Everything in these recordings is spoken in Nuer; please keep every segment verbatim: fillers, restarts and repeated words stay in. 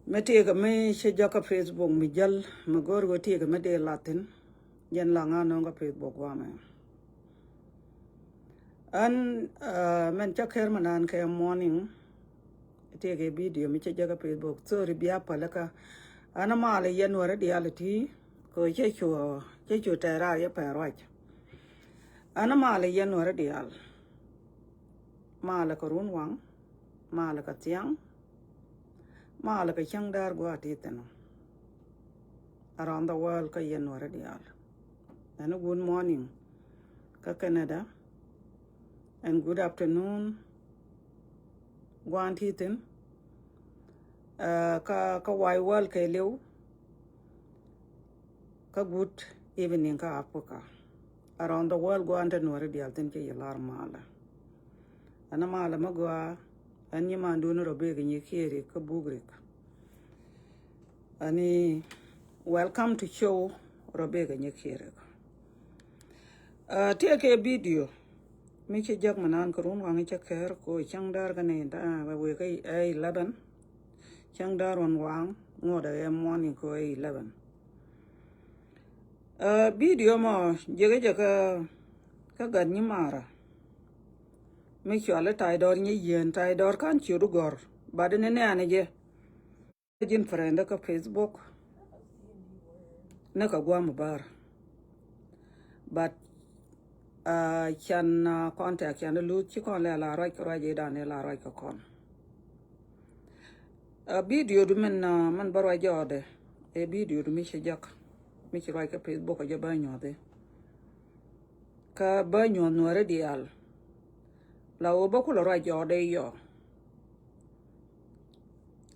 Mi tëëkɛ mi cä jɔk kä Facebook mi jäl mi go̱o̱r ɣöö tëëkɛ mi dee lathin. Jɛn la ŋa nööŋ kä Facebook guamɛ. Ɣän mɛn cä ker mi naan kɛ morning. Tëëkɛ video mi cä jɔk kä Facebook, sorry bia pälikä. Ɣän malɛ yɛn wärä diaal ti kɛ cä cu cä cu tɛɛr raar yɛ pɛɛr ruac. Ɣän malɛ yɛn wärä diaal. Malɛ kɛ run waŋ, malɛ kɛ thiaŋ, malɛ kɛ cäŋ däär gua̱a̱th ti thi̱n. Around the world kä yɛn wärä diaal. Ɣän good morning kä Canada, and good afternoon gua̱a̱th ti thi̱n. Kä kä wide world kɛ liw. Kä good evening kä Africa. Around the world gua̱a̱th ti nuɔri diaal thi̱n cä yɛ lar malɛ. Ɣän malɛ mi gɔaa. Ɣän nyimaandun Rɔbek Nyikiɛri kä Bukrik. Ɣän i̱ welcome to show Rɔbek Nyikiɛri. Tëëkɛ video mi cä jɔk mi naan kɛ run waŋ cä ker kɛ cäŋ däär kä nɛy da̱a̱ wek ɛ eleven. Cäŋ däär run waŋ ŋuɔ̱t ɛ morning kɛ eleven. Video mɔ jiäkä jɛ kä kä gat nyimaarä. Mi cuali Taydɔr Nyiyieen, Taydɔr ka̱n ciöt gɔ̱r, but ni nɛɛni jɛ. Ji̱n friend kä Facebook. Ni kɛ guam bär. But can contact can luth ci kɔn lɛ la ruac kɛ ruac i̱ dan i̱ la ruac kɛ kɔn. Video du min min bä ruac jɔɔdɛ. Ɛ video du mi ci jɔk mi ci ruac kɛ Facebook jɛ bä nyuɔthi. Kä bä nyuɔth nuɔri diaal. La wä bä kulɛ ruac jɔɔdɛ yɔ.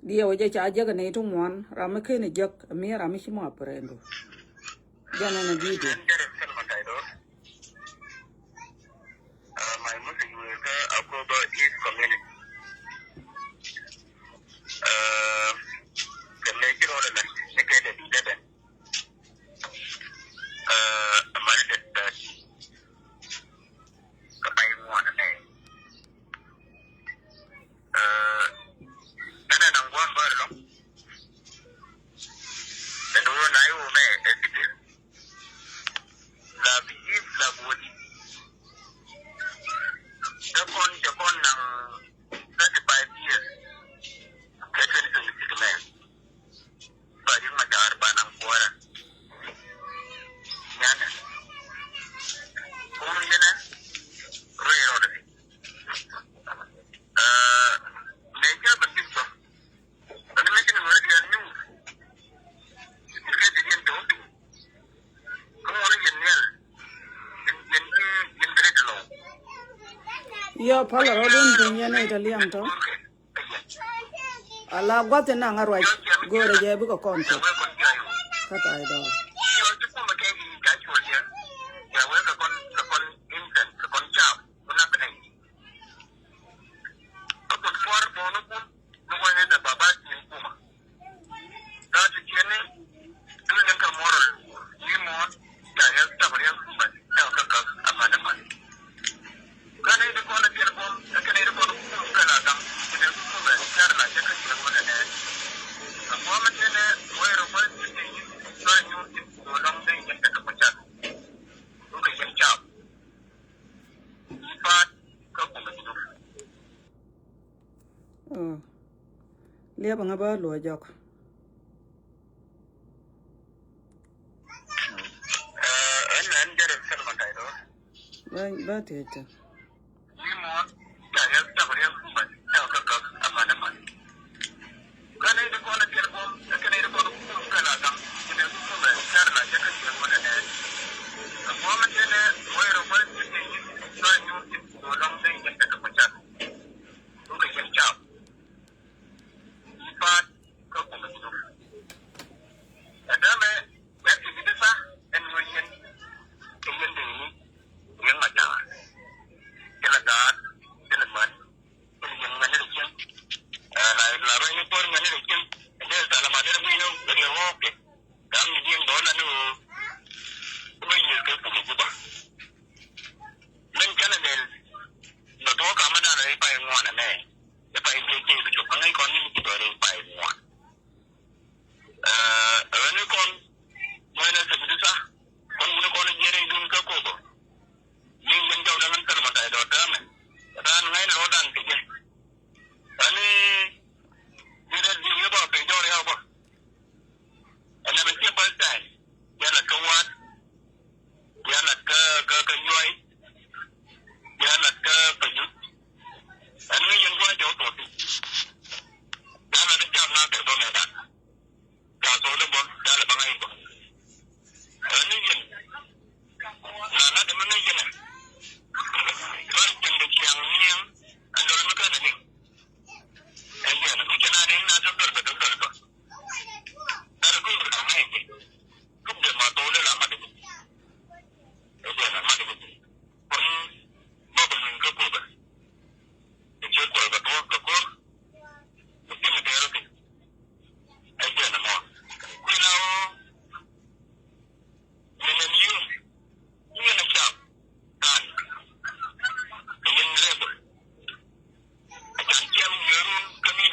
Diɛw jɛ ca jek ni ti ŋuan ram mi ken jek mi ram mi ci mɔ aprendu. Jɛn ɛn video. Ɛ, mani dee thirty. Kä pay ŋuan ɛmɛ. Ɛ, ɛn ɛ naŋ guam bär lɔŋ. Ɛn wä na iwä mɛ ɛ detail. La bi yith la bi wä di. Jɛ kɔn, jɛ kɔn naŋ thirty five years. Kɛ twenty twenty six mɛ. Ba Riek Machar ba naŋ kuɔrɛ. Nyanɛ. Kum yɛnɛ. Rɔy rɔdɛ. Ɛ, mɛ jɛ ba dim ba. Ani mɛ jɛ ni mɛ rɔdɛ yɛn nyuur. Ni kɛ di yɛn tɔw. Kum wani yɛn niɛl. Yɛn, yɛn, yɛn gret lɔw. Yɔ, palɛ rɔdun piny yɛn ɛ italian tɔ. Ala guath in naŋ a ruac go̱o̱rɛ jɛ bikɛ kɔn kɛ. Kä Taydɔr. Liɛpɛ ŋa ba luɔ jɔk. Ba, ba tiɛcä.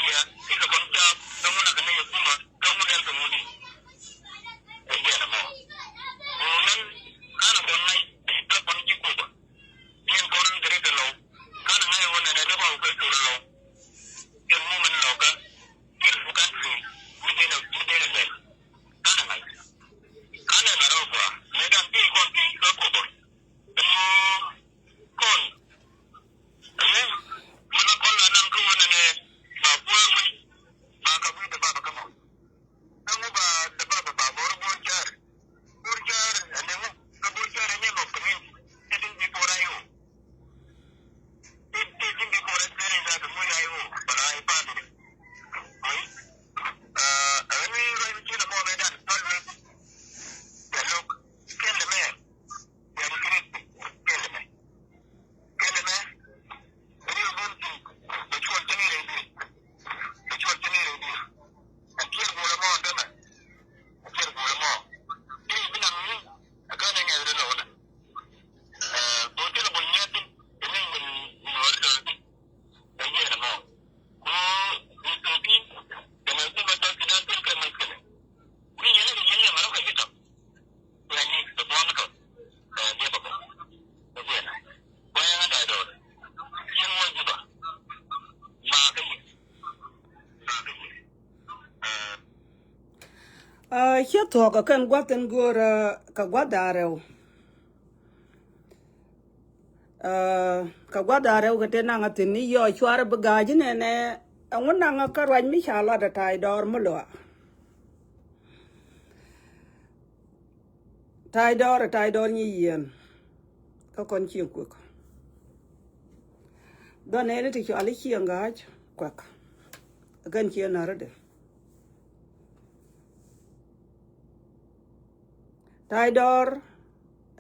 Ikä kɔn caap kä ŋun a kɛ nɛy ɛ kumä kä ŋun ɛn kɛ ŋun i̱. Ɛ jɛn ɛmɔ. Ŋun ɛn kanɛ kɔn ŋa̱c kä kɔn ji̱ Kuba. Yɛn kɔn kɛ ri kɛ lɔw kanɛ ŋa̱c ɛ ɣöö nɛnɛ dee ba wä kɛ cor ɛ lɔw. Kɛ ŋun ɛn lɔkä. Kɛ ri kɛ country mi dee nɛ mi dee nɛ lɛl. Kanɛ ŋa̱c. Kanɛ la rɔɔk gɔaa mëë da̱ŋ ti kɔn ti kä Kuba. Ɛn ɣöö kɔn. Ɛmɛ mi la kɔn la naŋ kä ɣöö nɛnɛ ba kuäär wec ba ka wi̱i̱ dee ba ba kä mɔ. Kä ŋu ba dee ba ba ba bor bor cäär. Bor cäär ɛn dee ŋu kä bor cäär ɛn dee mɔ kɛ min. Ɛ tin bi bor a i̱ ɣöö. Ti ti tin bi bor ɛ cäär in la kɛ ŋu a i̱ ɣöö ba la i̱ pa̱a̱n ni. Ɣöö i̱. Ɛ ɣän wi̱i̱ ruac mi ci la mɔ mɛ dan pa̱a̱n ni. Cɛ lo̱k kɛn lɛ mɛ. Yɛn kiri kɛn lɛ mɛ. Kɛn lɛ mɛ. Ri ɣöö bun ti bɛ cuɔl cä ni rɛy di̱i̱r. Bɛ cuɔl cä ni rɛy di̱i̱r. Ɛ cier guur ɛmɔ dämɛ. Ɛ cier guur ɛmɔ. Ti bi naŋ ni ɛ kän ɛ ŋɛth ri lɔw nɛ. Ɛ bun ti lɛ bun nyɛth ti ni ŋun ŋun wä ri dɔl ti. Ɛ jiɛn ɛmɔ. Ku bi thok ti kɛnɛ ti bɛ tɔt ti dan ti kɛ mɛth kɛnɛ. Ni yɛn ni yɛn yɛ mɛ rɔ kɛ ji̱ tɔt. Ciɛ thuɔ̱k kɛ kɛn gua̱th in go̱o̱rä kɛ gua̱th da̱ŋ rɛw. Kɛ gua̱th da̱ŋ rɛw kɛ te naŋ a thi̱n ni yɔ cuarɛ bi ga̱a̱c inɛnɛ. Ɛŋu naŋ kä ruac mi ca lat a ta̱a̱c dɔɔr mi luaak. Ta̱a̱c dɔɔr, ta̱a̱c dɔɔr nyi yiɛn. Kä kɔn cieŋ kuek. Dhɔn ɛn ti cɔal i̱ cieŋ ga̱a̱c kuek. Kɛn cieŋ na̱rädɛ. Ta̱a̱c dɔɔr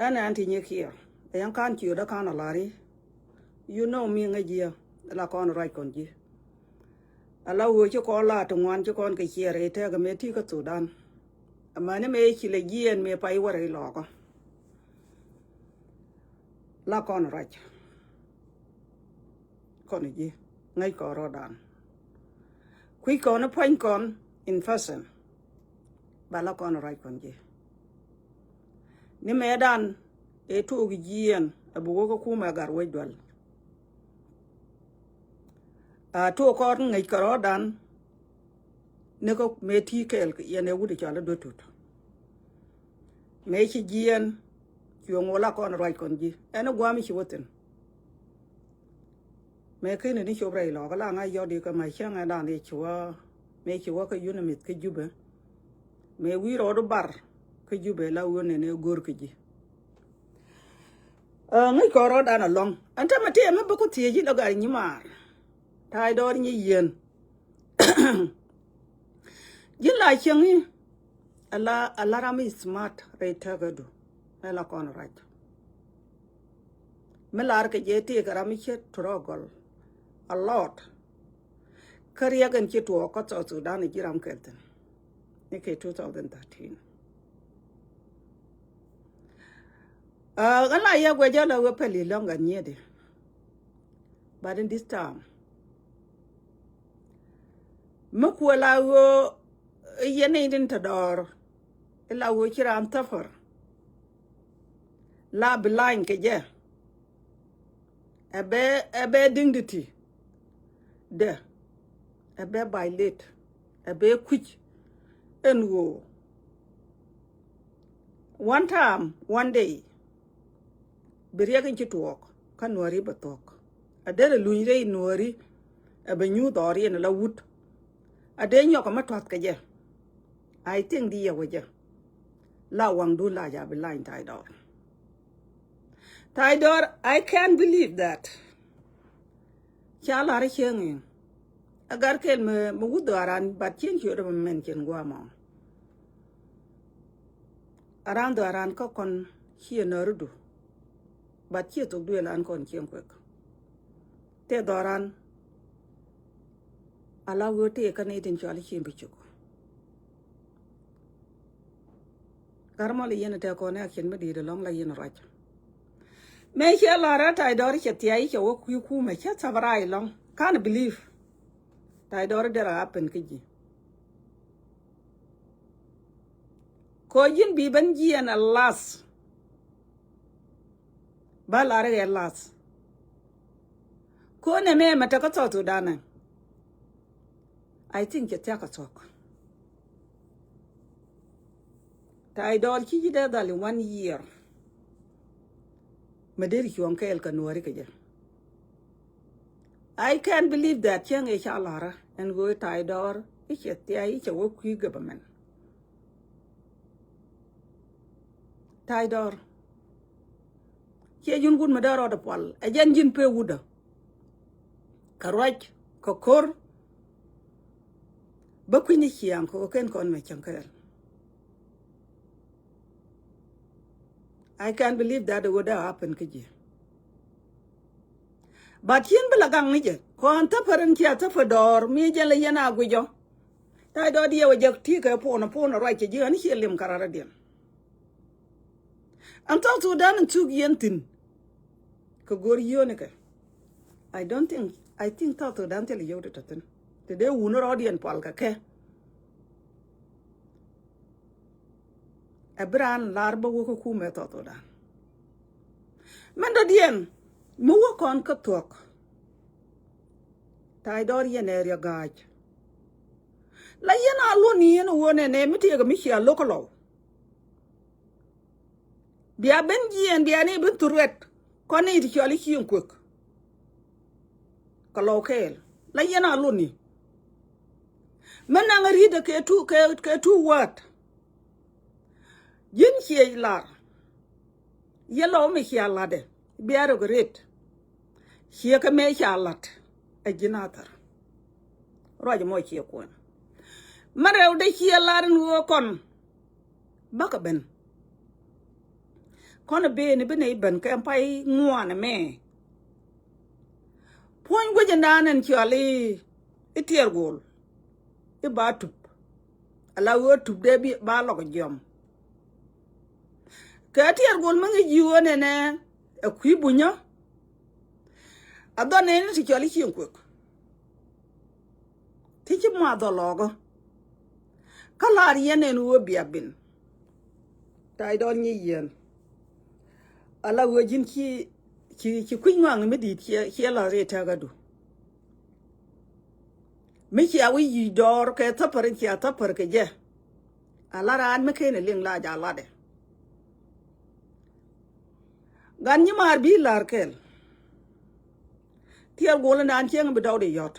ɛn ɛn ti nyi kiɛ. Ɛ yɛn ka̱n ciötdä ka̱n a la̱r i̱. You know mi ŋäc jiɛ la kɔn ruac kɔn ji̱. Ala ɣöö ci kɔn la ti ŋuan ci kɔn kɛ ciɛɛr ɛ tɛk ɛmɛ ti kä Thudan. Amäni mëë ci lɛ jiɛɛn mëë pay wärɛ ilɔɔkä. La kɔn ruac. Kɔn ji̱ ŋäc kɔn rɔɔdan. Kui̱c kɔn i̱ pua̱ny kɔn in person. Ba la kɔn ruac kɔn ji̱. Ni mëëdan ëë tuɔɔk jiɛɛn a bi wä kä kumɛ a gat wec dual. A tuɔɔk kɔn ŋäc kɛ rɔɔdan. Ni kä mëë ti kɛɛl yɛn ɛ wut i̱ cɔal i̱ duet tut. Mëë ci jiɛɛn cuɛ ŋuɔ la kɔn ruac kɔn ji̱ ɛn i̱ gua̱a̱m i̱ ci wä thi̱n. Mëë keni ni cop rɛy lɔɔk la ŋa̱c yɔt i̱ kä ma̱c cäŋ ɛn dan i̱ ci wä mëë ci wä kä yunimith kä Jubɛ. Mëë wi̱i̱ rɔɔdu bar kä Jubɛ la wun ɛn ɛ go̱r kä ji̱. Ŋäc kɔn rɔɔdan alɔŋ ɛn tämɛ ti ɛmɛ bä ku thiec ji̱ la gat nyimaar. Ta̱a̱c dɔɔr nyi yieen. Ji̱n la cieŋ i̱ ala ala ram i̱ smart rɛy tekädu. Ɛ la kɔn rac. Mi lar kɛ jɛ tëëkɛ ram i̱ cɛ struggle a lot. Kä riɛk in ci tuɔɔk kä South Sudan i̱ ji̱ ram kɛl thi̱n. Ni kɛ two thousand thirteen. Ɣän la yɛ guɛcä la wee pɛli lɔ̱ŋ gat nyiet i̱. But in this time mi kuɛ la ɣöö yɛn in tin te dɔɔr ila ɣöö ci raan thäpär. La bi lany kɛ jɛ. Ɛ bɛ ɛ bɛ dignity dɛ ɛ bɛ violate ɛ bɛ kui̱c. Ɛn ɣöö one time one day bi riɛk in ci tuɔɔk kä nuääri bɛ thuɔ̱k. A derɛ luny rɛy nuääri ɛ bɛ nyuuth ɔɔr yɛn ala wut. A dee nyɔk ɛmɛ tua̱th kɛ jɛ. I think di yɛ wecä la waŋdun la jabi lany Ta̱a̱c Dɔɔr. Ta̱a̱c Dɔɔr, I can't believe that. Ca lar cieŋ in a gar kel mi mi wut dhɔaran bat cieŋ ciöt mi mɛn cieŋ guamɔ. Aran dhɔaran kä kɔn ciɛ nɔridu. Bat ciɛ thok duël an kɔn cieŋ kuek. Tëë dhɔran ala wee tëë kä nɛy tin cɔal i̱ cieŋ bi cuk. Gat mɔ li yɛn tɛk kɔn ɛ action mi di̱i̱t ɛlɔ̱ŋ la yɛn ruac. Mëë ciɛ lɔ̱rä Ta̱a̱c Dɔɔr cɛ thia̱a̱c cɛ wä kui̱ kumɛ cä thabaray ɛlɔ̱ŋ. Can't believe. Ta̱a̱ dɔɔr derɛ happen kä ji̱. Kɔ ji̱n bi ben jiɛn a lath. Ba lar i̱ ɛ lath. Kɔ nɛ mɛ mɛ te kä South Sudan ɛ. I think cɛ thia̱k a thuɔ̱k. Ta̱a̱ dɔɔr ci ji̱ dee dhal in one year. Mɛ deri cuɔ̱ŋ kɛɛl kɛ Nuääri kɛ jɛ. I can't believe that cäŋ ëë ca la̱rä ɛn ɣöö Ta̱a̱ dɔɔr i̱ cɛ thia̱a̱ i̱ cɛ wä kui̱ government. Ta̱a̱ dɔɔr. Ciɛ ji̱n wut mi dee rɔɔdɛ pual ɛ jɛn ji̱n pee wutdä. Kɛ ruac kɛ ko̱r. Bä kui̱ny i̱ ciaŋ kɛ ɣöö ken kɔn mɛ cäŋ kɛɛl. I can't believe that it would happen kä ji̱. But cien bi la gaŋ ni jɛ kɔn thäpär in cia thäpär dɔɔr mi jɛn la yɛn a guic ɔ. Ta̱a̱ dɔɔr diɛ wä jɛ ti kɛ puɔnɔ puɔnɔ ruac cɛ ji̱ ɣän ciɛ lim kɛ rarä diɛn. Ɛn South Sudan in thuk yɛn thi̱n. Kɛ go̱r yio̱o̱nikɛ. I don't think, I think South Sudan thil yio̱w ti tɔ̱thi̱n. Ti dee wun rɔɔdiɛn pual kɛ kɛ. Ɛ bi raan lar bä wä kä kumɛ South Sudan. Mɛn dɔ̱diɛn mi wä kɔn kä thuɔ̱k. Ta̱a̱ dɔɔr yɛn ɛ riɛk ga̱a̱c. La yɛn a luɔ̱n ni yɛn ɛ wä nɛnɛ mi tiɛɛk mi cia lo̱k kä lɔw. Bia ben jiɛɛn bia ni ben thurwɛt kɔn ni ti cɔl i̱ cieŋ kuek. Kɛ lɔw kɛɛl la yɛn a luni. Mi naŋ ri̱t kɛ tu kɛ, kɛ tu word. Ji̱n ciɛ lar. Yɛ lɔw mi cia latdɛ bia rok ret. Ciɛ kɛ mëë ca lat ɛ ji̱n a thar. Ruac mɔ ciɛ kuɔn. Mɛ rɛw dee ciɛ lar in ɣöö kɔn. Bäkɛ ben. Kɔn ben bi nɛy ben kɛ pay ŋuan ɛmɛ. Puɔ̱ny guic ɛn dan ɛn cɔal i̱, i̱ tiɛɛr gol. I̱ ba tup. Ala ɣöö tup dee bi ba lɔk jiɔm. Kɛ tiɛɛr gol mi ŋi̱c ji̱ ɣöö nɛnɛ ɛ kui̱ bunyä. A dhɔn nɛn ti cɔal i̱ cieŋ kuek. Ti ci muath dhɔlɔɔkä. Kä laar yɛn ɛn ɣöö bia bin. Ta̱a̱ dɔɔr nyi yɛn. Ala ɣöö ji̱n ci, ci, ci kui̱ny ŋɔaŋ mi di̱i̱t ciɛ, ciɛ la̱r i̱ tɛ̈kädu. Mi cia wi̱c yic dɔɔr kɛ thäpär in cia thäpär kɛ jɛ. Ala raan mi ken ɛ liŋ la jalatdɛ. Gan nyi maar bi la̱r kɛl. Tiɛɛr gol in daan cieŋ bi dɔw di yɔt.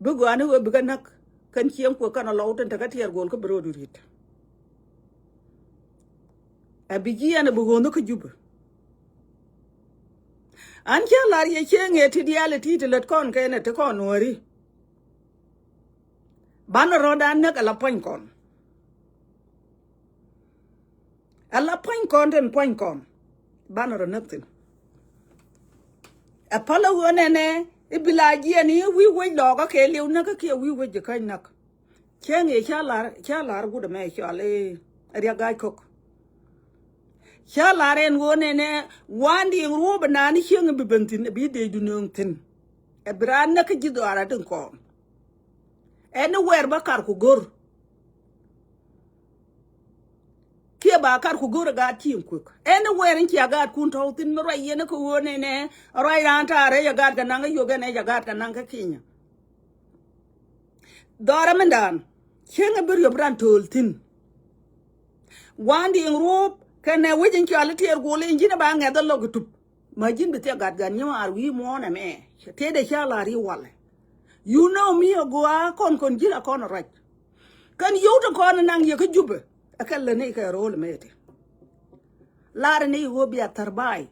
Bi gɔaa ni ɣöö bikɛ näk kɛn cieŋ kuɛ kɛn a lɔw tin tekä tiɛɛr gol kä bi ro̱o̱du ri̱t. Ɛ bi ji̱ ɛn ɛ bi ɣöönh kä Jubɛ. An cä la̱r yɛ cieŋ ëë ti diaal ɛ ti ti lät kɔn kɛn ɛ ti kɔn Nuääri. Banɛ rɔ̱dan näk ala puɔ̱ny kɔn. Ala puɔ̱ny kɔn tin puɔ̱ny kɔn. Banɛ rɔ näk thi̱n. Ɛ päl ɛ ɣöö nɛnɛ i̱ bi la jiɛn i̱ wi̱i̱ wec lɔɔkä kɛ liw näk kä kiɛ wi̱i̱ wec ji̱ käc näk. Cäŋ i̱ ca la̱r, ca la̱r wut ɛmɛ cɔal i̱ riɛk ga̱a̱c ko̱k. Ca la̱r ɛn ɣöö nɛnɛ wan diɛŋ ruɔ̱ɔ̱p ɛnan i̱ cäŋ i̱ bi ben thi̱n ɛ bi dee du nööŋ thi̱n. Ɛ bi raan näk kä ji̱ dhɔaar adäŋ kɔn. Ɛn i̱ wɛɛr bä kar ku go̱r. Kiɛ ba kar ku go̱r ɛ gaat cieŋ kuek. Ɛn i̱ wɛɛr in cia gaatkun tɔ̱w thi̱n mi ruac yɛn i̱ kɛ ɣöö nɛnɛ ruac raan ta̱a̱ rɛy ɛ gaat kɛ naŋ kä Uganda ɛ ɛ gaat kɛ naŋ kä Kenya. Dhɔrɛ mindan cieŋ ɛ bi riöp ran to̱o̱l thi̱n. Wan diɛŋ ruɔ̱ɔ̱p kɛnɛ wec in cɔal i̱ tiɛɛr guɔl in ji̱n ɛ ba ŋɛth ɛ lo̱k i̱ tup. Ma ji̱n bi thiɛ gat gat nyimaar wi̱i̱ muɔ̱ɔ̱n ɛmɛ. Tëëdɛ ca la̱r i̱ walɛ. You know me a gua̱a̱ kɔn kɔn ji̱n a kɔn a ruac. Kɛn yio̱w ti kɔn naŋ yɛ kä Jubɛ. Ɛ kɛ lä ni kɛ ro̱o̱l mɛ ti. La̱r ni ɣöö bia thär ba̱a̱y.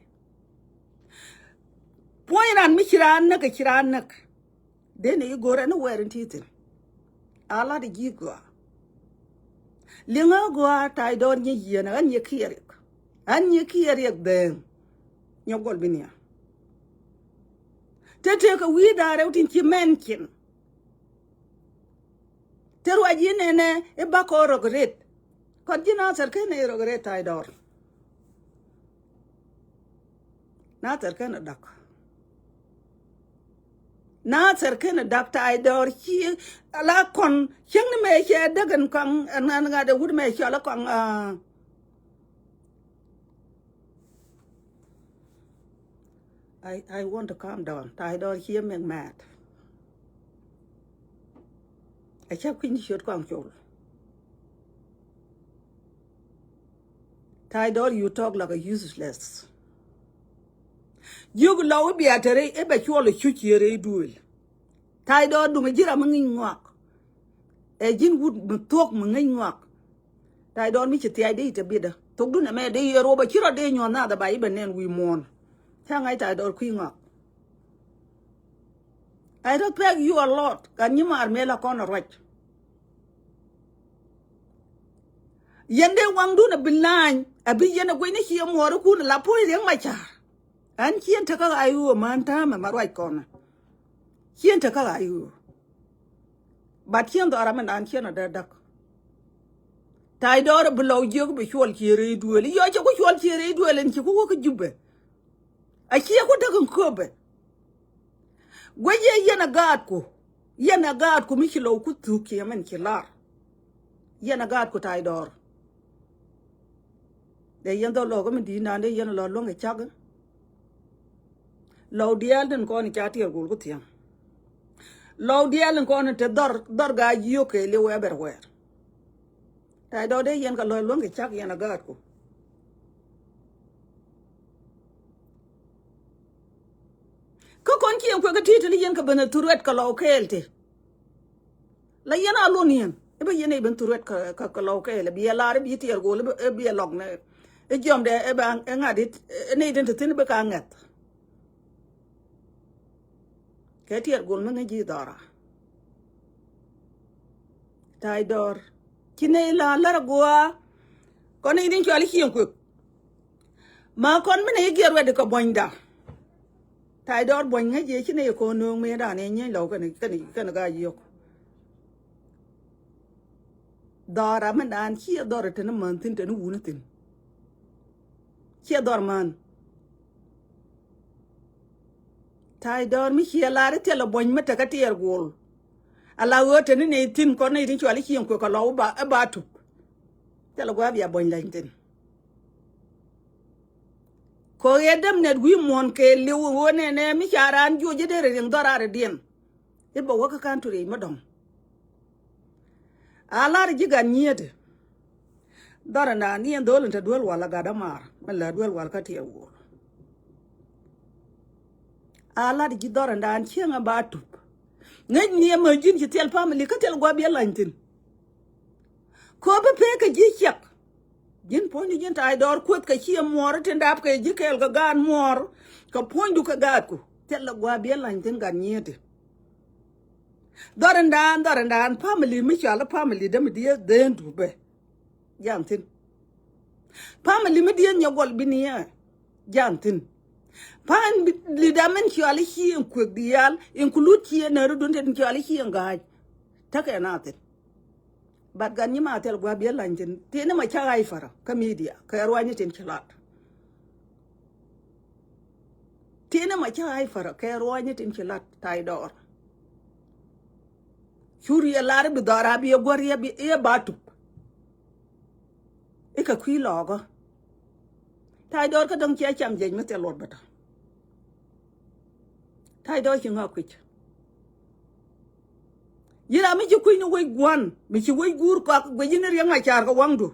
Puɔ̱ny ran mi ci raan näk kɛ ci raan näk. Dee ni i̱ go̱rɛ ni wɛɛr in ti thi̱n. A lat i̱ ji̱ gɔaa. Liŋä gɔaa ta̱a̱ dɔɔr nyi yieen ɣän nyi kiɛ riɛk. Ɣän nyi kiɛ riɛk dhɛɛŋ. Nyɔk gɔl bi nia. Te tëëkɛ wi̱i̱ da̱a̱ rɛw tin ci mɛn cin. Te ruac yi̱n nɛnɛ i̱ bakɔ rɔk ret. Kɔt ji̱ Nathɛr ken i̱ rɔk ret ta̱a̱ dɔɔr. Nathɛr ken i̱ dak. Nathɛr kɛnɛ Dak Tay Dɔɔr ci ala kɔn cieŋni mɛ cɛ däk ɛn kɔaŋ ɛn ŋa̱t ɛ wut mɛ cɔl ɛ kɔaŋ. I, I want to calm down. Tay Dɔɔr ci ɛ mɛk mɛɛt. Ɛ cä kui̱ny ciöt kɔaŋ col. Tay Dɔɔr, you talk like a useless. Jiök lɔw i̱ bia te rɛy i̱ bɛ cuɔl i̱ cu cië rɛy duëël. Tay Dɔɔr, duŋ ɛ ji̱ ram mi ŋi̱ny ŋɔak. Ɛ ji̱n wut mi thuɔ̱k mi ŋi̱ny ŋɔak. Tay Dɔɔr, mi ci thiac dee i̱ te biɛtdä thokdun ɛmɛ dee i̱ ruɔp ɛ ci rɔ dee nyuɔ̱th nath ɛ ba i̱ bɛ nɛn wi̱i̱ muɔ̱ɔ̱n. Ca ŋa̱c Tay Dɔɔr kui̱ ŋɔak. I respect you a lot. Gat nyimaar mëë la kɔn a ruac. Yɛn dee waŋdun a bi la̱a̱ny a bi yɛn a guic ni ciɛ muɔɔrikun a la puɔ̱ny Riɛk Macar. Ɛn ciɛn tekä ɣaac ɣöö män täämɛ ma ruac kɔn. Ciɛn tekä ɣaac ɣöö. But ciɛn dhɔra mindan ciɛn a dee däk. Tay Dɔɔr a bi lɔw jiök bi cuɔl cië rɛy duëël. Yɔ cɛ ku cuɔl cië rɛy duëël ɛn ci ku wä kä Jubɛ. A ciɛ ku däk in köpɛ. Guec yɛ yɛn a gaatku. Yɛn a gaatku mi ci lɔw ku thuk kiɛ min ci lar. Yɛn a gaatku Tay Dɔɔr. Dee yɛn dhɔl lɔɔk mi di̱i̱t naan dee yɛn a lɔ luäŋ kɛ cak. Lɔw diaal tin kɔn ca tiɛɛr gol ku thia̱ŋ. Lɔw diaal tin kɔn te dhɔr dhɔr gaa jiök kɛ liw everywhere. Tay Dɔɔr dee yɛn kɛ lɔc luäŋ kɛ cak yɛn a gaatku. Kä kɔn ciɛŋ kuɛ kä ti̱i̱t ni yɛn kɛ ben a thurɛt kɛ lɔw kɛɛl ti. La yɛn a lon yɛn i̱ bä yɛn i̱ ben thurɛt kɛ, kɛ, kɛ lɔw kɛɛl i̱ bi ɛ lar i̱ bi tiɛɛr gol i̱ bi ɛ lɔk ni i̱ jiɔmdɛ i̱ bɛ ɛ ŋa̱t i̱ ni i̱ tin te thi̱n i̱ bi ka ŋɛth. Kɛ tiɛɛr gol mi ŋäc ji̱ dhɔra. Tay Dɔɔr ci nɛy la lär a gua̱a̱. Kɔn i̱ ni cual i̱ cieŋ kuek. Ma kɔn mi nɛy giɛɛr wɛt kɛ buɔ̱nyda. Tay Dɔɔr buɔ̱ny ŋäc jiɛ ci nɛy kɔn nööŋ mëëdan ɛ nyieeny lɔw kɛn kɛn kɛn gaa yiök. Dhɔra mindan ciɛ dhɔr teni män thi̱n teni wuni thi̱n. Ciɛ dhɔr män. Tay Dɔɔr mi ciɛ lar i̱ thilɛ buɔ̱ny mi tekä tiɛɛr guɔl. Ala ɣöö teni nɛy thi̱n kɔn nɛy tin cual i̱ cieŋ kuek kɛ lɔw i̱ ba, i̱ ba tup. Thilɛ gua̱a̱ bia buɔ̱ny la̱ny thi̱n. Kɔ ɣɛ däm nɛt wi̱i̱ muɔ̱ɔ̱n kɛ liw ɣöö nɛnɛ mi ca raan juɔc i̱ derɛ riŋ dhɔr rarɛ diɛn. I̱ bɛ wä kä country mi dɔ̱ŋ. A lar ji̱ gat nyiet. Dhɔr ɛndan ni ɛn dho̱l in te duel wal a gat amaar mi lɛ duel wal kä tiɛɛr wuɔl. A lar ji̱ dhɔr ɛndan cieŋ ɛ ba tup. Ŋäc ni ɛmɛ ji̱n ci thil family kä thil gua̱ biɛ lany thi̱n. Kööbä pek kɛ ji̱ ciɛk. Ji̱n puɔ̱nydu ji̱n Tay Dɔɔr kueth kɛ ciɛ muɔɔr tin dap kɛ ji̱ kɛɛl kɛ gaat muɔɔr. Kɛ puɔ̱nydu kɛ gaatku thilɛ gua̱a̱ biɛ lany thi̱n gat nyieti. Dhɔrindan, dhɔrindan family mi cɔal family dämi diɛ dheen dupɛ. Jan thi̱n. Family mi diɛ nyɛ guɔl bi niɛ. Jan thi̱n. Family dämi cɔal i̱ ci in kuek diaal include ci in nääri dun tin cɔal i̱ ci in ga̱a̱c. Tekɛ na thi̱n. But gat nyimaar thil gua̱a̱ biɛ lany thi̱n. Ti̱n ni ma cak ay para kä media kɛ ruanyni tin ci lat. Ti̱n ni ma cak ay para kɛ ruanyni tin ci lat Tay Dɔɔr. Cur yɛ lar i̱ bi dhɔra bi yɛ guäär yɛ bi yɛ ba tup. I̱ kɛ kui̱ lɔɔkä. Tay Dɔɔr kä däŋ cia cam jiɛc mi thil luɔt bä tɔ. Tay Dɔɔr ci ŋa kui̱c. Yi̱n ram mi ci kui̱ ni wec gua̱n mi ci wec guur kɔak guic ni Riɛk Macar kɛ waŋdu.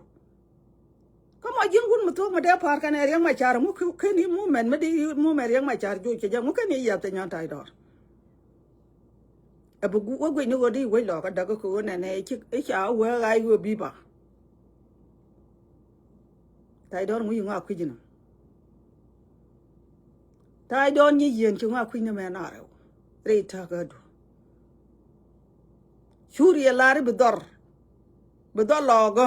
Kä mɔ ji̱n wun mi thuɔ̱k mi dee pa̱a̱r kɛnɛ Riɛk Macar ŋu keni mumen mi di mumen Riɛk Macar joc kɛ jɛ ŋu keni yath te nyan Tay Dɔɔr. Ɛ bi wä guic ni ɣöö di wec lɔɔkä däk kä ɣöö nɛnɛ i̱ ca wee ɣa̱c ɣöö bi̱i̱ ba. Tay Dɔɔr ŋu yi ŋɔak kui̱c inɔ. Tay Dɔɔr nyi yieen ci ŋɔak kui̱c ni mɛ na rɛw. Ri ta̱k adu. Cur yɛ lar i̱ bi dhɔr. Bi dhɔr lɔɔkä.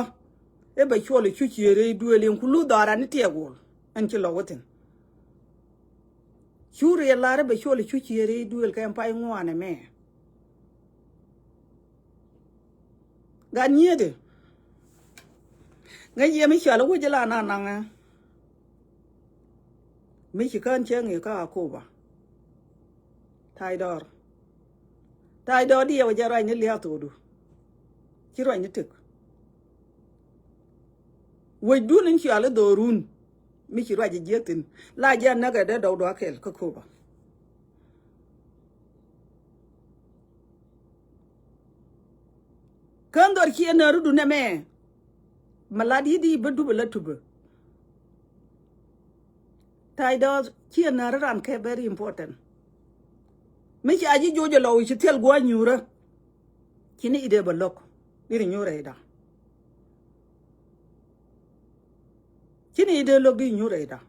I̱ bɛ cuɔl i̱ cu ciëër i̱ duëël in ku luth dhɔra ni tiɛɛk wol. Ɛn ci lɔk wä thi̱n. Cur yɛ lar i̱ bɛ cuɔl i̱ cu ciëër i̱ duëël kɛ ɛn pay ŋuan ɛmɛ. Gat nyieti. Ŋäc yɛ mi cɔal i̱ wec ila na naŋɛ. Mi ci kään cäŋ i̱ kä Akoba. Tay Dɔɔr. Ta̱a̱c dɔɔr diɛw jɛ ruacni lia̱a̱ thokdu. Ci ruacni tëk. Wecdun in cial i̱ dho̱o̱run mi ci ruac ji̱ jiäk thi̱n la ji̱ anäkɛ dee dɔw dua̱a̱ kɛl kä kööbä. Kään dhɔr ciɛ nääri dun ɛmɛ. Ma lat yi̱t i̱ bä dup ɛ la tupä. Ta̱a̱c dɔɔr ciɛ nääri ran kɛ very important. Mi ca ji̱ joc ɛ lɔw ci thil gua̱a̱c nyuurä. Ci ni idee bä lo̱k di ri nyuurä ida. Ci ni idee lo̱k di nyuurä ida.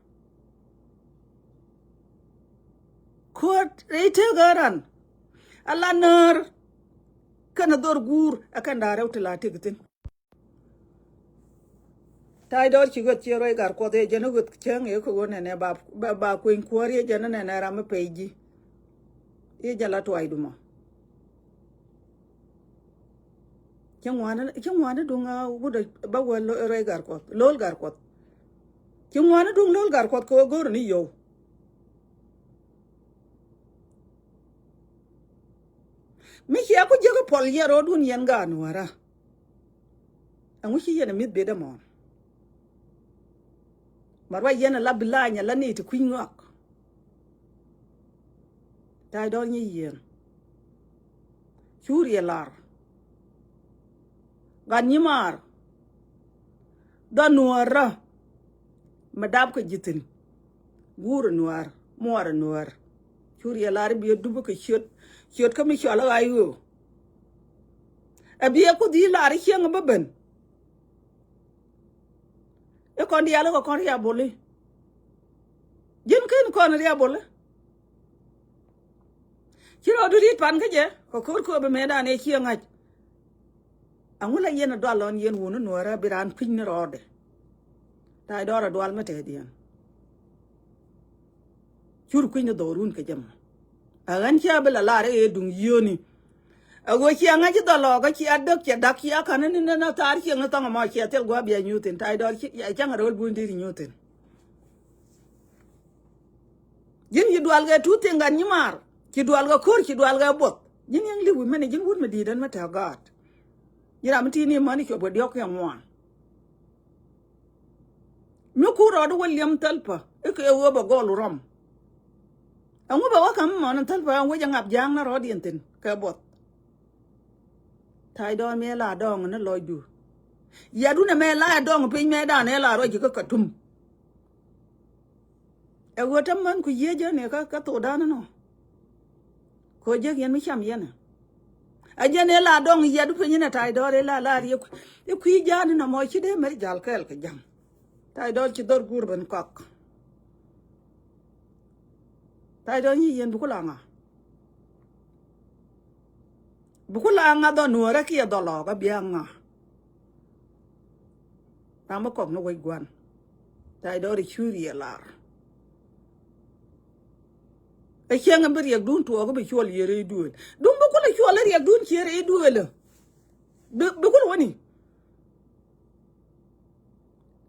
Kuäär rɛy tëëk ɛ ran a la näär. Kɛn a dhor guur ɛ kɛn da̱a̱ rɛw ti la tëk thi̱n. Ta̱a̱c dɔɔr ci ɣöth ciɛ ruac gar kuɔth i̱ jɛn ɣöth cäŋ i̱ kɛ ɣöö nɛnɛ ba, ba, ba kueny kuäär i̱ jɛn nɛnɛ ram mi pɛy ji̱. I̱ jɛn la tuaacdu mɔ. Ci ŋuani, ci ŋuani duŋ a wut a ba wä lo-, ruac gar kuɔth, lo̱l gar kuɔth. Ci ŋuani duŋ lo̱l gar kuɔth kɛ ɣöö go̱o̱r ni yio̱w. Mi ciɛ ku jiäk i̱ puɔl yɛ ro̱o̱dun yɛn gaat nuäärä. Ɛŋu ci yɛn ɛ mi̱th bet ɛmɔ? Ma ruac yɛn ɛ la bi la̱a̱ny ɛ la ni ti kui̱ny ŋɔak. Ta̱a̱c dɔɔr nyi yieen. Cur yɛ lar. Gat nyi maar. Dhɔn nuäärä. Mi dap kɛ ji̱ thi̱n. Guur ɛ nuäär, muɔɔr ɛ nuäär. Cur yɛ lar i̱ bi ɛ dup kɛ ciöt, ciöt kä mi cɔal i̱ ɣa̱c ɣöö. Ɛ bi ɛ kuoth i̱ lar i̱ cieŋ ɛ bä ben. I̱ kɔn diaal i̱ kɛ kɔn riaboli. Ji̱n ken kɔn riaboli. Ci rɔɔdu ri̱t pan kä jɛ kɛ ko̱r kööbä mëëdan ëë cieŋ ŋa̱c. Aŋu la yɛn a dual lɔn yɛn wun ni nuäärä bi raan kui̱ny ni rɔɔdɛ. Ta̱a̱c dɔɔr a dual mi tɛɛdiɛn. Cur kui̱ny ni dhɔrun kɛ jɛ mɔ. A ɣän cia bi la lar ëë duŋ yio̱ni. A ɣöö cia ŋa̱c i̱ dhɔlɔɔk a cia däk cia dak cia ka̱n ni ni na thaar cieŋ ni thɔŋ ɛmɔ cia thil gua̱a̱ bia nyuuthin. Ta̱a̱c dɔɔr ci, cia cäŋ a ro̱l buny di̱t nyuuthin. Ji̱n ci dual kɛ tuut thiŋ gat nyimaar, ci dual kɛ ko̱r, ci dual kɛ buɔth. Ji̱n yɛn li̱w imɛn ji̱n wut mi di̱i̱t ɛn mi te gaat. Ji̱n ram mi ti̱i̱n i̱ mäni cuɔp kɛ diɔ̱k kɛ ŋuan. Mi kur rɔɔd wä liɛm thälpä i̱ kɛ ɣöö bɛ gɔl rɔm. Ɛŋu bɛ wä ka̱m mɔn in thälpä ɛn wec ɛ ŋap ja̱a̱ŋ ni rɔɔd yɛn thi̱n kɛ buɔth. Ta̱a̱c dɔɔŋ mi la dɔɔŋ ni lɔcdu. Yadun ɛmɛ la ɛ dɔɔŋ piny mɛ dan ɛ la ruac ji̱ kä Katum. Ɛ ɣöö te män ku yiëë jɛ ni kä, kä thokdan inɔ. Kɛ ɣöö jek yɛn mi cam yɛn ɛ. Ɛ jɛn ɛ la dɔŋ yɛt piny inɛ Ta̱a̱c Dɔɔr ɛ la, la riek i̱ kui̱ ja̱a̱n inɔ mɔ ci dee mɛr jal kɛɛl kɛ ja̱ŋ. Ta̱a̱c Dɔɔr ci dhɔr guur ben kɔk. Ta̱a̱c Dɔɔr nyi yɛn bi ku la ŋa. Bi ku la ŋa dhɔ nuɔ̱ɔ̱rä kiɛ dhɔ lɔɔk a bia ŋa. Ram mi kɔk ni wec gua̱n. Ta̱a̱c Dɔɔr i̱ curi ɛ lar. Ɛ cieŋ ɛn bi riɛkdun tuɔɔk bi cuɔl yiëë rɛy duëël. Duŋ bi kulɛ cuɔl ɛ riɛkdun ciëë rɛy duëël. Bi, bi kulɛ wäni.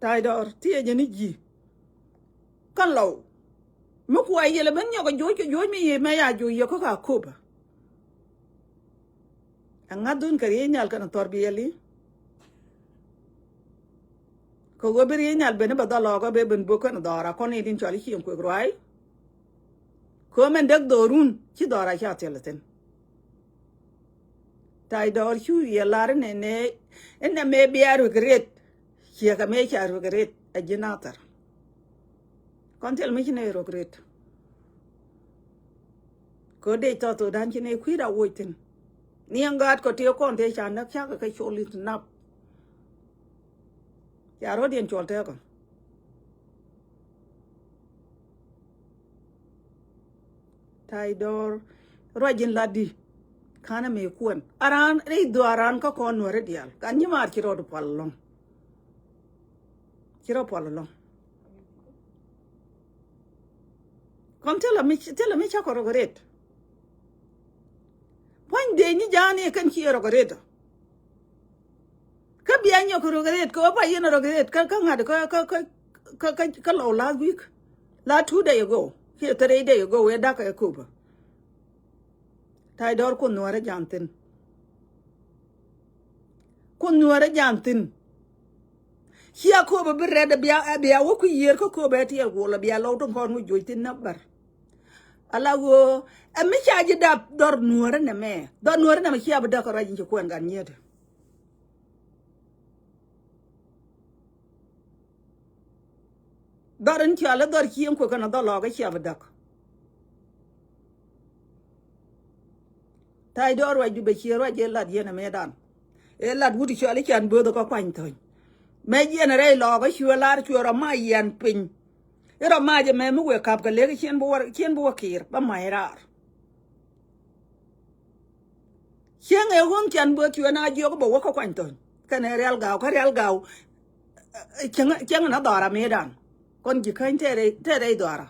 Ta̱a̱c Dɔɔr ti ɛ jɛ ni ji̱. Kän lɔw. Mi kuay yɛlɛ ben nyɔk ɛ joc kɛ joc mi yɛ mɛ ya joc yɛ kä ka köpä. Ɛ ŋa̱th dhun kɛ riey nhial kɛn thɔr biɛli. Kɛ ɣöö bi riey nhial ben i̱ bɛ dhɔl ɔɔk ɛ ben bök kɛn dhɔra kɔn i̱ din cɔal i̱ cieŋ kuek ruac. Kɛ ɣöö mɛn däk dhɔrun ci dhɔra ca thiɛl thi̱n. Ta̱a̱c Dɔɔr cu yɛ lar inɛ nɛ inɛ mëë bia ruek ret. Ciɛ kɛ mëë ca ruek ret ɛ ji̱ nathɛr. Kɔn thil mi ci nɛ ruek ret. Kɛ dee tɔ̱ thokdan ci nɛ kui̱ da woc thi̱n. Ni ɛn gaat kɔ tëë kɔn tëë ca näk cakɛ kɛ col i̱ nap. Ca rɔ̱diɛn cɔl tɛɛkɔ. Ta̱a̱c Dɔɔr ruac in latdi. Ka̱n ɛ mëë kuɛn a raan rɛy dhɔaaran kä kɔn nuäärä diaal kan nyimaar ci rɔɔd pual ɛlɔ̱ŋ. Ci rɔ puɔl ɛlɔ̱ŋ. Kɔn thilɛ mi, thilɛ mi cakɔ rɔ kɛ ret. Puɔ̱ny dee nyi ja̱a̱ni kɛn ci rɔ kɛ ret. Kä bia nyɔk rɔ kɛ ret kɛ wä pa yɛn rɔ kɛ ret kä, kä ŋa̱t kä, kä, kä, kä, kä, kä lɔw last week. La two day ago kiɛ three day ago wee da̱k ɛ köpä. Ta̱y dɔ̱r kun nuäärä ja̱a̱n thi̱n. Kun nuäärä ja̱a̱n thi̱n. Cia kööbä bi rɛt bia, bia wä kui̱ yiër kä kööbä ɛ tiɛɛl kuɔlä bia lɔw tin kɔn wä juɔc thi̱n nä bär. Ala ɣöö ɛ mi ca ji̱ dap dhɔr nuäärä nɛmɛ. Dhɔr nuäärä nɛmɛ cia bi däk kɛ ruac in ci kuɛn gan nyiet. Dhɔr in cɔal i̱ dhɔr cieŋ kuek kɛnɛ dhɔr lɔɔk i̱ cia bi däk. Ta̱y dɔɔr ruacdu bɛ cie ruac ëë lat yɛn ɛ mëëdan. Ëë lat wut cɔal i̱ can bööth kä kuany thöny. Mëë jiɛn rɛy lɔɔk i̱ cuɛ lar cuɛ rɔ ma yɛn piny. I̱ rɔ mac ɛmɛ mi wëë kap kɛ lek i̱ cien bi wä, cien bi wä kiir bä mac raar. Cieŋ ëë ɣööŋ can bööth cuɛ na jiɔk bɛ wä kä kuany thöny. Kɛnɛ rial gaw kä rial gaw. Cieŋ, cieŋ na dhɔra mëëdan. Kɔn ji̱ käny tɛɛrɛ, tɛɛrɛ dhɔra.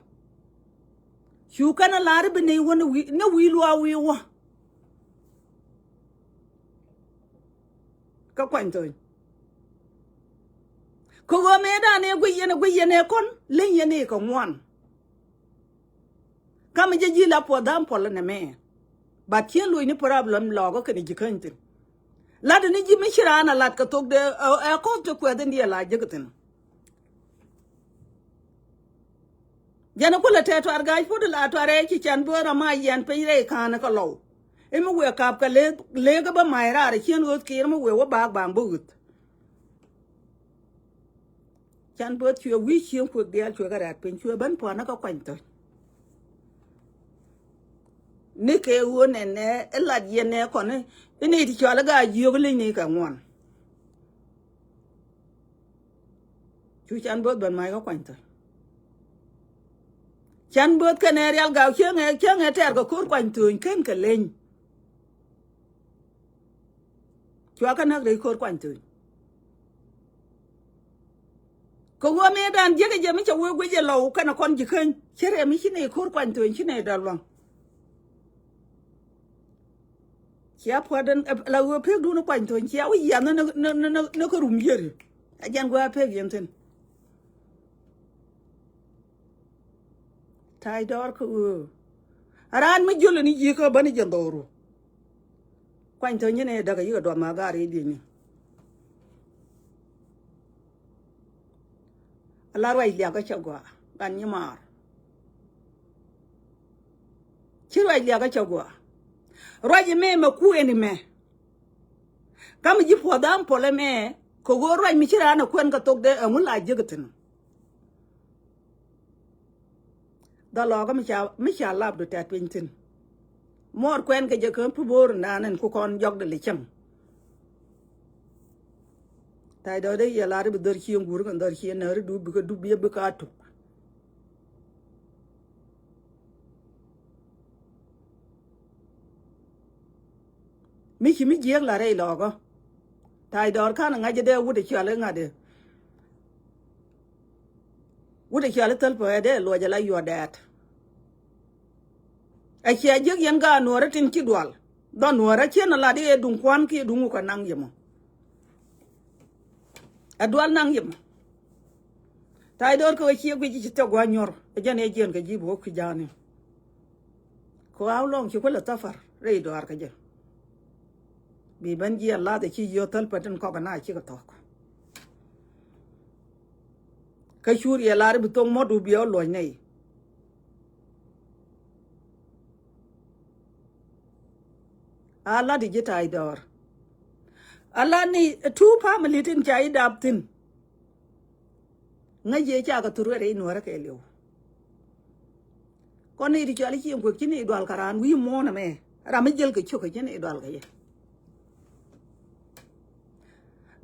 Cu kɛn a lar i̱ bi nɛy wä ni wi̱i̱, ni wi̱i̱ luaak wi̱i̱ wä. Kä kuany thöny. Kɛ ɣöö mëëdan ëë guic yɛn, ɛ guic yɛn ëë kɔn leny yɛn ëë kɛ ŋuan. Kamɛ jɛ ji̱ la puɔth dha̱a̱m puɔl nɛmɛ. But cien luc ni problem lɔɔkä kɛnɛ ji̱ käny thi̱n. Lat ni ji̱ mi ci raan a lat kɛ thok dee ɛ, ɛ kɔth ti kuɛth in diɛ la jek thi̱n. Jɛn kulɛ tɛt tuar ga̱a̱c put la tuar ɛ ci can böör ama yɛn piny rɛy ka̱n kä lɔw. Imi wëë kap kɛ lek, lek bä mac raar cien ɣöth kiir mi wëë wä baak baŋ bä ɣöth. Can böth cuɛ wi̱i̱ cieŋ kuek diaal cuɛ kɛ rɛ̈t piny cuɛ ben pua̱n kä kuany thöny. Ni kɛ ɣöö nɛnɛ ilat yɛn nɛ kɔn i̱ ni ti cɔal i̱ gaa jiök li̱ny ni kɛ ŋuan. Cu can böth ben mac kä kuany thöny. Can böth kɛnɛ rial gaw cieŋɛ, cieŋɛ tɛɛr kɛ ko̱r kuany thöny ken kɛ leny. Cua kä näk rɛy ko̱r kuany thöny. Kɛ ɣöö mëëdan jiäkɛ jɛ mi cɛ wee guic jɛ lɔw kɛnɛ kɔn ji̱ käny. Ci rɛm mi ci nɛy ko̱r kuany thöny ci nɛy dɔl luaŋ. Cia pua̱t den la ɣöö pek duun kuany thöny cia wi̱c yiath ni, ni, ni, ni, ni kä rum yieri. A jɛn gua̱a̱ pek yɛn thi̱n. Ta̱y dɔɔr kä ɣöö a raan mi jiöl ni ji̱ kä bäni jɛ dhɔru. Kuany thöny nyin ëë däk a yikɛ duɔth ma gaar i̱ di̱ni. A la ruac liak kä cɛ gɔaa gan nyi maar. Ci ruac liak kä cɛ gɔaa. Ruac imɛ mɛ kuëni mɛ. Kam ji̱ puɔth dha̱a̱m puɔl ɛmɛ kɛ ɣöö ruac mi ci raan ɛ kuɛn kɛ thok dee ɛŋu la jiäk thi̱n. Dhɔlɔɔkä mi ca, mi ca lapdu tɛt piny thi̱n. Muɔɔr kuɛn kɛ jɛ kä pi bo̱o̱r naan ɛn ku kɔn jɔkdɛ li cäŋ. Ta̱y dɔ̱ dee yɛ lar i̱ bi dhär cieŋ guur kɛn dhär cieŋ nääri dup bikɛ dup biɛ bikɛ a tuk. Mi ci mi jiääk la rɛy lɔɔkä. Ta̱y dɔɔr ka̱n ŋa̱c dee wut ɛ cial i̱ ŋa̱t i̱. Wut ɛ cial i̱ thäl pɛ ɛ dee luɔc ala yuɔt dɛɛt. Ɛ cia jiäk yɛn gaat nuɔɔrä tin ci dual. Dhɔn nuɔɔrä cien ala dee duŋ kuan kiɛ duŋ wukɛ naŋ yɛ mɔ. Ɛ dual naŋ yɛ mɔ. Ta̱y dɔɔr kɛ wä cie guic ci thiɔk gua̱ nyuɔr ɛ jɛn ɛ jiɛn kɛ ji̱ bi wä kui̱ ja̱a̱ni. Kɛ ɣaw lɔŋ ci kuälɛ thapar rɛy dɔaar kɛ jɛ. Bi ben jiɛn lath ɛ ci yio̱o̱ thäl pɛ tin kɔk ɛ na cikɛ thɔk. Kä cur yɛ lar i̱ bi thok mɔt wä biɛ wä luɔ̱c nɛy. A lat i̱ ji̱ ta̱y dɔɔr. A lat ni two family tin ca i̱ dap thi̱n. Ŋäc yee cakɛ thur wɛrɛ i̱ nuɔ̱ɔ̱rä kɛɛliw. Kɔn ni ti cɔal i̱ cieŋ kuek ci ni dual kɛ raan wi̱i̱ muɔ̱ɔ̱n ɛmɛ. Ram mi jiël kɛ cio̱k kɛ ci ni dual kɛ yɛ.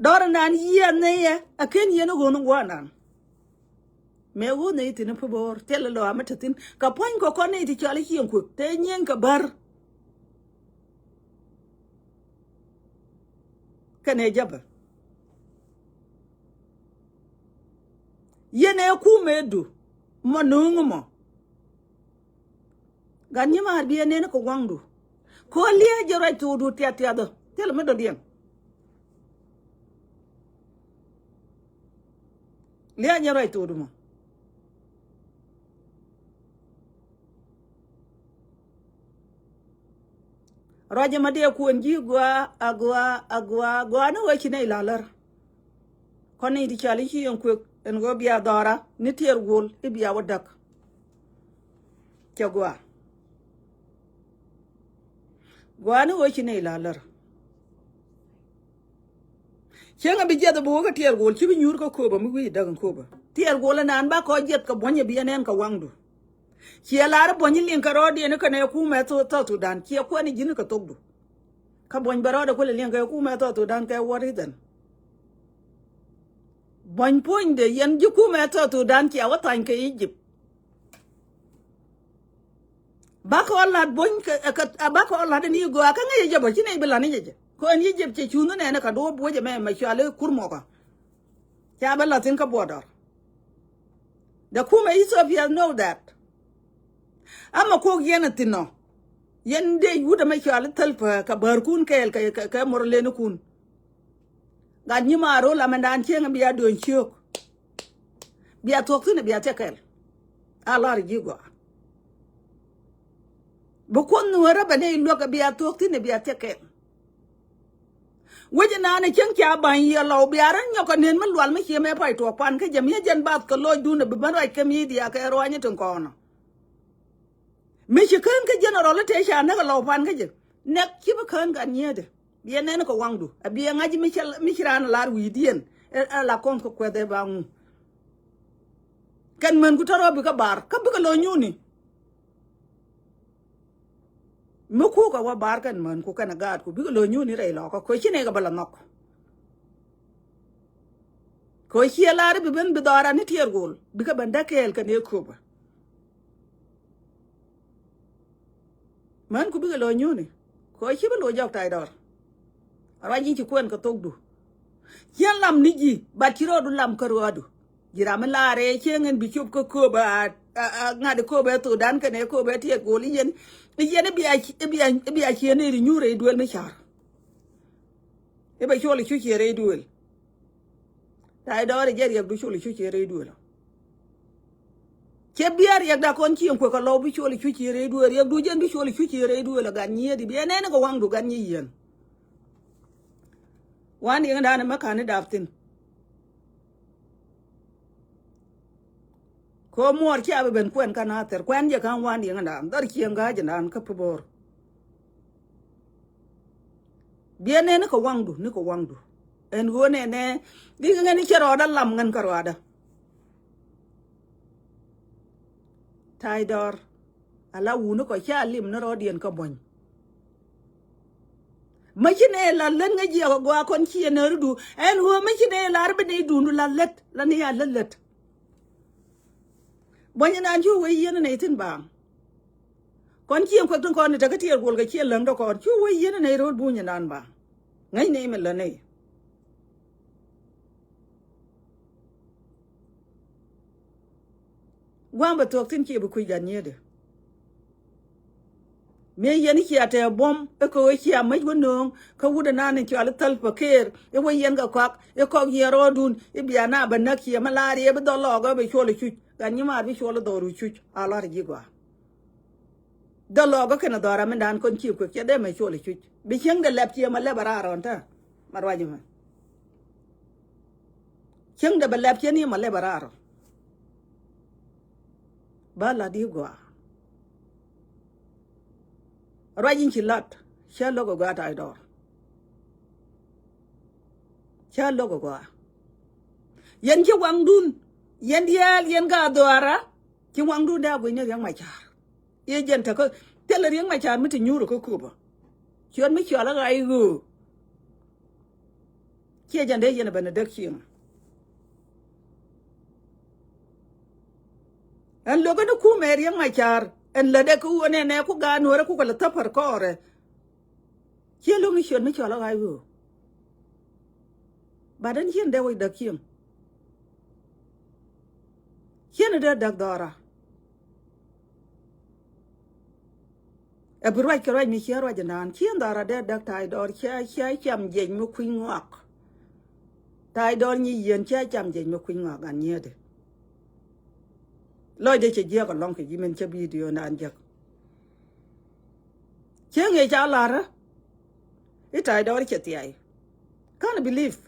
Dɔr nan yiëë nɛyɛ a ken yɛn i̱ ɣöönh in gua̱a̱r nan. Mëë ɣöönh nɛy thi̱n i̱ pi bo̱o̱r thilɛ lɔ amä te thi̱n kɛ puɔ̱ny kɛ kɔn ni ti cɔal i̱ cieŋ kuek te nyieny kɛ bär. Kɛnɛ jäpɛ. Yɛn ɛ kumɛ du mɔ nuŋ mɔ. Gat nyimaar bi ɛ nɛn kɛ waŋdu. Kɛ ɣöö liɛɛc jɛ ruac thokdu tiath tiathä thilɛ mi dɔ̱diɛn. Liɛɛc jɛ ruac thokdu mɔ. Ruac ɛmɛ dee kuɛn ji̱ gɔaa, agɔaa, agɔaa, agɔaa ni ɣöö ci nɛy la lär. Kɔn ni ti cɔal i̱ ci yɛn kuek ɛn ɣöö bia dhɔra ni tiɛɛr guɔl i̱ bia wä däk. Cɛ gɔaa. Gɔaa ni ɣöö ci nɛy la lär. Cieŋ a bi jiɛth a bi wä kä tiɛɛr guɔl ci bi nyuur kä kööbä mi wi̱i̱ däk in kööbä. Tiɛɛr guɔl ɛnan ba kɔ jiɛth kɛ buɔ̱ny a bi ɛn ɛn kɛ waŋdu. Ciɛ lar buɔ̱ny liŋ kɛ rɔɔdiɛn kɛnɛ kumɛ South Sudan, ciɛ kuɛn ji̱n kɛ thokdu. Kä buɔ̱ny bɛ rɔɔdɛ kulɛ liŋ kɛ kumɛ South Sudan kɛ what reason? Buɔ̱ny puɔ̱nydɛ yɛn ji̱ kumɛ South Sudan ciɛ wä thany kɛ Egypt. Bakɔ lat buɔ̱ny kɛ, kɛ, bakɔ lat ni gɔaa kä ŋäc jɛ bä ci nɛy bi lat ni jɛ jɛ. Kɔn Egypt cɛ cuŋ nɛnɛ kɛ duɔ̱ɔ̱p buɔ̱cɛ mɛ mɛ cuali kurmɔkä. Ca bä la̱th in kä border. The kumɛ Ethiopia know that. Ama kok yɛn a thin nɔ. Yɛn dee wut ama cɔal i̱ thäl pä kɛ bärkun kɛɛl kɛ, kɛ, kɛ mor lenikun. Gat nyi ma ro̱l amɛndan cieŋ bia duɔ̱ny ciök. Bia thuɔ̱k thin bia thiɛ kɛl. A lar ji̱ gɔaa. Bi kuoth nuɔ̱ɔ̱rä bɛ ni luäk bia thuɔ̱k thin bia thiɛ kɛl. Wec inan ɛ cieŋ ca ba̱ny yiɛ lɔw bia rän nyɔk kɛ nen mi lual mi cie mɛ pay tuɔɔk pan kä jɛ mi jɛn bath kɛ locdun ɛ bi bän ruac kä media kɛ ruanyä tin kɔnɔ. Mi ci kään kä general i̱ tëë ca näk ɛ lɔw pan kä jɛ nɛk ci bi kään gat nyiäätdɛ. Biɛ nɛn kɛ waŋdu ɛ biɛ ŋa̱c mi ci, mi ci raan ɛ lar wi̱i̱diɛn ɛ, ɛ la kɔn kɛ kuɛth ɛ ba ŋu. Kɛn män ku tɔrɔ bikɛ bar kä bikɛ lo̱ nyuni. Mi kukɛ wä bar kɛn män ku kɛn a gaatku bikɛ lo̱ nyuni rɛy lɔkä koci nɛy kɛ bä la nhɔk. Koci ɛ lar bi ben bi dhɔra ni tiɛɛr gol bikɛ ben däk kɛɛl kɛn ɛ köpä. Män ku bikɛ lo̱ nyuni koci bi lo̱ jɔk tay dɔr. Ruac in ci kuɛn kɛ thokdu. Cien lam ni ji̱ bat ci rɔɔdu lam kä ruaadu. Ji̱ ram mi laarɛ cieŋ in bi cop kä kööbä a, a, a ŋa̱t kööbä Thudan kɛnɛ kööbä tiɛt gol i̱ yɛn, i̱ yɛn i̱ bia, i̱ bia, i̱ bia cien in i̱ nyuur i̱ duël mi ca̱r. I̱ bɛ cuɔl i̱ cu cier i̱ duël. Tay dɔɔr i̱ jɛ riɛkdu cuɔl i̱ cu cier i̱ duël. Cɛ bia riɛkda kɔn cieŋ kuɛ kɛ lɔw bi cuɔl i̱ cu cier i̱ duël riɛkdu jɛn bi cuɔl i̱ cu cier i̱ duël ɛ gat nyiëëdi bi ɛ nɛn kɛ waŋdu gat nyi yieen. Wan diɛŋ dan mɛ ka̱n i̱ dap thi̱n. Kɛ muɔɔr cia bi ben kuɛn kä nathɛr kuɛn jɛ ka̱n wan diɛŋ dan dhɔr cieŋ ga̱a̱c dan kä pi bo̱o̱r. Biɛ nɛn ni kɛ waŋdu ni kɛ waŋdu. Ɛn ɣöö nɛnɛ dikɛ ŋɛn i̱ cɛ rɔɔdä lam ŋɛn kä rɔɔdä. Tay dɔr ala wuni kɔ ca lim ni rɔɔdiɛn kä buɔ̱ny. Mä ci nɛ la lät ŋä jiɛk ɔ gɔaa kɔn ci ɛ nääri du ɛn ɣöö mä ci nɛ lar bi nɛ dundu la lät la ni a lät lät. Buɔ̱ny nan cu wee yieen nɛ ithin baaŋ. Kɔn ci ɛn kuɛk tin kɔn ni tekä tiɛɛr guɔl kɛ ci ɛ läŋ dɔ kɔn cu wee yieen nɛ ro̱l buny nan baaŋ. Ŋäc nɛ imɛ lä nɛ. Gua̱a̱m bɛ thuɔ̱k thi̱n cie bi kui̱ gat nyiëëdɛ. Mëë yɛn i̱ cia tɛɛ buɔ̱m i̱ kɛ ɣöö cia mäc wä nööŋ kä wut ɛnan in cɔal i̱ thäl pä keer i̱ wä yɛn kɛ kɔak i̱ kɔk yɛn rɔɔdun i̱ bia na bɛ näk cie mä laar yɛ bi dhɔl lɔɔk ɛ bɛ cuɔl i̱ cuc gat nyimaar bi cuɔl i̱ dhɔru cuc a lɔr ji̱ gɔaa. Dhɔl lɔɔkä kɛnɛ dhɔra mindan kɔn ci kuek cɛ dee mɛ cuɔl i̱ cuc bi cieŋdɛ lɛp ciɛ mɛ lɛp a raar ɣɔn tä. Mɛ ruac mɛ cieŋdɛ bɛ lɛp ciɛ ni mɛ lɛp a raar ɣɔn. Ba lat i̱ gɔaa. Ruac in ci lat cä lo̱k ɛ gɔaa tay dɔɔr. Cä lo̱k ɛ gɔaa. Yɛn ci waŋdun yɛn diaal yɛn ka dhɔara. Ci waŋdun dee a guic ni Riɛk Macar. I̱ jɛn tekä thilɛ Riɛk Macar mi ti nyuur kä köpä. Ciöt mi cɔal ɛ ɣa̱c ɣöö ciɛ jɛn dee yɛn ɛ ben ɛ däk cieŋ. Ɛn lo̱k ɛn kumɛ Riɛk Macar ɛn lätdɛ kä ɣöö nɛnɛ ku gaat nuɔ̱ɔ̱rɛ ku kɛ lɛ thäpär kɔɔrɛ. Ciɛ lo̱ŋ i̱ ciöt mi cɔl ɛ ɣa̱c ɣöö. Bat ɛn ciɛn dee wec däk cieŋ. Ciɛn ɛ dee däk dhɔra. Ɛ bi ruac kɛ ruac mi ciɛ ruac ɛnan ciɛ dhɔra dee däk tay dɔɔr ciɛ ciɛ cam jiɛc mi kui̱ny ŋɔak. Tay dɔɔr nyi yieen ciɛ cam jiɛc mi kui̱ny ŋɔak an nyiëëdɛ. Lɔcdɛ cɛ jiɛk ɛlɔ̱ŋ kɛ ji̱ min cä bidio nan jiäk. Cieŋ ëë ca la̱rä I̱ Ta̱y Dɔɔr cɛ thiay. Can't believe.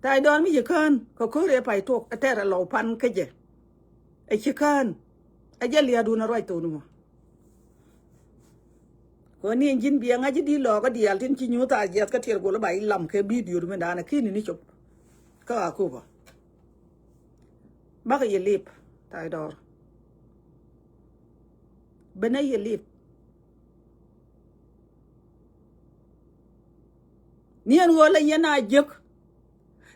Ta̱y Dɔɔr mi ci kään kɛ ko̱r ëë pay tuɔk ɛ tɛr ɛ lɔw pan kä jɛ. Ɛ ci kään. Ɛ jɛ lia̱a̱dun ɛ ruac thok ni mɔ. Kɛ ni ɛn ji̱n biɛ ŋa̱c i̱ di lɔɔkä diaal tin ci nyuuth a jiɛth kä Tiɛɛr Gol i̱ ba i̱ lam kɛ bidio di mindan ɛ ki̱n ni cop. Kä Akoba. Bakɛ yɛ lip Ta̱y Dɔɔr. Benɛ yɛ lip. Ni ɛn ɣöö la yɛn a jiäk.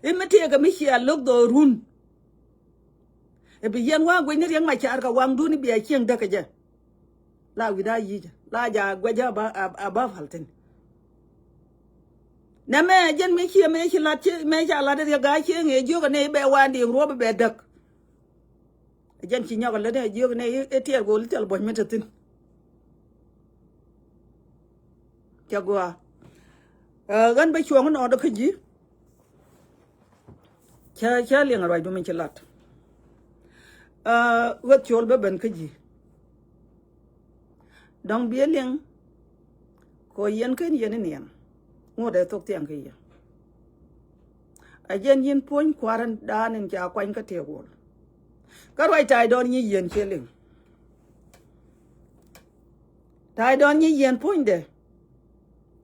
I̱ mi tëëkɛ mi cia lo̱k dhɔɔrun. Ɛ bi yɛn wa̱a̱ guic ni Riɛk Macar kɛ waŋdun i̱ bia cieŋ däk kɛ jɛ. La wi̱i̱ daa yic la ja guɛc a ba, a, a ba pal thi̱n. Nɛ mɛ jɛn mëë cië mëë ci lat ci mëë ca lat Riɛk gaa cieŋ ëë jiök ɛ nɛ i̱ bɛ wa̱a̱ ndiŋ ruɔ̱p i̱ bɛ däk. Jɛn ci nyɔk lät ni a jiök ni i̱ Tiɛɛr Gol i̱ thil buɔ̱ny mi te thi̱n. Cɛ gɔaa. Ɛ, ɣän bä cuɔ̱ŋ inɔɔdä kä ji̱. Cä, cä liɛŋ a ruacdu min ci lat. Ɛ, ɣöth col bä ben kä ji̱. Dɔ̱ŋ biɛ liŋ. Kɔ yɛn ken yɛn iniɛn ŋot ɛ thok thiaŋ kä yɛ. A jɛn yin puɔ̱ny kua̱r in daan in ca kuany kä Tiɛɛr Gol. Kä ruac Ta̱y Dɔɔr nyi yɛn ciɛ liŋ. Ta̱y Dɔɔr nyi yɛn puɔ̱nydɛ.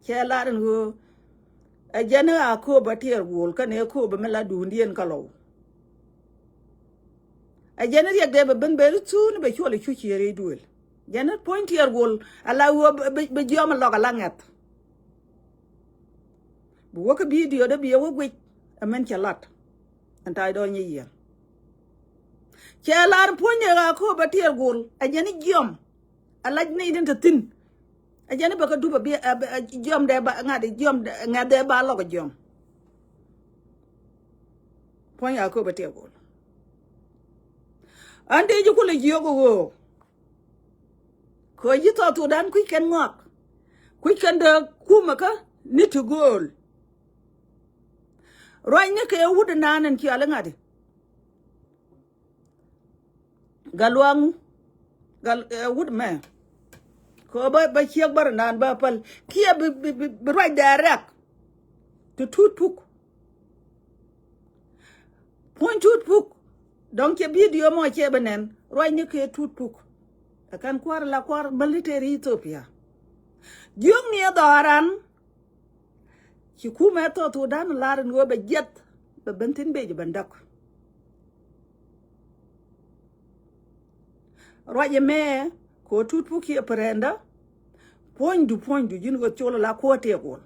Cɛ lar in ɣöö a jɛn a Akoba Tiɛɛr Gol kɛnɛ Akoba mi la duundiɛn kä lɔw. A jɛn Riɛk dee bɛ ben ben thuun bɛ cuɔl i̱ cu ciëër i̱ duël. Jɛn puɔ̱ny Tiɛɛr Gol a la ɣöö bɛ, bɛ, bɛ jiɔam a lɔk a la ŋɛth. Bi wä kä bidio dee bi ɛ wä guic. Ɛ mɛn cɛ lat. Ɛn Ta̱y Dɔɔr nyi yɛn. Cɛ lar puɔ̱ny dee Akoba Tiɛɛr Gol a jɛn i̱ jiɔam. A lac nɛy tin te thi̱n. A jɛn i̱ bɛ kä dup a bi, a, a, jiɔam dee ba ŋa̱t i̱ jiɔam dee, ŋa̱t dee ba lɔk a jiɔam. Puɔ̱ny Akoba Tiɛɛr Gol. An dee ji̱ kulɛ jiök ɣöö. Kɛ ji̱ South Sudan kui̱c kɛn ŋɔak. Kui̱c kɛn dee kumɛ kä ni ti gööl. Ruacni kɛ wut inan in cial iŋa̱ti. Gal luaŋu. Gal, ɛ, wut mɛ. Kɛ bä, bä ciek bä ri naan bä päl. Kiɛ bi, bi, bi, bi ruac dee riak. Ti Tut Puk. Puɔ̱ny Tut Puk. Dɔ̱ŋ cɛ bidio mɔ cɛ bi nɛn. Ruacni kɛ Tut Puk. Ɛ kɛn kua̱r la kua̱r military Ethiopia. Jiökni ɛ dhɔaran. Ci kumɛ South Sudan lar in ɣöö bɛ jiɛth bɛ ben thi̱n bec ben däk. Ruac ɛmɛ kɛ ɣöö Tut Puk kiɛ pärɛndä. Puɔ̱nydu, puɔ̱nydu ji̱n ɣöö col ala kuɔ̱ɔ̱t tëë gol.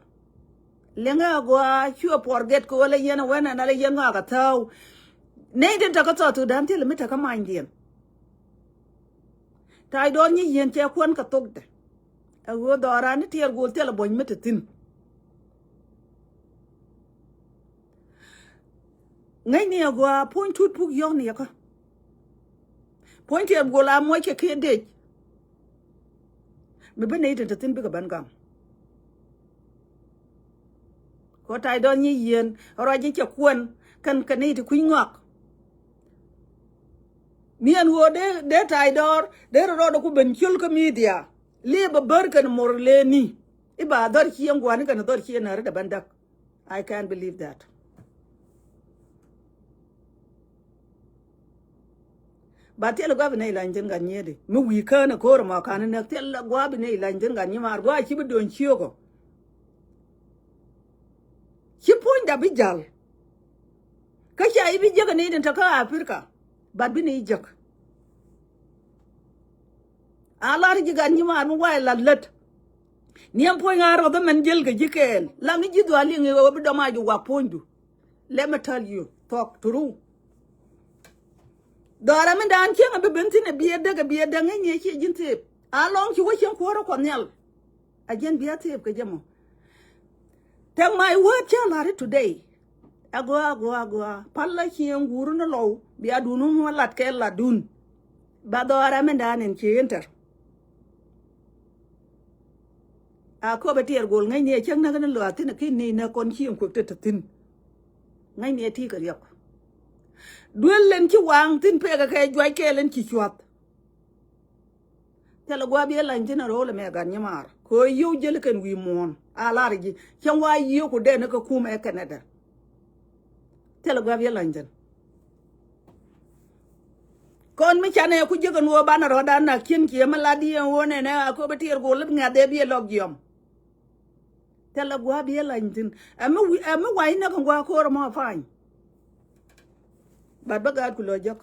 Liŋɛ agɔaa cuɛ puɔr gɛt kɛ ɣöö la yɛn ɛ wɛn ɛn ala yɛn ŋɔak a thääu. Nɛy tin te kä South Sudan thilɛ mi te kä manydiɛn. Ta̱y Dɔɔr nyi yien cɛ kuän kɛ thokdɛ. Ɛ ɣöö dhɔran ni Tiɛɛr Gol thilɛ buɔ̱ny mi te thi̱n. Ŋäcni agɔaa puɔ̱ny Tut Puk yɔ̱k ni yɛ kä. Puɔ̱ny Tiɛɛr Gol a muɔc kɛ kiɛ dec. Mi bi nɛy tin te thi̱n bikɛ ben gam. Kɛ ɣöö Ta̱y Dɔɔr nyi yien ruac ji̱ cɛ kuän kɛn kɛ nɛy ti kui̱ ŋɔak. Ni ɛn ɣöö dee, dee Ta̱y Dɔɔr dee rɔ rɔɔdɛ ku ben ciöl kä media. Liɛ bä bär kɛn mor leni i̱ ba dhɔr cieŋ gua̱ni kɛn dhɔr cieŋ nääri dee ben däk. I can't believe that. Ba thil gua̱a̱p inɛ ilany thi̱n gat nyiedi mi wi̱i̱ kään ɛ ko̱o̱r ɛmɔ ka̱n inɛ thil gua̱a̱p inɛ ilany thi̱n gat nyi maar gua̱a̱ ci bi do̱ny ciökɔ. Ci puɔ̱nyda bi ja̱l. Kä ca i̱ bi jek inɛ idin te kä Africa. But bi ni jek. A lar ji̱ gat nyi maar mi wa̱a̱ ilat lät. Niɛm puɔ̱ny ŋa̱a̱r rɔth ɛmɛn jiël kɛ ji̱ kɛɛl lam ni ji̱ dhuaal liŋ i̱ ɣöö bi dɔm a ji̱ wak puɔ̱nydu. Let me tell you, thuɔk true. Dhɔra mi daan cieŋ a bi ben thi̱n a biɛ däk a biɛ däk ŋäcni a ciɛ ji̱n thëëp a lɔŋ ci wä cieŋ kuäärä kuɔth nhial. A jiɛn bia thëëp kɛ jɛ mɔ. Tɛk my word cä la̱ri today. Agɔaa agɔaa agɔaa pal la cieŋ guuri ni lɔw bia duun wun wä lat kɛ latdun. Ba dhɔra mi daan in ci inter. A köpɛ tiɛɛr gol ŋäcni a cäŋ näk ni lɔa thi̱n a ki̱n ni näk kɔn cieŋ kuek te te thi̱n. Ŋäcni a ti̱i̱ kɛ riɔk. Duel lɛn ci waŋ thi̱n pekɛ kɛ juac kɛɛl ɛn ci cuath. Thilɛ gua̱a̱p yɛ lany thi̱n a ro̱o̱l ɛmɛ gat nyimaar. Kɛ ɣöö yio̱w jäl kɛn wi̱i̱ muɔ̱ɔ̱n a lar ji̱. Cäŋ wa yio̱w ku dɛn kä kumɛ ɛ Canada. Thilɛ gua̱a̱p yɛ lany thi̱n. Kɔn mi canɛ ku jiäk ɛn ɣöö banɛ rɔ̱dan nak cin ciɛ mi lat diɛn ɣöö nɛnɛ a köp ɛ tiɛɛr go̱o̱l lät ŋa̱th ɛ bi ɛ lɔk jiɔm. Thilɛ gua̱a̱p yɛ lany thi̱n. Ɛ mi wi̱i̱, ɛ mi wa̱i̱ näk ɛn gua̱a̱ ko̱r ɛmɔ a pa̱a̱ny. But bä gaat ku lɔ jek.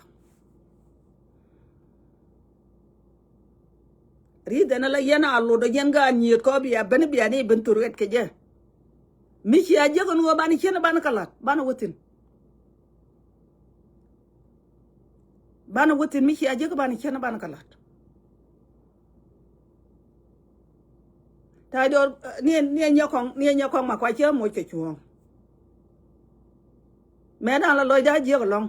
Ri̱th ɛn ala yɛn a lot ɔ yɛn gaat nyiet kɔ bia ben bia ni ben thur ɣɛt kɛ jɛ. Mi cia jek ɛn ɣöö banɛ cien banɛ kɛ la̱t banɛ wä thi̱n. Banɛ wä thi̱n mi cia jek banɛ cien banɛ kɛ la̱t. Ta̱a̱ dɔɔr, eh, niɛ, niɛ nyɛ kɔŋ, niɛ nyɛ kɔŋ ma kua cä moc kɛ cuɔ̱ɔ̱ŋ. Mɛ da̱a̱n la lɔcdä jiäk ɛlɔ̱ŋ.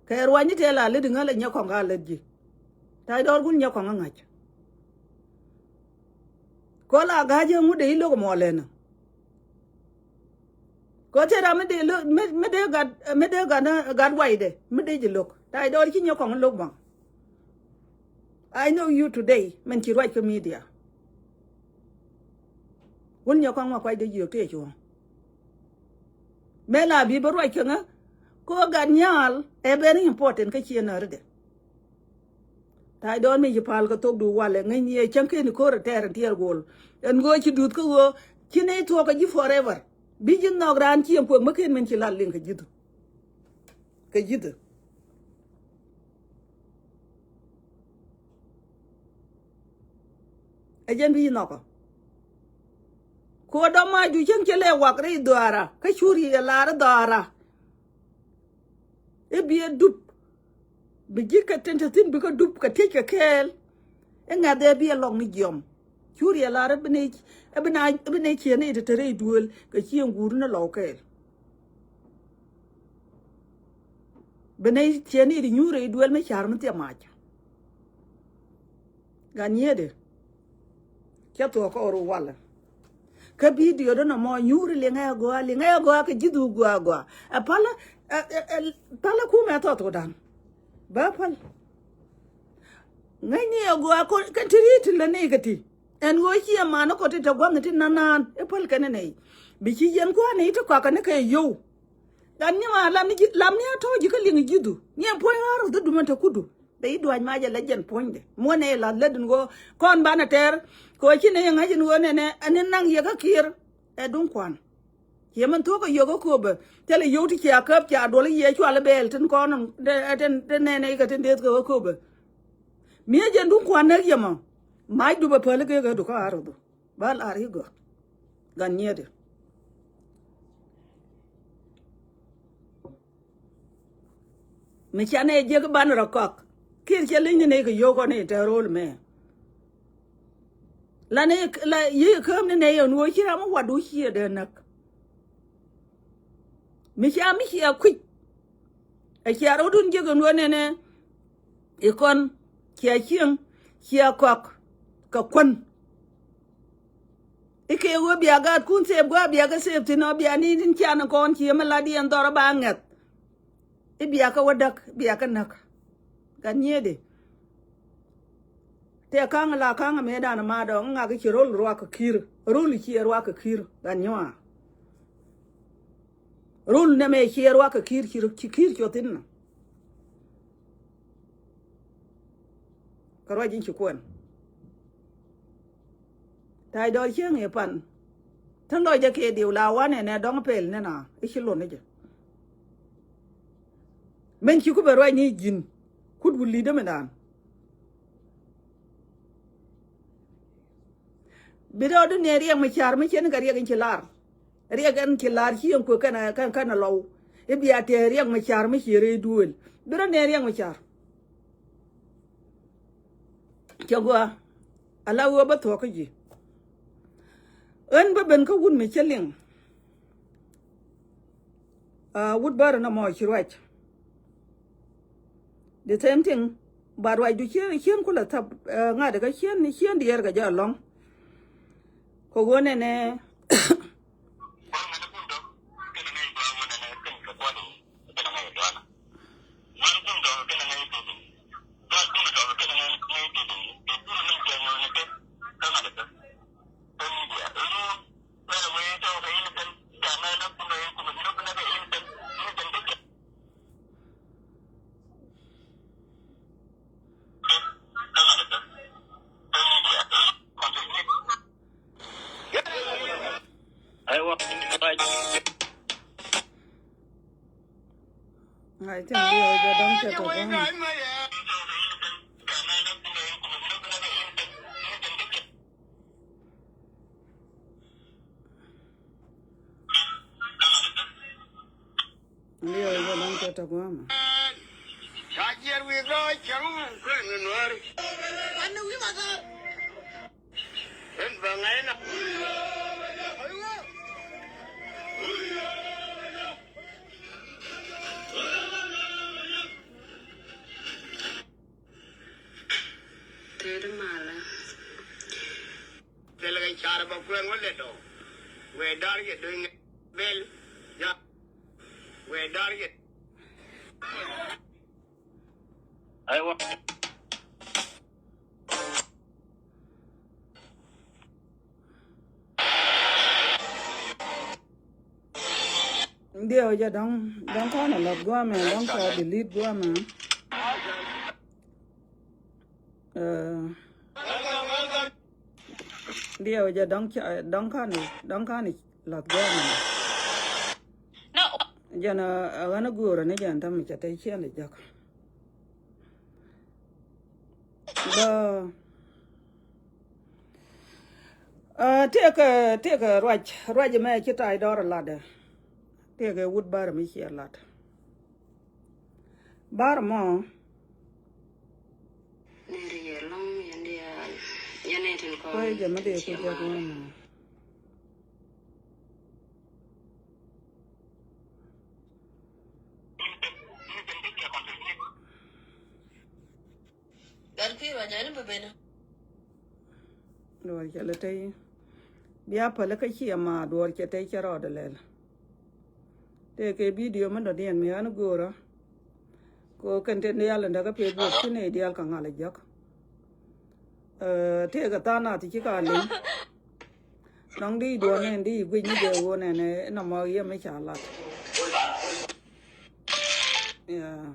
Kɛ ruanyni tëë la lät iŋä lɛ nyɛ kɔŋ ka lät ji̱. Ta̱a̱ dɔɔr gul nyɛ kɔŋ ɛ ŋa̱c. Kɔ la ga̱a̱c ɛ ŋut dee i̱ lo̱k ɛmɔ lɛn ɛ. Kɔ tëë ram mi dee lo̱k, mi, mi dee gat, mi dee gat, gat waydɛ, mi dee ji̱ lo̱k. Ta̱a̱ dɔɔr ci nyɛ kɔŋ lo̱k baŋ. I know you today, min ci ruac kä media. Wun nyɛ kɔŋ ma kuacdɛ jiök tëë cuɔ̱ɔ̱ŋ. Mëë la bi bä ruac kä ŋä, kɔ gat nyaal, ɛ very important kä ciɛ närädɛ. Ta̱a̱ dɔɔr mi ci pal kä thok du walɛ, ŋäcni ɛ cäŋ keni ko̱r ɛ tɛɛr ɛn tiɛɛr go̱o̱l. Ɛn ɣöö ci duth kä ɣöö, ci nɛy thuɔ̱k kä ji̱ forever. Bi ji̱ nhɔk raan ci ɛn puek mä ken min ci lat liŋ kä ji̱thu. Kɛ ji̱thɛ. Ɛ jɛn bi nhɔkɔ. Ku ɛ dɔ̱ma̱a̱cdu cäŋ cɛ lɛ wak rɛy dhɔaara kä curi ɛ lar dhɔaara. I̱ bi ɛ dup. Bi ji̱ kɛ tin te thi̱n bikɛ dup kɛ tiec kɛ kɛɛl. I̱ ŋa̱th ɛ bi ɛ lɔk ni jiɔm. Curi ɛ lar i̱ bi nɛ, i̱ bi nɛ, i̱ bi nɛ ciɛ ni ti te rɛy duëël kɛ cieŋ guur ni lɔw kɛɛl. Bi nɛ ciɛ ni ti nyuur rɛy duëël mi ca̱r mi thiɛ mac. Gat nyiëëdi. Cä thuɔ̱k kä ɣöö ru walɛ. Kä bidio dɔ̱nɔ mɔ nyuuri liŋɛ agɔaa, liŋɛ agɔaa kɛ ji̱thu gɔaa gɔaa. Ɛ palä, ɛ, ɛ, ɛ, palä kumɛ thɔɔth ɣöödan. Bä päl. Ŋäcni agɔaa kɔn kɛn ti ri̱i̱t ti lä ni kɛ ti. Ɛn ɣöö ciɛ man kɔ ti te gua̱nh ti nanan i̱ päl kɛn nɛy. Bi ci yɛn kua̱n i̱ ti kɔakä ni kɛ yio̱w. Gat nyimaar lam ni ji̱, lam ni a tɔ̱ ji̱ kä liŋ ji̱thu. Ni ɛn puɔ̱ny ɣa̱r ɣöth dum ɛn te kudu. Dee i̱ dua̱c mac ala jɛn puɔ̱nydɛ muɔ̱n ɛ la lät in ɣöö kɔn banɛ tɛr. Kɛ ɣöö ci nɛy ɛ ŋa̱c in ɣöö nɛnɛ ɛn in naŋ yɛ kä kiɛɛr. Ɛ duŋ kua̱n. Ciɛ min thuɔ̱k kɛ yio̱k kä köpɛ thilɛ yio̱w ti cia käp cia duɔl i̱ yiëë cual i̱ bɛɛl tin kɔn tin, tin nɛnɛ ikɛ tin deeth kɛ kä köpɛ. Mi ɛ jɛn duŋ kua̱n näk yɛ mɔ. Mac dupɛ päl i̱ kek ɛ dukä aro̱dhu. Bä lar i̱ gɔ̱. Gat nyiëëdi. Mi ca nɛ jiäk ban rɔ kɔk. Kiɛ cɛ leny ni nɛy kɛ yio̱w kɔn i̱ tɛ ro̱l mɛ. La nɛy la yiëë käm ni nɛy ɛn ɣöö ci ram mi wat wä ciɛ dee näk. Mi cia mi cia kui̱c. Ɛ cia rɔ̱dun jiäk ɛn ɣöö nɛnɛ. I̱ kɔn cia cieŋ cia kɔk kɛ kuän. I̱ kɛ ɣöö bia gaatkun thep gua̱a̱ bia kɛ thep thi̱n ɔ bia ni tin cian kɔn ci mi la diɛn dhɔr ba ŋɛth. I̱ bia kɛ wä däk bia kɛ näk. Gat nyiëëdi. Tëë ka̱ŋ la ka̱ŋ mëëdan ma dɔ̱ŋ ŋak i̱ ci ro̱l ruak kɛ ki̱r ro̱l i̱ ci ruak kɛ ki̱r gat nyuaa. Ro̱l nɛmɛ ci ruak kɛ ki̱r ci ki̱r cuɔth in nɔ. Kɛ ruac in ci kuɛn. Ta̱a̱c dɔɔr cieŋ i̱ pan. Tän lɔcdɛ kiɛ diw la wanɛ nɛ dɔ̱ŋ pɛl nɛn a i̱ ci luɔ̱n ni jɛ. Min ci ku bɛ ruac ni ji̱n kut wuli dämɛ dan. Bi dɔɔdu nɛ riɛk mi ca̱r mi cien kɛ riɛk in ci lar. Riɛk ɛn ci la̱r ci ɛn kuek kɛn kɛn kɛn lɔw. I̱ bia tɛɛ riɛk mi ca̱r mi ci rɛy duëël bi rɔ nɛn riɛk mi ca̱r. Cɛ gua ala ɣöö bä thuɔ̱k kä ji̱. Ɣän bä ben kä wut mi cä liŋ. Wut bärä nɔmɔ ci ruac. The same thing. Ba ruacdu cien cien kulɛ thäp ŋa̱t kä cien cien diɛɛr kɛ jɛ alɔ̱ŋ. Kɛ ɣöö nɛnɛ. I think we are done to go. Ndiyo, iwe lɔŋ kɛ tɔ guama. Ca jiɛr wi̱i̱ gɔɔ cäŋ kuɛn nuääri. Ɛn bä ŋa̱cna. Tëëdi malä. Thilɛ kɛ car bä kuɛn wä lɛ dɔ̱. Wee dar yɛ do̱ny bɛl. Ja. Wee dar yɛ. Aiwa. Ndiɛ wä jɛ dɔŋ, dɔŋ kɔn a lɔt guamɛ, dɔŋ kɔn a delete guamɛ. Eh, ndiɛ wä jɛ dɔŋ ca, dɔŋ kɔn a, dɔŋ kɔn a lɔt guamɛ. Jɛn a, a ɣän a guurä ni jɛn tämɛ cɛ te ciɛn a jɔk. Bä, ah, tëëkɛ, tëëkɛ ruac, ruac mɛ ci tay dɔr latdɛ. Tëëkɛ wut bär mi ciɛ lat. Bär mɔ. Neri yɛ lɔŋ yɛn diaal, yɛn ni tin kɔn. Kuɛ jɛ mi dee ku jɛ guɔn. Duɔr cɛ lɛ tey. Bia päl kä ciɛ ma duɔr cɛ tey cɛ rɔɔdɛ lɛl. Tëëkɛ bidio mi dɔ̱diɛn mi ɣän go̱o̱rä. Ko kɛn ten diaal in däkä pek guɔp ci nɛy diaal kä ŋa̱l a jɔk. Eh, tëëkɛ tha̱a̱ŋ nath ci ka liŋ. Nɔŋ di duɔ̱ɔ̱r nɛn di guic ni jɛ ɣöö nɛn, eh, nɔmɔ yɛ mi ca lat. Yeah.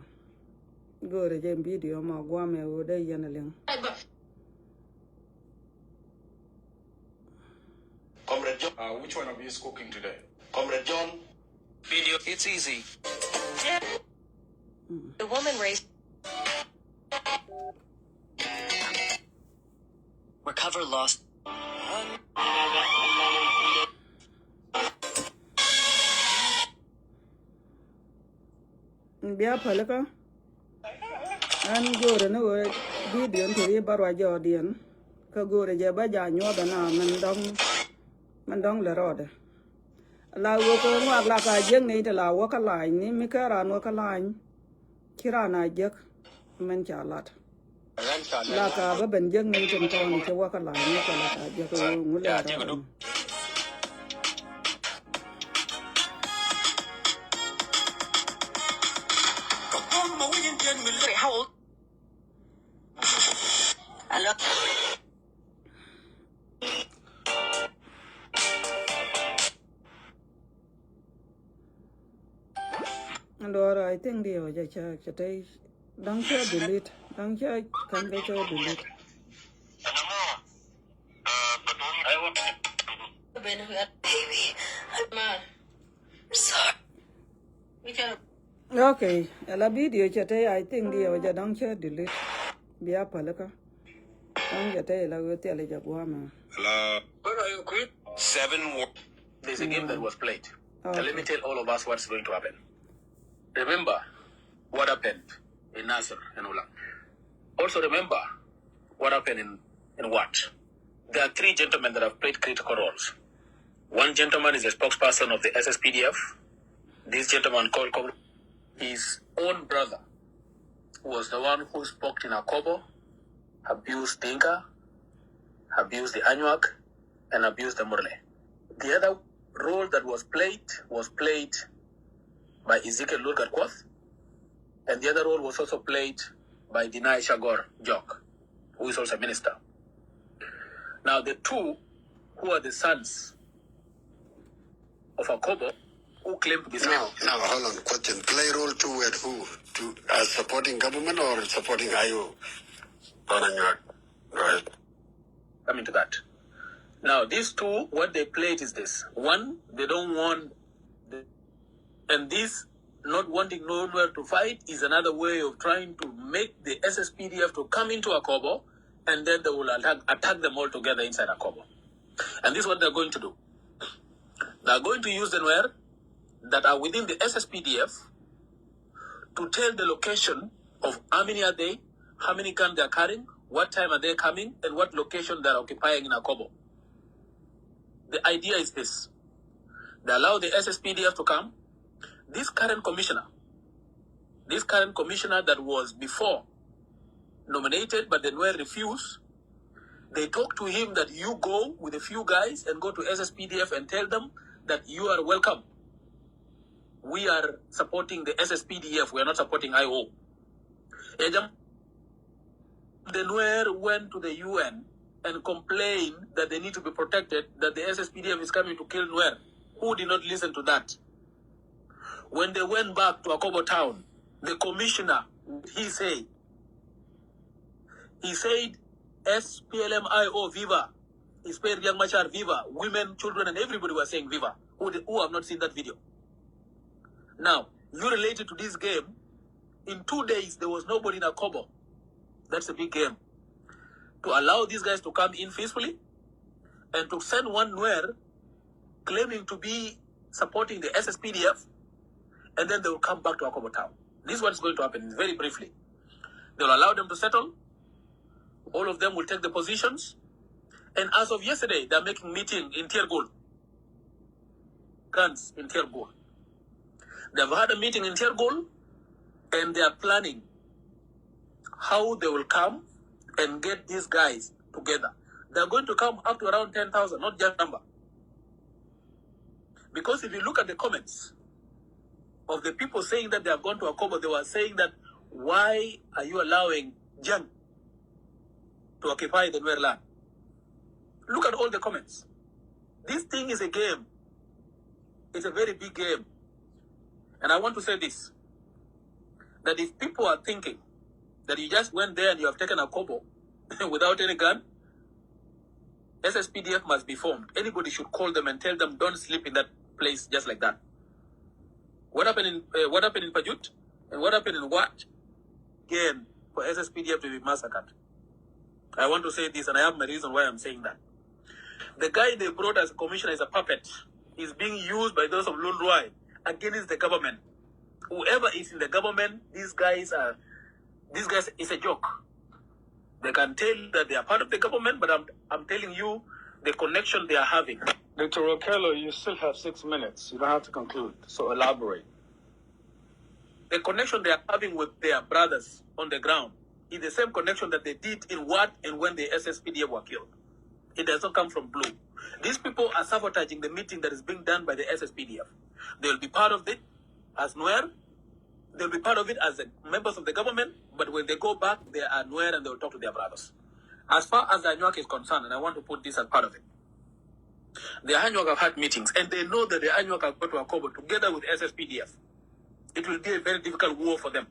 Go̱o̱rɛ jɛ bidio ma guamɛ ɣöö dee yɛn a liŋ. Comrade John. Uh, which one of you is cooking today? Comrade John. Video. It's easy. The woman raised. Recover lost. Bia pälikä. Ɣän go̱o̱rä ni ɣöö bidio ti ri bä ruac jɔɔdiɛn. Kä go̱o̱rä jɛ bä ja nyuɔth ɛna min dɔ̱ŋ, min dɔ̱ŋ lɛ rɔɔdɛ. La wä kä ŋuak la ka jiäkni ti la wä kä lany ni mi kä raan wä kä lany. Ci raan a jiäk min ca lat. La ka bä ben jiäkni tin tɔɔni ci wä kä lany ni ca la ka jiäk ŋu lɛ raan. Hello. Ndɔɔr, I think diɛ wä jɛ cä cä tey. Da̱ŋ cä delete. Da̱ŋ cä ka̱n kɛ cä delete. Baby, I'm sorry. Okay, ala bidio cɛ tey, I think diɛ wä jɛ da̱ŋ cä delete. Bia pälikä. Da̱ŋ cɛ tey la wä thiali jɛ guamɛ. Hello. Seven wo- There's a game that was played. Okay. Let me tell all of us what's going to happen. Remember what happened in Nasir and Ulang. Also remember what happened in, in what? There are three gentlemen that have played critical roles. One gentleman is a spokesperson of the S S P D F. This gentleman called Kong, his own brother was the one who spoke in Akobo, abused Dinka, abused the Anuak, and abused the Murle. The other role that was played was played by Ezekiel Lurgat Kuoth, and the other role was also played by Denai Shagor Jok, who is also a minister. Now, the two who are the sons of Akobo, who claim to be... Now, now, hold on. Question. Play role two with who? To, as supporting government or supporting I O? Go ahead. Coming to that. Now, these two, what they played is this. One, they don't want, the, and this not wanting Nuer to fight is another way of trying to make the S S P D F to come into Akobo, and then they will attack, attack them all together inside Akobo. And this is what they're going to do. They are going to use the Nuer that are within the S S P D F to tell the location of how many are they, how many guns they are carrying, what time are they coming, and what location they are occupying in Akobo. The idea is this. They allow the S S P D F to come. This current commissioner, this current commissioner that was before nominated, but the Nuer refused, they talk to him that you go with a few guys and go to S S P D F and tell them that you are welcome. We are supporting the S S P D F. We are not supporting I O. Ejam, the Nuer went to the U N and complained that they need to be protected, that the S S P D F is coming to kill Nuer. Who did not listen to that? When they went back to Akobo town, the commissioner, he said, he said, S P L M I O viva, S P L M Riek Machar viva, women, children, and everybody were saying viva. Who, did, who have not seen that video? Now, you related to this game. In two days, there was nobody in Akobo. That's a big game. To allow these guys to come in peacefully and to send one Nuer claiming to be supporting the S S P D F, and then they will come back to Akobo town. This is what is going to happen very briefly. They will allow them to settle. All of them will take the positions. And as of yesterday, they are making meeting in Tiergol. Guns in Tiergol. They've had a meeting in Tiergol, and they are planning how they will come and get these guys together. They are going to come up to around ten thousand, not just number. Because if you look at the comments of the people saying that they have gone to Akobo, they were saying that, "Why are you allowing Jang to occupy the Nuer land?" Look at all the comments. This thing is a game. It's a very big game. And I want to say this, that if people are thinking that you just went there and you have taken Akobo without any gun, S S P D F must be formed. Anybody should call them and tell them, "Don't sleep in that place just like that." What happened in, uh, what happened in Pajut and what happened in Wat? Again, for S S P D F to be massacred. I want to say this, and I have my reason why I'm saying that. The guy they brought as a commissioner is a puppet. He's being used by those of Lul Ruai against the government. Whoever is in the government, these guys are, these guys is a joke. They can tell that they are part of the government, but I'm, I'm telling you the connection they are having. Doctor Okello, you still have six minutes. You don't have to conclude, so elaborate. The connection they are having with their brothers on the ground is the same connection that they did in Wat and when the S S P D F were killed. It does not come from blue. These people are sabotaging the meeting that is being done by the S S P D F. They will be part of it as Nuer. They'll be part of it as the members of the government. But when they go back, they are Nuer and they will talk to their brothers. As far as Anyuak is concerned, and I want to put this as part of it, the Anyuak have had meetings, and they know that the Anyuak are going to Akobo together with S S P D F. It will be a very difficult war for them.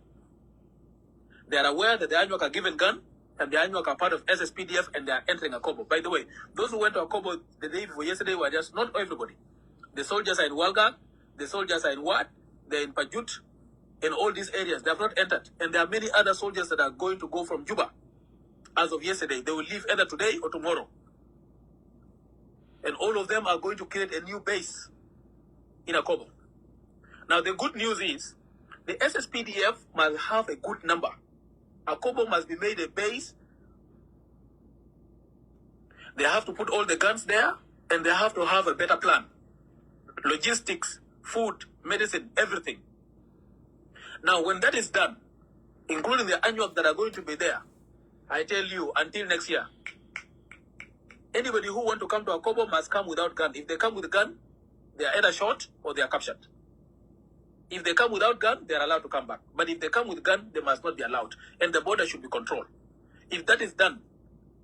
They are aware that the Anyuak are given gun, and the Anyuak are part of S S P D F, and they are entering Akobo. By the way, those who went to Akobo the day before yesterday were just not everybody. The soldiers are in Walgak, the soldiers are in Wat, they're in Pajut, in all these areas. They have not entered. And there are many other soldiers that are going to go from Juba. As of yesterday, they will leave either today or tomorrow. And all of them are going to create a new base in Akobo. Now, the good news is the S S P D F must have a good number. Akobo must be made a base. They have to put all the guns there, and they have to have a better plan. Logistics, food, medicine, everything. Now, when that is done, including the Anyuak that are going to be there, I tell you, until next year, anybody who want to come to Akobo must come without gun. If they come with gun, they are either shot or they are captured. If they come without gun, they are allowed to come back. But if they come with gun, they must not be allowed. And the border should be controlled. If that is done,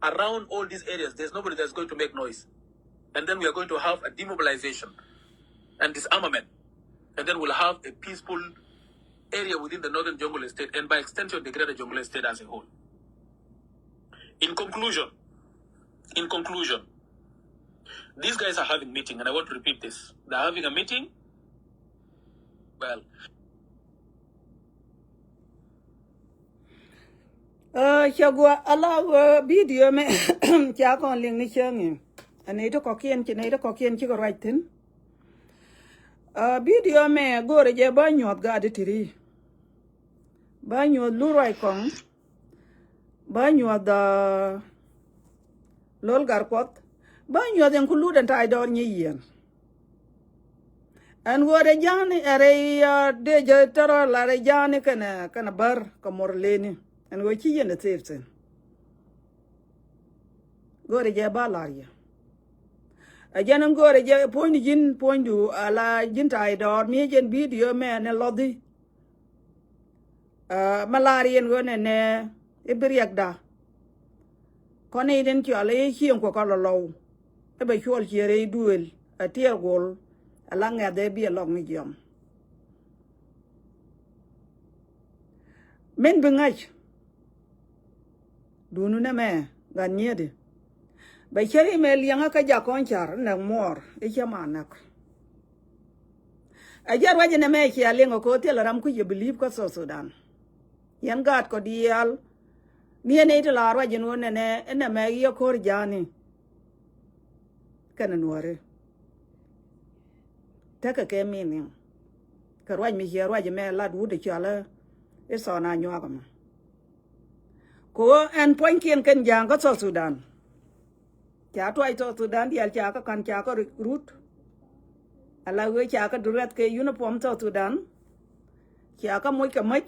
around all these areas, there's nobody that's going to make noise. And then we are going to have a demobilization and disarmament. And then we'll have a peaceful area within the northern Jonglei State and by extension the greater Jonglei State as a whole. In conclusion, in conclusion, These guys are having meeting, and I want to repeat this. They're having a meeting. Well, uh, cɛ guɔ ala wä video mɛ ca kɔn liŋ ni cäŋ i̱. Anɛ ti kɔkiɛn ci nɛ ti kɔkiɛn ci kɛ ruac thi̱n. Uh, video mɛ go̱o̱rɛ jɛ ba nyuɔth gaat ti ri. Ba nyuɔth lu ruac kɔŋ. Ba nyuɔth, uh, Lol Gatkuɔth. Ba nyuɔth ɛn ku lut ɛn ta̱a̱c dɔɔr nyi yiɛn. Ɛn ɣöö rɛ ja̱a̱ni ɛ rɛy, uh, dee jɛ tärɔ la rɛ ja̱a̱ni kɛnɛ, kɛnɛ bär kɛ mor leni. Ɛn ɣöö ci yɛn ɛ thep thi̱n. Go̱o̱rɛ jɛ ba la̱r yɛ. Ɛ jɛn ɛn go̱o̱rɛ jɛ puɔ̱nydu ji̱n puɔ̱nydu ala ji̱n ta̱a̱c dɔɔr mi jɛn video mɛ ɛn ɛ lɔthi. Aa, ma laar yɛn ɣöö nɛnɛ i̱ bi riɛkda. Kɔn i̱ tin cɔal i̱ cieŋ kuɔ kɔn lɔ lɔw. I̱ bɛ cuɔl ciëër i̱ duëël a tiɛɛr gol a la ŋɛ̈th ëë bi a lɔk ni jiɔm. Min bi ŋäc duunu nɛmɛ gat nyiëëdi. Bɛ cär i̱ mɛ liɛŋä kä jak kɔn ca̱r näk muɔɔr i̱ cä ma näk. Ɛ jɛ ruac inɛ mɛ cia liŋ ɛ ko̱ thilɛ ram kui̱c ɛ bi li̱i̱p kä South Sudan. Yɛn gaat kɔ diaal ni ɛ nɛy ti la ruac in wä nɛnɛ inɛ mɛ yiɛ ko̱r ja̱a̱ni. Kɛnɛ nuɔ̱ɔ̱ri tekɛ kɛ meaning. Kɛ ruac mi ciɛ ruac mɛ lat wut ɛ cɔal i̱ Thɔn Anyuak ɛmɛ. Ko̱ ɛn puɔ̱nykiɛn kɛn ja̱a̱ŋ kä South Sudan. Ca tuac South Sudan diaal ca kä ka̱n ca kä rut. Ala wee ca kä duret kɛ uniform South Sudan. Ca kä moc kɛ mäc.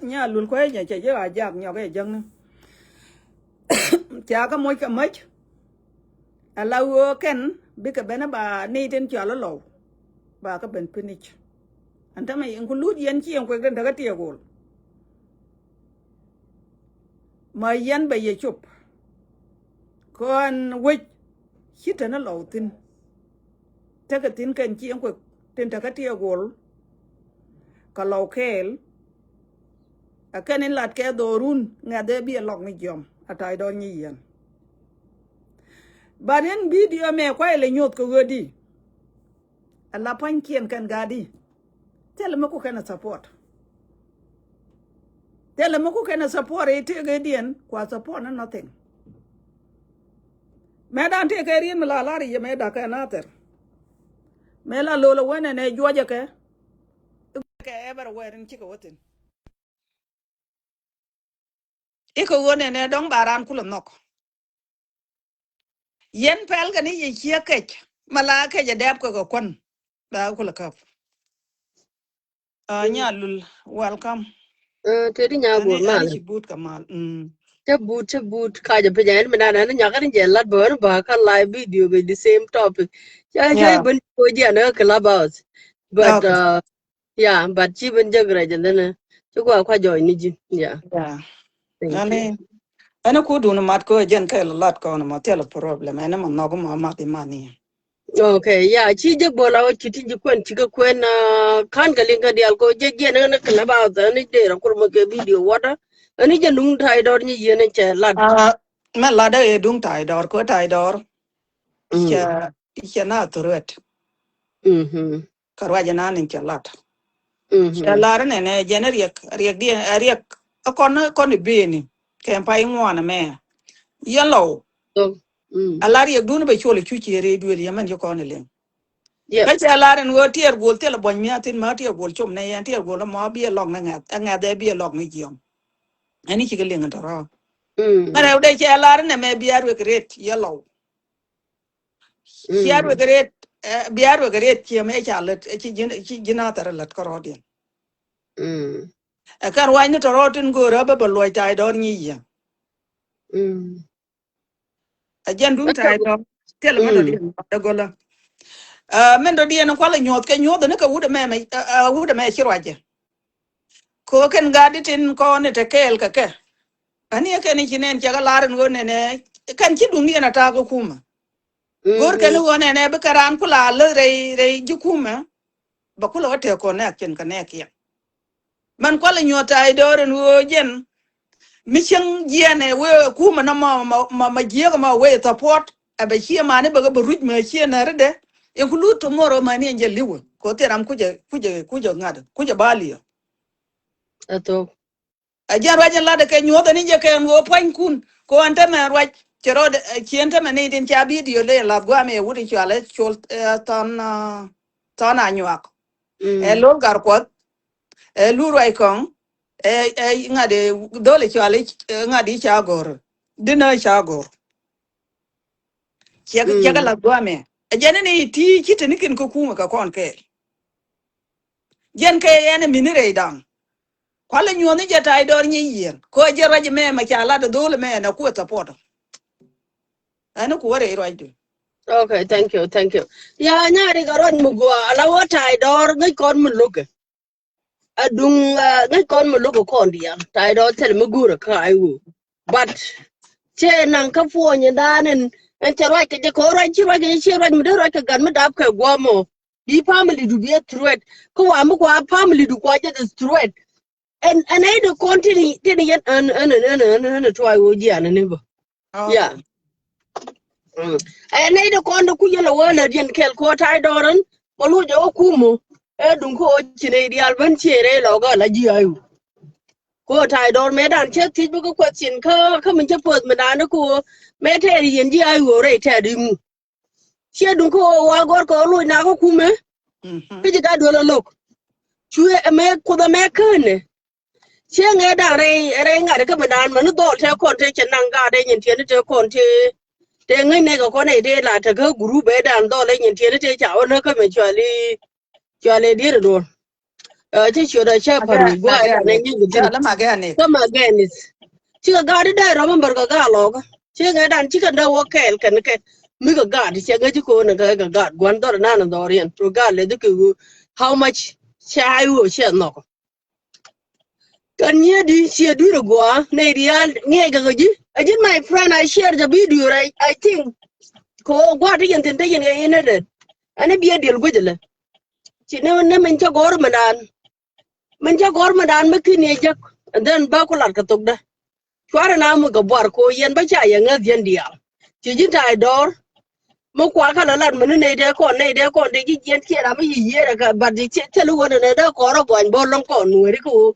Nya lul kuɛ nya cɛ jɛ a jak nyɔk ɛ jäŋni. Ca kä moc kɛ mäc. Ala ɣöö kɛn bikɛ ben ba ni tin cɔal lɔw ba kä ben pinic. Ɛn tämɛ in ku lut yɛn ci yɛn kuek den tekä tiɛɛk ɣol. Ma yɛn bɛ yɛ cop kɔn wec ci teni lɔw thi̱n. Tekɛ thi̱n kɛn ci yɛn kuek tin tekä tiɛɛk ɣol. Kɛ lɔw kɛɛl. Ɛ kɛn in lat kɛ dhoorun ŋɛ̈th ëë bi ɛ lɔk ni jiɔm a ta̱a̱c dɔɔr nyi yɛn. But in video mɛ kuay lɛ nyuɔth kɛ ɣöödi. Ɛ la pua̱nykiɛn kɛn ga̱a̱di. Thilɛ mi ku kɛn ɛ support. Thilɛ mi ku kɛn ɛ support i̱ tëëk ëëdiɛn kua support ni nothing. Mɛ dan tëëk kɛ riet mi la lar i̱ yɛ mɛ dakɛ nathɛr. Mɛ la lol ɛ wänɛ nɛ juɔcɛ kɛ. Kɛ everywhere in cikɛ wä thi̱n. Ikɛ ɣöö nɛnɛ dɔ̱ŋ ba raan kulɛ nhɔk. Yɛn pɛl kɛ ni yɛ ciɛ kɛc ma la kɛc ɛ dɛp kɛ kɛ kuän. Ba kulɛ käp. Aa, Nya Lul, welcome. Aa, tëë di Nya Gol mal. Ci but kɛ mal. Mm. Cä but, cä but kacä piny ɛn mi nan ɛn nyakä ni jɛ lat bä ɛn ba kä live video bɛ the same topic. Cä cä ben ko jian ɛ Clubhouse. But, okay. Uh, Yeah, but ci ben jek rɛc ɛn thin ci gua kua jɔɔc ni ji̱. Yeah. Yeah. Thank you. Ɛn ku dun mat ko jɛn kɛ lɔ lat kɔn mɔ thil problem ɛn mɔ nhɔk mɔ mat iman ni. Okay, yeah, ci jek bol a wä ci ti ji̱ kuɛn ci kɛ kuɛn, uh, kan kɛ liŋ kɛ dial ko jek jɛn ɛn kɛ lɛ ba thɛ ni der a kur mɔ kɛ video wata. Ɛn jɛ nuŋ ta̱a̱ idɔr ni yɛn cɛ lat. Uh, mɛ lat ɛ duŋ ta̱a̱ idɔr ko ta̱a̱ idɔr. Mm. Cɛ, cɛ na thurwet. Mm-hmm. Kä ruac inan in cɛ lat. Mm-hmm. Cɛ lar inɛnɛ jɛn riɛk, riɛk diɛn, riɛk kɔn, kɔn i̱ beni kɛ pay ŋuan ɛmɛ. Yɛn lɔw. So, mm. A lar riɛk dun bɛ col i̱ cu ciëër i̱ duël yɛ mɛn ci kɔn i̱ liŋ. Yep. Kä cɛ lar in ɣöö tiɛɛr guol thilɛ buɔ̱ny mia̱a̱ thi̱n ma tiɛɛr guol com nɛ yɛn tiɛɛr guol ɛmɔ bi ɛ lɔk ni ŋɛth, ɛ ŋɛth ɛ bi ɛ lɔk ni jiɔm. Ɛn i̱ cikɛ liŋ in tɔ̱rɔ̱. Mm. Mɛn rɛw dee cɛ lar inɛ mɛ bi a ruek ret yɛ lɔw. Cia ruek ret, eh, bia ruek ret ciɛ mɛ ca lät, eh, ci ji̱n, ci ji̱n a thɛr lät kärɔɔdiɛn. Mm. Ɛ kɛn ruacni tɔ̱rɔɔtin go̱o̱rä bä bä luɔc ta̱a̱ idɔɔr nyic yɛ. Mm. Ɛ jɛn duŋ ta̱a̱ idɔɔr thilɛ mɛ dɔ̱diɛn dä gölä. Ɛ mɛn dɔ̱diɛn kualɛ nyuɔ̱th kɛ nyuɔ̱th ni kɛ wut ɛmɛ mɛ, ɛ, ɛ, wut ɛmɛ ci ruacɛ. Ko kɛn gat di tin kɔn ite kɛɛl kɛ kɛ. Ani ɛ kɛn i̱ ci nɛn cɛ kɛ lar in ɣöö nɛnɛ kɛn ci duŋdiɛn a ta̱a̱ kɛ kumä. Go̱o̱r kɛn i̱ ɣöö nɛnɛ bikɛ raan kula lä rɛy, rɛy ji̱ kumä. Bɛ kulɛ wä tëë kɔn nɛɛk cin kɛ nɛɛk kiɛn. Mɛn kualɛ nyuɔ̱th Ta̱a̱ Dɔɔr ɛn ɣöö jɛn mi cieŋ jiɛɛn ɛ wee kumɛ nɔmɔ ma, ma, ma jiääk ma wee support. Ɛ bɛ ciɛ mani bɛ kɛ bɛ ruc mɛ ciɛ nɛri dɛ. Include tomorrow mani ɛn jɛ li̱wɛ kɛ ɣöö thil ram kucɛ, kucɛ, kucɛ ŋa̱t kucɛ baliɛ. Ɛ thok. Ɛ jɛn ruac in latdɛ kɛ nyuɔ̱th ɛn in jɛ kɛ ɛn ɣöö pua̱nykun kɛ ɣöö ɛn tämɛ ruac cɛ rɔɔdɛ, ɛ, ci ɛn tämɛ ni tin ca video lɛ lath guamɛ ɛ wut in cualɛ col, ɛ, thɔn, ɛ, thɔn a nyuak. Ɛ lo̱l gar kuɔth, ɛ lur ruac kɔŋ, ɛ, ɛ, ŋa̱t ɛ dhol ɛ cualɛ, ɛ, ŋa̱t i̱ ca go̱r. Dinä ca go̱r. Ciɛ, ciɛ kɛ lath guamɛ. Ɛ jɛn ni ti ci te ni kin kä kumɛ kɛ kɔn kɛɛl. Jɛn kɛ yɛn ɛ mini rɛy da̱ŋ. Kualɛ nyuɔ̱th ni jɛ Ta̱a̱ Dɔɔr nyi yieen. Kɛ ɣöö jɛ ruac mɛ mɛ ca lat ɛ dhol mɛ ɛn ɛ kuɛ support. Ɛn ɛ kuɛ rɛy ruacdu. Okay, thank you, thank you. Ya nyari kɛ ruac mi gua ala wä Ta̱a̱ Dɔɔr ŋäc kɔn mi lo̱kɛ. Aduŋ, ah, ŋäc kɔn mi lo̱k kɔn diaal. Ta̱a̱ Dɔɔr thil mi guur kä ay wä. But cɛ naŋ kä puɔ̱ny in dan in, in cɛ ruac kɛ jɛ kɛ ruac ci ruac kɛ jɛ ci ruac mi dee ruac kɛ gat mi dap kɛ guam ɔ. Bi family du bi a threat. Kä wa mi kua family du kua jɛ the threat. Ɛn, ɛn nɛy ti kɔn tini, tini yɛn ɛn, ɛn, ɛn tuay wä jian ni bä. Ya. Ɛn nɛy ti kɔn ti kuc yɛn lɛ wä lɛ diɛn kɛl kɔ Ta̱a̱ Dɔɔr ɛn ma luc ɛ wä kum ɔ. Ɛ duŋ kä wä ci nɛy diaal ben ci rɛy lɔk ala ji̱ ay wä. Kɔ Ta̱a̱ Dɔɔr mɛ dan cɛ thiec bä kä question kä, kä min cä poth mi dan kä wä mɛ tɛɛr yɛn ji̱ ay wä rɛy tɛɛr imu. Ciɛ duŋ kä ɣöö wa gɔr kɛ ɣöö loc na kä kumɛ. Kä ji̱ gat duel a lo̱k. Cuɛ ɛmɛ kuoth ɛmɛ känɛ. Ciɛ ŋɛ da̱ŋ rɛy, rɛy ŋa̱t kä mi naan mäni dhɔl tɛ kɔn tɛ cɛ naŋ gaat ɛ nyin tiɛni tɛ kɔn tɛ. Tɛ ŋäc nɛ kɛ kɔn ɛ tɛ la tɛ kä gurup ɛ da̱ŋ dhɔl ɛ nyin tiɛni tɛ ca wä nä kä mɛ cuali. Cuali dier duɔl. Ɛ, cä ciöt a cä pa̱r wi̱i̱ gua̱a̱ ɛ dan ɛ nyic kɛ thi̱n. Kä ma gɛn i̱th. Cikɛ gaat i̱ dee rɔm in bär kɛ gaat lɔkä. Cikɛ ŋɛ dan cikɛ dee wä kɛɛl kɛn kɛ. Mi kɛ gaat cɛ ŋäc ci ko̱n kɛ kɛ gaat gua̱n dhɔr nan dhɔr yɛn. Ro gaat lɛ dhi kɛ ɣöö how much cɛ ay ɣöö cɛ nhɔk. Kɛn nyiee di ciɛ dui̱r ɛ gua̱a̱ nɛy diaal ŋiɛc kɛ kɛ ji̱. Ɛ ji̱n my friend I share the video, I, I think. Kɛ ɣöö gua̱a̱ ti yɛn thi̱n te yɛn kɛ yɛn ɛ dee. Ɛn ɛ biɛ diɛl guic ɛlɛ. Ci ni, ni min cä gɔ̱r mi naan. Min cä gɔ̱r mi naan mi kin yɛ jek, and then bä ku lat kɛ thokdä. Cuarɛ na mi kɛ buar ko yɛn bä ca yɛ ŋäth yɛn diaal. Ci ji̱ Ta̱a̱ Dɔɔr. Mi kuakä la lat mi ni nɛy dee kɔn, nɛy dee kɔn dee ji̱ jiɛn kiɛ ram mi yi yiëër ɛ kɛ bat ji̱ thil wä ni nɛy dee kɔn rɔ gɔany bä lɔŋ kɔn nueeri kɛ ɣöö.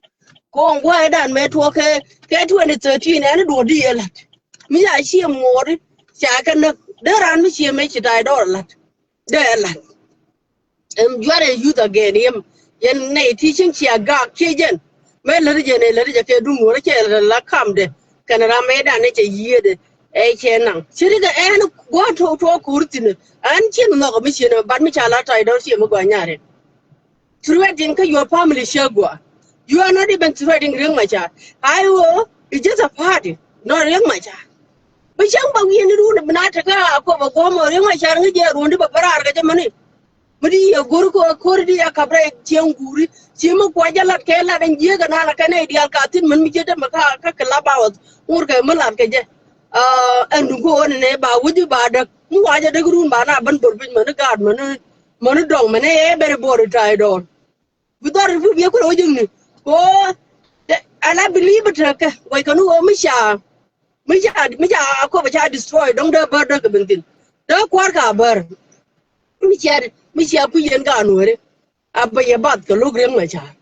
Ko ŋua̱a̱ dan mɛ tuɔɔk kɛ, kɛ twenty thirteen ɛn duɔ̱ɔ̱r di yɛ lat. Mi ca ciɛ muɔɔri ca kɛ näk dee raan mi ciɛ mɛ ci Ta̱a̱ Dɔɔr lat. Dee lat. Ɛm juarɛ youth again yɛm. Yɛn nɛy ti cieŋ cia gak kiɛ jɛn. Mɛ lät jɛ nɛ lät jɛ kɛ duŋ nuɔrɛ cɛ la kamdɛ. Kɛn ram mɛ dan nɛ cɛ yiëëdɛ. Ɛ cɛ naŋ. Ci rikɛ ɛn gua̱a̱t tuɔɔk tuɔɔk ko̱r thi̱n. Ɛn cin nhɔk mi cin bat mi ca la Ta̱a̱ Dɔɔr ciɛ mi gɔaa nyarɛ. Threatening kä your family cɛ gɔaa. You are not even threatening Riek Machar. I O is just a party, not Riek Machar. Bi cäŋ ba wi̱i̱ni run bi na tekä a kop a guɔ̱m ɔ Riek Machar ŋäc jɛ run di ba bä raar kɛ jɛ mäni. Mi di yɛ go̱r kɔ ko̱r di a kap rɛy cieŋ guuri. Ci mi kuɔ jɛ lat kɛ lat ɛn jiek ɛn ala kɛ nɛy diaal ka thi̱n män mi jiet dämɛ ka, ka club house. Ŋur kɛ mi lat kɛ jɛ. Ɛn duŋ kɛ ɣöö nɛ nɛ ba wi̱c ba däk. Mi wa jɛ däk run ba na ben bor piny mäni gaat mäni, mäni dɔŋ mäni ɛ bɛri bor i̱ Ta̱a̱ Dɔɔr. Bi dhɔr i̱ bi biɛ kulɛ wä ji̱kni. Ko ala believe it kɛ wec kɛ ni ɣöö mi ca, mi ca, mi ca a kop a ca destroy dɔŋ dee bär dee kɛ ben thin. Dee kua̱r ka bär. Mi cia, mi cia kui̱ yɛn ka nuɔ̱ɔ̱ri. A bä yɛ bath kɛ lo̱k Riek Machar.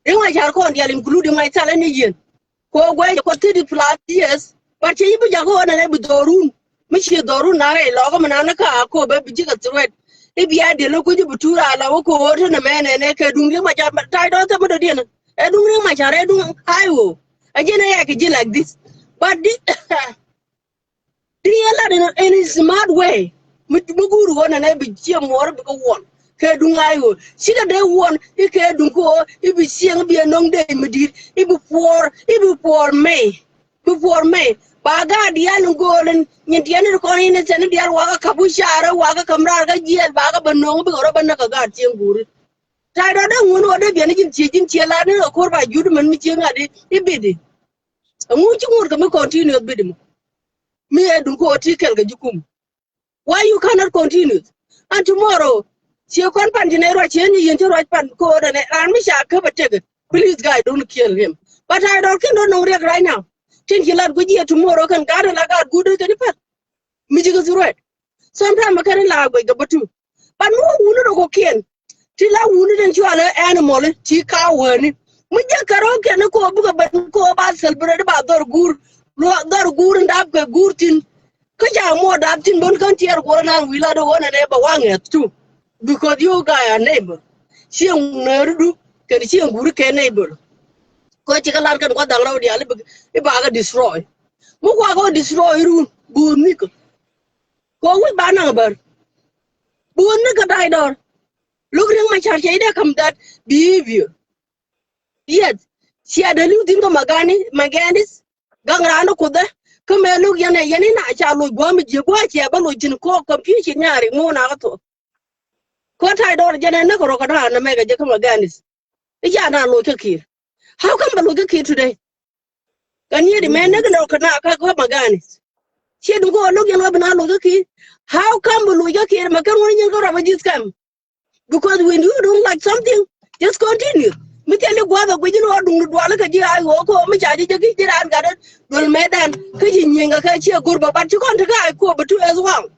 Riek Machar kɔn diaal including myself ɛn ni yɛn. Ko guɛc kɔ thirty plus years. But cɛ yi bi jakä ɣän ɛn ɛ bi dhɔrun. Mi ci dhɔrun na rɛy lɔkä mi nan ni ka a kop ɛ bi ji̱ kɛ threat. I̱ bia diɛl ni kui̱ ji̱ bi tuur a la wä ko ɣöö te nɛ mɛ nɛ nɛ kɛ duŋ Riek Machar Ta̱a̱ Dɔɔr thɛm mi dɔ̱diɛn. Ɛ duŋ Riek Machar ɛ duŋ I O. Ɛ ji̱n ɛ yɛ kɛ ji̱ like this. But di di yɛ lat in, in a smart way. Mi, mi guur ɣöö nɛ nɛ bi ciɛ muɔɔr bi kɛ wuɔn. Kɛ duŋ I O. Cikɛ dee wuɔn i̱ kɛ duŋ kɛ ɣöö i̱ bi cieŋ i̱ bi ɛ nɔŋ dee mi di̱i̱t i̱ bi puɔɔr i̱ bi puɔɔr mɛy. Bi puɔr mɛ ba gaat diaal in go̱o̱l in nyin tiɛn in kɔn in in thiɛn in diaal wakä ka̱p wi̱c caarä wakä ka̱m raar kä jiɛɛl bakä bä no̱o̱ŋ bikɛ rɔ bä näk kɛ gaat cieŋ guuri. Ta̱a̱ dɔ̱ dee ŋun wä dee biɛn ji̱n cie ji̱n cie la ni kɛ ko̱r ba jut män mi cie ŋa̱t i̱ bidi. Ɛŋu ci ŋuɔ̱t kɛ mi continue bidi mɔ. Mi ɛ duŋ kɛ wä ti kɛl kɛ ji̱ kum. Why you cannot continue? And tomorrow, cie kɔn pan ji̱n ɛ ruac, cie ni yien ci ruac pan ko̱o̱t ɛn ɛ raan mi ca käp ɛ tek it. Please, guy, don't kill him. But I don't kill no riɛk right now. Tin ci lat guic yɛ tomorrow kɛn gat la gat guut kɛn ipat. Mi ci kɛ threat. Sometime kɛn la guic kɛ bä tu. But mi wä wuni rɔ kɔkiɛn. Ti la wuni den cualɛ animal ti ka wäni. Mi jɛ kɛ rɔ kɛn ko bikɛ ben ko ba celebrate ba dhɔr guur. Luɔ dhɔr guur ndap kɛ guur tin. Kä ca muɔ dap tin bun kän tiɛɛr kuɔrä nan wi̱i̱ lat ɣöö nɛnɛ bɛ waŋ ŋɛth tu. Because you guy are neighbor. Cieŋ nääri du kɛn cieŋ guuri kɛ neighbor. Kɔ cikɛ lat kɛn kɔ dhaŋ rɛw diaal i̱ bakɛ destroy. Mi kuakɛ wä destroy run buun nikä. Kɔ wi̱c ba naŋ bär. Buun nikä da̱y dɔr. Lo̱k riŋ ma car cɛ idɛ kam that behavior. Yes. Cia dee li̱w thi̱n kä magani magandis. Gaŋ raan ni kuthɛ kä mɛ lo̱k yɛn ɛ yɛn ina ca loc gua̱a̱m jiɛ gua̱a̱ ciɛ bä loc thi̱n kɔ confusion nyari ŋuun a kä thuɔ̱k. Kɔ ta̱y dɔɔr jɛn ɛ näk rɔ kɛ da̱a̱n nɛ mɛ kɛ jɛ kä magandis. I̱ ca na loc kä ki̱i̱r. How come bɛ loc kä ki̱i̱r today? Kɛ ni̱i̱ di mɛ näk nɛ rɔ kɛ na kä kä magandis. Ciɛ dum kɛ wä lo̱k yɛn wä bi na loc kä ki̱i̱r. How come bɛ loc kä ki̱i̱r mɛ kɛn wä ni nyin kä rɔ bä ji̱th kɛm. Because when you don't like something, just continue. Mi thil i̱ gua̱th a guic in ɣöö duŋdu dual kä ji̱ a ɣöö kä mi ca ji̱ jɛ ki ji̱ raan gat duel mɛtdan kä ji̱ nyiŋ kä kä ciɛ go̱r bä bat ci kɔn ti kä a kop bä tu as well.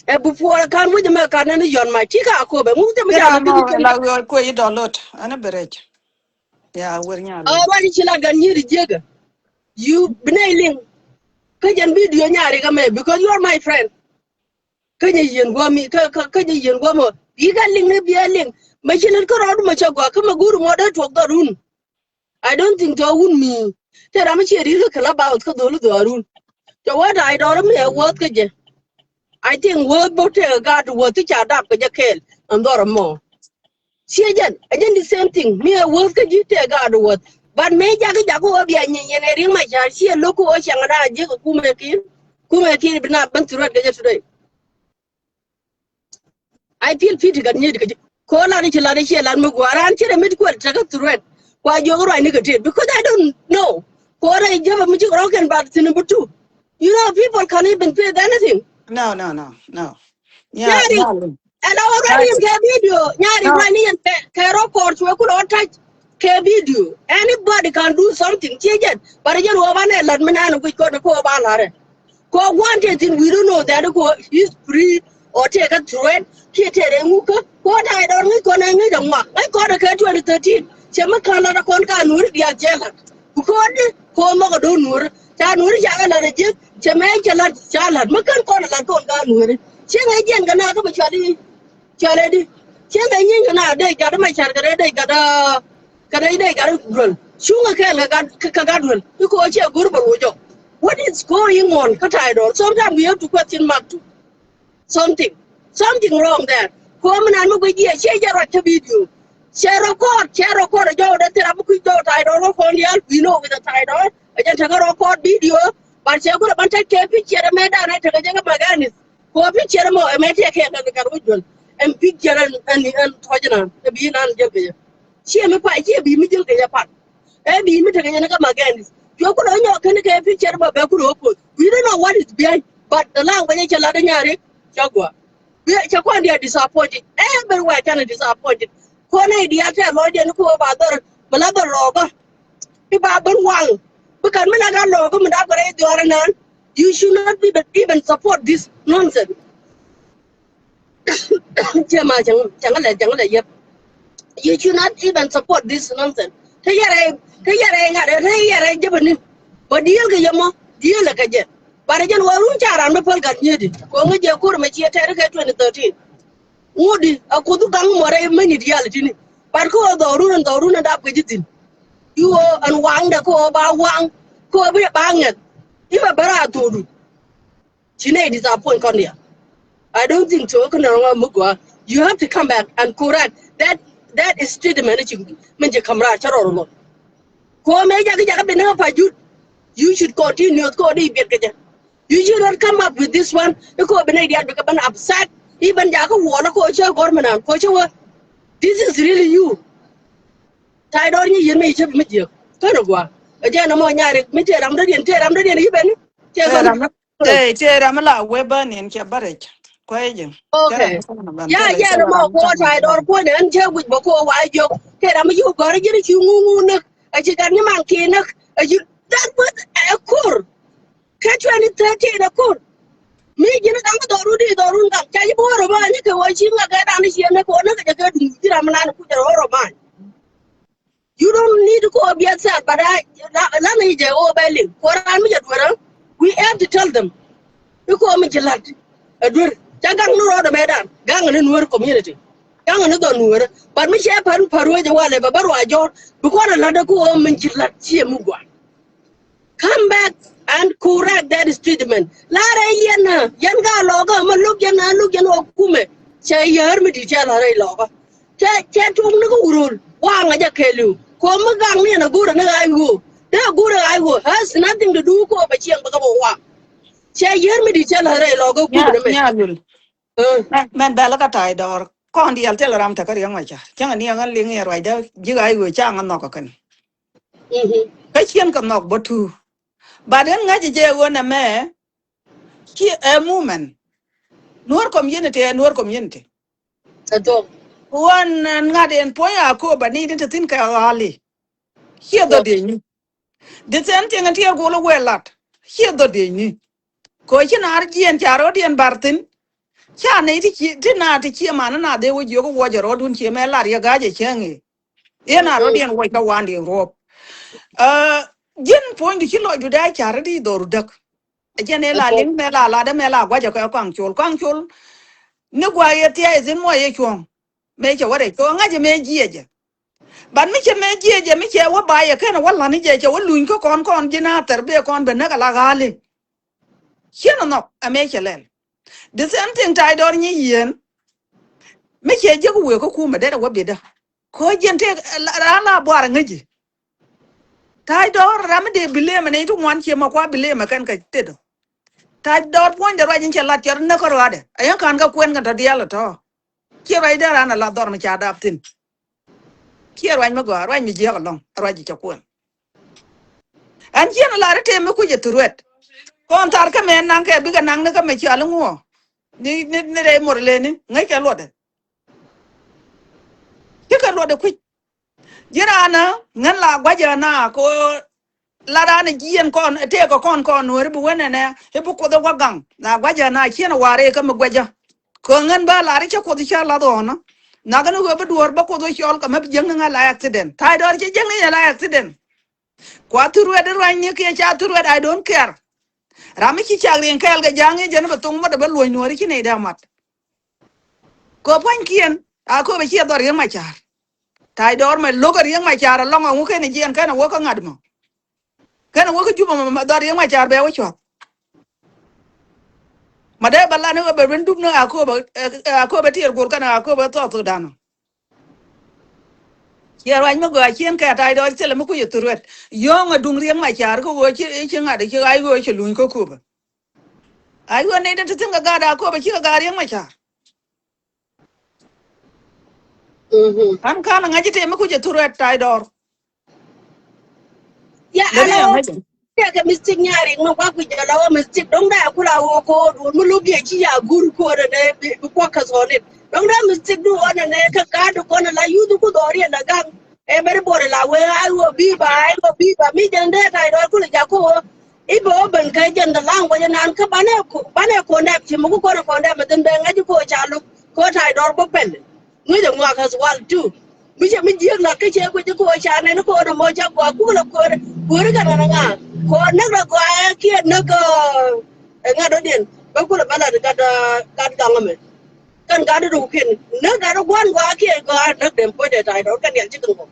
Ɛ before kan wi̱c mɛ kan ni yɔn mac ti kä a kop bɛ ŋu thil mi ca ji̱ jɛ ki la ɣöö kuɛ yi dɔlot ɛn bi rɛc. Ya wër nya. Ɛ wani ci la gan nyi̱i̱r jiäkä. You bi nɛy liŋ. Kä jɛn video nyari kä mɛ because you are my friend. Kä nyɛ yien guɔ mi kä kä kä nyɛ yien guɔ mɔ. Yi kä liŋ ni biɛ liŋ. Mɛ ci nit kä rɔɔdu mɛ cɛ guɔ kä mɛ guur mɔ dee tuɔk dhɔrun. I don't think tɔ wun mi. Tɛ ram ciɛ rir kä kɛlɛ ba wä kä dhol dhɔrun. Tɛ wä da̱a̱ idɔr mi ɛ wäth kä jɛ. I think wäth bä tɛ gaat wäth ti ca dap kä jɛ kɛɛl ɛn dhɔr mɔ. Ciɛ jɛn ɛ jɛn the same thing. Mi ɛ wäth kä ji̱ tɛ gaat wäth. But mi jakä jakä wä bia nyin yɛn ɛ riŋ ma ca ciɛ lo̱k kä wä cɛŋ na ji̱ kä kumɛ ki̱n. Kumɛ ki̱n bi na ben threat kä jɛ today. I feel pity gat nyet kä ji̱. Ko lat i̱ ci lat i̱ ciɛ lat mi gua̱a̱r an ci rɛ mit kuɛl tekɛ threat. Kua jiök ruacni kɛ tet because I don't know. Ko rɛ i̱ jäpɛ mi ci rɔ kɛn bat thin bi tu. You know people can even pay anything. No, no, no, no. Nyari. Ɛn a wä ruacni yɛn kɛ video. Nyari ruacni yɛn kɛ rɔ kɔr cuɛ kulɛ wä tac kɛ video. Anybody can do something. Ciɛ jɛn. But jɛn wä banɛ lat mi nan guic kɔn ko ba larɛ. Ko guan te thin we don't know that ko is free or take a threat. Ki te re ŋu kä ko ta dɔr ŋi ko na ŋi da ŋwa. Ŋi ko da kɛ twenty thirteen. Cɛ mi kan la da kɔn ka nuri dia jela. Ko de ko mɔ ko do nuri. Ta nuri ja la da je. Cɛ mɛ cɛ la ja la. Mi kan ko la kɔn ka nuri. Cɛ ŋa jen ka na ka ma chali. Cɔl ɛ di cieŋ kɛ nyieny kɛ na dee gat ma car kɛ dee dee gat kɛ dee dee gat duel. Cuŋ kɛ kɛɛl kɛ gat kɛ gat duel. I̱ kɛ ɣöö ciɛ go̱r bɛ loc ɔ. What is going on kä ta̱a̱ dɔɔr? Sometimes we have to question mark too. Something, something wrong there. Kɛ ɣöö mi nan mi guic jiɛ ciɛ jɛ ruac kä video. Cɛ record, cɛ record ɛ jɔw dee thil ram mi kui̱c jɔw ta̱a̱ dɔɔr kä kɔn diaal. We know with the ta̱a̱ dɔɔr ɛ jɛn tekɛ record video. But cɛ go̱r ɛ ban tɛc kɛ picture ɛ mɛ dan ɛ tekɛ jɛ kä Maganis. Ko picture mɔ ɛmɛ tiɛ kɛ kɛ kɛ wä juɔl. Ɛn picture ɛn ɛn ɛn tɔjɛ na ɛ bi nan jɛ bɛ. Ciɛ mi pa ciɛ bi mi jil kɛ jɛ pan. Ɛ bi mi tekɛ jɛ ni kä Maganis. Jɔ kulɔ nyɔ kɛn kɛ picture mɔ bɛ kulɔ ko. We don't know what is behind. But the lang bɛ jɛ cɛ la de nyari. Cɛ gua. Bi cɛ kɔn dia disappointed. Everywhere can disappointed. Ko ne dia tɛ lɔ jɛ ni ko ba dɔr. Bɛ la dɔr lɔ ba. I̱ ba ben waŋ. Bi kɛn mi la gat lɔɔk mi dap kɛ rɛy dhuaar inan. You should not even, even support this nonsense. Cɛ ma cɛŋ cɛŋ lɛ cɛŋ lɛ yɛp. You should not even support this nonsense. Te yɛrɛ te yɛrɛ ŋa̱t te yɛrɛ jɛ bɛ ni. Bä diel kɛ yɛ mɔ diel kɛ jɛ. Barɛ jɛn wä run ca ran mi päl gat nyiedi. Kɔŋ jɛ kur mɛ ciɛ tɛr kɛ twenty thirteen. Ŋut di a kuoth gaŋ mɔ rɛy meni dial tini. But kä ɣöö dhɔrun ɛn dhɔrun ɛn dap kɛ ji̱ thi̱n. I̱ ɣöö ɛn waŋdɛ kä ɣöö ba waŋ kä ɣöö bi ba ŋɛth. I̱ bɛ bɛ raar thokdu. Ci nɛy disappoint kɔn diaal. I don't think so. Kä nɔnɔ ŋɔm mi gɔaa. You have to come back and correct that, that is statement ci min ci ka̱m raar cä rɔɔd lɔt. Kɛ ɣöö mëë jakä jakä bi ni ɣä pa jut. You should continue kɛ ɣöö di biɛt kɛ jɛ. You should not come up with this one. Ikɔ bi nɛy diaal bikɛ ben upset. I̱ ben jakä wuɔlä kɔ cä gɔr mi naan kɔ cä wä. This is really you. Ta̱y dɔr nyi yien mi cä bi mi jiäk. Känɛ gua̱a̱. Ɛ jɛn ɛmɔ nyarik mi tëë ram dɔ̱diɛn tëë ram dɔ̱diɛn i̱ ben. Tëë ram. Tëë tëë ram la wee bä nin cɛ bä rɛc. Kuecä. Okay. Jɛn ya, jɛn mɔ kuɔ ta̱a̱ dɔɔr kuɔn ɛn cɛ guic bä kuɔ wa jiök. Kɛ ram mi ci gɔ̱r ji̱n ci ŋuŋu näk. A ci gat ni man kiɛ näk. A ci that was a kur. Kɛ twenty thirteen a kur. Mi ji̱n gam dɔɔru di dɔɔrun gam. Ca ji̱ bi wä rɔ ba ni kɛ wä ci ŋa kɛ dan ni ci näk wä näk kɛ jɛ kɛ duŋ ci ram lan ku jɛ wä rɔ ba. You don't need to go be upset, but I, la, la ni jɛ o bɛ liŋ. Ko ran mi jɛ duɔrä, we have to tell them. Iko mi ci lat a duer. Ca gaŋ ni rɔɔdɛ mɛ dan. Gaŋ ni Nuer community. Gaŋ ni dhɔ Nuer. But mi cɛ pan paruɛ jɛ walɛ bɛ bä ruac jɔr. Because a lat ko mi ci lat ci mi gua. Come back and correct that statement. Larɛ yɛn na, yɛn ka lɔkä ma luk yɛn na, luk yɛn wä kumɛ. Cɛ yär mi di cɛ larɛ lɔkä. Cɛ, cɛ tuɔk ni kä wurul. Waŋ a jɛ kɛɛliw. Ko mi gaŋ ni ɛn a gurɛ ni ɣa̱c ɣöö. Dee a gurɛ ɣa̱c ɣöö. Has nothing to do ko bɛ ciɛŋ bɛ kä bɛ waŋ. Cɛ yär mi di cɛ larɛ lɔkä kumɛ ni mɛ. Nya lul. Mɛn, mɛn bɛl kä ta̱a̱ dɔɔr. Kɔn diɛl thil ram te kä Riɛk Macar. Cäŋ ni ɣän liŋ yɛ ruacdä ji̱ ɣa̱c ɣöö ca ŋä nhɔk kä kɛn. Kä ciɛn kɛ nhɔk bä tuur. But in ŋäc jɛ ɣöö nɛmɛ ci ɛ movement. Nuer community ɛ Nuer community. Ɣän ŋa̱t in puɔ̱ny a kööbä ni ti te thi̱n kɛ ɣa̱li. Ciɛ dhɔt diecni. The same thing in tiɛɛr gol wee lat. Ciɛ dhɔt diecni. Kɛ ci naar jiɛn ca rɔ̱diɛn bar thi̱n. Ca nɛy ti ci, ti na ti ciɛ man na dhee wä jiök wä jɛ rɔ̱dun ciɛ mɛ lar yɛ ga̱a̱c ɛ cäŋ i̱. Yɛn a rɔ̱diɛn wä kä wandiɛn ruɔ̱p. Ji̱n puɔ̱nydu ci lɔcdu dee car di dhɔru däk. Ɛ jɛn ɛ la liŋ mɛ la lat ɛ mɛ la gua̱c ɛ kɛ Kɔaŋ Col. Kɔaŋ Col ni gua̱c yɛ thia̱a̱c thi̱n muɔ yɛ cuɔ̱ŋ. Mëë cɛ wä rɛc kɛ ɣöö ŋa̱cä mëë jiɛcɛ. But mi cɛ mëë jiɛcɛ mi cɛ wä ba yɛ kɛn wä la̱t ni jɛ cɛ wä luny kä kɔn kɔn ji̱n a thɛr bee kɔn bɛ näk ala ɣa̱li. Ciɛn ɛ nhɔk ɛ mëë cɛ lɛl. The same thing ta̱a̱ dɔɔr nyi yieen. Mi cɛ jiäk wëë kä kumɛ det ɛ wä bitdä. Kɛ ɣöö jiɛn tëë raan la buar ɛ ŋäci. Ta̱a̱ dɔɔr ram mi dee bi lëëmɛ nɛy ti ŋuan ciɛ ma kua bi lëëmɛ kɛn kɛ tetdɔ. Ta̱a̱ dɔɔr puɔ̱nydɛ ruac in cɛ lat cɛ rɔ näk kä ruaadɛ. Ɛ yɛn ka̱n kä kuɛn kɛn tɔ̱ diaal ɛ tɔ̱. Ciɛ ruacdɛ raan ɛ la dhɔr mi ca dap thi̱n. Ciɛ ruac mi gɔaa, ruac mi jiääk ɛlɔ̱ŋ, ruac cɛ kuɛn. Ɛn ciɛn ɛ la ri tëë mi kui̱c ɛ thuruɛt. Kɔn thar kä mɛ naŋ kɛ bikɛ naŋ ni kä mɛ cial iŋuɔ. Ni, ni, ni rɛy mor leni ŋäc kɛ luɔtdɛ. Cikɛ luɔtdɛ kui̱c. Ji̱n raan ɛ ŋän la gua̱cä na ko la raan ɛ jiɛn kɔn ɛ tëëkɛ kɔn kɔn Nuääri bi wen ɛnɛ i̱ bi Kuoth ɛ wä gaŋ. La gua̱cä na ciɛn ɛ wa̱a̱ rɛy kä mi gua̱cä. Kɛ ɣöö ŋän bä lar i̱ cä Kuoth i̱ cä lath ɣɔ̱nä. Nakä ni ɣöö bi duɔ̱ɔ̱r bä Kuoth wä cɔl kɛ mɛ bi jiäkni ŋa̱ la accident. Ta̱a̱ dɔɔr cɛ jiäkni yɛ la accident. Kua thurwet i̱ ruanyni kiɛ ca thurwet, I don't care. Ram mi ci cak riɛŋ kɛɛl kɛ ja̱a̱ŋ i̱ jɛn bɛ thoŋ mat ɛ bä luɔ̱c Nuääri ci nɛy dee mat. Kɛ pua̱nykiɛn a kööbɛ ciɛ dhɔr Riɛk Macar. Ta̱a̱ dɔɔr mɛ lo̱k ɛ Riɛk Macar ɛlɔ̱ŋ ɛŋu kɛn ɛ jiɛn kɛn ɛ wä kä ŋa̱t mɔ. Kɛn ɛ wä kä Jubɛ mɔ dhɔr Riɛk Macar bɛ wä cuɔ̱th. Ma dee bɛ lan i̱ wä bɛ ben dup ni a kööbɛ, a kööbɛ tiɛɛr gol kɛn a kööbɛ thɔɔk thok danɔ. Ciɛ ruac mi gɔaa ciën kɛ ta̱a̱ dɔɔr thilɛ mi kuc ɛ thurwet. Yɔ̱ɔ̱ŋ ɛ duŋ Riɛk Macar kä ɣöö ci, ci ŋa̱t ci ɣa̱c ɣöö ci luny kä kööbɛ. Ɣa̱c ɣöö nɛy dee ti thi̱n kɛ gaat a kööbɛ cikɛ gaat Riɛk Macar. An ka̱n ŋa̱c i̱ tëë mi kuc ɛ thurwɛt ta̱a̱ dɔɔr. Ya, lɛ ni alo. Ŋa̱c i̱ tëë kɛ mistik nyarik mi kuak kui̱ jɛ la wä mistik do̱ŋ da ya kula wä ko̱o̱r wä mi lo̱k yɛ ci ya gur ko̱o̱r ɛnɛ bi kuak kɛ thɔɔnit do̱ŋ da mistik du wä nɛnɛ kɛ gaat du kɔn ala yuth ku dhɔri ɛn la gaŋ. Ɛ bɛri bɔri la wee ay wä biba ay wä biba mi jɛn dee ta̱a̱ dɔɔr kulɛ jak ko̱o̱r. I̱ bɛ wä ben kɛ jɛn the language nan kä banɛ ko, banɛ kɔndɛp ci mi ku kɔn kɔndɛp mi dhin bɛ ŋa̱c ko̱o̱r ca lo̱k ko̱o̱r ta̱a̱ dɔɔr bä pɛl. Ŋäcɛ ŋuak as well too. Mi cɛ mi jiäk lat kä cɛ guic kä ɣöö ca nɛn kä ɣöö nɔmɔ ca gɔaa kukɛ lɛ kuäär kuääri kɛ nɛn ŋa. Kɛ ɣöö näk rɛ gɔaa kiɛ näk ɛ ŋa̱t dɔ̱diɛn bä kulɛ bä lat gat gat gaŋ ɛmɛ. Kɛn gat dɔ̱diɛn näk gat gua̱n gɔaa kiɛ gɔaa näk dem puɔ̱nydɛ ta̱a̱ dɔ̱r kɛn diɛl cikɛ ŋɔk.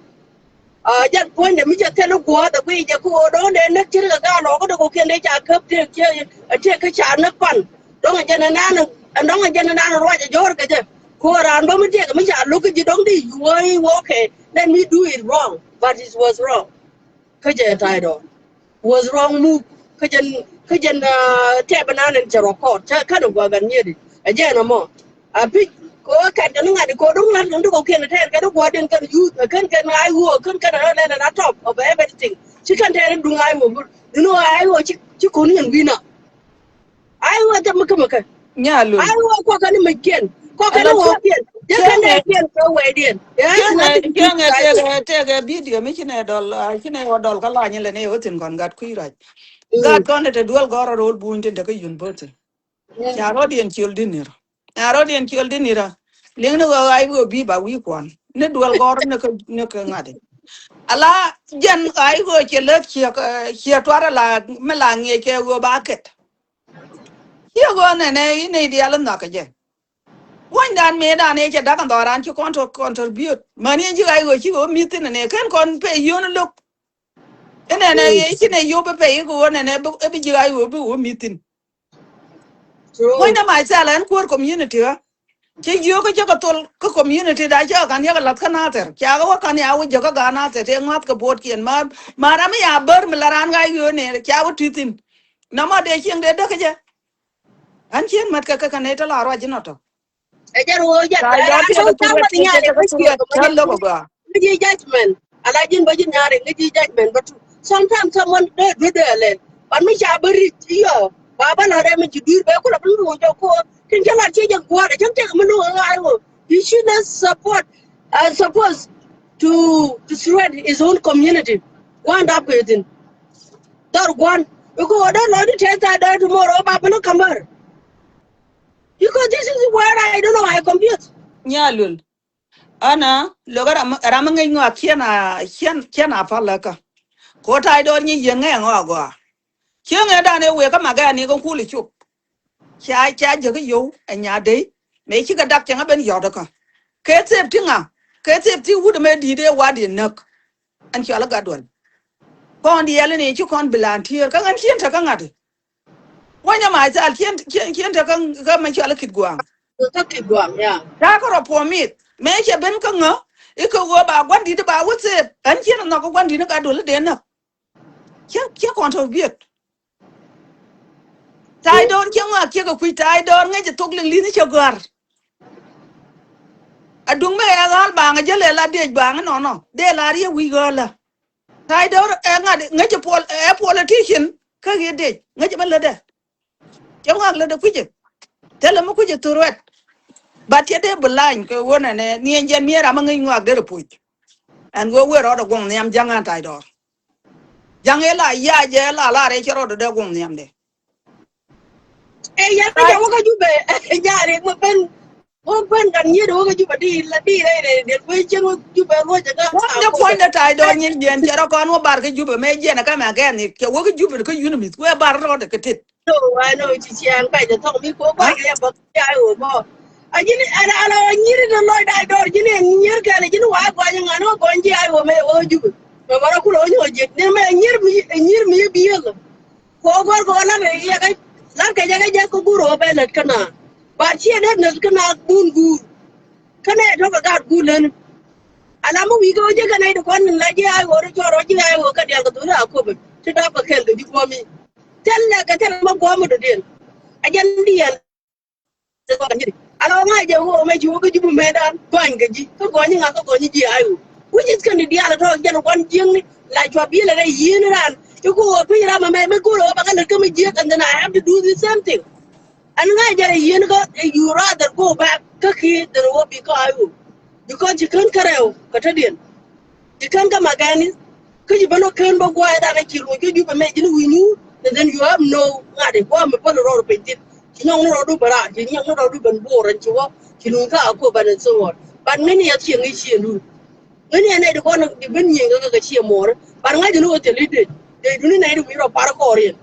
Jɛn puɔ̱nydɛ mi cɛ thil i̱ guɔ̱ɔ̱th ɛ guiy jɛ kä ɣöö dɔ̱ŋ dee näk ce̱tkɛ gaat lɔɔkä dee kɔ̱kiɛn dee ca käp tëëk cɛ tëëk kä ca näk pan. Dɔ̱ŋ ɛ jɛn ɛnan dɔ̱ŋ ɛ jɛn ɛnan ruac ɛ jɔ̱ɔ̱r kɛ jɛ. Kɛ ɣöö raan bä mi tëëk mi ca lo̱k kä ji̱ dɔ̱ŋ di yuɔ̱ɔ̱c i̱ wä okay. Then mi do it wrong, but it was wrong. Kä jɛ ta̱a̱ dɔ̱ŋ was wrong move. Kä jɛn kä jɛn tɛp ɛnan ɛn cɛ record cä kän ɛ gua̱a̱k ɛn miet i̱ ɛ jɛn ɛmɔ. A pi̱c kɛ ɣöö kɛn kɛn ŋa̱t kɛ ɣöö do̱ŋ ŋa̱t kɛn ti kɔ̱kiɛn tɛɛr kɛn ti gua̱a̱r diɛn kɛn youth ɛ kän kɛn ay ɣöö kän kɛn ɛ rɔ lɛn ɛn a top of everything. Ci kɛn tɛɛr in duŋ ay ɣöö duŋ ɣöö ay ɣöö ci ko̱n yɛn wi̱i̱n a ay ɣöö thɛm mi kä mi kɛ. Nya lul. Ai wä kɔkɛ ni mec kiɛn. Kɔkɛ ni wä kiɛn. Jɛ kɛ nɛ kiɛn kɛ wɛ diɛn. Kiɛn ɛ, kiɛn ɛ tekɛ, tekɛ video mi ci nɛ dɔl, ah, ci nɛ wä dɔl kä lany lɛ nɛ wä thin kɔn gat kui̱ rac. Gat kɔn ɛ te duel gɔr rɔ rol buny tin te kä university. Ca rɔ diɛn ciöl dinir. Ca rɔ diɛn ciöl dinir. Liŋ ni wä ai wä bi ba wi̱i̱ kuan. Ni duel gɔr ni kä, ni kä ŋa̱t. Ala jɛn ai wä cɛ lät ciɛ, ciɛ tuar ala mi la ŋiɛ cɛ wä ba kɛt. Ciɛ ɣöö nɛnɛ i̱ nɛy diaal in nhɔakä jɛ. Wuɔ̱nydan mëëdan ëë cɛ da̱k ɛn dhɔran ci kɔn tɔ contribute. Mäni ɛn ji̱ ɣa̱c ɣöö ci ɣöö mi̱th thi̱n ɛnɛ kɛn kɔn pɛ yio̱n lo̱k. Inɛnɛ ëë ci nɛ yop ɛ pɛ i̱ kɛ ɣöö nɛnɛ bi ji̱ ɣa̱c ɣöö bi ɣöö mi̱th thi̱n. Wuɔ̱nydɛ mac thɛl ɛn kuäär community ɣä. Ci jiök kä cä kɛ thol kä community da cä kɛ kan yäk ɛ lath kä nathɛr ca kɛ wä kan ya wä jäk kä gaat nathɛr tëë ŋua̱th kɛ buɔtkiɛn ma, ma ram mi ya bär mi la raan ɣa̱c ɣöö nɛnɛ ca wä tui̱th thi̱n. Nɔmɔ dee cieŋ dee däk kä jɛ. Ɣän cien mät kɛ kɛ kɛ nɛy te la ruac inɔ tɔ. Ɛ jɛn ɣöö jɛn ɛ ran tɔ̱ ta̱a̱ wä ni nyaari kä ciɛ kɛ mɛ ji̱ judgment. Ala ji̱n bä ji̱n nyaari ŋäc ji̱ judgment bä tu. Sometimes someone dee duet dee alɛl. But mi ca bä ri̱c iɔ ba bä la rɛm mi ci dui̱r bɛ kulɛ bä lu jɔ ko̱o̱r. Tin cä lat ciɛ jɛ gua̱a̱r ɛ cäŋ tɛk mi lu ɣa̱a̱r ɣöö. You should not support, uh, supposed to, to threat his own community. Gua̱a̱r dap kɛ thin. Dhɔr gua̱a̱r. Iku ɣöö dee lɔcdu tɛth tha̱a̱ dee tomorrow ba bä ni ka̱mär. Because this is where I don't know, I confused. Nya lul. Ana lokä ram, ram ŋäc ŋɔak ciɛn a, ciɛn, ciɛn a pal läkä. Ko ta̱a̱c dɔɔr nyi yiëŋ ŋɛ ŋɔak gɔaa. Ciɛ ŋɛ dan ɛ wëë kä magɛ ani kɛ kul ɛ cop. Ca, ca jäkä yio̱w ɛ nya dey. Mëë cikɛ dak cɛ ŋä ben yɔt kä. Kɛ thep ti ŋa, kɛ thep ti wut mɛ di̱i̱t ɛ wat yɛ näk. Ɛn cɔal ɛ gat duɔl. Kɔn diɛl ni ci kɔn bilan tier kä ŋän cien te kä ŋa̱t. Wanyɛ ma thal cien, cien, cien te kä, kä mɛ cɔal ɛ kit gua̱a̱ŋ. Kä kit gua̱a̱ŋ, ya. Ta̱a̱ kä rɔ puɔ̱mith mëë cɛ ben kä ŋä i̱ kɛ ɣöö ba gua̱n di̱t ba wä thep. Ɛn cien nhɔk kä gua̱n di̱t ni gat duɔl i̱ dee näk. Ciɛ, ciɛ kɔn tɔ biet. Ta̱a̱ i̱ dɔɔr ciɛ ŋɔak ciɛ kɛ kui̱ ta̱a̱ i̱ dɔɔr ŋäc ɛ thok liŋ li̱th i̱ cɛ gɔ̱a̱r. Aduŋ mi ɛ ɣa̱l baŋ ɛ jäl ɛ la dec baŋ inɔnɔ dee la riɛ wi̱i̱ ɣäälä. Ta̱a̱ i̱ dɔɔr ɛ ŋa̱t ŋäc ɛ pol, ɛ politician kä ɣiɛ dec ŋäc ɛ bä lätdɛ. Cɛ ŋɔak lätdɛ kui̱cɛ. Thilɛ mi kui̱cɛ thurwɛt. But cɛ dee bi lany kɛ ɣöö nɛnɛ ni ɛn jɛn miɛɛr ram mi ŋäc ŋɔak derɛ puc. Ɛn ɣöö wëë rɔɔdɛ guɔ̱ŋ nhiam ja̱ŋ an ta̱a̱ i̱ dɔɔr. Ja̱ŋ ëë la yac ëë la la rɛy cɛ rɔɔdɛ dee guɔ̱ŋ nhiamdɛ. Ɛ yɛn mi jɛ wä kä Jubɛ ɛ ja̱ rek mi ben. Wä ben kan nyiet wä kä Jubɛ di la di rɛy rɛy dee kuec cieŋ wä Jubɛ luɔc ɛ kä. Wä jɛ puɔ̱nydɛ ta̱a̱ i̱ dɔɔr nyin jiɛn cɛ rɔ kɔn wä bar kä Jubɛ mëë jiɛn ɛ kä mɛ gɛn i̱ cɛ wä kä Jubɛ kä yunimith wä bar rɔɔdɛ kɛ tet. No, I know ci ciaŋ bɛc dɛ thɔk mi ko guac kɛ bä ci I O bä. A ji̱n ala ala nyiri ni lɔc da̱a̱ dɔr ji̱n in nyir kɛn ji̱n wa guac ŋa ni wä gɔny ci I O mɛ wä Jubɛ. Mɛ bä rɔ kulɛ wä nyuɔ ji̱n ni mɛ nyir mi nyir mi biël. Ko gɔr ko la mɛ yɛ kɛ la kɛ jɛ kɛ jɛ ko gur wä bɛ lät kä na. Ba ci dee nät kä na bun gur. Kä nɛ tɔk kɛ gat gur leni. Ala mi wi̱i̱ kɛ wä ji̱ kɛn nɛy ti kuan min la ji̱ I O rɔ cɔɔr wä ji̱ I O kɛ diaal kɛ dhori Akobo ti dap kɛ kɛn kɛ ji̱ guɔ̱mi. Thil lɛ kɛ thil mɛ guɔ̱mi dɔ̱diɛn. A jɛn diɛn. Ala wä ŋa̱c jɛ wä mɛ ci wä kä ji̱ bi mɛtdan gɔny kɛ ji̱ kä gɔny i̱ ŋa̱ kä gɔny i̱ ji̱ I O. Which is kɛn ti diaal tɔ̱ jɛn kuan jiäkni la cua bi̱i̱lɛ rɛy yieen ran. Iku wä pi̱ny ram ɛmɛ mi go̱o̱r ɛ wä ba kɛ lät kä mi jiäk and then I have to do the same thing. Ɛn ŋa̱c jɛ rɛ yieen kä, eh, you rather go back kä ki̱i̱ than wä bi kä I O. Because ci kän kä rɛw kä tädiɛn. Ci kän kä magɛni. Kä ci ben wä kän bä gua̱a̱c dan a ci ruɔ̱c kä Jubɛ mɛ ji̱n wi̱i̱ nyuur. And then you have no ŋa̱t i̱ gua̱a̱c mi päl rɔɔd piny thi̱n. Ci nyɔk ni rɔɔdu ben raar, ci nyɔk ni rɔɔdu ben bo̱o̱r ɛn ci wä. Ci luny kä Akobo and so on. But ŋäcni yɛ ciɛ ŋäc ciɛ luny. Ŋäcni ɛ nɛy ti kɔn di ben nyiëŋ kä kɛ ciɛ muɔɔri. But ŋa̱c ni wä thil i̱ dec. Dec duni nɛy ti wi̱i̱ rɔ par kɔɔriɛn.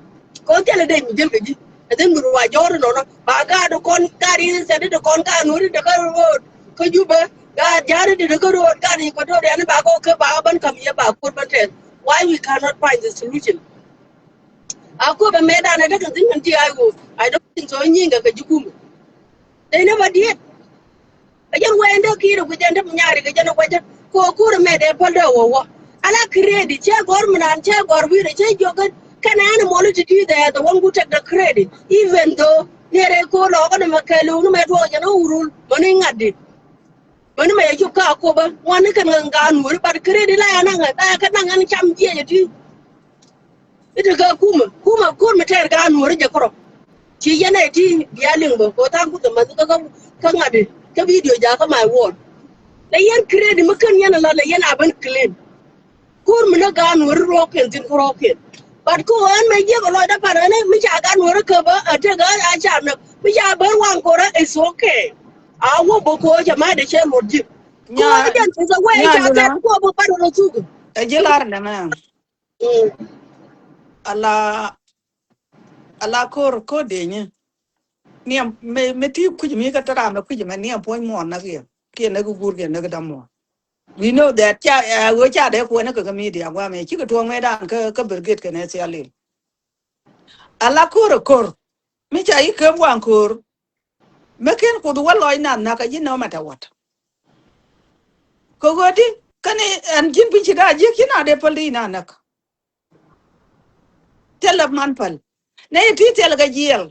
Kɔn thil i̱ dec mi jäl kɛ ji̱. Ɛ dhen mi ruac jɔɔri nɔnɔ. Ba gaat kɔn gaat in sɛt ti kɔn gaat nuɔ̱ri ti kä ro̱o̱t. Kä Jubɛ. Gaat ja̱a̱ri ti kä ro̱o̱t. Gaat Equatoria ni ba kɔ kä ba ben ka̱m yɛ ba kuot ben tɛth. Why we cannot find the solution? Akobo mɛtdan ɛ däk kɛ thi̱n kɛn ti I O. I don't think so nyiŋ kɛ kɛ ji̱ kumɛ. They never did. Ɛ jɛn wee ɛn dee ki̱i̱r ɛ guic ɛn dee mi nyaari kɛ jɛn ɛ gua̱cä. Kɛ ɣöö ko̱r ɛmɛ dee päl dee ɣöö wä. Ala credit cɛ gɔ̱r mi naan cɛ gɔ̱r wi̱i̱dɛ cɛ jiɔk kɛn. Kɛn ɛn ɛmɔ ni ti ti they are the one who take the credit. Even though ni rɛy ko̱r lɔɔkä ni mɛ kɛɛliw ni mɛ duɔɔk jɛn ɛ wurul mɔ ni ŋa̱tdi. Mɔ ni mɛ yɛ cop kä Akobo ŋuan ni kɛn ŋa̱n gaa nuɔ̱ɔ̱ri but credit la ɛn aŋɛ ba ɛ kɛ naŋ ɛn cam jiɛc ɛ ti. I̱ ti kɛ kumɛ kumɛ ko̱r mi tɛɛr gaa nuɔ̱ɔ̱ri jɛ kärɔ. Ci yɛn ɛ ti bia liŋ bä ko tha̱a̱ŋ ku thɛ mäth kä kä ŋa̱t kä video jakä my word. Lɛ yɛn create mi kän yɛn a la lɛ yɛn a ben clean. Kur mi ni gaat nuɔri ruɔk kɛn thin ku ruɔk kɛn. But ko ɛn mɛ jiɛk a lɔcdä pan ɛn mi ca gaat nuɔri kä bä a tek a ca näk mi ca ben waŋ korä is okay. A wä bä ko cɛ ma de cɛ luɔt ji̱. Ko kä jɛn is a way ca tɛt ko bä pan wä thuk. Ɛ ji̱ lar nɛ mɛ. Ala ala kor kor de nyi. Niam me me ti kuj mi ka tara me kuj me niam puɔny muɔn na kiɛ kiɛ ne ki gur kiɛ ne ki dam muɔn. We know that ca ɛ wee ca de kuɔn ne kɛ kɛ media gua me ci kɛ tuɔŋ me dan kɛ kɛ brigade kɛ ne sia lil. Ala kor kor mi ca yi kɛ buan kor. Me ken kuth wä lɔc nath nak a yi no matter what. Kɛ ɣöö di kɛn ɛn ji̱n piny ci daa ji̱ ci na de päl di na näk. Thilɛ man päl. Nɛ yɛ ti thilɛ kɛ jiɛl.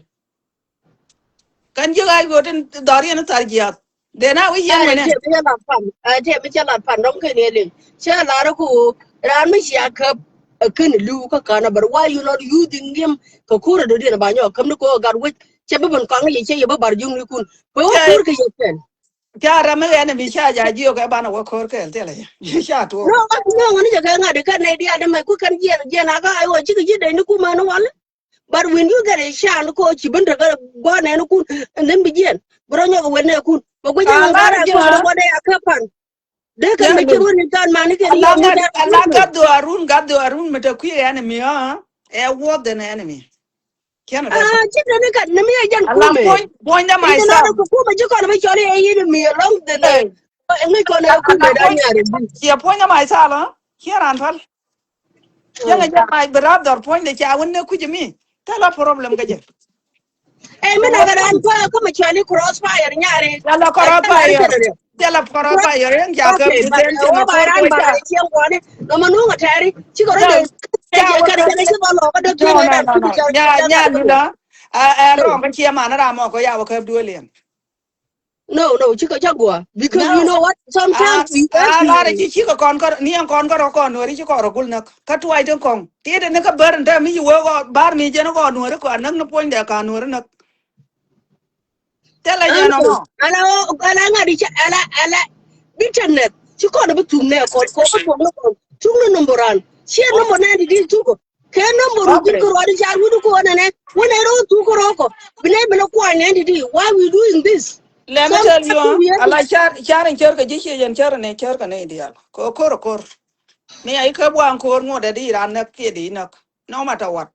Kɛn ji̱ ɣa̱c ɣöö tin dhɔr yɛn thar jiath. Dee na wi̱c yɛn wɛnɛ. Tiɛ mi cɛ lat pan. Tiɛ mi cɛ lat pan dɔ̱ŋ kɛn yɛ liŋ. Cɛ lar ku raan mi cia käp. Ɛ kän li̱w kä ka̱n a bär why you not using him kɛ kuur a dɔ̱diɛn a ba nyɔk käp ni kɛ ɣöö gat wec. Cɛ bi ben kɔaŋ yɛ cɛ yɛ bi bar ji̱ŋ ni kun. Bɛ wä kuur kɛ yɛ kɛn. Ca ram mi ɣɛn mi ca ja jiök ɛ banɛ wä ko̱r kɛɛl thilɛ. Ca tuɔɔk. No, no, ŋäni jɛ kɛ ŋa̱t kɛ nɛy diaal dämɛ ku kɛn jiɛn jiɛn a kä ay wä cikɛ ji̱ dɛy ni kumä ni wal. But when you get a chance ko ci ben tekɛ gua̱n nɛn kun and then bi jiɛn bi rɔ nyɔk ɛ wet nɛ kun bɛ guic a ŋa̱t kɛ rɛ ji̱ ŋa̱t kɛ dee a kä pan. Dee kɛn bɛ jiɛn wä ni jɔn man ni kɛ ni jɔn ni jɔn. Ala gat dhuarun gat dhuarun mi te kui̱ enemy ɛ worth than enemy. Kiɛn a dee. Ah, ci teni kat ni mi a jɛn kumɛ. Puɔ̱ny, puɔ̱ny dɛ myself. Kumɛ ci kɔn bi cɔl iɛ yini mi along the day. Ŋic kɔn ɛ kumɛ da nyari bi. Ciɛ puɔ̱ny dɛ myself, huh? Ciɛ ran pal. Ciɛ ŋa jɛ my brother puɔ̱ny dɛ ca wun ne kuc mi. Tell a problem ka jɛ. Ɛ mi na ka ran kɔ kumɛ cɔl i crossfire nyari. Tell a crossfire. Thilɛ pɔrɔ ba yɛ riɛŋ jakä bi ben ti mɛ kɔr kɛ ca. Nɔmɔ nuŋ a tɛri ci kɛ rɔ dee. Ca wä kɛ dee ci bä lɔ kɛ dee. No, no, no, no. Nya, nya lula. Ɛ, ɛ, rɔm bä ciɛ man ram mɔ kɔ ya wä kɛ duel yɛn. No, no, ci kɛ ca gua. Because you know what? Sometimes you have to. Lar ci ci kɛ kɔn kɛ ni ɛn kɔn kɛ rɔ kɔn nuɔri ci kɔn rɔ gul näk. Kä tuay tin kɔn. Ti de ni kɛ bär ni tɛ mi ci wee kɔ bar mi jɛn kɔn nuɔri kɔn näk ni puɔ̱ny dɛ kɔn nuɔri näk. Tɛlɛ jɛ nɔmɔ. Ala o ala ŋa̱t i̱ cɛ ala ala bitterness ci kɔn bi thuk nɛ kɔn kɔn bi tuɔk ni kɔn thuk ni number one. Ciɛ number nɛ di di thuk kɛ number ru jin kɛ ruɔdi car wuni kɔn nɛ nɛ wunɛ ro thuk kɛ rɔ kɔ bi nɛ bi nɛ kuany nɛ di di why we doing this. Let me tell you, ala car car in car kɛ ji̱ ciɛ jɛn car nɛ car kɛ nɛ dial kɔ kor kor. Ni a ikä buan kor ŋuɔt dɛ di ran näk kiɛ di näk no matter what.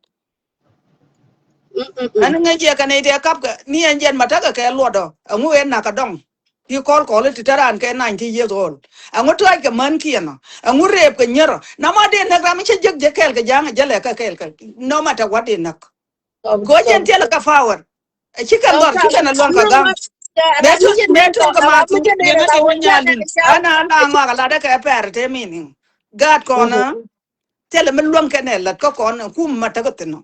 Ɛn ŋäc yɛ kɛ nɛy tɛ kap kɛ ni ɛn jɛn ma tekɛ kɛ luɔtdɔ ɛŋu ɛn nak kɛ dɔŋ. Ti kɔl kɔl ti te raan kɛ ninety years old. Ɛŋu tuac kɛ män kiɛn ɔ ɛŋu reep kɛ nyär ɔ na ma dee näk ram cä jek jɛ kɛɛl kɛ ja̱a̱ŋ ɛ jälɛ kɛ kɛɛl kɛ no matter what dee näk. Kɛ ɣöö jɛn tiɛl kɛ power. Ɛ ci kɛn dhɔr ci kɛn ɛ luäŋ kɛ ga̱ŋ. Mɛ tuɔk mɛ tuɔk kɛ ma tuɔk liɛŋä liɛŋä nyalil ɛn an an ŋɔak ɛ lat ɛ kɛ pɛr te meaning. Gaat kɔn ɛ. Thilɛ mi luäŋ kɛn ɛ lat kä kɔn ɛ kum ma täk ɛ thi̱n ɔ.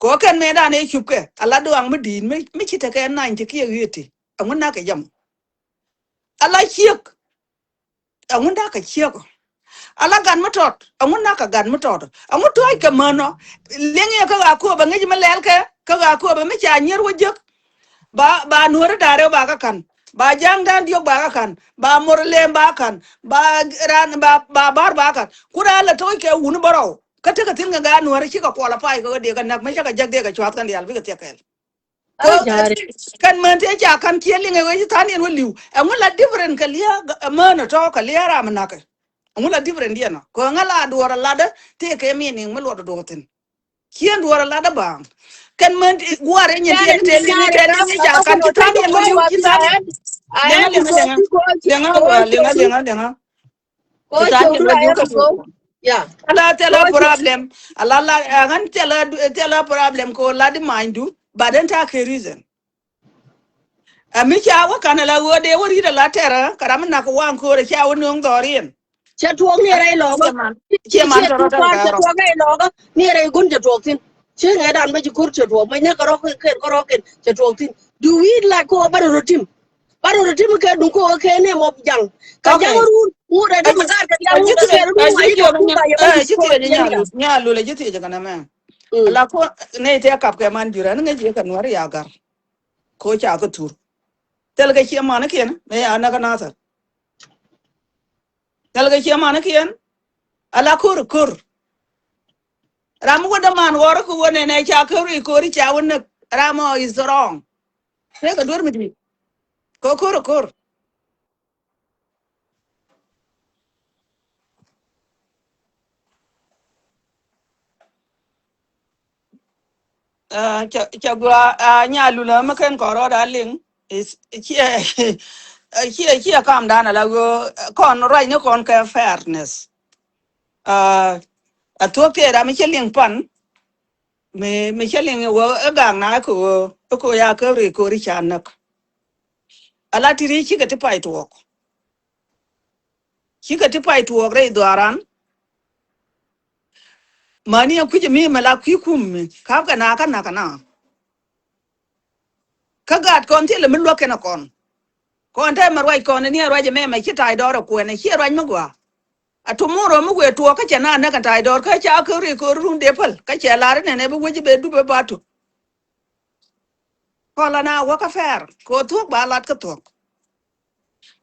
Kɛ ɣöö kɛn mëë dan ëë cupkɛ a la duaŋ mi di̱i̱t mi ci tekɛ nany ti kiɛ ɣi̱i̱t ti ɛŋu nak kɛ jam. A la ciek ɛŋu nak kɛ ciek ɔ. A la gat mi tɔt ɛŋu nak kɛ gat mi tɔt ɔ. Ɛŋu tuɔ̱c kɛ män ɔ. Liŋ yɛ kä ɣaa kööbä ŋi̱c mi lɛl kɛ kä ɣaa kööbä mi ca nyier wä jiäk. Ba ba nuɔ̱ri da̱ŋ rɛw ba kä ka̱n ba ja̱a̱ŋ da̱ŋ diɔ̱k ba kä ka̱n ba mor lem ba ka̱n ba ran ba ba bär ba ka̱n ku raan lɛ to̱c kɛ wuni bärɔw. Kä tekɛ thi̱n kɛ gaat nuɔ̱ri cikɛ qualify kɛ ɣä dee kɛ näk mi cakɛ jäk dee kɛ cua̱th kɛn diaal bikɛ thiɛk kɛɛl. Kɛn män tëë ca ka̱n ciɛ liŋ ɛ ɣöö ci tha̱a̱n yɛn wä li̱w ɛŋu la different kɛ lia̱a̱ män ɛ tɔ̱ kɛ lia̱a̱ ram ɛ na̱kɛ. Ɛŋu la different diɛn ɔ kɛ ɣä ŋä la duɔ̱ɔ̱r ɛ latdä tëë kɛ meaning mi luɔt ɛ duɔ̱ɔ̱r thi̱n. Cien duɔ̱ɔ̱r ɛ lat ɛ baaŋ. Kɛn män gua̱a̱r ɛ nyin tiɛt tëë liŋ tëë liŋ ca ka̱n ci tha̱a̱ŋ yɛn wä li̱w ci tha̱a̱ŋ yɛn. Liɛŋä liɛŋä liɛŋä liɛŋä liɛŋä liɛŋä liɛŋä. Ci tha̱a̱ŋ yɛn wä li̱w kä. Thilɛ thilɛ problem. Ala la ɛ ɣän thilɛ thilɛ problem kɛ ɣöö lat di manydu. But ɛn ta̱a̱ kɛ reason. Ɛ mi ca wä ka̱n ala ɣöö dee wä ri̱t ala tɛrä kɛ ram mi nak kɛ waŋ köörä ca wä nööŋ dhɔriɛn. Cɛ tuɔɔk ni rɛy lɔɔkä. Ciɛ man tɔrɔ tɛrɛ. Cɛ tuɔɔk rɛy lɔɔkä ni rɛy gun cɛ tuɔɔk thi̱n. Ci ŋɛ dan bä ci ko̱r cɛ tuɔɔk bä nyɛ kɛ rɔ̱k kɛn kɛ rɔ̱k kɛn cɛ tuɔɔk thi̱n. Do we like kɔ bä rɔ tim? Bä rɔ tim kɛ duŋ kɔ kɛ nɛ mɔ jaŋ. Kɛ jaŋ run ŋut rɛ tim kar kɛ jaŋ ŋut kɛ run ma yi kɛ run ma yi kɛ run. Nya lul a ji̱ thiec kɛ nɛ mɛ. Mm. Ala ko nɛy tëë kap kɛ man jurɛ ni ŋäc yɛ kɛ Nuäri ya gar. Ko ca kä tur. Thil kɛ ciɛ manikiɛn mëë ya näk kä Nathɛr. Thil kɛ ciɛ manikiɛn. Ala ko̱r ko̱r. Ram mi wä däman ɣɔr kä wä nɛnɛ ca ko̱r i̱ ko̱r i̱ ca wä näk. Ram ɔ is wrong. Tëë kɛ duer mi di̱i̱t. Ko ko̱r ko̱r. Ca, ca gua, ah, Nyalulä mi ken kɔn rɔɔd a liŋ. Is, ciɛ, ciɛ, ciɛ kam dan ala ɣöö kɔn ruac ni kɔn kɛ fairness. Ah, a thuɔ̱k tëë ram mi cä liŋ pan. Mi, mi cä liŋ ɣöö ɛ gak na ɛ kɛ ɣöö ɛ kɛ ɣöö ya käp ri ko̱ri ca näk. Ala ti ri cikɛ ti pay tuɔɔk. Cikɛ ti pay tuɔɔk rɛy dhuaaran. Mäni ɛ kui̱c mi mɛ la kui̱ kum mi kap kɛ na kä nak kɛ na. Kä gaat kɔn thilɛ mi luäk kɛn ɛ kɔn. Kɔn te mɛ ruac kɔn ni ɛ ruac ɛmɛ mɛ ci tay dɔɔr ɛ kuɛn ɛ ci ɛ ruac mi gɔaa. A tomorrow mi wëë tuɔɔk kä cɛ na näk kɛ tay dɔɔr kä ca kä ri ko̱r run dee päl kä cɛ lar inɛn ɛ bi wec i̱ bɛ dup ɛ ba tuk. Kɔn la na wä kä fair kɛ ɣöö thuɔ̱k ba lat kä thuɔ̱k.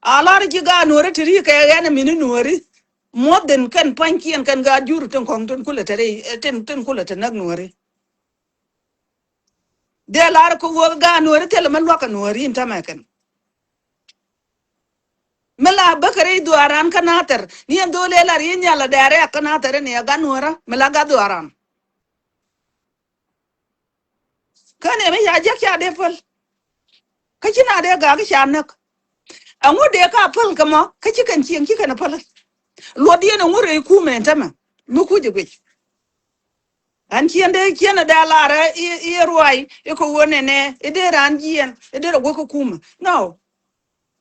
A lar ji̱ gaat Nuääri ti ri kɛ ɣɛn ɛ mini Nuääri. Muɔth dhin kɛn pa̱nykiɛn kɛn gaat jur tin kɔ̱ŋ tin kulɛ te ri, eh, tin, tin kulɛ te näk Nuääri. Dee lar kɛ ɣöö gaat Nuääri thilɛ mi luäk kɛ Nuääri in tämɛ kɛn. Mi la bäkɛ rɛy dhuaaran kä Nathɛr ni ɛn dho̱l ëë lar i̱ nyal a dɛɛrɛ kä Nathɛr ni ɛ gaat Nuäärä mi la gat dhuaaran. Kä nɛ mi ca jek ca dee päl. Kä ci na dee gak ca näk. Ɛŋu dee ka päl kä mɔ kä ci kɛn cieŋ ci kɛn päl. Luɔt diɛn ɛŋu rɛy kumɛ ɛn tämɛ mi kuc ɛ guic. Ɛn ciɛn dee ciɛn ɛ dee lar ɛ i̱, i̱ ruac i̱ kɛ ɣöö nɛnɛ i̱ dee raan jiɛn i̱ dee rɛ wek kä kumɛ. No.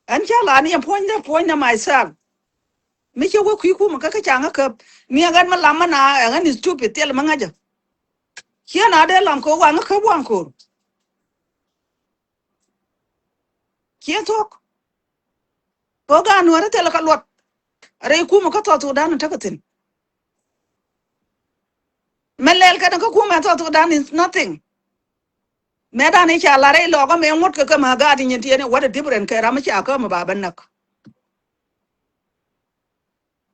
Ɛn ca la ni ɛn puɔ̱nydä puɔ̱nydä myself. Mi cä wä kui̱ kumä kä kä ca ŋä käp. Mi ɛ ɣän mi lam mi na ɛ ɣän is stupid thil mi ŋäcä. Ciɛ na dee lam kɛ waŋ ŋä käp waŋ ko̱r. Ciɛ thuɔ̱k. Kɛ ɣän Nuäärä thil kä luɔt. Rɛy kumä kä South Sudan tekɛ thi̱n. Mɛ lɛl kɛn kä kumɛ South Sudan is nothing. Mɛ dan i̱ ca lar i̱ lɔkä mɛ ŋuɔ̱t kɛ kɛ mɛ gaat i̱ nyin tiɛni what a different kɛ ram i̱ ca kä mɛ ba bä näk.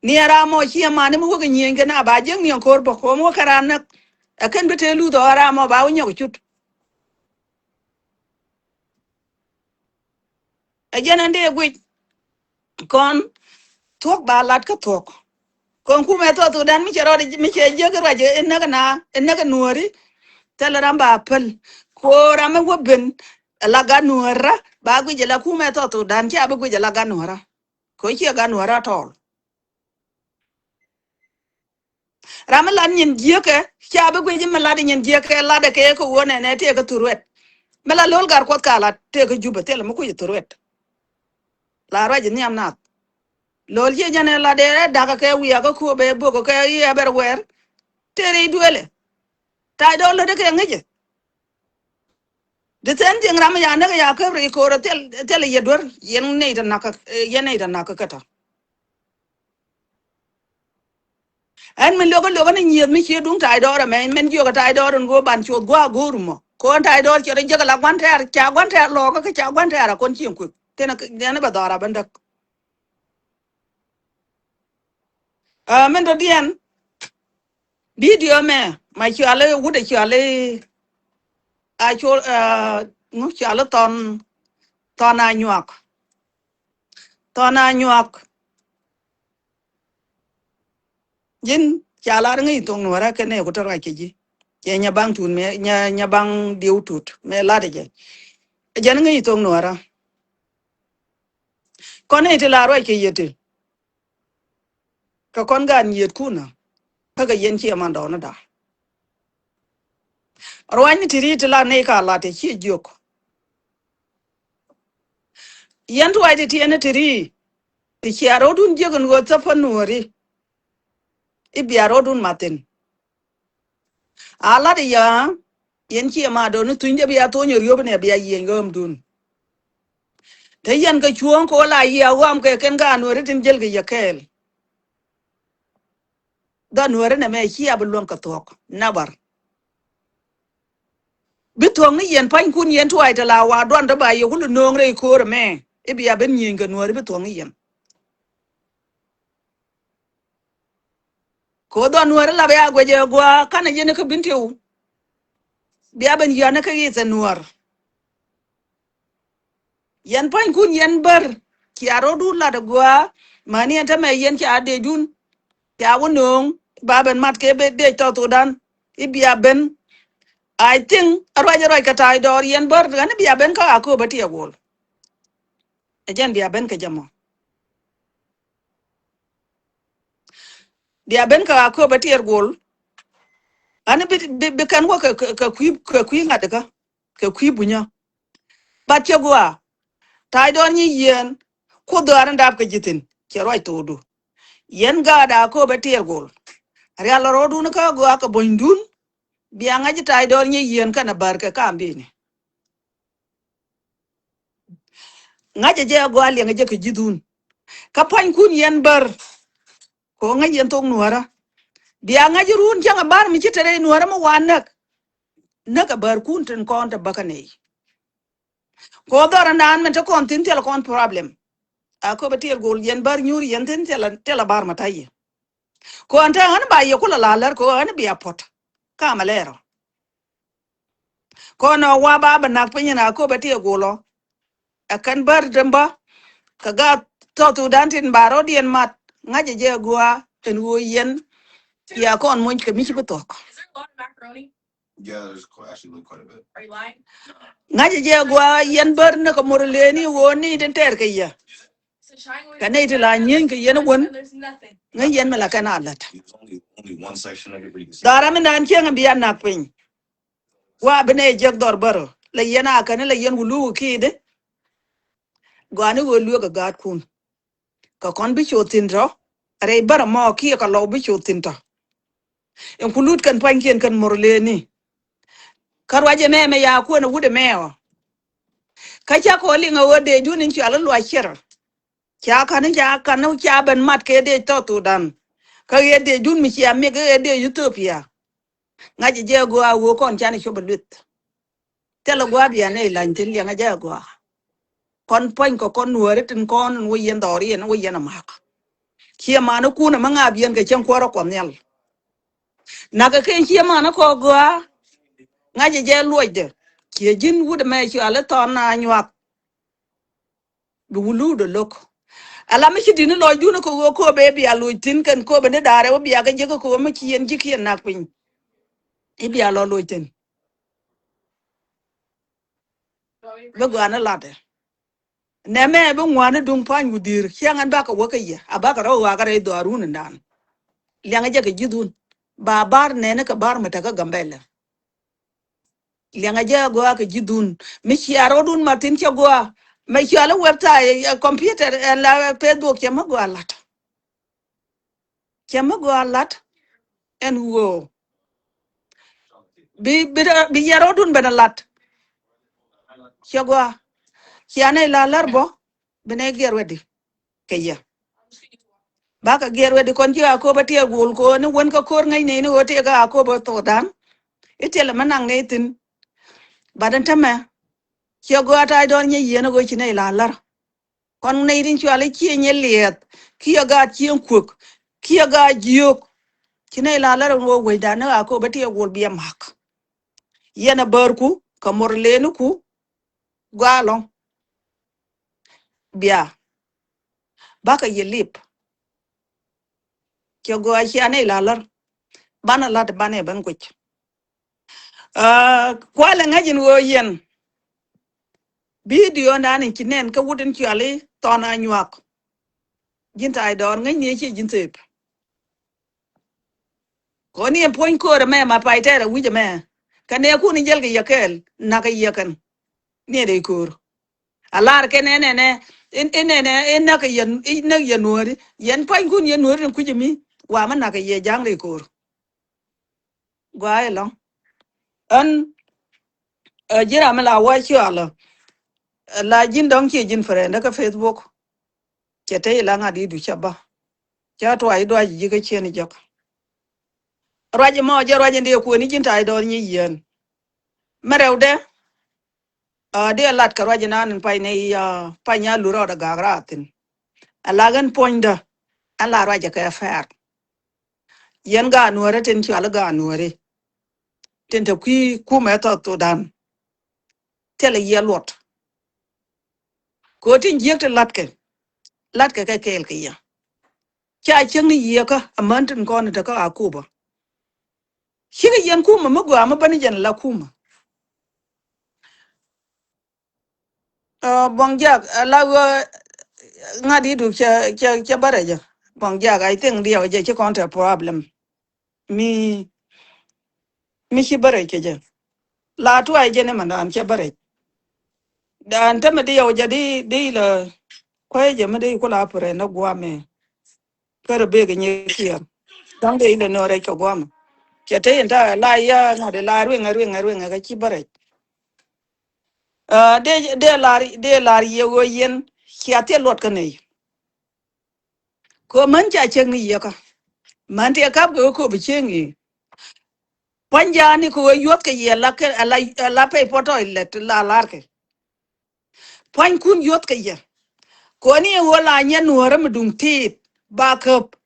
Ni ɛ ram mɔ ci ɛmani mi wä kɛ nyieny kɛ na ba jiäk ni ɛn ko̱r bä ko̱m wä kɛ ran näk. Ɛ kɛn bi te luth ɔ ram mɔ ba wä nyɔk cut. Ɛ jɛn ɛn dee guic kɔn thuɔ̱k ba lat kä thuɔ̱k. Kɔn kumɛ South Sudan mi cɛ rɔɔd mi cɛ jiäk ruac ɛ näk na ɛ näk Nuääri. Thilɛ ram ba päl. Ko ram mi wä ben ɛ la gat Nuäärä ba guic ɛ la kumɛ South Sudan ca bi guic ɛ la gat Nuäärä. Kɛ ciɛ gat Nuäärä tɔɔl. Ram mi lat nyin jiäkɛ ca bi guic mi lat nyin jiäkɛ lat ɛ kɛ kɛ wä nɛnɛ tëëkɛ thuruɛt. Mi la lo̱l gar kuɔth ka lat tëëkɛ Jubɛ thilɛ mi kui̱c thuruɛt. La ruac nhiam nath. Lo̱l ciɛ jɛn ɛ lat ɛ dakä kɛ wiakä kuɔ bɛ bok kɛ i̱ ɛ bɛr wɛɛr. Tëë ri duëlɛ. Tay dɔɔl lät kɛ ŋäcɛ. The same thing ram ya näk ya käp ri ko̱r thil, thil yɛ duer yɛn nɛy tɛ nak, yɛn nɛy tɛ nak kä tɔ. Ɛn min lokä lokä ni nyieth mi cie duŋ tay dɔɔr ɛmɛ min jiök ɛ tay dɔɔr ɛn go̱o̱r ban cuoth gua̱a̱ go̱o̱r mɔ. Ko̱n tay dɔɔr cɛ rɔ jek ɛ la gua̱n tɛɛr ca gua̱n tɛɛr lɔɔkä kä ca gua̱n tɛɛr a kɔn cieŋ kuek. Kɛn ɛ bɛ dhɔr a bä näk. Ɛ min dɔ̱diɛn. Video mɛ ma cuali wut ɛ cuali a col ŋu cuali thɔn thɔn a nyuak. Thɔn a nyuak. Ji̱n ca lar ŋäc thok nuɔrä kɛn ɛ ku te ruac kɛ ji̱. Cɛ nya baŋ tut mɛ nya nya baŋ diw tut mɛ lat jɛ. Jɛn ŋäc thok nuɔrä. Kɔn ɛ ti la ruac kɛ yɛ ti. Kɛ kɔn gaat nyiet kunä kä kɛ yɛn ciɛ man dɔɔni da̱a̱. Ruanyni ti ri ti la nɛy ka lat ti ciɛ jiök. Yɛn tuay ti tiɛni ti ri ti cia rɔ̱dun jiök in ɣöö thäpä nuɔ̱ɔ̱ri. I̱ bia rɔ̱dun mathin. A lat i̱ ya yɛn ciɛ ma dɔɔni thuny jɛ bia thony riöp inɛ bia yieny ɣäämdun. Te yɛn kɛ cuɔ̱ɔ̱ŋ kɛ wä la yiëë a ɣɔam kɛ kɛn ka a nuɔ̱ɔ̱ri tin jäl kɛ yɛ kɛɛl. Dhɔ nuɔ̱ɔ̱ri nɛ mɛ cia bi luäŋ kɛ thuɔ̱k nabar. Bi thuɔ̱ŋ ni yɛn pa̱nykun yɛn tuay te la wa duan te ba yɛ kul no̱o̱ŋ rɛy ko̱o̱r ɛmɛ. I̱ bia ben nyieny kɛ nuääri bi thuɔ̱ŋ ni yɛn. Kɛ ɣöö dhɔn nuäär ilap ya guɛcɛ gua̱a̱ kanɛ yɛn kä bin tiw. Bia ben yɔ̱a̱n kä ɣith ɛ nuäär. Yɛn pa̱nykun yɛn bär cia ro̱dun lat ɛ gua̱a̱. Mäni ɛn tämɛ yɛn ca dëcdun. Ca wä nööŋ ba ben mat kɛ ben dëc tɔ̱ thodan. I̱ bia ben. I think a ruac a ruac kɛ ta̱a̱c dɔɔr yɛn bär ɣän i̱ bia ben kä a kööbä tiɛɛk wol. Ɛ jɛn bia ben kɛ jɛ mɔ. Bia ben kɛ a kööbä tiɛɛk wol. Ani bi, bi, bi kɛn wä kɛ, kɛ, kɛ kui̱, kɛ kui̱ ŋa̱t kä kɛ kui̱ bunyä. Bat cɛ gua̱a̱. Ta̱a̱c dɔɔr nyi yieen. Kuoth dhɔaar in dap kɛ ji̱ thi̱n cɛ ruac thookdu. Yɛn gaat a kööbä tiɛɛk wol. Rial rɔɔdun kä gua̱a̱ kɛ buɔ̱nydun. Bia ŋa̱c ta̱a̱c dɔɔr nyi yieen kɛnɛ bär kɛ ka̱a̱m bi̱i̱ni. Ŋa̱cɛ jɛ a gɔaa liɛŋɛ jɛ kɛ ji̱thun. Kä pa̱nykun yɛn bär. Kɛ ɣöö ŋäc yɛn thok nuäärä. Bia ŋa̱c run cäŋ a bär mi ci te rɛy nuäärä mi wa näk. Näk a bärkun tin kɔn te bäkä nɛy. Kɛ ɣöö dhɔr ɛnan min te kɔn thi̱n thilɛ kɔn problem. A kööbä tiɛɛk gol yɛn bär nyuur yɛn thi̱n thilɛ, thilɛ bär ma ta̱yɛ. Kɔn te ɣän ba yɛ kulɛ la lär kɛ ɣän bia puɔ̱t. Kamɛ lɛɛrɔ. Kɔn ɔ wa ba bɛ nak piny in a kööbä tiɛɛk gol ɔ. Ɛ kɛn bär dämbä. Kɛ gaat tɔ̱ thudan tin ba rɔ̱diɛn mat. Ŋa̱cɛ jɛ gua̱a̱ ɛn ɣöö yɛn. Ya kɔn mony kɛ mi ci bi thuɔ̱k. Ŋa̱cɛ jɛ gua̱a̱ yɛn bär ni kɛ mor lëëni ɣöö ni tin tɛɛr kɛ yɛ. Kɛ nɛy ti la nyieny kɛ yɛn wän. Ŋäc yɛn mi la kɛn a lät. Dhara mi naan cieŋ bi a nak piny. Wa bi nɛy jiäk dhɔr bärö la yɛn a kɛn la yɛn wulu ki̱i̱di. Gɔani ɣöö lueek ɛ gaatkun. Kɛ kɔn bi coth thi̱n tɔ rɛy bärä mɔ kiɛ kɛ lɔw bi coth thi̱n tɔ. In ku lut kɛn pua̱nykiɛn kɛn mor lëëni. Kä ruac ɛmɛ mɛ ya kuɛn ɛ wut ɛmɛ ɔ. Kä ca kɔ liŋ ɛ ɣöö dee jun in cual i̱ luac cir. Ca ka̱n i̱ ca ka̱n i̱ ca ben mat kɛ dee tɔ̱ thudan. Kä ɣëë dee jun mi cia mik i̱ ɣëë dee Ethiopia. Ŋa̱cɛ jɛ a gɔaa ɣöö kɔn canɛ cop ɛ lueth. Thilɛ gua̱a̱th yɛn ɛ lany thi̱n liɛŋɛ jɛ a gɔaa. Kɔn puɔ̱ny kɛ kɔn nuääri tin kɔn in wä yɛn dhɔriɛn wä yɛn a ma̱a̱k. Ciɛ manikun ɛmɛ ŋa̱a̱p yɛn kɛ cäŋ kuäärä Kuɔth Nhial. Nakä ken ciɛ manikɔ gɔaa. Ŋa̱cɛ jɛ luɔcdɛ. Ciɛ ji̱n wut ɛmɛ cual i̱ Thɔn Anyuak. Bi wulu dɔ lo̱k. Ala mi ci di̱t ni lɔcdun kɛ ɣöö kööbɛ i̱ bia loc thi̱n kɛn kööbɛ ni da̱a̱rɛ wä bia kɛ jiäk kɛ ɣöö mi ci yɛn ji̱kiɛn nak piny. I̱ bia lɔ loc thi̱n. Bi gɔaa ni latdɛ. Nɛmɛ bi ŋuani duŋ pa̱ny wudhi̱i̱r ciaŋ ɛn bakɛ wä kä yɛ a bakɛ rɔ ɣakä rɛy dhɔaarun in dan. Liaŋä jɛ kɛ ji̱thun ba bar nɛni kɛ bar mi tekä Gambɛlɛ. Liaŋä jɛ a gɔaa kɛ ji̱thun mi cia rɔɔdun ma thi̱n cɛ gɔaa. Mɛ cuali website ɛ computer ɛ la Facebook cɛ mi gɔaa lat. Cɛ mi gɔaa lat ɛn ɣöö bi, bi, bi yɛn rɔɔdun ben a lat. Cɛ gɔaa. Cia nɛy la lär bɔ bi nɛy giɛr wetdi kɛ yɛ. Bakɛ giɛr wetdi kɔn ci a kööbä tiɛɛk gol ko̱o̱ni wän kä ko̱r ŋäcni ni ɣöö tëëkä a kööbä thokdan. I̱ tiɛlɛ mi naŋ nɛy thi̱n. Bat ɛn tämɛ cɛ gɔaa ta̱a̱c dɔɔr nyɛ yieen ɣöö ci nɛy la lär. Kɔn nɛy tin cual i̱ cieŋ i̱ liɛth kiɛ gaat cieŋ kuek kiɛ gaat jiök. Ci nɛy la lär ɛn ɣöö wecdan ni a kööbä tiɛɛk gol biɛ ma̱k. Yɛn a bärku kɛ mor leniku. Gɔaa ɛlɔ̱ŋ. Bia. Bakɛ yɛ lip. Cɛ gɔaa cia nɛy la lär. Banɛ la̱t banɛ ben kuec. Aa, kualɛ ŋäc in ɣöö yɛn. Bidio nan in ci nɛn kä wut in cuali Thɔn Anyuak. Ji̱n ta̱a̱c dɔɔr ŋäcni ɛ ciɛ ji̱n thëëp. Kɔn ni ɛn puɔ̱ny köör ɛmɛ ma pay tɛɛr ɛ wi̱c ɛmɛ. Kɛ nɛɛkun in jäl kɛ yɛ kɛɛl nak kɛ yɛ kɛn. Ni ɛ dee köör. A lar kɛn ɛn ɛnɛ in, in ɛnɛ in näk kɛ yɛ, in näk yɛ nuääri yɛn pua̱nykun yɛ nuääri in kui̱c ɛmi. Wa mi nak kɛ yɛ ja̱ŋ rɛy köör. Gɔaa ɛlɔ̱ŋ. Ɣän ɛ ji̱n ram mi la wä cualä. Ɛ la ji̱n dɔ̱ŋ ciɛ ji̱n friend kä Facebook. Cɛ te ila ŋa̱t i̱ du cä bä. Cä tuac i̱ duac ji̱ kä ciɛn i̱ jɔk. Ruac imɔ jɛ ruac in dee kuɛn i̱ ji̱n ta̱a̱c dɔɔr nyi yieen. Mɛ rɛwdɛ, ah, dee lat kɛ ruac inan in pay ni, ah, pay nya lurɔɔdɛ gak raathin. Ala ɣän puɔ̱nydä, ala ruacɛ kɛ fɛɛr. Yɛn gaat nuɔ̱ɔ̱ri tin cual gaat nuɔ̱ɔ̱ri tin te kui̱ kumɛ South Sudan. Thilɛ yiɛ luɔt. Kɛ ɣöö tin jiäk ti latkɛ, latkɛ kɛ kɛɛl kɛ yɛ. Ca cieŋ ni yiëëkä amäni tin kɔn in te kä Akoba. Cikɛ yɛn kumä mi gɔaa mi bäni jɛn ala kumä. Ah, Buɔ̱ŋ Jak, ala ɣöö ŋa̱t i̱ duk cɛ, cɛ, cɛ bä rɛc ɛ. Buɔ̱ŋ Jak, I think diɛw jɛ ci kɔn te problem. Mi, mi ci bä rɛc kɛ jɛ. La tuay jɛ ni mɛ dan cɛ bä rɛc. Dan te mi diɛw jɛ di, di la kuay jɛ mi di kula purɛ ni guamɛ. Kärɛ bek nyɛ kiɛr. Da̱ŋ dee in dee nöörɛ cɛ guamɛ. Cɛ te in ta la ya ŋa̱t la rueŋɛ, rueŋɛ, rueŋɛ kɛ ci bä rɛc. Ah, dee, dee lar, dee lar yɛ ɣöö yɛn cia thiɛ luɔt kä nɛy. Kɛ ɣöö män ca cieŋ ni yieekä. Män tiɛ kap kɛ ɣöö kop cieŋ i̱. Pua̱ny jaani kɛ ɣöö yuɔth kɛ yɛ la kɛ, la, la pay puɔ̱t tɔy lɛt la lar kɛ. Pua̱nykun yuɔth kɛ yɛ. Kɔni ɛ ɣöö la nyɛ nuɔ̱ɔ̱rä mi duŋ tiit ba käp.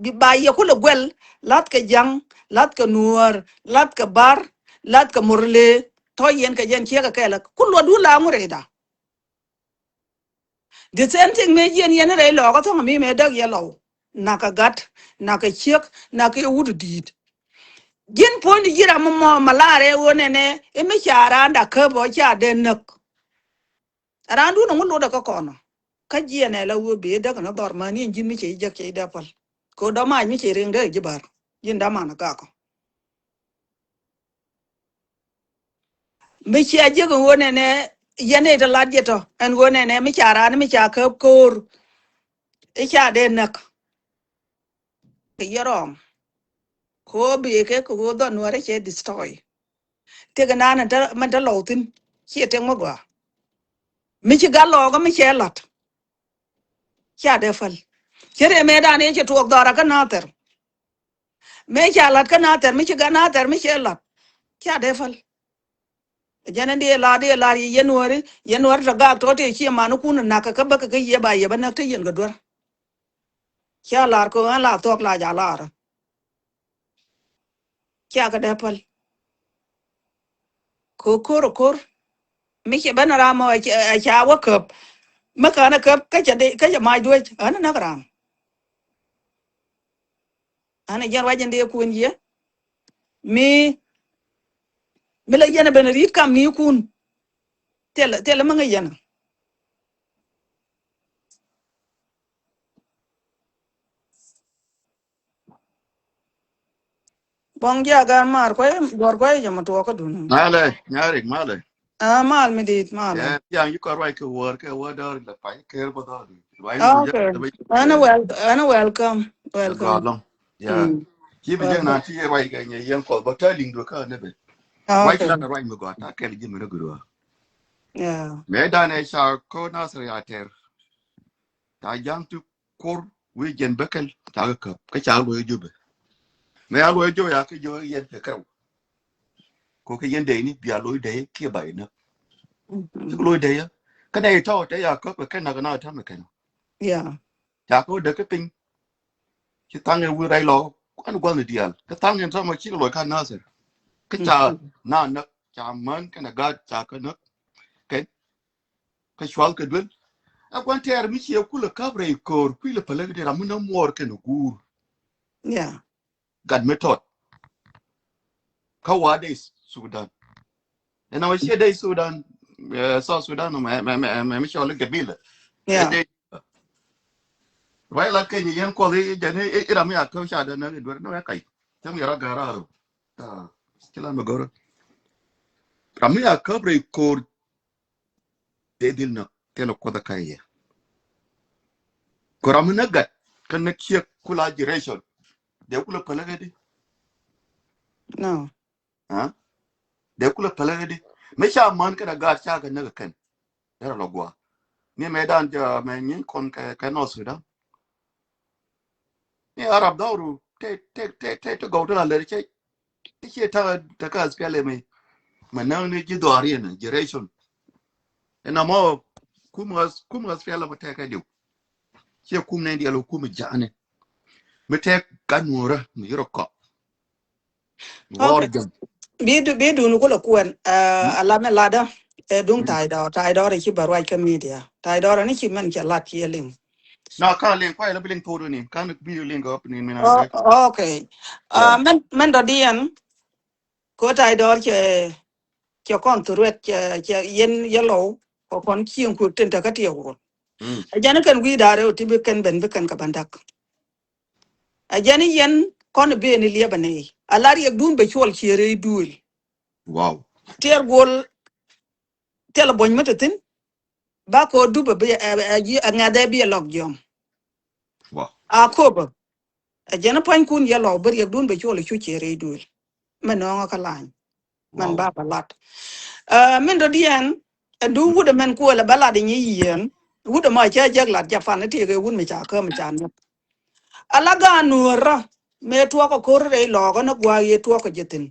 Bi ba yɛ kulɛ guɛl, lath kɛ ja̱ŋ, lath kɛ nuɔ̱ɔ̱r, lath kɛ bar, lath kɛ murle. Tɔ̱ yɛn kɛ jɛn ciek kɛ kɛɛlɛ. Ku luɔtdu la ŋu rɛyda. The same thing mëë jiɛn yɛn rɛy lɔɔkä thɔ̱ŋ mi mëë däk yɛ lɔw. Nakä gat, nakä ciek, nakä wut di̱i̱t. Ji̱n puɔ̱ny di ji̱ ram mɔ ma laarɛ ɣöö nɛnɛ i̱ mi ca raan da käp ɔ ca dee näk. Raan dun ŋu lotdɛ kä kɔnɔ. Kä jiɛn ɛ la ɣöö bee däk ni dhɔr mäni ɛn ji̱n mi cɛ ji̱ jek cɛ ji̱ dee päl. Kɛ ɣöö dɔ̱mac mi cɛ riŋ dee ji̱ bär. Ji̱n dämanä gakɔ. Mi cia jiäk ɛn ɣöö nɛnɛ yɛn ɛ te lat jɛ tɔ ɛn ɣöö nɛnɛ mi ca raan mi ca käp ko̱o̱r. I̱ ca dee näk. Kɛ yɛ rɔɔŋ. Kɛ ɣöö bikɛ kɛ ɣöö dhɔn nuäärä cɛ destroy. Tëkɛ naan mɛn te lɔw thi̱n ciɛ tëk mi gɔaa. Mi ci gat lɔɔkä mi cɛ la̱t. Ca dee päl. Cä rɛy mëëdan ëë cɛ tuɔɔk dhɔra kä Nathɛr. Mëë ca la̱t kä Nathɛr mi ci gat Nathɛr mi cɛ la̱t. Ca dee päl. Jɛn in dee lar dee lar yɛ yɛn nuääri yɛn nuääri tɔ gaak tɔ tëë ciɛ manikun nakä kä bäkɛ kä yɛ ba yɛ bä näk te yɛn kɛ duer. Ca lar kɛ ɣän la thuɔ̱k la ja̱ lar. Ca kɛ dee päl. Kɛ ko̱r ko̱r mi cɛ ben ram ɔ ca wä käp. Mi ka̱n ɛ käp kä cɛ dee kä cɛ mac duec ɣän näk ram. Ɣän jɛn ruac in dee kun yɛ mi mi la yɛn ben ri̱t kam ni kun. Thil thil mi ŋäc yɛn. Buɔ̱ŋ jiak ɛ maar kuay guɔ̱r kuay jɛ mɛ tuɔɔkä dun. Malɛ nyarik malɛ. Aa mal mi dit mal. Ɛ tiaŋ yi kɔr ruac kɛ wäär kɛ wäär dɔɔr in la pay kɛɛr bä dɔɔr. Ruac ni duŋ jɛ. Ɛn wel ɛn welcome welcome. Gɔlɔŋ. Ci bi jɛ na ti ruac kɛ nyɛ yɛn kɔth bä tɛ liŋ duɔ kä ni bɛ. Ruac la ruac mi gɔaa ta kɛl ji̱ mi ni gurua. Mɛ danɛ ca ko Nasir ya tɛr. Ta jaŋ ti kor wi̱i̱ jɛn bä kɛl ca kɛ käp kä ca luɔy jubɛ. Mɛ ya luɔy jubɛ ya kä jubɛ yɛn kɛ kɛw. Ko kɛ yɛn dɛy ni bia luɔy dɛy kiɛ ba inä. Cik luɔy dɛy ya kä nɛ itɔ tɛ ya käp kɛ kɛn nak na tɛm kɛn. Ca kä däk kä piny. Ci thaŋ in wi̱i̱ rɛy lɔ kuan gua̱n diaal kä thaŋ in tɔmɔ cik luɔy ka Nasir. Kä ca na näk ca män kɛn a gaat ca kä näk. Kɛn kä cual kɛ duel. A gua̱n tɛɛr mi ciɛ kulɛ käp rɛy ko̱o̱r kui̱ lɛ päläk di ram mi nä muɔɔr kɛn a guur. Gat mi tɔt kä wa dee Sudan. Ɛn a wa ciɛ dee Sudan. South Sudan mɛ mɛ mɛ mi cɔl gabila. Ruac la keny yɛn kuɔth i̱ jɛn i̱ ram mi a käp ca dee näk i̱ duer ni wɛ kac. Cäŋ yɛ rɔ ga̱r rɔ. Ci la mi go̱rä ram mi a käp rɛy ko̱o̱r. Dee dhil näk thilɛ kuɔth a ka̱c yɛ. Kɛ ram mi näk gat kä näk ciek kula generation. Dee kulɛ päläk ɛ di. Dee kulɛ päläk ɛ di. Mi ca män kɛn a gaat ca kɛ näk ɛ kɛn. Derɛ lɔ gua̱a̱ ni mɛ dan jɛ mɛ nyin kɔn kɛ kɛ North Sudan. Ni Arab dhɔru te te te te te gɔw te la lɛr cɛ. Ti ciɛ ta̱a̱ te kä S P L M i̱. mɛ näŋ ni ji̱ dhɔaar yɛn generation. Ɛn amɔ kum ɣäth kum ɣäth piɛl amɔ tɛk ɛ diw. Ciɛ kum nɛn diɛl kum ja̱a̱ni. Mi tɛk ka nuɔrä mi yirɔ kɔp. Ɣɔr jɛn. Bi du bi dun kulɛ kuɛn. Ala mɛ ladä. Ɛ duŋ Taydɔr, Taydɔr ici bä ruac kä media. Taydɔr ni ci mɛn cɛ lat ci liŋ. Na ka liŋ kuay la bi liŋ todu ni kan bi liŋ gɔp ni mina. Okay. Mɛn mɛn dɔ diɛn. Ko Taydɔr cɛ cɛ kɔn thuruet cɛ cɛ yɛn yɛ lɔw. Kɔ kɔn cieŋ kuek tin tɛ kä tiɛ wol. Ɛ jɛn kɛn wi̱i̱ da̱rɛ ɔ ti bi kɛn ben bi kɛn kɛ bä dak. Ɛ jɛn yɛn kɔn ben liɛpɛ nɛy a la riɛk dun bɛ cuɔl ciɛ rɛy duël. Wow. Tiɛr guɔl. Thilɛ buɔ̱ny mi te thi̱n. Ba kɛ ɣöö dup ɛ bi ɛ ŋɛ̈th ɛ bi ɛ lɔk jiɔm. Akopä. Ɛ jɛn pua̱nykun yɛ lɔw bi riɛkdun bɛ cuɔl ɛ cu ciɛ rɛy duël. Mɛ nɔɔŋä kä lany. Mɛn ba bɛ lat. Min dɔ̱diɛn ɛn duŋ wut ɛmɛn kuɔlɛ bä lat inyɛ yiɛn. Wut ɛmɔ cä jek lat Japan ɛ tiɛk ɛ wut mi ca kä mi ca nɛp. Ala gaat nuɔ̱ɔ̱rä mëë tuɔɔk ɛ ko̱r rɛy lɔɔkä ni gua̱a̱k yɛ tuɔɔk ɛ jɛ thi̱n.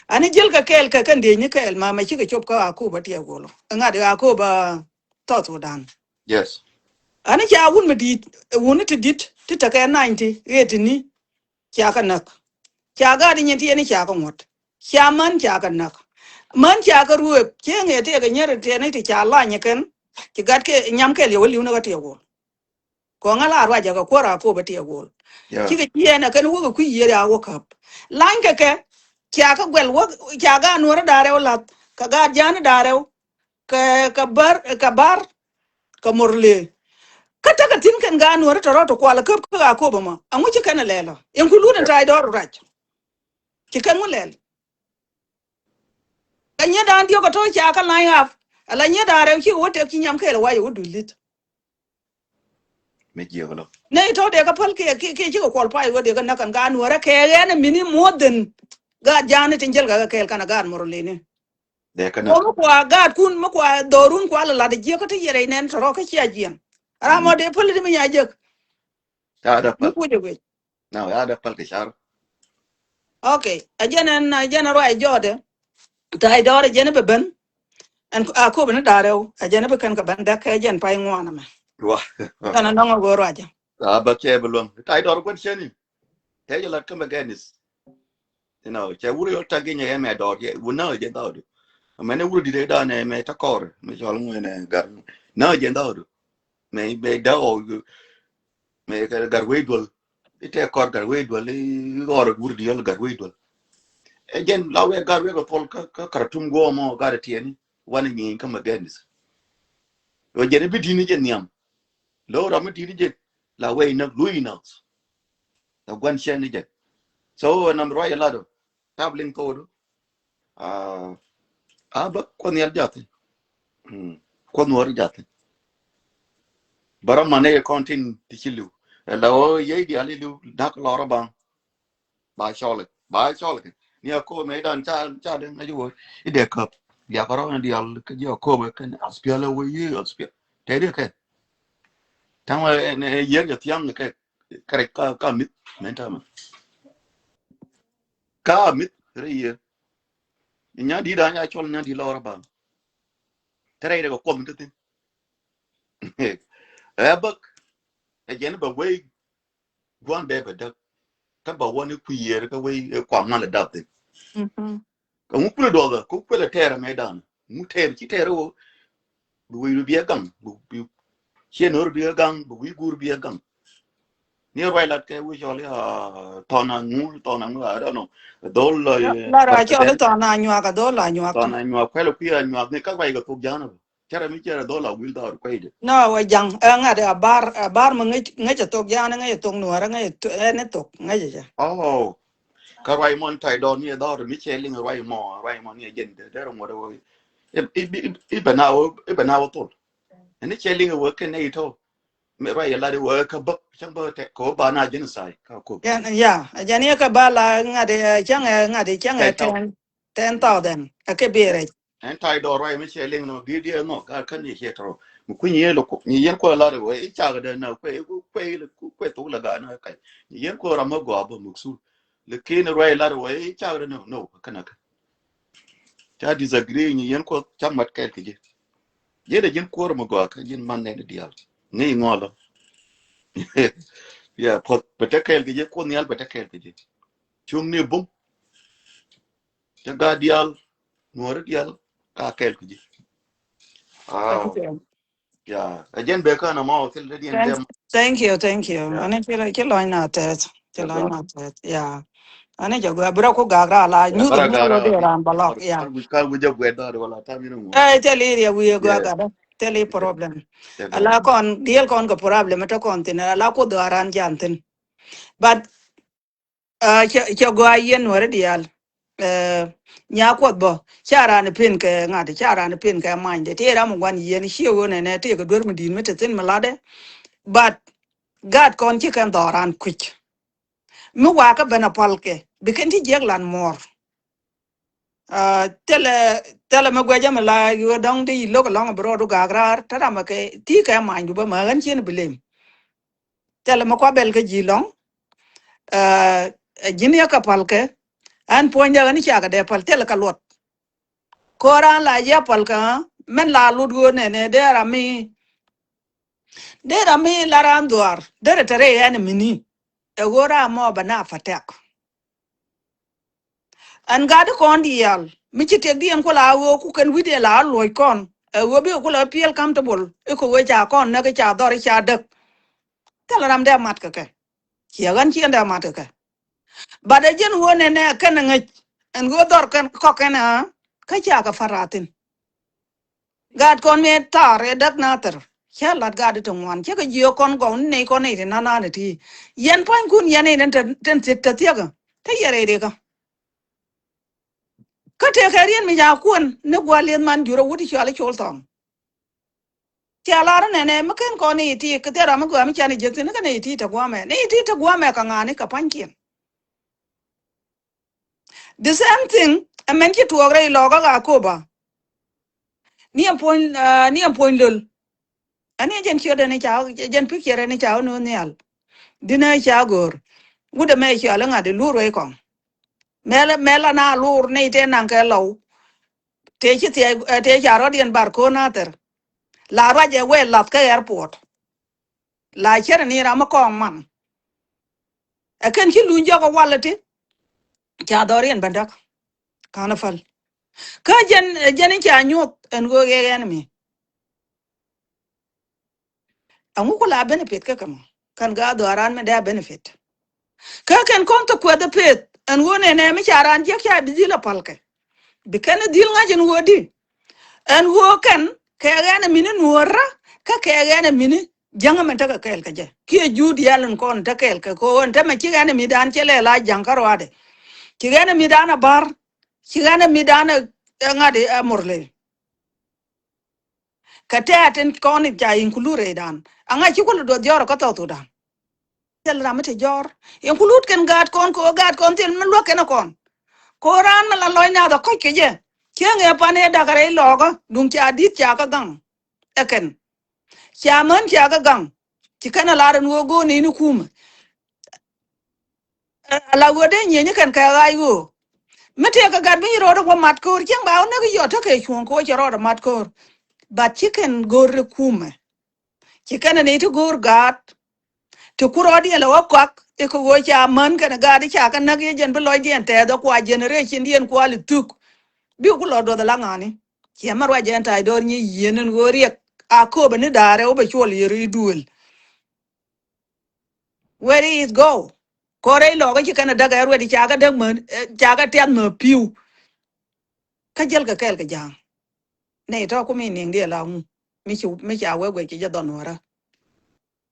Ani jiɛl kɛ kɛɛl kɛ kɛn diecni kɛɛl ma mɛ cikɛ cop kä Akopä tiɛɛk gol. Ŋa̱t Akopä South Sudan. Ani ca wun mi di̱i̱t wuni ti di̱t ti tekɛ ninety eighty ni. Ca kɛ näk. Ca gaat inyɛn ti yɛn ca kɛ ŋuɔ̱t. Ca män ca kɛ näk. Män ca kɛ ruëëp cieŋ ɛ tiɛɛk ɛ nyɛr tiɛɛk ni ti ca lany ɛ kɛn. Ci gat kɛ nyam kɛɛl yɛ wä li̱w ni kä tiɛɛk gol. Kɔŋä la ruacä kɛ kuäär Akopä tiɛɛk gol. Cikɛ ciɛɛn ɛ kɛn wäkɛ kui̱ yiëër a wä käp. Lany kɛ kɛ ca kä guɛl wä ca gaat nuɔ̱ɔ̱rä da̱rɛw la̱th kɛ gaat ja̱a̱ni da̱rɛw. Kɛ kɛ bär kɛ bär kɛ mor lee. Kä tekɛ thi̱n kɛn gaat nuɔ̱ɔ̱rä tɔ̱rɔ̱ ti kual ɛ käp kä Akopä mɔ ɛŋu ci kɛn ɛ lɛl ɔ in ku lut in Taydɔr ruac. Ci kɛn ŋu lɛl. Kɛ nyiet da̱a̱n diɔ̱k kɛ tɔ̱ ca kä lany ɣap. Ala nyiet da̱a̱n rɛw cikɛ wä tëk ci nyam kɛɛl ɛ wac ɛ wä dui̱l li̱th. Mi jiɛk lɔ. Nɛ itɔ dee kä päl kiɛ kiɛ kiɛ cikɛ kuɔl pay wä dee kä näk kɛn gaat nuɔrɛ kɛ ɣɛn ɛ mini more than gaat ja̱a̱ni tin jäl kɛ kɛ kɛɛl kɛn ɛ gaat mɔrɔ leni. Dee kä näk. Kɔ mi kua gaat kun mi kua dhɔrun kua lɛ lat jiɛk kä ti yɛrɛ inɛn tɔrɔ kä cia jiɛn. Ram mɔ dee päl di mi nya jek. Ca dee päl. Mi kucɛ wec. Na ya dee päl kɛ car. Okay. A jɛn ɛn a jɛn a ruac jɔɔdɛ. Taydɔr a jɛn bɛ ben. Ɛn Akopä ni da̱rɛw a jɛn bɛ kɛn kɛ ben däk kɛ jɛn pay ŋuan amɛ. Wa. Kɛn a nɔŋ a go̱o̱r ruacä. A bä cɛ bɛ luäŋ Taydɔr gua̱n cɛni. Tɛ jɛ lat kä mɛ gɛnis. You know cɛ wuri yɔl tak ginyɛ ɛmɛ dɔɔr yɛ wun na jɛ dhɔɔdu. Mɛ ni wuri di dee dan ɛmɛ ta kɔr mɛ cɔl ŋuɛ nɛ gar na jɛ dhɔɔdu. Mɛ mɛ da ɔ mɛ gar wei duɔl. Itɛ kɔr gar wei duɔl i ɣɔr wuri di yɔl gar wei duɔl. Ɛ jɛn la wee gar wee kɛ thol kä Khartoum guɔ mɔ gar tiɛni. Wan nyi kä mɛ gɛnis. Ɔ jɛn bi dini jɛ nhiam. Lo ram mi dini jɛ la wee inak lui inak. La guan cɛn ni jɛ. So nam ruac a lat ɔ. Tap liŋ thok du. A bä kuɔth nhial jathi. Kuɔth nuɔr jathi. Bä ram man nɛ kɔn tin ti ci liw. Ɛ la ɣöö yey diaal i liw dak lɔr a baŋ. Ba cɔl ba cɔl kɛ ni a ko̱o̱m ɛ dan ca ca den ŋäc wä i dee käp. Diak rɔ ni dial kä jiɛ ko̱o̱m ɛ kɛn aspial ɛ wä yi aspial tɛ di kɛ. Taŋ wä ɛ yier jɛ thiaŋ kɛ kɛ rɛc ka ka mith mɛn tamɛ. Ka mith rɛ yier. Nya di dan ya cɔl nya di lɔr ba. Tɛ rɛc rɛ kɛ kuɔm ti thin. Ɛ bäk ɛ jɛn bä wei. Gua̱n bɛ bɛ däk kä ba wä ni kui̱ yiëër kä wei ɛ kua mal ɛ dap thin. Kɛ ŋu kulɛ duɔth ɛ kä kulɛ tɛɛr ɛmɛ dan ŋu tɛɛr ci tɛɛr ɛ wä. Bi wei bi biɛ gaŋ bi bi ciɛ no̱r biɛ gaŋ bi wi̱i̱ guur biɛ gaŋ. Ni ruac lat kɛ wi̱i̱ cɔl ya thɔn a ŋu thɔn a ŋu I don't know. Dhol la ruac cɔl thɔn a nyuak a dhol a nyuak thɔn a nyuak kuɛl kui̱ a nyuak ni kä ruac kɛ thok ja̱a̱n ɛ. Cärɛ mi cärɛ dhol a wil dhɔr kuecdɛ. No wä jaŋ ɛ ŋa̱t ɛ bar ɛ bar mi ŋäc ŋäc ɛ thok ja̱a̱n ŋäc ɛ thok nuɔ̱ɔ̱r ŋäc ɛ thok ŋäc ɛ jɛ. Oh. Kä ruac mɔn ta̱y dɔɔr ni ɛ dhɔr mi cɛ liŋ ruac mɔ ruac mɔ ni ɛ jɛn dee dee rɛ ŋuɔt ɛ wä. I̱ bɛ na wä i̱ bɛ na wä thol. Ɛn ni cɛ liŋ ɛ wä kɛn nɛ itɔ. Mi ruac ɛ lat ɛ wä kä bäk cäŋ bäk tɛ kɛ wä ba na jɛn say kä kop. Ya ɛ jɛn iɛ kɛ ba la ŋa̱t ɛ cäŋ ɛ ŋa̱t ɛ cäŋ ɛ ten ten thousand ɛ kɛ bi rɛc. Ɛn ta̱y dɔɔr ruac mi cɛ liŋ nɔ gi̱i̱t yɛ nɔ gaat kä ni cɛ tɔrɔ mi kui̱ny yɛ lɛ kuɔth ni yɛn kuɔth lat wɛ i̱ cak dɛ na kuɛ kuɛ kuɛ thok lɛ gaat na kac ni yɛn kuɔth ram mi gɔaa bä muk sul. Lɛ ken ruac lat wɛ i̱ cak dɛ nɔ nɔ kä na kä. Ca disagree ni yɛn Kuɔth, ca mat kɛɛl kɛ ji̱. Yɛn a ji̱n kuɔr mi gɔaa kä ji̱n man nɛn diaal. Ŋäc ŋɔlɔ. Yeah, Kuɔth bɛ te kɛɛl kɛ ji̱, Kuoth Nhial bɛ te kɛɛl kɛ ji̱. Cuŋ ni bum. Cɛ gaat diaal, Nuɔri diaal, ka kɛɛl kɛ ji̱. Ah. Thank you. Yeah, a jɛn bɛ kan ama ɔ thil dee diɛn. Thank, bɛ thank you, thank you. Yeah. Ani ci, ci lɔny na tɛth, ci lɔny na tɛth. Yeah. Ani jɛ gua bira ku gak ra la. Yeah, nyuth bara mi gak ra, dee ran balɔk. Yeah. Kan wi, kan wi jɛ guɛ da wala ta mi nu. Eh, tell area wi gua gak da. Tell problem. Ala kɔn diel kɔn ka problem ta kɔn thin, ala ku do ran jan thin. But ah, cɛ, cɛ gɔaa yɛn Nuɔri diaal. Eh, nya Kuɔth bɔ. Ca ran pin kɛ ŋa̱t, ca ran pin kɛ manyde. Tëë ram mi guan yɛn ciɛ ɣöö nɛnɛ tëë kɛ duer mi di̱i̱t mi te thi̱n mi latdɛ. But gaat kɔn ci kɛn dhɔran kui̱c. Mi wakä ben a pal kɛ. Bi kɛn ti jiɛk lan muɔr. Ah, thilɛ, thilɛ mi guɛcä mi la ɣöö dɔ̱ŋ di lo̱k alɔŋ a bi rɔɔdu gak raar. Te ram a kɛ ti kɛ manydu bä ma ɣän cien bi lem. Thilɛ mi kua bɛl kä ji̱ lɔ̱ŋ. Eh, ji̱n yɛ kɛ pal kɛ. Ɛn puɔ̱nydɛ ɣän i̱ cakɛ dee pal thilɛ kɛ luɔt. Ko̱ran la yɛ pal kɛ, mɛn la lut ɣöö nɛnɛ dee ram mi, dee ram mi la ran dhuaar dee rɛ te rɛy ɛn mini. Ɛ ɣöö ram mɔ bɛ na fɛ tɛk. Ɛn gat kɔn diaal mi ci tëkdiɛn ku la ɣöö ku kɛn wi̱cdiɛn la luɔ̱c kɔn. Ɛ ɣöö bikɛ ku la feel comfortable i̱ kɛ ɣöö ca kɔn näk i̱ ca dhɔr i̱ ca däk. Thilɛ ram dee mat kɛ kɛ. Ciɛ ɣän ciɛn dee mat kɛ kɛ. But ɛ jɛn ɣöö nɛnɛ kɛn ɛ ŋäc ɛn ɣöö dhɔr kɛn kɔk kɛn ɛ kä ca kɛ far rathin. Gaat kɔn mi tar ɛ däk nathir. Cä lat gaat ti ŋuan cä kɛ jiök kɔn gɔw ni nɛy kɔn nɛy ti nanan ɛ ti. Yɛn pua̱nykun yɛn nɛy tin te, tin te thiäkä. Te yɛ rɛy rikä. Kä tëëkɛ riet mi ca kuɔn ni gua̱l lieth man jurä wut i̱ cɔal i̱ col thɔŋ. Cia lar nɛnɛ mi ken kɔn ni iti kɛ thil ram mi gɔaa mi can i̱ jiäk thi̱n kä ni iti te guamɛ. Ni iti te guamɛ kɛ ŋa̱ni kɛ pa̱nykiɛn. The same thing, ɛmɛn ci tuɔɔk rɛy lɔɔkä Yakoba. Ni ɛn puɔ̱ny, ah, ni ɛn puɔ̱ny lol. Ani jɛn ciötdɛ ni ca, jɛn picture ni ca wä ni wä nhial. Dinɛ ca go̱o̱r. Wut ɛmɛ ciɔl iŋa̱t iluur wec kɔŋ. Mɛl, mɛl ana luur ni te naŋ kɛ lɔw. Te ci thiɛ, eh, te ca rɔ̱diɛn bar ko̱n nathir. La ruac ɛ wee lath kä airport. La cär ni ram mi kɔŋ man. Ɛ kɛn ci luny jɔk ɛ walɛ ti. Ca dhɔriɛn bändäk. Ka̱n ɛ päl. Kä jɛn, jɛn in ca nyuɔth ɛn ɣöö ɣɛɛ ɛn mi. Ɛŋu ku la benefit kä kɛ mɔ? Kɛn gaat dhɔaran mi dee a benefit. Kä kɛn kɔn thok kuɛth ɛ peth ɛn ɣöö nɛnɛ mi ca raan jiäk ca bi dhil a pal kɛ. Bi kɛn dhil ŋa̱c ɛn ɣöö di. Ɛn ɣöö kɛn kɛ ɣɛn ɛ mini nuɔ̱ɔ̱rä kä kɛ ɣɛn ɛ mini jäŋä mɛn tekɛ kɛɛl kɛ jɛ. Kiɛ juu diaal in kɔn te kɛɛl kɛ kɛ ɣöö ɛn te mɛ ci ɣɛn ɛ mi daan cɛ lɛ la ja̱ŋ kä ruaadɛ. Ci ɣɛn ɛ mi daan a ba̱r. Ci ɣɛn ɛ mi daan ɛ ŋa̱t ɛ murle. Kɛ tɛ̈t tin kɔn i̱ ca include rɛydan. Aŋa ci kulɛ duɔth jɔr kä South Sudan. Thil ram mi te jɔr. Include kɛn gaat kɔn kɛ ɣöö gaat kɔn thil mi luäk kɛn kɔn. Kɛ ɣöö raan mi la lɔc naath ɛ kɔc kɛ jɛ. Cieŋ ɛ pan ëë dakä rɛy lɔɔkä duŋ ca di̱t ca kä gaŋ. Ɛ kɛn. Ca män ca kä gaŋ. Ci kɛn ɛ lar ɛn ɣöö go̱o̱r ni ni kumɛ. Ala ɣöö dee nyieny kɛn kɛ ɣaac ɣöö mi tëëkɛ gat bi nyi rɔɔdɛ wä mat ko̱o̱r cieŋ ba wä näk yɔt tekɛ cuɔ̱ɔ̱ŋ kɛ wä cɛ rɔɔdɛ mat ko̱o̱r. But ci kɛn go̱o̱r ri kumɛ. Ci kɛn ni ti go̱o̱r gaat. Ti ku rɔɔdiɛn lɛ wä kɔak i̱ kɛ ɣöö ca män kɛn gaat i̱ ca kɛ näk i̱ jɛn bi lɔcdiɛn tɛɛth ɛ kua generation diɛn kua li thuk. Bi ku lɔ duɔth ala ŋa̱ni. Ciɛ mɛ ruac ɛn ta̱a̱c dɔɔr nyi yieen ɛn ɣöö riɛk a kööbɛ ni da̱a̱rɛ wä bɛ cuɔl yɛ ri duël. Where is go? Kɔrɛ ilɔɔkä ci kɛn a däk ɛ ruɛt i̱ ca kɛ däk män, eh, ca kɛ tiath män pi̱u. Kä jäl kɛ kɛɛl kɛ ja̱a̱ŋ. Nɛy tɔ̱ ku mi niŋ diɛ la ŋu. Mi ci, mi ca wee guɛc ci jɛ dhɔn wärä.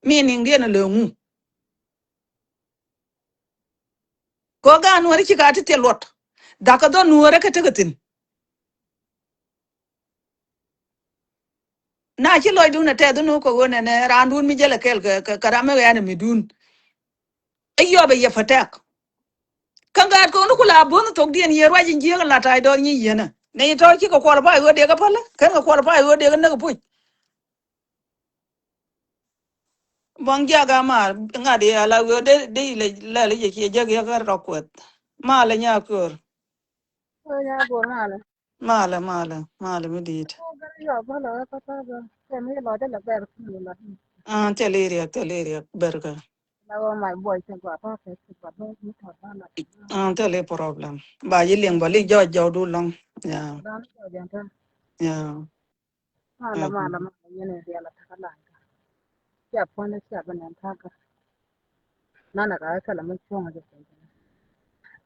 Mi niŋ diɛ ni lɛ ŋu. Kɔ gaat nuɔ̱ɔ̱rä ci ka ti thil luɔt. Dhakä dhɔn nuɔ̱ɔ̱rä kɛ tekɛ thi̱n. Na ci lɔcdun ɛ tɛth ni wä kɛ ɣöö nɛnɛ raandun mi jälɛ kɛl kɛ, kɛ, kɛ ram mi ɣɛn ɛ midun. Ɛ yɔp ɛ yɛ protect. Kä ŋa̱a̱t kɔn ni ku la bo̱o̱n thokdiɛn yɛ ruac in jiääk in la ta̱a̱c dɔɔr nyi yieenä. Nɛ in tɔ̱ cikɛ qualify ɣöö dee kɛ päl. Kɛn kɛ qualify ɣöö dee kɛ näk puc. Buɔ̱ŋ jiak a mal ŋa̱t i̱ ala ɣöö dee, dee ilɛ lɛl i̱ jɛ ciɛ jäk yɛ kä rɔ kuɛth. Mal ɛ nya köör. Nya bor mal. Malɛ, malɛ, malɛ mi di̱i̱t. Ah, thil i̱ riɛk, thil i̱ riɛk, bɛr kɛ. Ah, thil i̱ problem. Ba ji̱ liŋ bä li jɔɔc jɔɔk du lɔŋ. Yeah. Yeah. Malɛ, malɛ, malɛ, yɛn i̱ riɛl a takä la̱a̱ŋ. Cia puɔ̱nyɛ cia bi nɛn takä. Nanɛ ka kɛlɛ mi cuɔ̱ŋ a jɛ piny.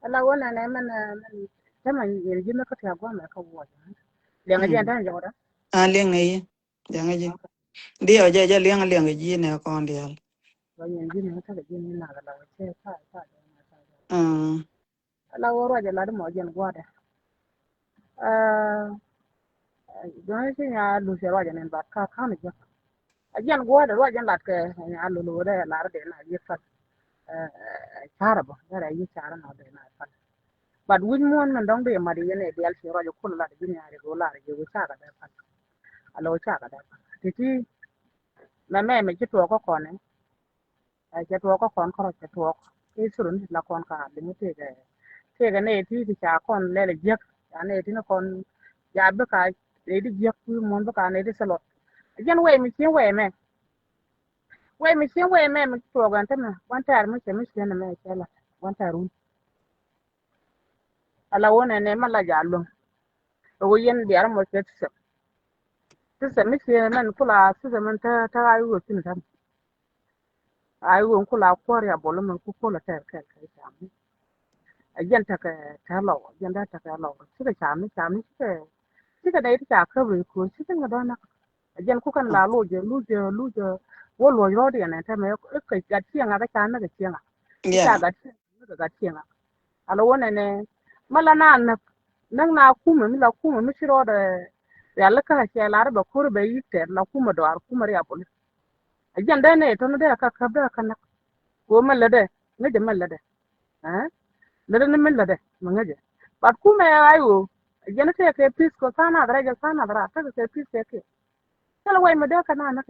Ala wä nɛnɛ mɛn, mɛn tämɛ yɛn ji̱ mi kä tiak guamɛ kä wuɔc. Liɛŋɛ jɛ ɛn tɛn jɔwdä. A liɛŋɛ yi. Liɛŋɛ ji̱. Diɛ ɔ jɛ jɛ liɛŋɛ liɛŋɛ ji̱ nɛ kɔn diaal. Wä yɛn ji̱ mi kä ji̱ mi nak ala wä cɛ ca ca. Ala wä ruac a lat mɔ jɛn gua̱dɛ. Aa, duŋni ci nya luth cɛ ruac a nɛn bat ka ka̱n jek. A jɛn gua̱dɛ ruac jɛn lat kɛ nya luth wä dɛ lar dɛ na yek fal. Aa, carɛ bä dɛ rɛ yek carɛ na dɛ na fal. Bat wi̱c muɔ̱n min dɔ̱ŋ dee mat yɛn ɛ dial ci ruac a kul lat ji̱ nya ri go lar jɛ wä cakɛ dɛ fal. Ala wä cakɛ dɛ fal. Titi mɛ mɛ mɛ ci tuɔɔk kä kɔnɛ. Ɛ cɛ tuɔɔk kä kɔn kärɔ̱ cɛ tuɔɔk. I̱ thurun la kɔn ka liŋ i̱ tëëkɛ. Tëëkɛ nɛy ti ti ca kɔn lɛl ɛ jiäk. Ca nɛy ti ni kɔn ca bika nɛy ti jiäk kui̱ muɔ̱n bika nɛy ti thilɔt. Ɛ jɛn wɛy mi cieŋ wɛy mɛ. Wɛy mi cieŋ wɛy mɛ mi tuɔɔk ɛn tämɛ gua̱n tɛɛr mi cɛ mi cieŋ ɛmɛ cɛ la gua̱n tɛɛr wun. Ala wun ɛn ɛ ma la ja luäŋ. Ɛ wä yɛn biarä mɔ cɛ ti cɛ. Ti cɛ mi cieŋ ɛmɛn kula ti cɛ mɛn te te ɣa̱c wä thin ɛ tämɛ. Ay wen kula kuɔr ya bol men ku kula tɛr kɛl kɛ cam. A jɛn tekɛ tɛ lɔw, a jɛn dee tekɛ lɔw. Cikɛ cam ni cam ni cikɛ cikɛ nɛy ti ca käp rɛy kuɔn cikɛ ŋä dɔ̱ näk. A jɛn ku kɛn la loc jɛ luc jɛ luc jɛ wä luɔc rɔɔd yɛn ɛn tɛmɛ kɛ gat cieŋ ŋa kɛ ca näk kɛ cieŋ ŋa. Ca gat cieŋ ŋa kɛ gat cieŋ ŋa. Ala wä nɛnɛ ma la na näk näk na kumɛ mi la kumɛ mi ci rɔɔdɛ rial kä cɛ lar bɛ ko̱r bɛ yik tɛr la kumɛ dɔar kumɛ riabul. A jɛn dee nɛ tɔn dee ka käp dee ka näk. Kɛ mɛ lätdɛ ŋäcɛ mɛ lätdɛ. Ɛ lätdɛ ni mɛ lätdɛ mɛ ŋäcɛ. But kumɛ ay ɣöö a jɛn tëë kɛ peace kɛ tha̱a̱ŋ nath rɛc tha̱a̱ŋ nath raar tekɛ kɛ peace kɛ kiɛ. Thilɛ way mɛ dee kɛ na näk.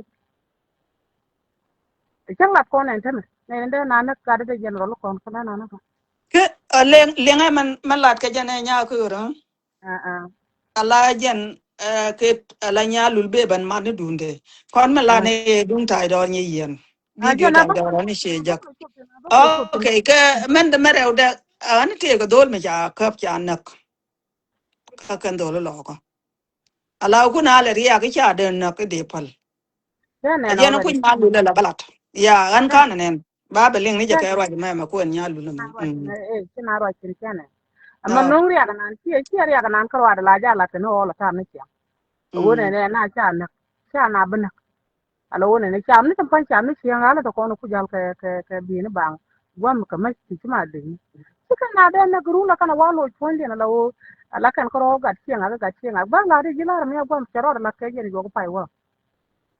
Cäŋ lat kɔn ɛn tämɛ nɛ ɛn dee na näk gat dee general kɔn kɛ na na näk. Kɛ a liŋ liŋɛ mɛ lat kɛ jɛn ɛ nyaa kɛ ɣöö. Ala jɛn kɛ ala nya lul bee ban mat ni duundɛ kɔn mi la ni duun tay dɔɔr nyi yɛn. Video tay dɔɔr ni cie jak. Okay, kɛ mɛn dɛ mɛ rɛw dɛ ani tëë kɛ dho̱l mi ca käp ca näk. Kä kɛn dho̱l lɔɔkä ala kun alɛ riak i̱ ca dee näk i̱ dee päl. A jɛn kuc ma lul ala bä lat ya ɣän kanɛ nɛn. Ba bɛ liŋ ni jɛ kɛ ruac mɛ mɛ kuɛn nya lul mɛ. Ci na ruac cin cɛnɛ. Ɛmɛ no̱o̱ŋ riak nan ciɛ ciɛ riak nan kä ruac la ja lat kɛ ni ɣɔl ɛ tam ni ciaŋ. Ɛ ɣöö nɛnɛ na ca näk ca na bi näk. Ala ɣöö nɛnɛ cam ni cɛ pa̱ny cam ni ciaŋ ala tɛ kɔn ku jal kɛ kɛ kɛ bi̱i̱ni baŋ. Guam kɛ mec ti ci ma dee. Ci kɛn na dee näk run la kɛn a wa loc puɔ̱nydiɛn ala ɣöö ala kɛn kä rɔɔ gat ciaŋ ak gat ciaŋ ak ba la di ji̱ lar mi a guam cɛ rɔɔd la kɛ jɛn yuɔk pay wä.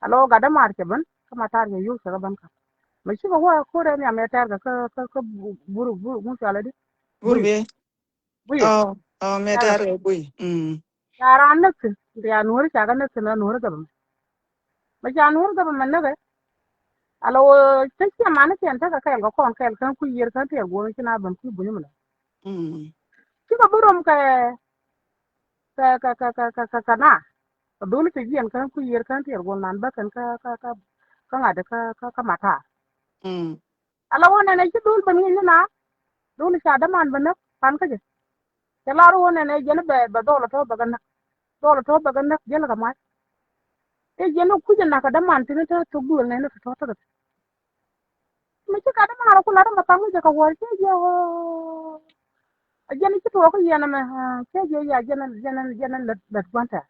Ala ɣöö gat dä mar cɛ ben kä ma tar cɛ yuk cɛ kɛ ben kä. Mɛ cikɛ wä ko̱rɛ nhiam ɛ tɛɛr kɛ kä kä kä bur bur ŋu cɔalɛ di. Bur bi. Bui. Ɔ ɔ mɛ tɛɛr kɛ bui. Ca raan näk thi̱n ria nuɔ̱ri ca kɛ näk thi̱n a nuɔ̱ri gɛbɛ mɛ. Mɛ ca nuɔ̱ri gɛbɛ mɛ näkɛ. Ala ɣöö te ciɛ mani ciɛn tekɛ kɛɛl kɛ kɔn kɛɛl kän kui̱ yiër kän tiɛɛr guɔ̱n ci na ben kui̱ buny mɛ lɛ. Cikɛ bi rom kɛ kɛ kɛ kɛ kɛ kɛ kɛ na. Kɛ dholi te jiɛn kän kui̱ yiër kän tiɛɛr guɔ̱n nan bä kɛn kä kä kä kä ŋa̱t kä kä kä matar. Ala wä nɛnɛ ci dhol ben ŋi̱ny ni na. Dholi ca däman bä näk pan kä jɛ. Cɛ lar wä nɛnɛ jɛn bɛ bɛ dhol a tɔ bɛ kɛ näk. Dhol a tɔ bɛ kɛ näk jɛn kɛ mac. I̱ jɛn i̱ kuc a nak kɛ däman tini te thok duël nɛnɛ kɛ tɔ tekɛ. Mi ci gat däman a ku lat ɛmɛ kaŋ mi jɛ kɛ wäär cɛ jɛ ɣöö. A jɛn i̱ ci tuɔɔk i̱ yɛn ɛmɛ cɛ jɛ ya jɛn jɛn jɛn lät lät gua̱n tɛ̈r.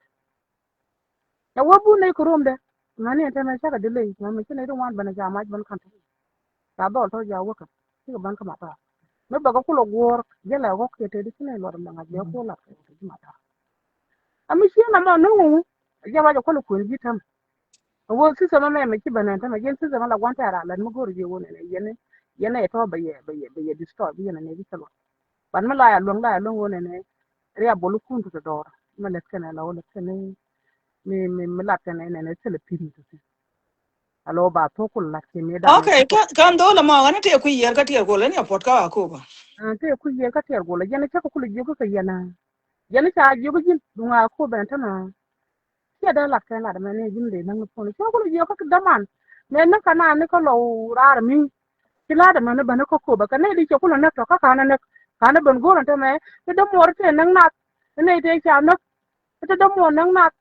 Cɛ wä bun nɛy kɛ romdɛ ŋäni ɛn tɛmɛ cakɛ delay mɛ mi ci nɛy ti ŋuan ben a ca mac ben ka̱n tɛ̈r. Ca dhɔl tɔ̱ ja wäkä cikɛ ben kä matar. Mi bɛ kɛ kulɛ guɔ̱ɔ̱r jälɛ ɣɔ̱k kiɛ tëë di ci nɛy luɔt ɛmɛ ŋa̱c bɛ kuɔ lat kɛ tëë di matar. Ami cieen amɔ ni ŋuŋu a jɛ ruac a kuɔl kuën ji̱ täm. A wä system amɛ mɛ ci ben ɛn tämɛ yɛn system ala gua̱n tɛɛr a lät mi go̱r jiɛ wun ɛn yɛn yɛn ɛ tɔ bɛ yɛ bɛ yɛ bɛ yɛ destroy bi yɛn ɛn ɛ bi cɛ luɔt. Ban mi la ya luäŋ la ya luäŋ wun ɛn ɛ ria bol kun tu ti dɔɔr mi lät kɛn ɛ la wä lät kɛn ɛ mi mi mi lat kɛn ɛ nɛn ɛ thilɛ pi̱n tu ti. A lɔ ba thok kul lat kɛn ɛ dan. Okay, kä kä ndol ɛmɔ ɣän tëë kui̱ yiɛr kä tiɛɛr gol ɛn ya puɔt kä a kok. Tëë kui̱ yiɛr kä tiɛɛr gol ɛ yɛn ɛ cä kɛ kul ɛ jiök kä kɛ yɛn ɛ. Jɛn ca jiök ji̱n duŋ a kop ɛn tämɛ. Ciɛ dee lat kɛn lat mɛ ni ji̱n dee näŋ ni puɔ̱n cɛ kulɛ jiök kä däman. Mɛ näk kɛ naan ni kä lɔw raar mi. Ci lat mɛ ni bä ni kä kop ɛ kɛ nɛy di cɛ kulɛ näk tɔ kä ka̱n ɛ näk. Ka̱n ɛ ben go̱o̱r ɛn tämɛ. Ci dämuɔr tëë näk nath. Ni nɛy tëë ca näk. Ci dämuɔr näk nath.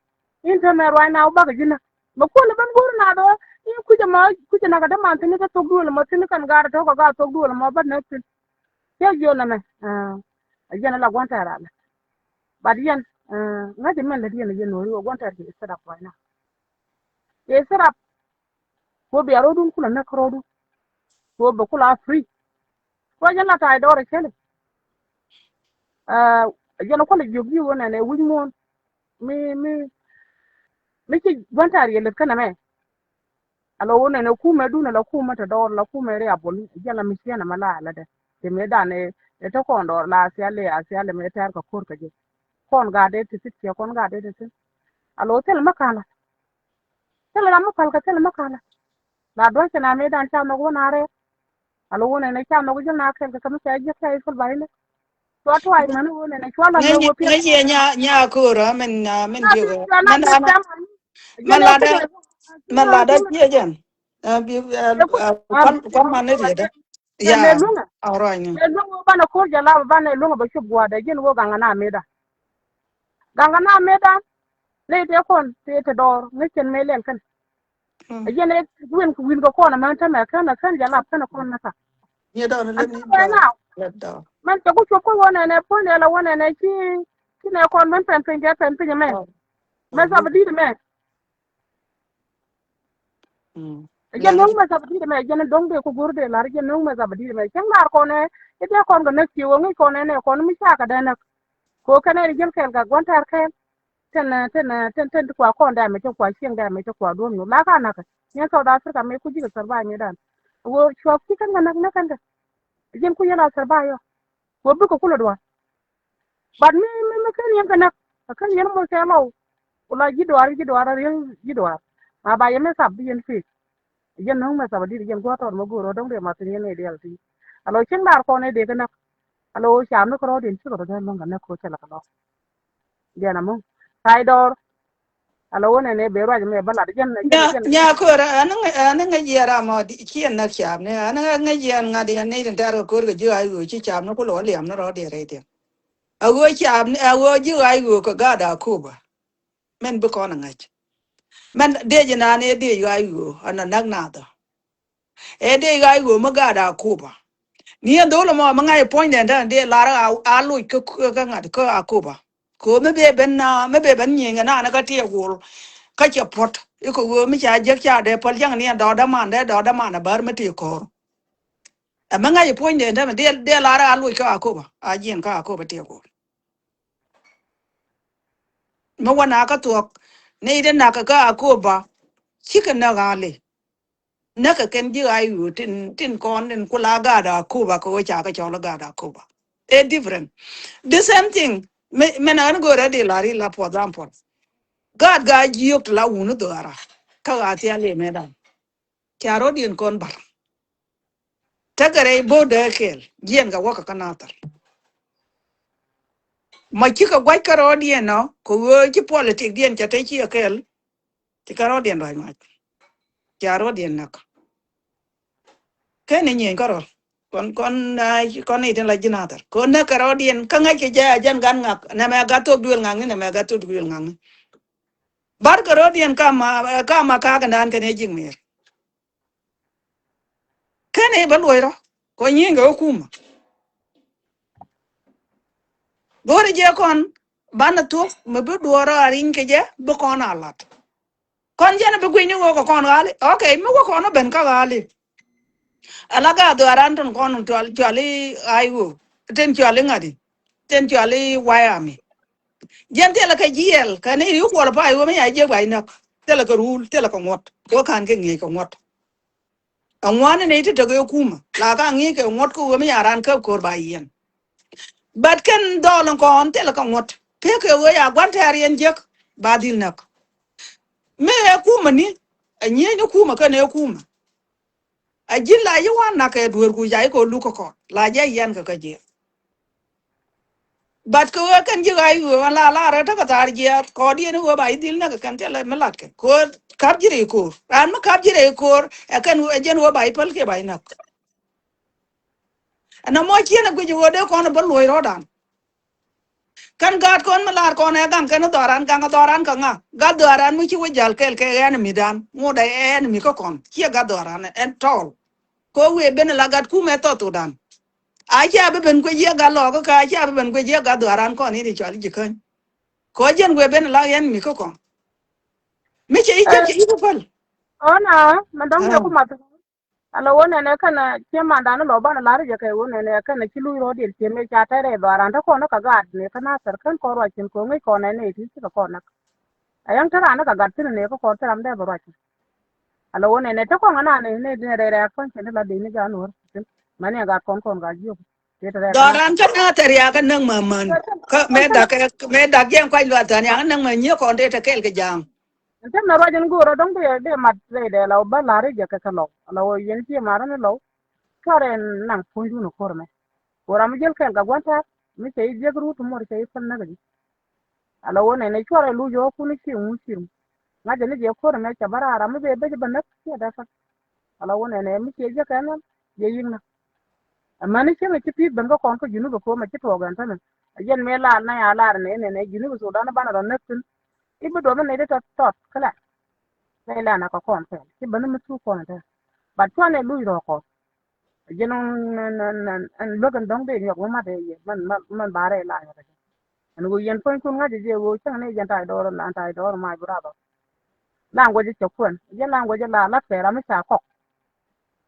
In tämɛ ruac na wä bakɛ ji̱n näk. Mɛ kuɔl ɛ ben go̱o̱r nath ɔ. In kui̱c ɛmɔ kui̱c ɛ näk ɛ däman thi̱n ni kä thok duël ɛmɔ thi̱n ni kɛn gaat ɛ tɔ̱ kɛ gaat thok duël ɛmɔ bä näk thi̱n. Cɛ jiök nɛmɛ. Ɛ jɛn ɛ la gua̱n tɛɛr alɛ. But yɛn ŋäc mɛn lät yɛn yɛn nuɔri wä guɔn tɛr kɛ set up right now. Kɛ set up. Kɛ bia rɔdun kulɛ näk rɔdu. Kɛ bɛ kulɛ a free. Kɛ jɛn la tay dɔɔr kɛli. Jɛn kulɛ jiök yi wä nɛnɛ wi̱c muɔn. Mi mi mi ci guɔn tɛr yɛ lät kɛnɛ mɛ. Alo wun ɛn ɛ kumɛ dun ɛ la kumɛ te dɔɔr la kumɛ ri abol jɛ la mi ciɛn ɛmɛ la ala dɛ. Ti mi dan ɛ tɔ kɔn dɔɔr la asiali asiali mi tɛr kɛ ko̱r kɛ jɛ. Kɔn gat dee ti thit kiɛ kɔn gat dee ti thit. Alo thil mi kala. Thil ram mi pal kɛ thil mi kala. La duɔc kɛ na mi dan ca nhɔk wun arɛ. Alo wun ɛn ɛ ca nhɔk jil na kɛl kɛ kɛ mi ca jiɛk ca ifil ba ilɛ. Cua tuay mani wun ɛn ɛ cua la mi wä piɛl. Ŋäc yɛ nya nya ko̱r ɛ min min jiök ɛ min dan ɛ. Mɛ ladä mɛ ladä ciɛ jɛn. Kuan kuan man ni riet. Ya. Luŋä. All right. Luŋä banɛ ko̱r jɛ lap banɛ luŋä bɛ cop gua̱dɛ jɛn wä gaŋ ana meda. Gaŋ ana meda. Ley tëë kɔn tëë te dɔɔr ŋäc cɛn mëë lɛl kɛn. Ɛ jɛn ɛ win win kɛ kɔn amän tämɛ kän akän jɛ lap kän akɔn nä ka. Mɛn cɛ ku cuɔp kä wä nɛnɛ puɔ̱ny nɛ la wä nɛnɛ ci ci nɛ kɔn mɛn pɛn piny kɛ pɛn piny mɛ. Mɛ sap di̱t mɛ. Jɛ no̱o̱ŋ mɛ sap di̱t mɛ jɛn do̱ŋ dee ku go̱r dee lar jɛ no̱o̱ŋ mɛ sap di̱t mɛ cäŋ lar kɔn ɛ. I̱ dee kɔn kɛ näk ci wä ŋi̱c kɔn ɛ nɛ kɔn mi cakɛ dee näk. Ko kɛn ɛ jɛl kɛɛl kɛ gua̱n tɛr kɛɛl. Tɛn tɛn tɛn tɛn ti kua kɔn dɛmɛ cɛ kua cieŋ dɛmɛ cɛ kua duɔ̱m nu la ka nakä. Niɛn South Africa mɛ ku ji̱ kɛ survive mi dan. Wä cuɔk ci kɛn kɛ näk näk kɛn kɛ. Ji̱n ku yɛn a survive yɔ. Wä bikɛ kulɛ dua̱r. But mi mi mi kɛn yɛn kɛ näk. Kɛn yɛn mɔ cɛ lɔw. Ku la ji̱ dua̱r ji̱ dua̱r a riɛŋ ji̱ dua̱r. Ma ba yɛ mɛ sap bi yɛn fik. Jɛn no̱o̱ŋ mɛ sap a dit jɛn gua̱a̱r tɔɔt mɛ go̱o̱r rɔ dɔ̱ŋ dee ma thin yɛn nɛ diaal ti. Alo cieŋ dar kɔn ɛ dee kɛ näk. Alo ca mi kɛ rɔɔdiɛn cikɛ rɔ dee luäŋ kɛ näk ko̱ cɛ lɛ kɛ lɔ. Jɛn amɔ. Tay dɔɔr. Ala wä nɛnɛ ben ruac mɛ bä lat jɛn jɛn jɛn. Nya kör an ŋäc an ŋäc yɛ ram ɔ ci ɛn näk cap ni an ŋäc yɛ an ŋa̱t yɛ ni tin tɛr kɛ kör kɛ ji̱ ay ɣöö ci cap ni kulɛ wä liam ni rɔɔdiɛn rɛy thiɛn. A ɣöö cap ni a ɣöö ji̱ ay ɣöö kɛ gaat a koba. Mɛn bi kɔn a ŋäc. Mɛn dee ji̱ naan ɛ dee ay ɣöö an a näk nathɔ. Ɛ dee ɣa̱c ɣöö mi gaat Akoba. Ni ɛn dho̱l ɛmɔ mi ŋa̱c puɔ̱nydɛn tɛn dee lar a loc kä kä ŋa̱t kä Akoba. Kɛ ɣöö mi bee ben mi bee ben nyieny kɛ naan kä tiɛɛk wol. Kä cɛ puɔ̱t ikɛ ɣöö mi ca jek ca dee päl cäŋ ni ɛn dɔɔdä man dee dɔɔdä man ɛ bär mi tëë kɔɔr. Ɛ mi ŋa̱c puɔ̱nydɛn tɛn dee dee lar a loc kä Akoba a jiɛn kä Akoba tiɛɛk wol. Mi wä na kä thuɔ̱k ni dee nak kä Akoba. Cikɛ näk a li. Näkɛ kɛn ji̱ ay ɣöö tin tin kɔn tin kula gaat Akoba kɛ ɣöö ca kɛ cɔl gaat Akoba. Ɛ different. The same thing. Mɛ mɛ na ni go̱o̱rɛ di la ri la puɔth ram puɔth. Gaat gaa jiök ti la wuni dhɔara. Kä gaa thia li mɛ dan. Ca rɔ̱diɛn kɔn bar. Tekɛ rɛy bo̱o̱dɛ kɛɛl jiɛn kɛ wäkä kä nathɛr. Ma cikɛ gua̱c kä rɔ̱diɛn nɔ kɛ ɣöö ci politic diɛn ca te ci kɛɛl. Ti kɛ rɔ̱diɛn ruac mac. Ca rɔ̱diɛn näk. Kɛn ni nyieny kärɔl kɔn kɔn kɔn itin la ji̱n athar kɔn näk kɛ rɔ̱diɛn kä ŋäc kɛ jɛ a jɛn gan ŋak nɛmɛ gat thok duël ŋakni nɛmɛ gat thok duël ŋakni. Bar kɛ rɔ̱diɛn kama kama kakɛ naan kɛn ɛ ji̱k mi̱i̱r. Kɛn i̱ bä luɔ̱c rɔ kɔ nyieny kɛ ɣä kumä. Go̱o̱rɛ jɛ kɔn banɛ thuɔ̱k mi bi duɔɔr rɔ a riny kɛ jɛ bi kɔn a lat. Kɔn jɛn bi gui̱ny ni ɣöö kɛ kɔn ɣa̱li. Ok mi wä kɔn wä ben kä ɣa̱li. Ala ga dhuaaran tin kɔn cual cuali ay ɣöö tin cuali ŋa̱di tin cuali wayami. Jɛn thilɛ kɛ jiɛɛl kɛn i̱ qualify ɣöö mi ya jiɛk ba inäk. Thilɛ kɛ rul thilɛ kɛ ŋuɔ̱t ɣöö ka̱n kɛ ŋi̱eec kɛ ŋuɔ̱t. Aŋuani ni ti tek ɛ kumä la ka ŋi̱i̱c kɛ ŋuɔ̱t kä ɣöö mi ya ran käp ko̱r ba yiɛn. But kɛn dhɔl in kɔn thilɛ kä ŋuɔ̱t pek kɛ ɣöö ya gua̱n tɛ̈r yɛn jiäk ba dhil näk. Mi ɛ kumä ni ɛ nyiec ni kumä kɛn ɛ kumä. A ji̱n la yi wan nak kɛ dueer ku ca yi kɛ luk kä kɔn la jɛ yɛn kɛ kä jiɛk. But kɛ ɣöö kɛn ji̱ ɣa̱c ɣöö ɣän la lar rɛt tekɛ thar jiaath kɔɔdiɛn ɣöö ba ji̱ dhil näk kɛn thilɛ mi latkɛ kɛ ɣöö ka̱p ji̱ rɛy ko̱o̱r. Raan mi ka̱p ji̱ rɛy ko̱o̱r ɛ kɛn ɣöö ɛ jɛn ɣöö ba ji̱ päl kiɛ ba ji̱ näk. Ɛn ɛmɔ ciɛn ɛ guic ɣöö dee kɔn ɛ bä luɔ̱c rɔ̱dan. Kɛn gaat kɔn mi lar kɔn ɛ gaŋ kɛn dhɔran gaŋ ɛ dhɔran kɛ ŋa? Gat dhɔran mi ci wä jäl kɛɛl kɛ enemy dan ŋot ɛ enemy kä kɔn ciɛ gat dhɔran ɛn tɔɔl. Kɛ ɣöö wëë ben ɛ la gat kumɛ thɔthudan. A cia bi ben kuec yɛ gat lɔɔkä kä a cia bi ben kuec yɛ gat dhɔran kɔn in i̱ cɔal ji̱ käny. Kɛ ɣöö jɛn wëë ben ɛ la enemy kä kɔn. Mi cɛ i̱ cäp cɛ i̱ bi päl. Ɔna mɛ dɔ̱ŋ yɛ ku math. Ala wä nɛnɛ kɛnɛ ciɛ mandan ni lɔ banɛ lar jɛ kɛ wä nɛnɛ kɛnɛ ci luc rɔɔdiɛn ciɛ mëë ca tɛrɛ dhɔaran te kɔn ni kɛ gaat ni kä Nathɛr kän kɔn ruac cin ko̱ ŋäc kɔn nɛnɛ iti ci kɛ kɔn näk. Ɛ yäŋ te raan ni kɛ gat thin ni kä kɔn te ram dee bɛ ruac. Ala wä nɛnɛ te kɔn ŋa nani ni ni rɛy rɛɛk kɔn cin te la dee ni gaat nuɔr. Mani ɛ gaat kɔn kɔn gat jiök. Dhɔran kä Nathɛr ya kä näk mä män. Kä mëë dak mëë dak yɛn kuac luath thän ya kä näk mä nyiee kɔn te te kɛɛl kɛ ja̱a̱ŋ. Ɛn tɛmɛ ruac in go̱o̱rä dɔ̱ŋ dee dee mat rɛydɛ la wä bä la̱r i̱ jɛ kɛ kɛ lɔw ala wä yɛn cië marä ni lɔw. Cuarɛ naŋ puɔ̱nydun ɛ ko̱r ɛmɛ. Go̱o̱rä mi jiäl kɛɛl kɛ gua̱n ta̱a̱ mi cɛ i̱ jiäk ruut ti muɔr cɛ i̱ päl näk ɛ ji̱. Ala wä nɛn ɛ cuarɛ luc ɣä kun i̱ ciëŋ ŋu ciëŋ. Ŋa̱cä ni jɛ ko̱r ɛmɛ cɛ bä raar ram mi bee bec bä näk ciɛ dee päl. Ala wä nɛn ɛ mi ciɛ jiäk kɛ nhial jɛ yi̱k näk. Amäni cieŋ a ci pi̱i̱th ben kä kɔn kä Junub a ko̱o̱m a ci tuɔɔk ɛn tämɛ. A jɛn mëë laal na ya laar nɛ nɛ nɛ Junub Sudan banɛ rɔ näk thi̱n. I̱ bi duɔth ni nɛy ti tɔt tɔt kä lɛ. Lɛ lɛn a kɛ kɔn kɛɛl ci ben mi thuk kɔn ɛ tɛ. Bat cuanɛ luc rɔɔk kɔn. A jɛn ɛn ɛn ɛn ɛn luäk ɛn dɔ̱ŋ dee nyɔk mi mat ɛ yɛ mɛn mɛn mɛn ba rɛy laar nyɔk ɛ jɛ. Ɛn ɣöö yɛn puɔ̱nykun ŋa̱c ɛ jɛ ɣöö cäŋ ni jɛn ta̱a̱c dɔɔr ɛn ta̱a̱c dɔɔr mac bi rath ɔ. Language cɛ kuɛn jɛn language la la̱t kɛ ram mi ca kɔk.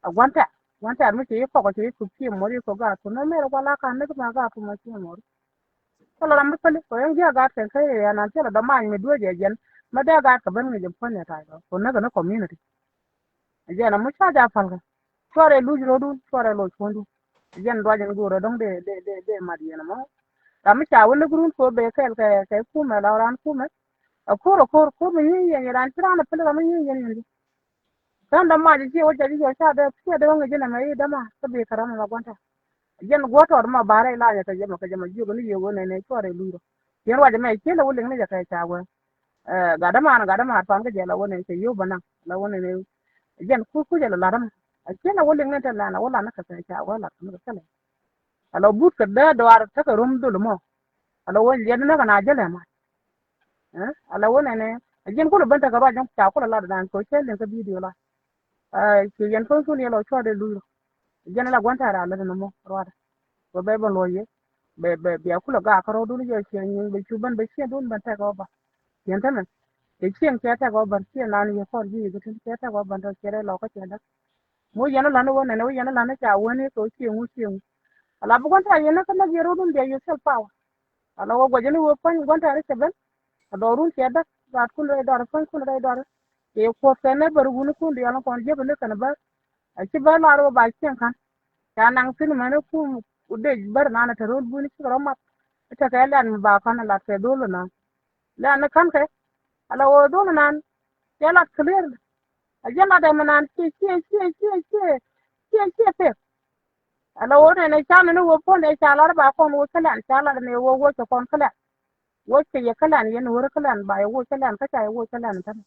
A gua̱n tɛ̈r gua̱n tɛ̈r mi ci yi kɔk ci yi kup ci mor yi kɔk gaat kun nä mer gua̱n la kan ni ki ma gaat kun ma ci mor. Kɛ lɔ ram mi päli kɔ yɛn gi̱a̱ gaat kɛn kä yɛ nan thilɛ dɔ̱ mac mi duec yɛ jɛn. Mɛ dee gaat kɛ ben ŋic jɛ puɔ̱n yɛ tac kɔ kun näk kɛ ni community. Jɛn a mi ca ja pal kɛ cuarɛ luc rɔ̱dun cuarɛ loc puɔ̱ndun. Jɛn duac in go̱o̱rɛ dɔ̱ŋ dee dee dee dee mat yɛn ɛmɔ. Ram mi ca wä näk run kɛ wä bee kɛɛl kɛ kɛ kumɛ la ran kumɛ. A ko̱r a ko̱r ko̱r mi nyi yɛn ran ci ran a päli ram mi nyi yɛn yɛn di. Tän dämac ciɛ wä jɔc i̱ yɔc ca dee ciɛ dee wä ŋi̱c inɛ mɛ i̱ däma kä bi kɛ ram ɛmɛ gua̱n tɛ̈r. Jɛn guɔ tɔɔt ma ba rɛy lanyɛ kɛ jɛ mɛ kɛ jɛ mɛ jiök ni yio̱w wä nɛn ɛ cuɔr ɛ luc rɔ. Yɛn ruac ɛmɛ cië lɛ wä liŋ ni jɛ kɛ ca wee. Ɛ gat däman gat däman tuan kä jɛ lɛ wä nɛn cɛ yio̱w bä naŋ lɛ wä nɛn ɛ. Jɛn ku ku jɛ lɛ la̱t dämɛ. Ɛ cië lɛ wä liŋ ni te lan ɛ wä lan ni kɛ kɛ ca wee lat kɛ mi kɛ kɛ lɛ. Ɛ lɛ but kɛ dee dɔaar tekɛ rom dhol mɔ. Ɛ lɛ wä liɛt ni kɛ na jɛ lɛ ma. Ɛ ala wä nɛnɛ a jiɛn kulɛ ben tekɛ ruac jɔŋ ca kulɛ lat dan kɛ cɛ liŋ kä bidio la. Ci yɛn puɔ̱nykun yɛ lɔ cuɔt dee luc rɔ. Jiɛn ala gua̱n tɛ̈r a lät nɔmɔ ruaadɛ. Bɛ bɛ bɛ luɔc yɛ bɛ bɛ bia kulɛ gaak kä rɔɔdun jɛ ciɛ nyiŋ bɛ cu ben bɛ ciɛndun ben tɛk ɔ ba. Ciɛn tämɛ cɛ cieŋ cɛ tɛk ɔ ben ciɛ nan yɛ kɔr ji̱ yɛ kä tin cɛ tɛk ɔ ben tɔ cɛ rɛ lɔ kä cɛ däk. Mi wä yɛn lan wä nɛnɛ wä yɛn lan ca wen i̱ kɛ wä cieŋ wä cieŋ. Ala bi gua̱n tɛ̈r yɛn kä näk yɛ rɔɔdun bia yɛ thil power. Ala wä gua̱c ni wä puɔ̱ny gua̱n tɛ̈r cɛ ben. A dɔɔrun cɛ däk gaat kun rɛy dɔɔr puɔ̱nykun rɛy dɔɔr. Cɛ kuɔth kɛ ni bär wuni kun diaal kɔn jiäk ni kɛn bär. A ci bär lar wä ba cieŋ ka̱n. Ca naŋ thi̱n mɛn kum dec bär nan te ro̱l buni cikɛ rɔ mat. Tekɛ lɛn mi ba ka̱n lat kɛ dhol nan. Lɛn ni ka̱n kɛ ala wä dhol nan. Cɛ lat clear. A jɛ lat ɛmɛ nan ciɛ ciɛ ciɛ ciɛ ciɛ ciɛ ciɛ pek. Ala wä nɛnɛ ca nɛnɛ wä puɔ̱n ɛ ca lat ba kɔn wä kä lɛn ca lat nɛ wä wä cɛ kɔn kä lɛn. Wä cɛ yɛ kä lɛn yɛn wä kä lɛn ba yɛ wä kä lɛn kä ca yɛ wä kä lɛn tɛn.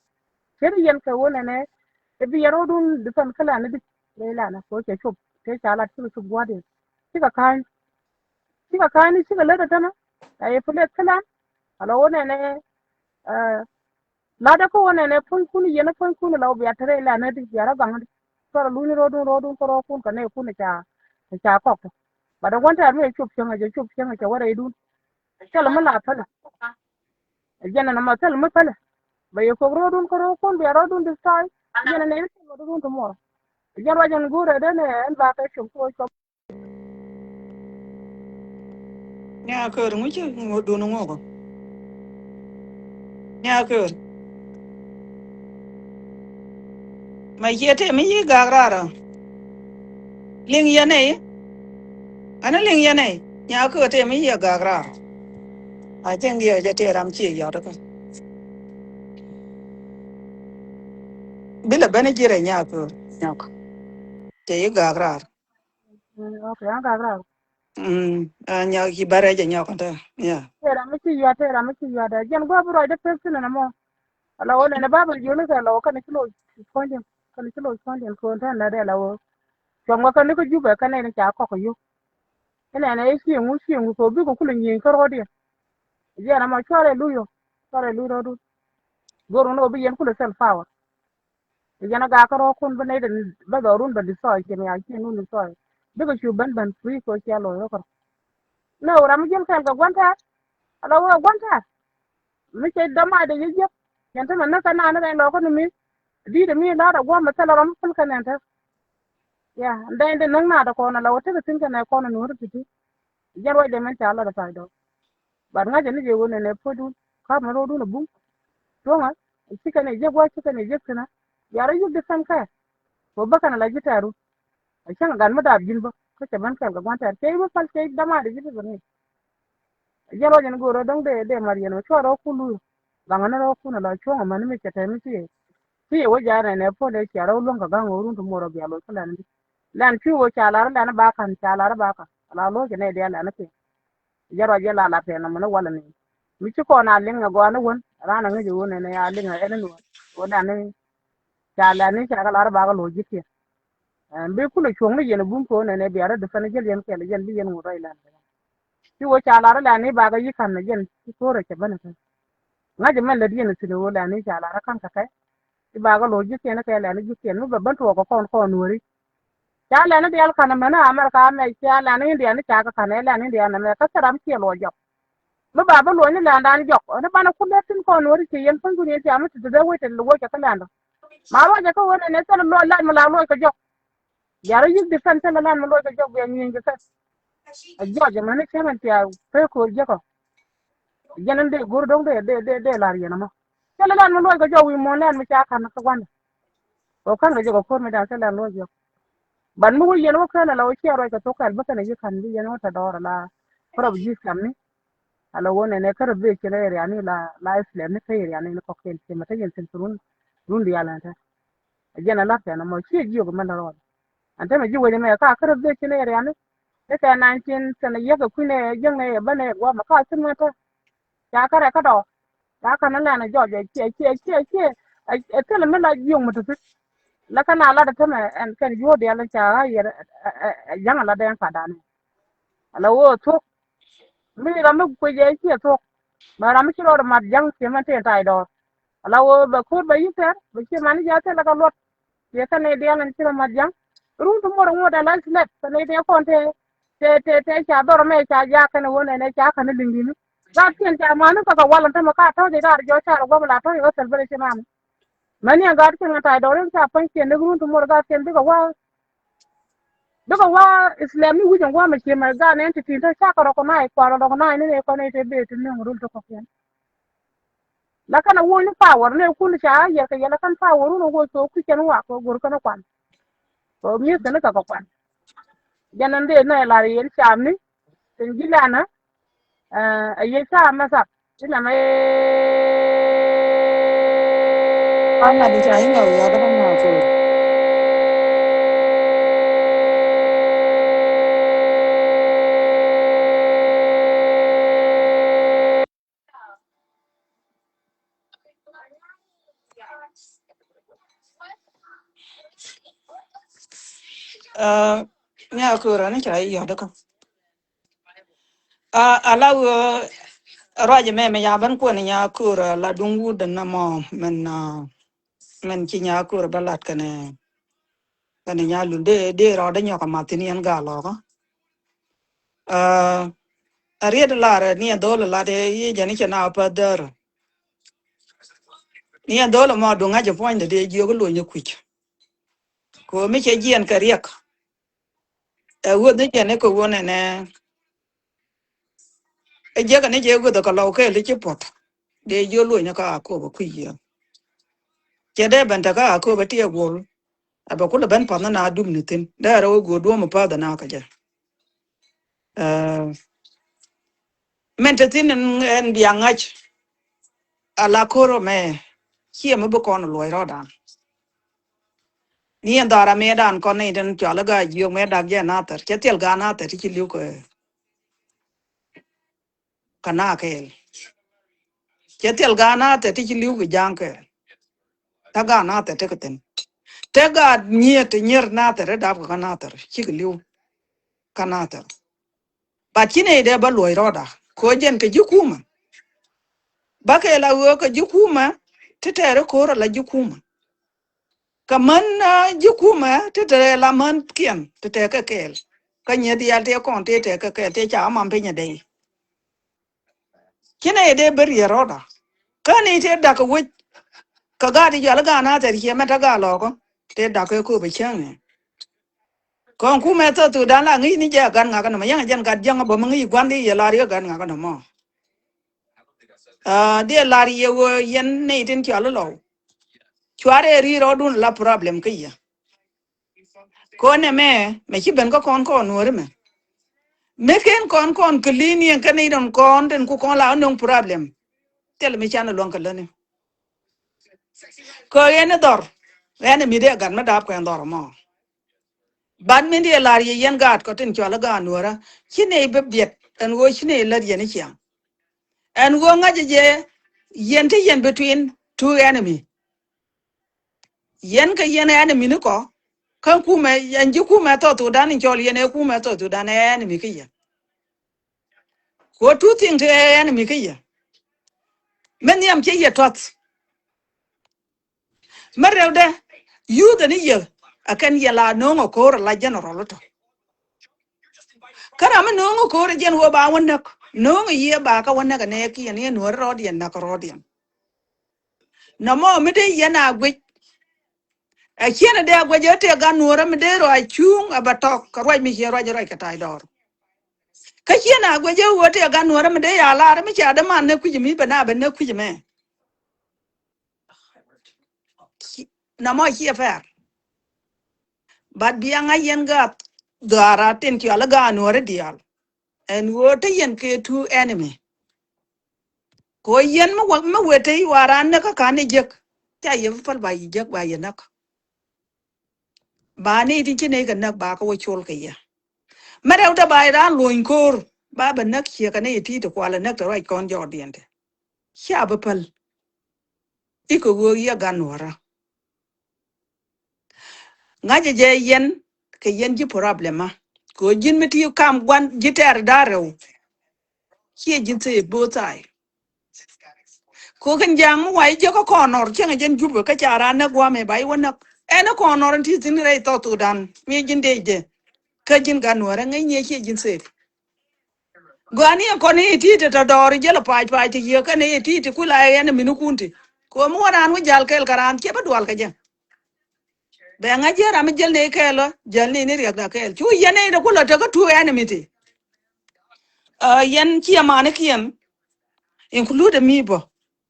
Cɛ ri yɛn kɛ wä nɛnɛ ɛ bi yɛ rɔɔdun di pɛn kä lɛn di. Rɛy lɛn kɛ wä cɛ cop tɛ ca lat cikɛ cop gua̱diɛn. Cikɛ ka̱ny cikɛ ka̱ny ni cikɛ lät ɛ tɛn. Ɛ yɛ pä lɛt kä lɛn ala wä nɛnɛ. Latdä kä wä nɛnɛ puɔ̱nykun yɛn puɔ̱nykun la wä bia te rɛy lɛn di bia rɔ gaŋ di. Cuarɛ luny rɔɔdun rɔɔdun kä rɔɔkun kɛ nɛɛkun ca ca kɔk tɔ. Bat ɛ gua̱n tɛ̈r mi cɛ cop cieŋ cɛ cop cieŋ cɛ wä rɛydun. Thilɛ mi la pälɛ. Ɛ jɛn ɛn ɛmɔ thilɛ mi pälɛ. Bɛ yɛ kok rɔɔdun kä rɔɔkun bia rɔɔdun destroy. Jɛn ɛn ɛn thilɛ rɔɔdun ti muɔrɔ. Ɛ jɛn ruac ɛn go̱o̱rɛ den ɛn ba kɛ cop kä wä cop. Nya kör ŋu ci ŋu dun ŋu ko. Nya kör. Ma cie te mi yi gak rara. Liŋ yɛn ɛ yi. Ɛn liŋ yɛn ɛ yi. Nya kör te mi yi gak rara. I think yɛ jɛ te ram cie yɔt kä. Bilɛ ben ji̱ rɛ nya kör. Nyɔk. Te yi gak rara. Mm, okay, an gak rara. Mm, a nyɔk ci bɛ rɛc a nyɔk kɔn tɛ. Yeah. Tëë ram mi ci yuat, tëë ram mi ci yuat. Jɛn gua̱a̱p bi ruacdä pek thin ɛn ɛmɔ. Ala wä nɛn ɛ Baibol jiöni kɛ la wä kɛn ci loc kuɔ̱nydiɛn, kɛn ci loc kuɔ̱nydiɛn kɛ ɣöö tɛn lät ɛ la wä. Cuɔm kɛ kɛn ni kä Jubɛ kɛn nɛn ca kɔk kɛ yuk. Inɛn ɛ ci ŋu ci ŋu kɛ ɣöö bikɛ kulɛ nyieny kä rɔɔdiɛn. Jɛn ɛmɔ cuarɛ luyo, cuarɛ luy rɔɔdun. Go̱r ŋun ɣöö bi yɛn kulɛ self power. Yɛn a gakä rɔɔkun bi nɛy den bä dhɔrun bä destroy, cin ya ci nun destroy. Bikɛ cu ben ben free kɛ ɣöö cia loc rɔ kärɔ. Nɛ ɣöö ram mi jiɛn kɛɛl kɛ gua̱n tɛ̈r. Ala wä gua̱n tɛ̈r. Mi cɛ dämaadɛ yɛ jiäk. Cɛn te mɛ näk kɛ naan ni rɛy lɔkä ni mi. Di̱i̱t mi la̱r a gua̱a̱m mi thilɛ ram mi päl kɛ nɛn te. Ya, ndɛɛn de näk naat kɔn ala wä tekɛ thi̱n kɛ nɛ kɔn a nuɔ̱ri ti̱ti̱. Jɛn ruacdɛ mɛn ca lat a thac dɔ̱ŋ. Bat ŋa̱cä ni jɛ ɣöö nɛnɛ puɔ̱cdun ka̱p ni ro̱o̱dun a buŋ. Tuɔ̱ŋä, ci kɛn ɛ jiäk wä ci kɛn ɛ jiäk thi̱n a. Bia rɔ yuk di kɛn kɛ. Kɛ bä kɛn a la ji̱ tɛɛrun. A cäŋ a gat mi daap ji̱n bä kä cɛ ben kɛl kɛ gua̱n tɛɛr cɛ i̱ bä pal cɛ i̱ dämaat i̱ ji̱ bä bä ŋi̱i̱c. Jɛn ruac in go̱o̱r rɔ däŋ dee dee mar yɛn wä cuɔ rɔ kun luur. Gaŋ ni rɔ kun a la cuɔ̱ŋ a män mi cɛ tɛm i̱ ci yɛ. Ci yɛ wä ja̱a̱n ɛn ɛ puɔ̱n dee cia rɔ luäŋ kɛ ga̱ŋ ɣöö run ti muɔr rɔ bia loc kä lɛn di. Lɛn cuy wä ca lar lɛn ba ka̱n ca lar ba ka̱n a la lo̱c ɛ nɛy diaal lɛn i̱ thi̱n. Jɛn ruac jɛ la lat tɛn nɔmɔ ni walɛ ni. Mi ci kɔn a liŋ ɛ gɔaa ni wän ran a ŋäc ɛ wä nɛn ɛ a liŋ ɛ ɛn ni wän. Wä lɛn ni ca lɛn ni ca kɛ lar ba kɛ lo̱c ji̱ kiɛn. Ɛn bi kulɛ cuɔ̱ŋ ni yɛn ɛ bum kɛ wä nɛn ɛ bia rɔ depɛn jɛl yɛn kɛl yɛn bi yɛn ŋut rɔy lɛn. Ci wä ca lar lɛn ni bakɛ yi ka̱n jɛn ci ko̱rɛ cɛ ben kɛ. Ŋa̱c mɛn lät yɛn thi̱n wä lɛn ni ca lar ka̱n kɛ kɛ. Ci bakɛ lo̱c ji̱ kiɛn kɛ lɛn ni ji̱ kiɛn mi bɛ ben tuɔɔk kɛ kɔn kɔn nuɔ̱ri. Ca lɛn ni diaal ka̱n mɛn America mɛ ca lɛn ni India ni ca kɛ ka̱n ɛ lɛn ni India nɛ mɛ kä thil ram ciɛ luɔc jɔk. Mi ba bi luɔny ni lɛndan jɔk ni banɛ kun dee tin kɔn nuɔ̱ri ci yɛn puɔ̱nykun yɛn ca mi ti ti dee wec ti luɔc kɛ kä lɛndan. Ma luɔc kɛ kä ɣöö nɛn ɛ thil luɔc lɛn mi la luɔc kɛ jɔk. Bia rɔ yik defend thilɛ lan mi loc kɛ jɔk bia nyieeny kɛ kɛ. A jɔc ɛmɛni cäŋ ɛn cia pek ko̱r jiäkɔ. Jɛn ɛn dee go̱r do̱ŋ dee dee dee dee lar yɛn ɛmɔ. Thilɛ lan mi loc kɛ jɔk wi̱i̱ muɔ̱ɔ̱n lɛn mi ca ka̱n kä gua̱ndɛ. Kɛ ka̱n kɛ jɔk kɛ ko̱r mi da̱ŋ thilɛ lan loc jiäk. Ban mi wä yɛn wä kään ala wä cia ruac kɛ thok kɛl bä kɛn a yi ka̱n bi yɛn wä tɛ dɔɔr ala. Kärɔp ji̱ kamni. Ala wä nɛnɛ kärɔp bee cin area ni la la Islam ni kä area ni ni kɔkiɛn ci mɛ tä yɛn thin kɛ run run diaal ɛn tɛ. A jɛn a lat kɛn ɛmɔ ciɛ jiök mɛn rɔɔd. Ɛn tämɛ ji̱ wec ɛmɛ ka kärɛ bek ci nɛ riani. Ni kɛ nineteen tɛn a yiäk ɛ kui̱n ɛ jiäk nɛ ɛ bä nɛ ɛ gua̱a̱mɛ ka cin mɛn tɛ. Ca kärɛ kä dɔɔ. Ca kän a lɛn a jɔɔc ɛ ciɛ ciɛ ciɛ ciɛ. Ɛ thilɛ mi la jiök mi ti thi̱n. La kän a lat ɛ tämɛ ɛn kɛn yuɔ̱ɔ̱r diaal ca ɣa̱ yɛr ɛ ja̱ŋ a la dɛn ka danɛ. Ala wä thuɔ̱k. Mi ram mi kuec ɛ ciɛ thuɔ̱k. Mɛ ram mi ci rɔɔd mat ja̱ŋ ciɛ mɛn tëë ta̱a̱c dɔɔr. Ala wä bɛ ko̱r bɛ yi̱k tɛr bɛ ciɛ mani ja̱ thilɛ kɛ luɔt. Ciɛ kɛn i̱ diaal in ci rɔ mat ja̱ŋ. Run ti muɔr ŋuɔt ala slɛp kɛn i̱ diaal kɔn tëë tëë tëë tëë ca dhɔr mɛ ca ja̱a̱k kɛn i̱ wä nɛn i̱ ca kɛn i̱ li̱ŋ di̱n i̱. Gaat ciɛn ca mani kɛ kɛ wal in tämɛ ka tɔ̱c i̱ gaat jɔ̱ɔ̱c ca rɔ guɔ̱m la tɔ̱c i̱ ɣä thil ben i̱ ci mam. Mani ɛn gaat ciɛn ŋa ta̱a̱c dɔɔr in ca puɔ̱ny ciɛn ni run ti muɔr gaat ciɛn bikɛ wa̱a̱. Bikɛ wa Islam ni wi̱c in gua̱a̱mɛ ciemɛ gan ɛn ti tin te cakɛ rɔk nai kuarɛ rɔk nai ni ne kɔn ite bee ti neŋ rul ti kɔkiɛn. La kɛn a wo̱o̱ny ni power ni kun ca yɛr kɛ yɛl kɛn power run a wo̱o̱c kɛ kui̱cɛn wa kɛ go̱r kɛn kuan. Kɛ mi̱eth kɛn kɛ kɛ kuan. Jɛn ɛn dee nɛ lar yɛn cam ni. Tin ji̱ lanä. Ɛ yɛ ca mɛ thap. Ti nɛmɛ. Ŋa̱t i̱ ca i̱ ŋa̱ wi̱i̱ ɣɔ̱t kä ŋa̱ ko̱o̱r. Ŋa̱ ko̱o̱r ani ca i̱ yɔ̱t kä. A, a la wä ruac mɛ mɛ ya bän kuɔn nya kur, a, la duŋ wut dän na mɔ mɛn, a, mɛn ci nya kur bä lat kɛnɛ, kɛnɛ nya lul de, de rɔ de nyɔk a mathin yɛn ga lɔkä. A, a riet lar ni a dhol lat ye jani cɛ na pa dör. Ni a dhol mɔ duŋ a jɛ puɔny de de jiök luny kuic. Ko mi cɛ jiɛn kɛ riɛk. Ɛ wuɔth ni jɛ ni kɛ wun ɛnɛ. Ɛ jiɛkɛ ni jɛ wuɔth kɛ lɔw kɛɛl ti ci puɔth. Dee jiö luɔny ni kä Akop ɛ kui̱ yiëë. Cɛ dee ben te kä Akop ɛ ti ɛ guɔl. Ɛ bɛ kulɛ ben path ni na dum ni thi̱n dee rɛ wä guɔ duɔ̱ɔ̱m ɛ path ɛ na kɛ jɛ. Ɛ, min te thi̱n ɛn bia ŋa̱c. Ala ko̱r ɛmɛ ciɛ mi bi kɔn luɔc rɔɔdan. Ni ɛn dhɔra mëëdan kɔn ni tin cɔal i̱ Gaa Jiök mëë dak jɛ Nathɛr cɛ thil Gaa Nathɛr ti ci li̱w kɛ. kä Nathɛr kɛɛl. Cɛ thil gaat Nathɛr ti ci li̱w kɛ ja̱a̱ŋ kɛɛl. Te gaat Nathɛr tekɛ thi̱n. Te gaat nyier ti nyier Nathɛr ri dap kɛ kä Nathɛr cikɛ li̱w kä Nathɛr. But ci nɛy dee bä luɔ̱c rɔɔda kɛ ɣöö jɛn kɛ ji̱ kumɛ. Bä kɛ la ɣöö kɛ ji̱ kumɛ ti tɛɛri ko̱r ala ji̱ kumɛ. Kɛ män, ah, ji̱ kumɛ ti tɛɛri la män kiɛn ti tɛɛkɛ kɛɛl. Kä nyieth diaal tëë kɔn tëë tɛɛkɛ kɛɛl tëë ca mam piny a dee. Ci nɛy dee bä riɛt rɔɔda. Kä ni tëë da̱k kɛ wec. Kɛ gaat i̱ jɔal i̱ gaat Nathɛr ciɛ mɛ te gaat lɔɔkä. Tëë da̱k kɛ kööp ɛ cäŋ ni. Kɔn kumɛ South Sudan la ŋi̱i̱c ni jɛ gat ŋakä nɔmɔ yɛn jɛn gat jiäŋ bä mi ŋi̱i̱c gua̱n di yɛ lar yɛ gat ŋakä nɔmɔ. Ah, diɛ lar yɛ wee yɛn nɛy tin cɔal ilɔw. Cuarɛ ri rɔɔdun la problem kä yɛ. Kɔn ɛmɛ mɛ ci ben kä kɔn kɔn nuɔri mɛ. Mi ken kɔn kɔn kɛ li̱i̱n yɛn kɛn i̱ dɔn kɔn tin ku kɔn la nöŋ problem. Thil mi can luɔ̱ŋ kɛ läni. Kɛ yɛn i̱ dhɔr ɛn i̱ mi dee gat mi dap kɛ ɛn dhɔr mɔ. But min diɛ lar yɛ yɛn gaat kɔ tin cɔal i̱ gaat nuɔrä ci nɛy bi biɛt ɛn ɣöö ci nɛy lät yɛn i̱ ciaŋ. Ɛn ɣöö ŋa̱cä jɛ yɛn ti yɛn between two enemy. Yɛn kɛ yɛn ɛ enemy ni kɔ. Kä kumɛ yɛn ji̱ kumɛ South Sudan in cɔl yɛn ɛ kumɛ South Sudan ɛ enemy kä yɛn. Kɛ ɣöö two thing ti ɛ enemy kä yɛn. Min nhiam cɛ yɛ tuath. Mɛ rɛwdɛ youth ni yɛ a kɛn yɛ la no̱o̱ŋ a ko̱o̱r a la general tɔ. Kä ram mi no̱o̱ŋ a ko̱o̱r a jɛn wä ba wä näk no̱o̱ŋ a yiëë ba kä wä näk a nɛɛkiɛn yɛ nuɔ̱ɔ̱r rɔɔdiɛn näk rɔɔdiɛn. Nɔmɔ mi dee yɛn a guic. Ɛ ciɛn a dee a guic ɛ tëë gan nuɔ̱ɔ̱rä mi dee rɔ a cuŋ a bɛ tɔk kɛ ruac mi ciɛ ruac ruac kɛ ta̱a̱c dɔɔr. Kä ciɛn a guic ɛ wä tëë gan nuɔ̱ɔ̱rä mi dee ya lar mi cia dee man ne kui̱c mi bɛ na bɛ ne kui̱c mɛ. Ci- nɔmɔ ciɛ fair. But bia ŋa̱c yɛn gaat dhɔaara tin cɔal i̱ gaat nuɔ̱ɔ̱ri diaal. Ɛn ɣöö te yɛn kɛ two enemy. Kɛ ɣöö yɛn mi wä mi wëë te i̱ waran näk kä ka̱n i̱ jiäk. Ca yɛ bi päl ba yɛ jiäk ba yɛ näk. Ba ni ti ci nɛy kɛ näk ba kä wä col kɛ yɛ. Mɛ rɛw te ba i̱ raan luɔ̱ny ko̱o̱r ba bɛ näk ciɛ kɛ nɛy ti ti kualɛ näk te ruac kɔn jɔɔdiɛn te. Cia bi päl. I̱ kɛ ɣöö yɛ gan nuɔ̱ɔ̱rä. Ŋa̱cä jɛ yɛn kɛ yɛn ji̱ problem a kɛ ɣöö ji̱n mi ti kam gua̱n ji̱ tɛɛr da̱rɛw. Ciɛ ji̱n thëëp bo̱o̱th thaay. Kɛ ɣöö kɛn ja̱a̱ŋ mi wa̱i̱ jiäkä kɔn nɔr cäŋɛ jɛn Jubɛ kä ca raan näk gua̱a̱mɛ ba i̱ wä näk ɛn ɛ kɔn nɔr in ti thi̱n rɛy South Sudan mi ji̱n dee jɛ. Kä ji̱n gan nuɔ̱ɔ̱rä ŋäc ni ɛ ciɛ ji̱n thëëp. Gɔaa ni ɛ kɔn i̱ ti̱i̱ ti tɔ dɔɔr i̱ jäl ɛ pa̱a̱c pa̱a̱c ti yiëë kɛn i̱ ti̱i̱ ti ku la ɛ ɛn ɛ min ikun ti. Kɛ ɣöö mi wä raan wä jal kɛɛl kɛ raan ciɛ bä dual kɛ jɛ. Bɛ ŋa̱c ji̱ ram mi jäl ni kɛɛl ɔ jäl ni ni riɛkda kɛɛl cu yɛn i̱ ti ku lɔ tekä two enemy ti. Ɛ yɛn ciɛ manikiɛn include mi bä.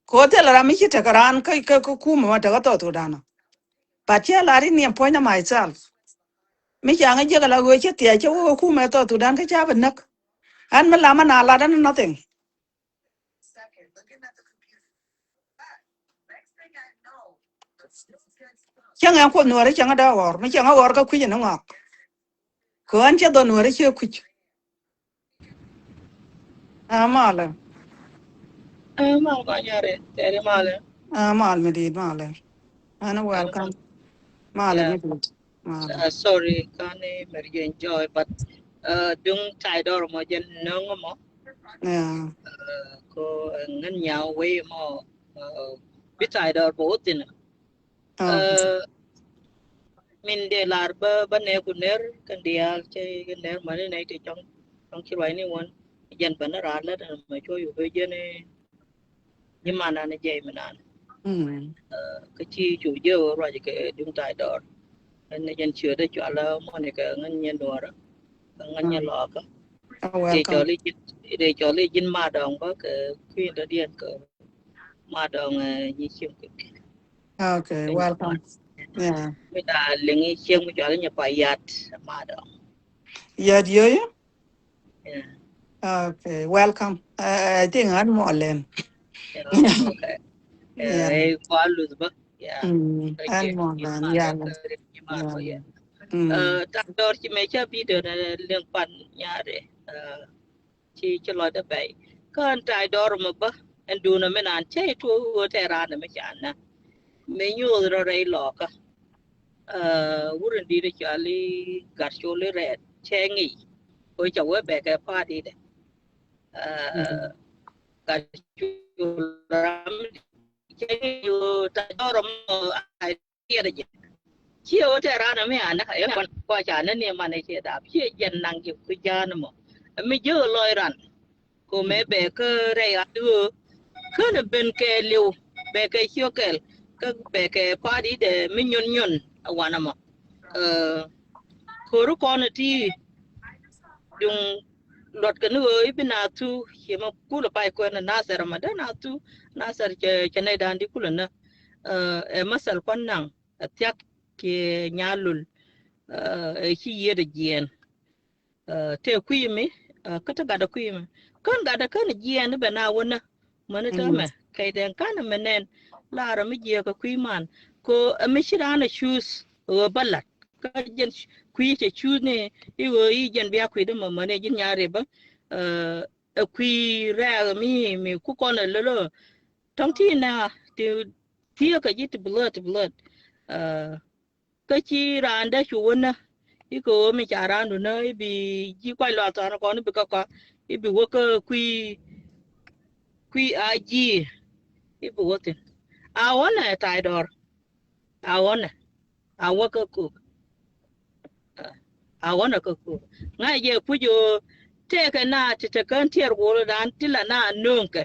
Kɛ ɣöö thilɛ ram mi ci tekɛ raan kä kä kä kumɛ ma tekɛ South Sudan. But cɛ lar i̱ niɛm puɔ̱nydä myself. Mi ca ŋä jiäk ala ɣöö cä thia̱c cä wä kä kumɛ South Sudan kä ca bi näk. Ɛn mi lamä na lat ɛn nothing. Cäŋ ɛn kuoth nuɔɔri cäŋ ɛ dee ɣɔr mi cäŋ ɛ ɣɔr kä kui̱c ɛn ŋɔak. Kɛ ɣän cä dhɔ nuɔɔri cä kui̱c. Ɛ malɛ. Ɛ mal kɔnyari tɛri malɛ. Ɛ mal mi di̱i̱t malɛ. Ɛn welcome. Malɛ mi di̱i̱t. Malɛ. Sorry, kani mɛr jɛ enjoy, but duŋ ta̱y dɔr mɔ jɛ no̱ŋ mɔ. Ko ŋän nyaw wei mɔ bi ta̱y dɔr bä wä thin. Min dee lar bä bä nɛ ku ner kɛn diaal cɛ kɛ ner mani nɛ ti cɔŋ cɔŋ ci ruacni wän. Jɛn bä ni raar lät ɛn mɛ cuɔ yu bä jɛn ji̱ man an jɛy mi nan. Kä ci cu jɛ wä ruac kɛ duŋ ta̱y dɔɔr. Ɛn jɛn ciöt ɛ cual mɔni kɛ ŋän nyɛ nuɔrä kɛ ŋän nyɛ lɔkä. Dee cɔl i̱ ji̱n dee cɔl i̱ ji̱n ma dɔŋ bä kɛ kui̱n dɔ̱diɛn kɛ ma dɔŋ nyi cim kɛ. Okay, welcome. Yeah. Mi da liŋ i̱ cieŋ mi cual i̱ nyɛ pa yat ma dɔŋ. Yat yöy? Yeah. Okay, welcome. I think an mɔ lɛn. Yeah, okay. Yeah. Kua luth bä. Yeah. An mɔ lɛn. Yeah. Ta̱ dɔr ci mɛ ca video na liŋ pan nyare. Ci ci lɔcdä bɛy. Kä ɛn ta̱a̱ dɔr mɛ bä ɛn duundɛ mi naan cä i̱ tuɔɔk i̱ ɣöö tɛɛr raan ɛmɛ ca nä. Mëë nyoth rɔ rɛy lɔɔkä. Wurɛ di̱t i̱ cɔal i̱ Gat Col i̱ Rɛɛt cɛ ŋi̱i̱c. Kɛ ca wee bɛ kɛ pa̱a̱t i̱dɛ. Gat Col ram cɛ ŋi̱i̱c ɣöö ta̱a̱ dɔr mɛ a tiɛt jɛ. Ciɛ wä tɛ ran mi anä ɛ kɔn kɔ ca nä ni man ɛ ciɛ dap ciɛ jɛn naŋ jɛ ku jan mɔ. Mi jɛ lɔy ran. Ko mɛ bɛ kä rɛy a döö. Kän ben kɛ liw bɛ kɛ ciö kɛl kä bɛ kɛ pa̱a̱t i̱dɛ mi nyun nyun a wanɛ mɔ. Ko̱ri kɔn ti duŋ luɔt kɛ ni ɣöö i̱ bi na thu ciɛ mɛ kulɛ pay kuɛn na Nathɛr mɛ dee na thu Nathɛr cɛ cɛ nɛy dan di kulɛ nä. Ɛ mɛ thɛl kuan naŋ. Ɛ thiak kiɛ nyalul. Ɛ ci yiet ɛ jiɛn. Tëë kui̱ mi kä te gatdä kui̱ mi kän gatdä kän jiɛn bɛ na wä nä. Mäni te mɛ kɛy dɛn kan mɛ nɛn. Larä mi jiɛ kɛ kui̱ man ko ɛ mi ci raan ɛ cuuth ɣöö bä lat kä jɛn kui̱ cɛ cuuth ni i̱ ɣöö i̱ jɛn bia kui̱dä mɛ mäni ji̱n nyari bä. Ɛ kui̱ rɛɛk mi mi ku kɔn ɛ lölö. Tɔŋ ti na ti thiekɛ ji̱ ti blood ti blood. Kä ci raan dee cu wä nä i̱ kɛ ɣöö mi ca raan du nä i̱ bi ji̱ kuac lɔal thɔn kɔn i̱ bi kä kɔn i̱ bi wä kä kui̱ kui̱ a ji̱ i̱ bi wä thi̱n. A ɣɔnɛ ta̱a̱ dɔr a ɣɔnɛ a wä kä kök. A ɣɔnɛ kä kök ŋa̱c jɛ puc ɣöö tɛkɛ na ti te kän tiɛɛr wol dan ti la na nööŋkɛ.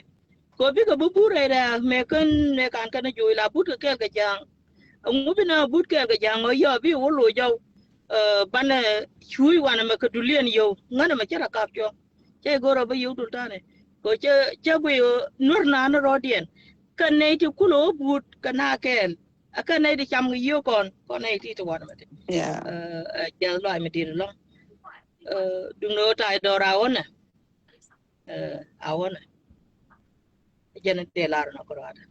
Kɛ bikɛ bi but rɛy rɛ̈ɛ̈k mëë kän mëë kan kɛn joc la but kɛ kɛɛl kɛ ja̱a̱ŋ. Ɛŋu bi na but kɛɛl kɛ ja̱a̱ŋ ɣöö yɔ bi wä loc jɔw. Banɛ cuuc wanɛ mɛ kɛ duliɛn yio̱w ŋänɛ mɛ cä rɛ kap cuɔ̱ŋ. Cä i̱ go̱rɛ bä yio̱w dul ta̱nɛ kɛ cä cä guiy ɣöö nuɔ̱r naan rɔɔdiɛn. Kɛ nɛy ti kulɛ wä but kɛ na kɛɛl. Ɛ kɛ nɛy ti cam kɛ yio̱w kɔn kɔn nɛy ti ti wanɛ mɛ ti. Ɛ jiath lɔac mi di̱i̱t ɛlɔ̱ŋ. Duŋdɛ ɣöö ta̱a̱ dɔɔr a ɣɔnɛ. A ɣɔnɛ. Jɛn in tëë lar nɔ kɛ ruaadɛ.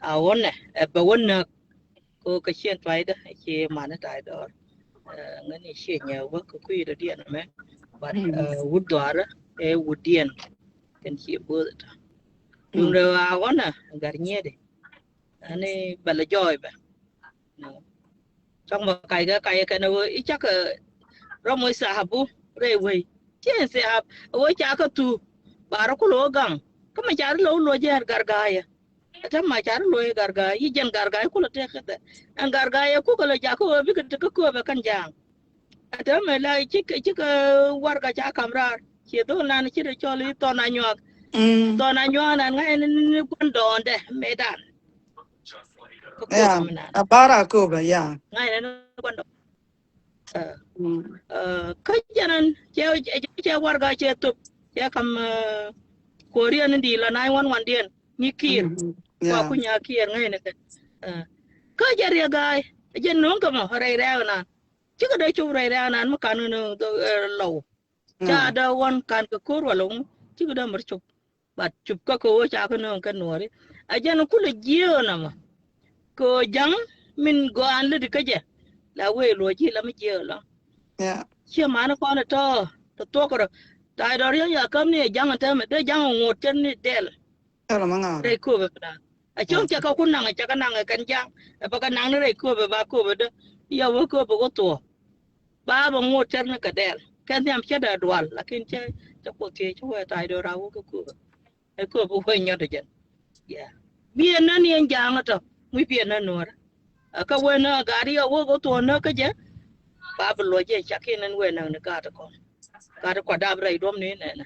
A ɣɔnɛ ɛ bɛ wä näk. Ko kɛ ciɛn tuaydä ɛ ci man in ta̱a̱ dɔɔr. Ŋäni ciɛ nyɛ wä kɛ kui̱ dɔ̱diɛn mɛ. But wut dhɔaarä ɛ wut diɛn. Kɛn ciɛ bo̱o̱th ɛ tɔ. Duŋdɛ ɣöö a ɣɔnɛ ɛ gat nyiɛɛdi. Ani bɛ lɛ jɔɔy bɛ. Cɔk mɛ kac kɛ kac kɛn ɛ wee i̱ cakɛ rɔm wec thahabu rɛy wei. Ciɛ in thahab ɛ wee ca kä thu. Ba rɔ kulɛ wä gaŋ kä mɛ ca ri lo̱w luɔc jɛ ɛn garga̱a̱yä. Ɛ täämɛ ca ri luɔc garga̱a̱yä i̱ jɛn garga̱a̱yä kulɛ tëk kä thɛ. Ɛn garga̱a̱yä kukɛ lɛ jakä wee bikɛ te kä kööbɛ kɛn ja̱a̱ŋ. Ɛ täämɛ la cikɛ cikɛ warɛga ca ka̱m raar ciɛ dho̱l nan ci rɛ cɔl i̱ thɔn anyuak. Thɔn anyuak nan ŋa̱c ni gua̱n dɔɔndɛ mëëdan. Kä kööbɛ mi nan a bara kööbɛ ya. Ŋa̱c ni gua̱n dɔɔndɛ. Kä jɛn ɛn cɛ cɛ warɛga cɛ thop cɛ ka̱m. Kuɔriɛn in di la nine one one diɛn nyi kiir. Kua kunya kiir ŋa̱c ni kɛ. Kä jɛ riɛ ga̱a̱y jɛ no̱o̱ŋ kɛ mɔ rɛy rɛɛk nan. Cikɛ dee cop rɛy rɛɛk nan mi kan ni lɔw. Ca dee wan kan kɛ ko̱r walɛ ŋu cikɛ dee mär cop. But cop kä kɛ ɣöö ca kɛ nööŋ kɛ nuɔ̱ɔ̱ri a jɛn kulɛ jiääk nɔmɔ. Kɛ ɣöö ja̱ŋ min gɔaa an lätdi kä jɛ la wëë luɔ̱c ji̱ la mi jiääk lɔ. Ciɛ mani kɔn ɛ tɔ̱ tɔ thuɔ̱k rɔ. Ta̱a̱ dɔ̱r yäŋ ya käm ni ɛ ja̱ŋ ɛn täämɛ dee ja̱ŋ ɛ ŋot cɛ ni dɛl. Rɛy kööbɛ mi da̱a̱n a cäŋ cɛ kɛ ku naŋ ɛ cɛ kɛ naŋ ɛ kɛn ja̱ŋ. Ɛ bɛ kɛ naŋ ni rɛy kööbɛ ba kööbɛ dee ya wee kööbɛ wä thuɔ̱k. Ba bɛ ŋot cär ni kɛ dɛl kɛ nhiam cä dee dual lakin cä cä kuoth thiec cä wee ta̱a̱ dee raw wä kä kööbä. Ɛ kööbä wee nyɔt jɛn. Biɛ nä ni ɛn ja̱a̱ŋ tɔ mi biɛ nä nuɔrä. Kä wee nä gaari ɛ wee wä thuɔ̱ɔ̱n nä kä jɛ. Ba bɛ luɔc jɛ cak in ɛn wee näk ni gaat kɔn. Gaat kua dap rɛy duɔ̱m ni nɛnɛ.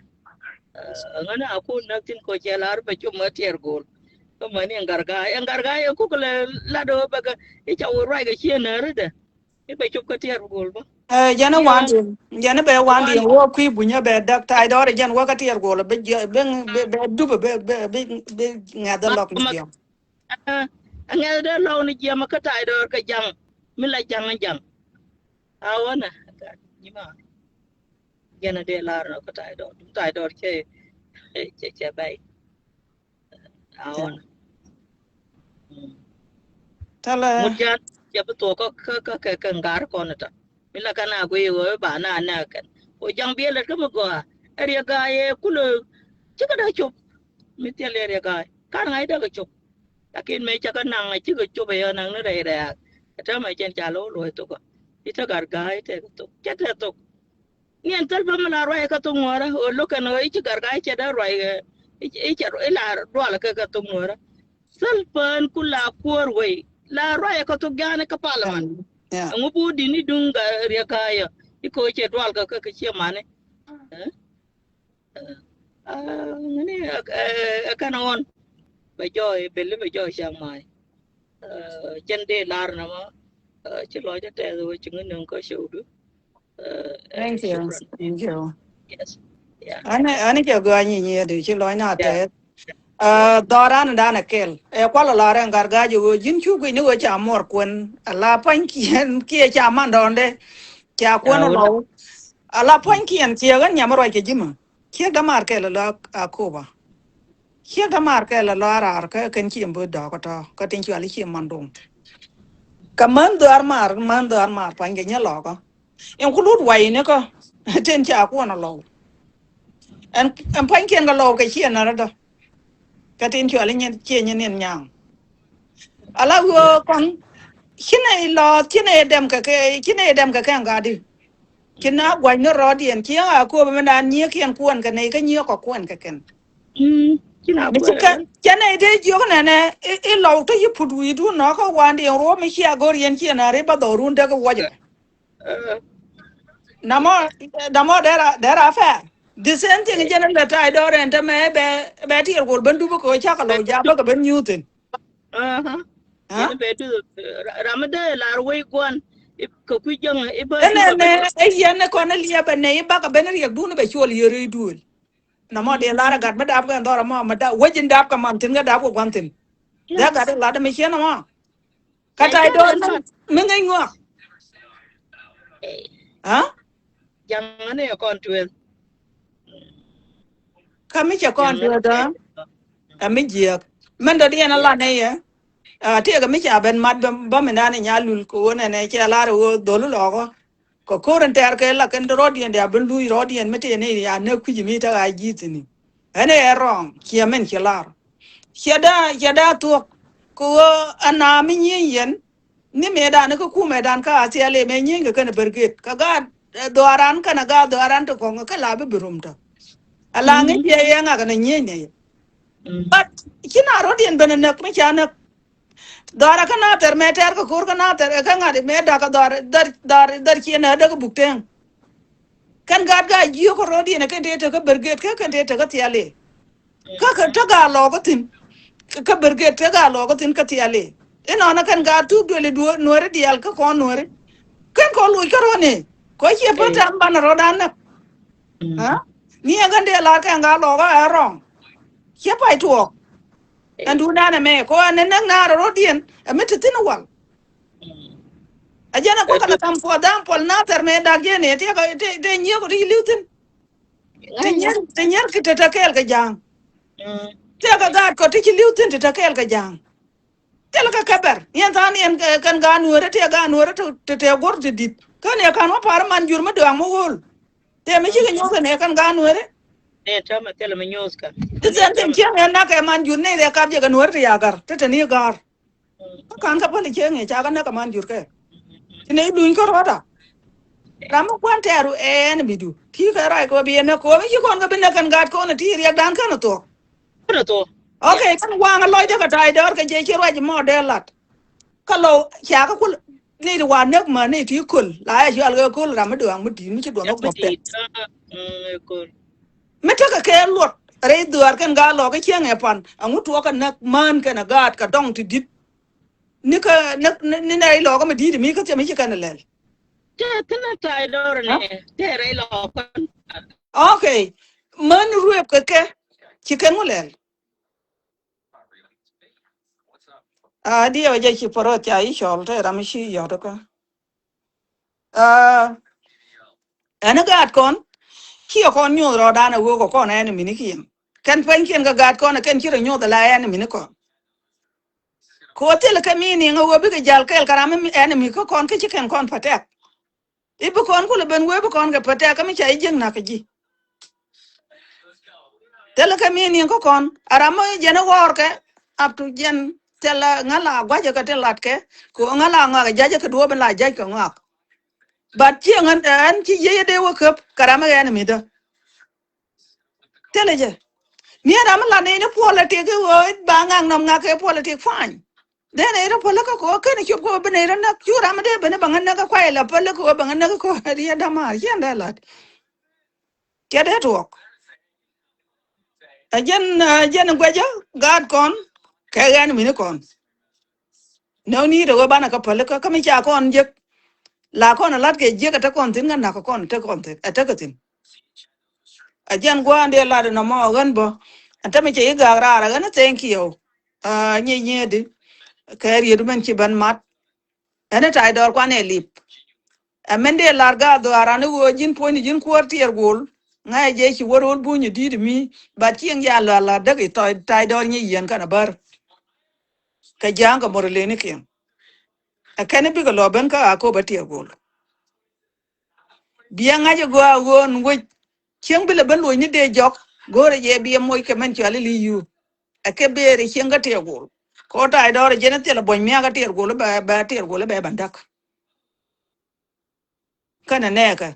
Ŋäni a kun näk thin ko cɛ lar bɛ cum ɛ tiɛɛr go̱o̱l. Kä mäni ɛn garga̱a̱ ɛn garga̱a̱ ɛ kuk lɛ lat ɣöö bɛ kɛ i̱ ca wee ruac kɛ ciɛ nääri dɛ. I̱ bɛ cop kä tiɛɛr bi go̱o̱l bä. Ɛ jɛn ɛ wan diɛn jɛn ɛ bɛ wan diɛn wä kui̱ bunyä bɛ däk ta̱a̱ dɔɔr ɛ jɛn wä kä tiɛɛr go̱o̱l bɛ bɛ bɛ dupä bɛ bɛ bɛ ŋɛth ɛ lɔk ni jiɛm. Ɛ ŋɛth dee lɔk ni jiɛm kä ta̱a̱ dɔɔr kɛ ja̱ŋ mi la ja̱ŋ ɛ ja̱ŋ. A ɣɔnɛ nyima jɛn ɛ dee lar nɔ kä ta̱a̱ dɔɔr ta̱a̱ dɔɔr cɛ cɛ cɛ bɛy. Aɣɔn. Tälɛ. Ŋut jan cɛ bi thuɔk kä kä kä kɛ ŋa̱r kɔn ita. Mi la kɛn a guiy ɣöö ba na nɛ kɛn ko jaŋ biɛ lät kä mi gɔaa. Ɛ riɛ ga̱a̱ yɛ kulɛ Cikɛ dee cop. Mi thil yɛ riɛk ga̱a̱c. Kan ŋa̱c dee kɛ cop. Lakin mëë cakɛ naŋ a cikɛ cop ɛ yɛ naŋ ni rɛy rɛ̈ɛ̈k. Ɛ täämɛ cɛn ca lo̱w luɔ̱c thokä. I̱ te gat ga̱a̱c tɛkɛ thok. Cɛ tɛk thok. Niɛn thil bä mi la ruac kä thok nuɔ̱ɔ̱rä ɣöö lo̱k kɛn ɣöö i̱ ci gat ga̱a̱c cɛ dee ruac ɣɛ. I̱, i̱ cɛ, i̱ la dual kɛ kä thok nuɔ̱ɔ̱rä. Thil pään ku la kuäär wei. La ruac kä thok ja̱a̱ni kä parliament. Yeah. Ɛŋu bi wä di̱t ni duŋ gat riɛk ga̱a̱c yɛ. I̱ kɛ ɣöö cɛ dual kɛ kä kɛ ciɛ mani. Ɛ? Ŋäni ɛ kɛn ɣɔn bɛ jɔɔc beli bɛ jɔɔc cak mac. Cɛn dee lar nɔmɔ ci lɔc tɛth wä ci ŋä nöŋ kä show du. Thank you. Thank you. Yes. Yeah. Ani, ani cɛ gɔaa nyi nyi adi ci lɔc na tɛth. Dhɔran dan a kɛl ɛ kual a lar ɛn gar ga̱a̱c wä ji̱n cu guic ni wä ca muɔr kuän a la pua̱ny kiɛn kiɛ ca man dɔ̱ndɛ. Ca kuän a lɔw a la pua̱ny kiɛn ciɛ ɣän nyam ruac kɛ ji̱ ma. Ciek dämaar kɛl a lɔ Akoba. Ciek dämaar kɛl a lɔ a raar kä kɛn ciem bi dɔɔk kä tɔ̱ kä tin cuali ciem man duŋ. Kä män dhɔaar maar, män dhɔaar maar pa̱ny kɛ nyɛ lɔkä. In ku lut way ni kä tin ca kuɔn a lɔw. Ɛn, ɛn pa̱nykiɛn kɛ lɔw kɛ ciɛ nä rä dä. Kä tin cuali nyin ciɛ nyin in nyaŋ. A la wee kɔn ci nɛ ilɔth ci nɛ idɛm kɛ kɛ ci nɛ idɛm kɛ kɛ ŋa̱di. Ci na gua̱c ni rɔɔdiɛn ci a Akoba mi naan nyieekiɛn kuɔn kɛ nɛy kä nyieek kɔ kuɔn kɛ kɛn. Cɛ nɛy dee jiök nɛnɛ ilɔw tä yi put wi̱i̱dun nɔ kä wandiɛn ruɔ̱ mi cia go̱r yɛn ciɛ na ri ba dhɔrun dee kɛ wuɔcɛ. Namɔ, namɔ dera, dera fɛ. The same thing jɛn lɛ tay dɔr ɛn tɛ mɛ bɛ, bɛ tiɛr gol ben dup kɛ cakɛ lɔ jabä kɛ ben nyuuthin. Ram mi dee lar wei guan kɛ kui̱ jäŋ iba. Ɛnɛ nɛ ɛ yɛn ni kɔn liɛpɛ nɛ iba kɛ ben riɛk dun bɛ cuɔl yeri duel. Namɔ dee lar gat mi dap kɛ dhɔr mɔ mi dap wecin dap kɛ mam thin kɛ dap kɛ guan thin. Dee gat lat mi ciɛ namɔ. Kä tay dɔɔr mi ŋäc ŋuak. Kä mi cɛ kɔn tueth kä kä mi jiääk. Mɛn dɔ̱diɛn a lan ɛ yɛ. Tiɛɛk mi ca ben mat bä mi nan nya lul kɛ ɣöö nɛnɛ cɛ lar ɣöö dhol lɔɔkä. Kɛ ko̱r in tɛɛr kɛ la kɛn rɔɔdiɛn dia ben luc rɔɔdiɛn mi tëë ni ya näk kui̱c mi te ɣaa ji̱ thi̱n. Ɛn ɛ rɔɔŋ ciɛ mɛn ci lar. Ciɛ daa, ciɛ daa thuɔ̱k kɛ ɣöö ana mi nyieny yɛn ni mëëdan kä kumɛdan kä a thiɛl mëë nyieny kɛ kɛn bärget kɛ gaat dhɔaran kɛn a gaat dhɔaran ti kɔŋ kɛ la bi bi rom tɔ. A la ŋi̱c yɛ yɛ ŋak ɛn a nyieny nɛ yɛ. But ci na rɔɔdiɛn ben a näk mi ca näk. Dhɔaarä kä Nathɛr mëë tɛɛr kɛ ko̱r kä Nathɛr ɛ kä ŋa̱t mëë da̱k kä dhɔaarä dhär dhɔaarä dhär ciɛ nɛ däk buk tɛŋ. Kɛn gaat gaa jiök kä ro̱diɛn ɛ kɛn tëë tekä bärget kä kɛn tëë tekä thiali. Kä kɛ tä gaa lɔɔk kä thi̱n kä bärget tä gaa lɔɔk kä thi̱n kä thiali. Inɔnɔ kɛn gaat thuk duëli duɔ̱ɔ̱r nuääri diaal kä kɔn nuääri. Kɛn kɔn loc kä ro̱ni kɔ ciɛ pä tɛm banɛ rɔ̱dan näk. Ni ɛn kɛn dee lar kɛn gaa lɔɔk ɛ rɔ̱ŋ. Ciɛ pay tuɔɔk. Ɛn duun dan ɛmɛ kɔ ɛn ɛ näk naar ro̱diɛn ɛ mi te thi̱n wal. Ɛ jɛn ɛ kuak kɛ la tham puɔth da̱a̱ŋ puɔl Nathɛr mɛ dak jɛn ɛ tiɛk ɛ tɛ nyiek ɔ ti ci li̱w thi̱n. Tɛ nyier tɛ nyier ki te te kɛɛl kɛ ja̱a̱ŋ. Tiɛk kɛ gaat kɔ ti ci li̱w thi̱n te te kɛɛl kɛ ja̱a̱ŋ. Thilɛ kɛ kɛpɛr yɛn tha̱a̱n yɛn kɛn gaat nueerä tiɛk gaat nueerä te te guɔ̱r te di̱t kä ni ɛ ka̱n wä pa̱a̱r man jur mi dɔaŋ mi ɣöl. Tëë mi cikɛ nyuɔ̱th ɛn ɛ kɛn gaat nueerä. Ni täämɛ thilɛ mi nyuɔ̱th kɛ. Ti thɛn thim ciɛŋ ɛn nakɛ man jur ni rɛ kap jɛ kɛ nueerä ti ya̱ ga̱r te te ni ga̱r. Kä ka̱n kä päli cieŋ i̱ ca kä näk kɛ man jur kɛ. Ti nɛy luny kä ruɔ̱ta. Ram mi kuan tɛɛru ɛn mi du ti kɛ ruac kɛ bi ɛn näk kɛ wä mi ci kɔn kɛ bi näk kɛn gaat kɔn ti riɛk dan kän thuɔ̱k. Kän thuɔ̱k. Ok kän waŋ lɔcdä kɛ ta̱y dɔɔr kɛ jɛ ci ruac mɔ dee lat. Kä lɔ ca kä kul ni ti wa näk ma ni ti köl la ya cual kɛ köl ram mi duaŋ mi di̱i̱t mi ci duɔ̱n wä guɔ̱p tɛk. Mi tekɛ kɛ luɔt rɛy dhuaar kɛn gaat lɔɔk kä cieŋ ɛ pan aŋu tuɔɔk kɛ näk mään kɛn ɛ gaat kɛ dɔŋ ti di̱t. Ni kä ni ni nɛy lɔɔk kä mi di̱t mi kä thiɛ mi ci kɛn ɛ lɛl. Tɛ thin a tay dɔr ni tɛ rɛy lɔɔk kɛn. Ok. Mään ruëëp kɛ kɛ ci kɛn ŋu lɛl. A diɛ wä jɛ ci pärä ca i̱ cɔl te ram i̱ ci yɔt kä. Ɛn i̱ gaat kɔn ciɛ kɔn nyuɔth rɔɔdan ɛ wee kɔ kɔn ɛn i̱ minikiɛn kɛn pɛnykiɛn kɛ gaat kɔn ɛ kɛn ci rɔ nyuɔth ɛ la ɛn i̱ minikɔn. Kɛ wä thilɛ kɛ mi niŋ ɛ wee bikɛ jal kɛɛl kɛ ram ɛn i̱ mi kä kɔn kä ci kɛn kɔn protect. I̱ bi kɔn kulɛ ben wee bi kɔn kɛ protect kä mi ca i̱ jiäk nak kä ji̱. Thilɛ kɛ mi niŋ kä kɔn a ram mi jɛn ɛ ɣɔɔr kɛ up to jɛn thilɛ ŋa la gua̱cɛ kɛ ti lat kɛ kɛ ɣöö ŋa la ŋɔak ɛ ja̱cɛ kɛ duɔ̱ɔ̱p in la ja̱c kɛ ŋɔak. But ci ɣän ɛn ci yiëë dee wä käp kɛ ram mi ɣɛn mi dä. Thilɛ jɛ ni ram mi la ni ni politic i̱ ɣöö it ba ŋak nɔm ŋak kɛ politic fine. Then ɛ rɔ politic kɛ ɣöö kɛn cop kɛ ɣöö ben ɛ rɔ näk cu ram mi dee ben ɛ ba ŋä näk kɛ kuay la politic kɛ ɣöö ba ŋä näk kɛ ɣöö riɛ dämaar ciɛn dee lat. Cɛ dee tuɔɔk. Ɛ jɛn ɛ jɛn guɛcä gaat kɔn kɛ ɣɛn mini kɔn. No need ɛ wee banɛ kä pälikä kä mi ca kɔn jek. La kɔn ɛ lat kɛ jiek ɛ te kɔn thi̱n kä nak kɛ kɔn ɛ te kɔn thi̱n ɛ te kɛ thi̱n. Ɛ jɛn gua̱a̱n dee lat ɛ nɔmɔ ɛ ɣän bä. Ɛ te mi cɛ yi gaak raar ɛ ɣän ɛ thank you. Ɛ nyiec nyiedi kɛ riet mɛn ci ben mat. Ɛn ɛ tay dɔɔr kuan ɛ lip. Ɛ mɛn dee lar gaat dhɔaaran i̱ ɣöö ji̱n puɔ̱nyni ji̱n kuäär tiɛɛr guɔl. Ŋa̱cɛ jɛ ci wä ro̱l buny i̱ di̱t i̱ mi. Bat cieŋ ya la la däk i̱ tay dɔɔr nyiec yɛn kɛn a bär. Kɛ ja̱a̱ŋ kɛ mor ilenikiɛn. Ɛ kɛn i̱ bikɛ lɔ ben kä a kop a tiɛɛr guɔl. Biɛ ŋa̱c ɛ gɔaa ɣöö ɛn wec cieŋ bi lɛ ben luɔ̱cni dee jɔk. Go̱o̱rɛ jɛ biɛ moc kɛ mɛn cuali li yuu. Ɛ kɛ beeri cieŋ kä tiɛɛr guɔl. Kɛ ɣöö tay dɔɔr ɛ jɛn ɛ thilɛ buɔ̱ny mia̱a̱k kä tiɛɛr guɔl i̱ bɛ bɛ tiɛɛr guɔl i̱ bɛ bɛ näk. Känɛ nɛɛkɛ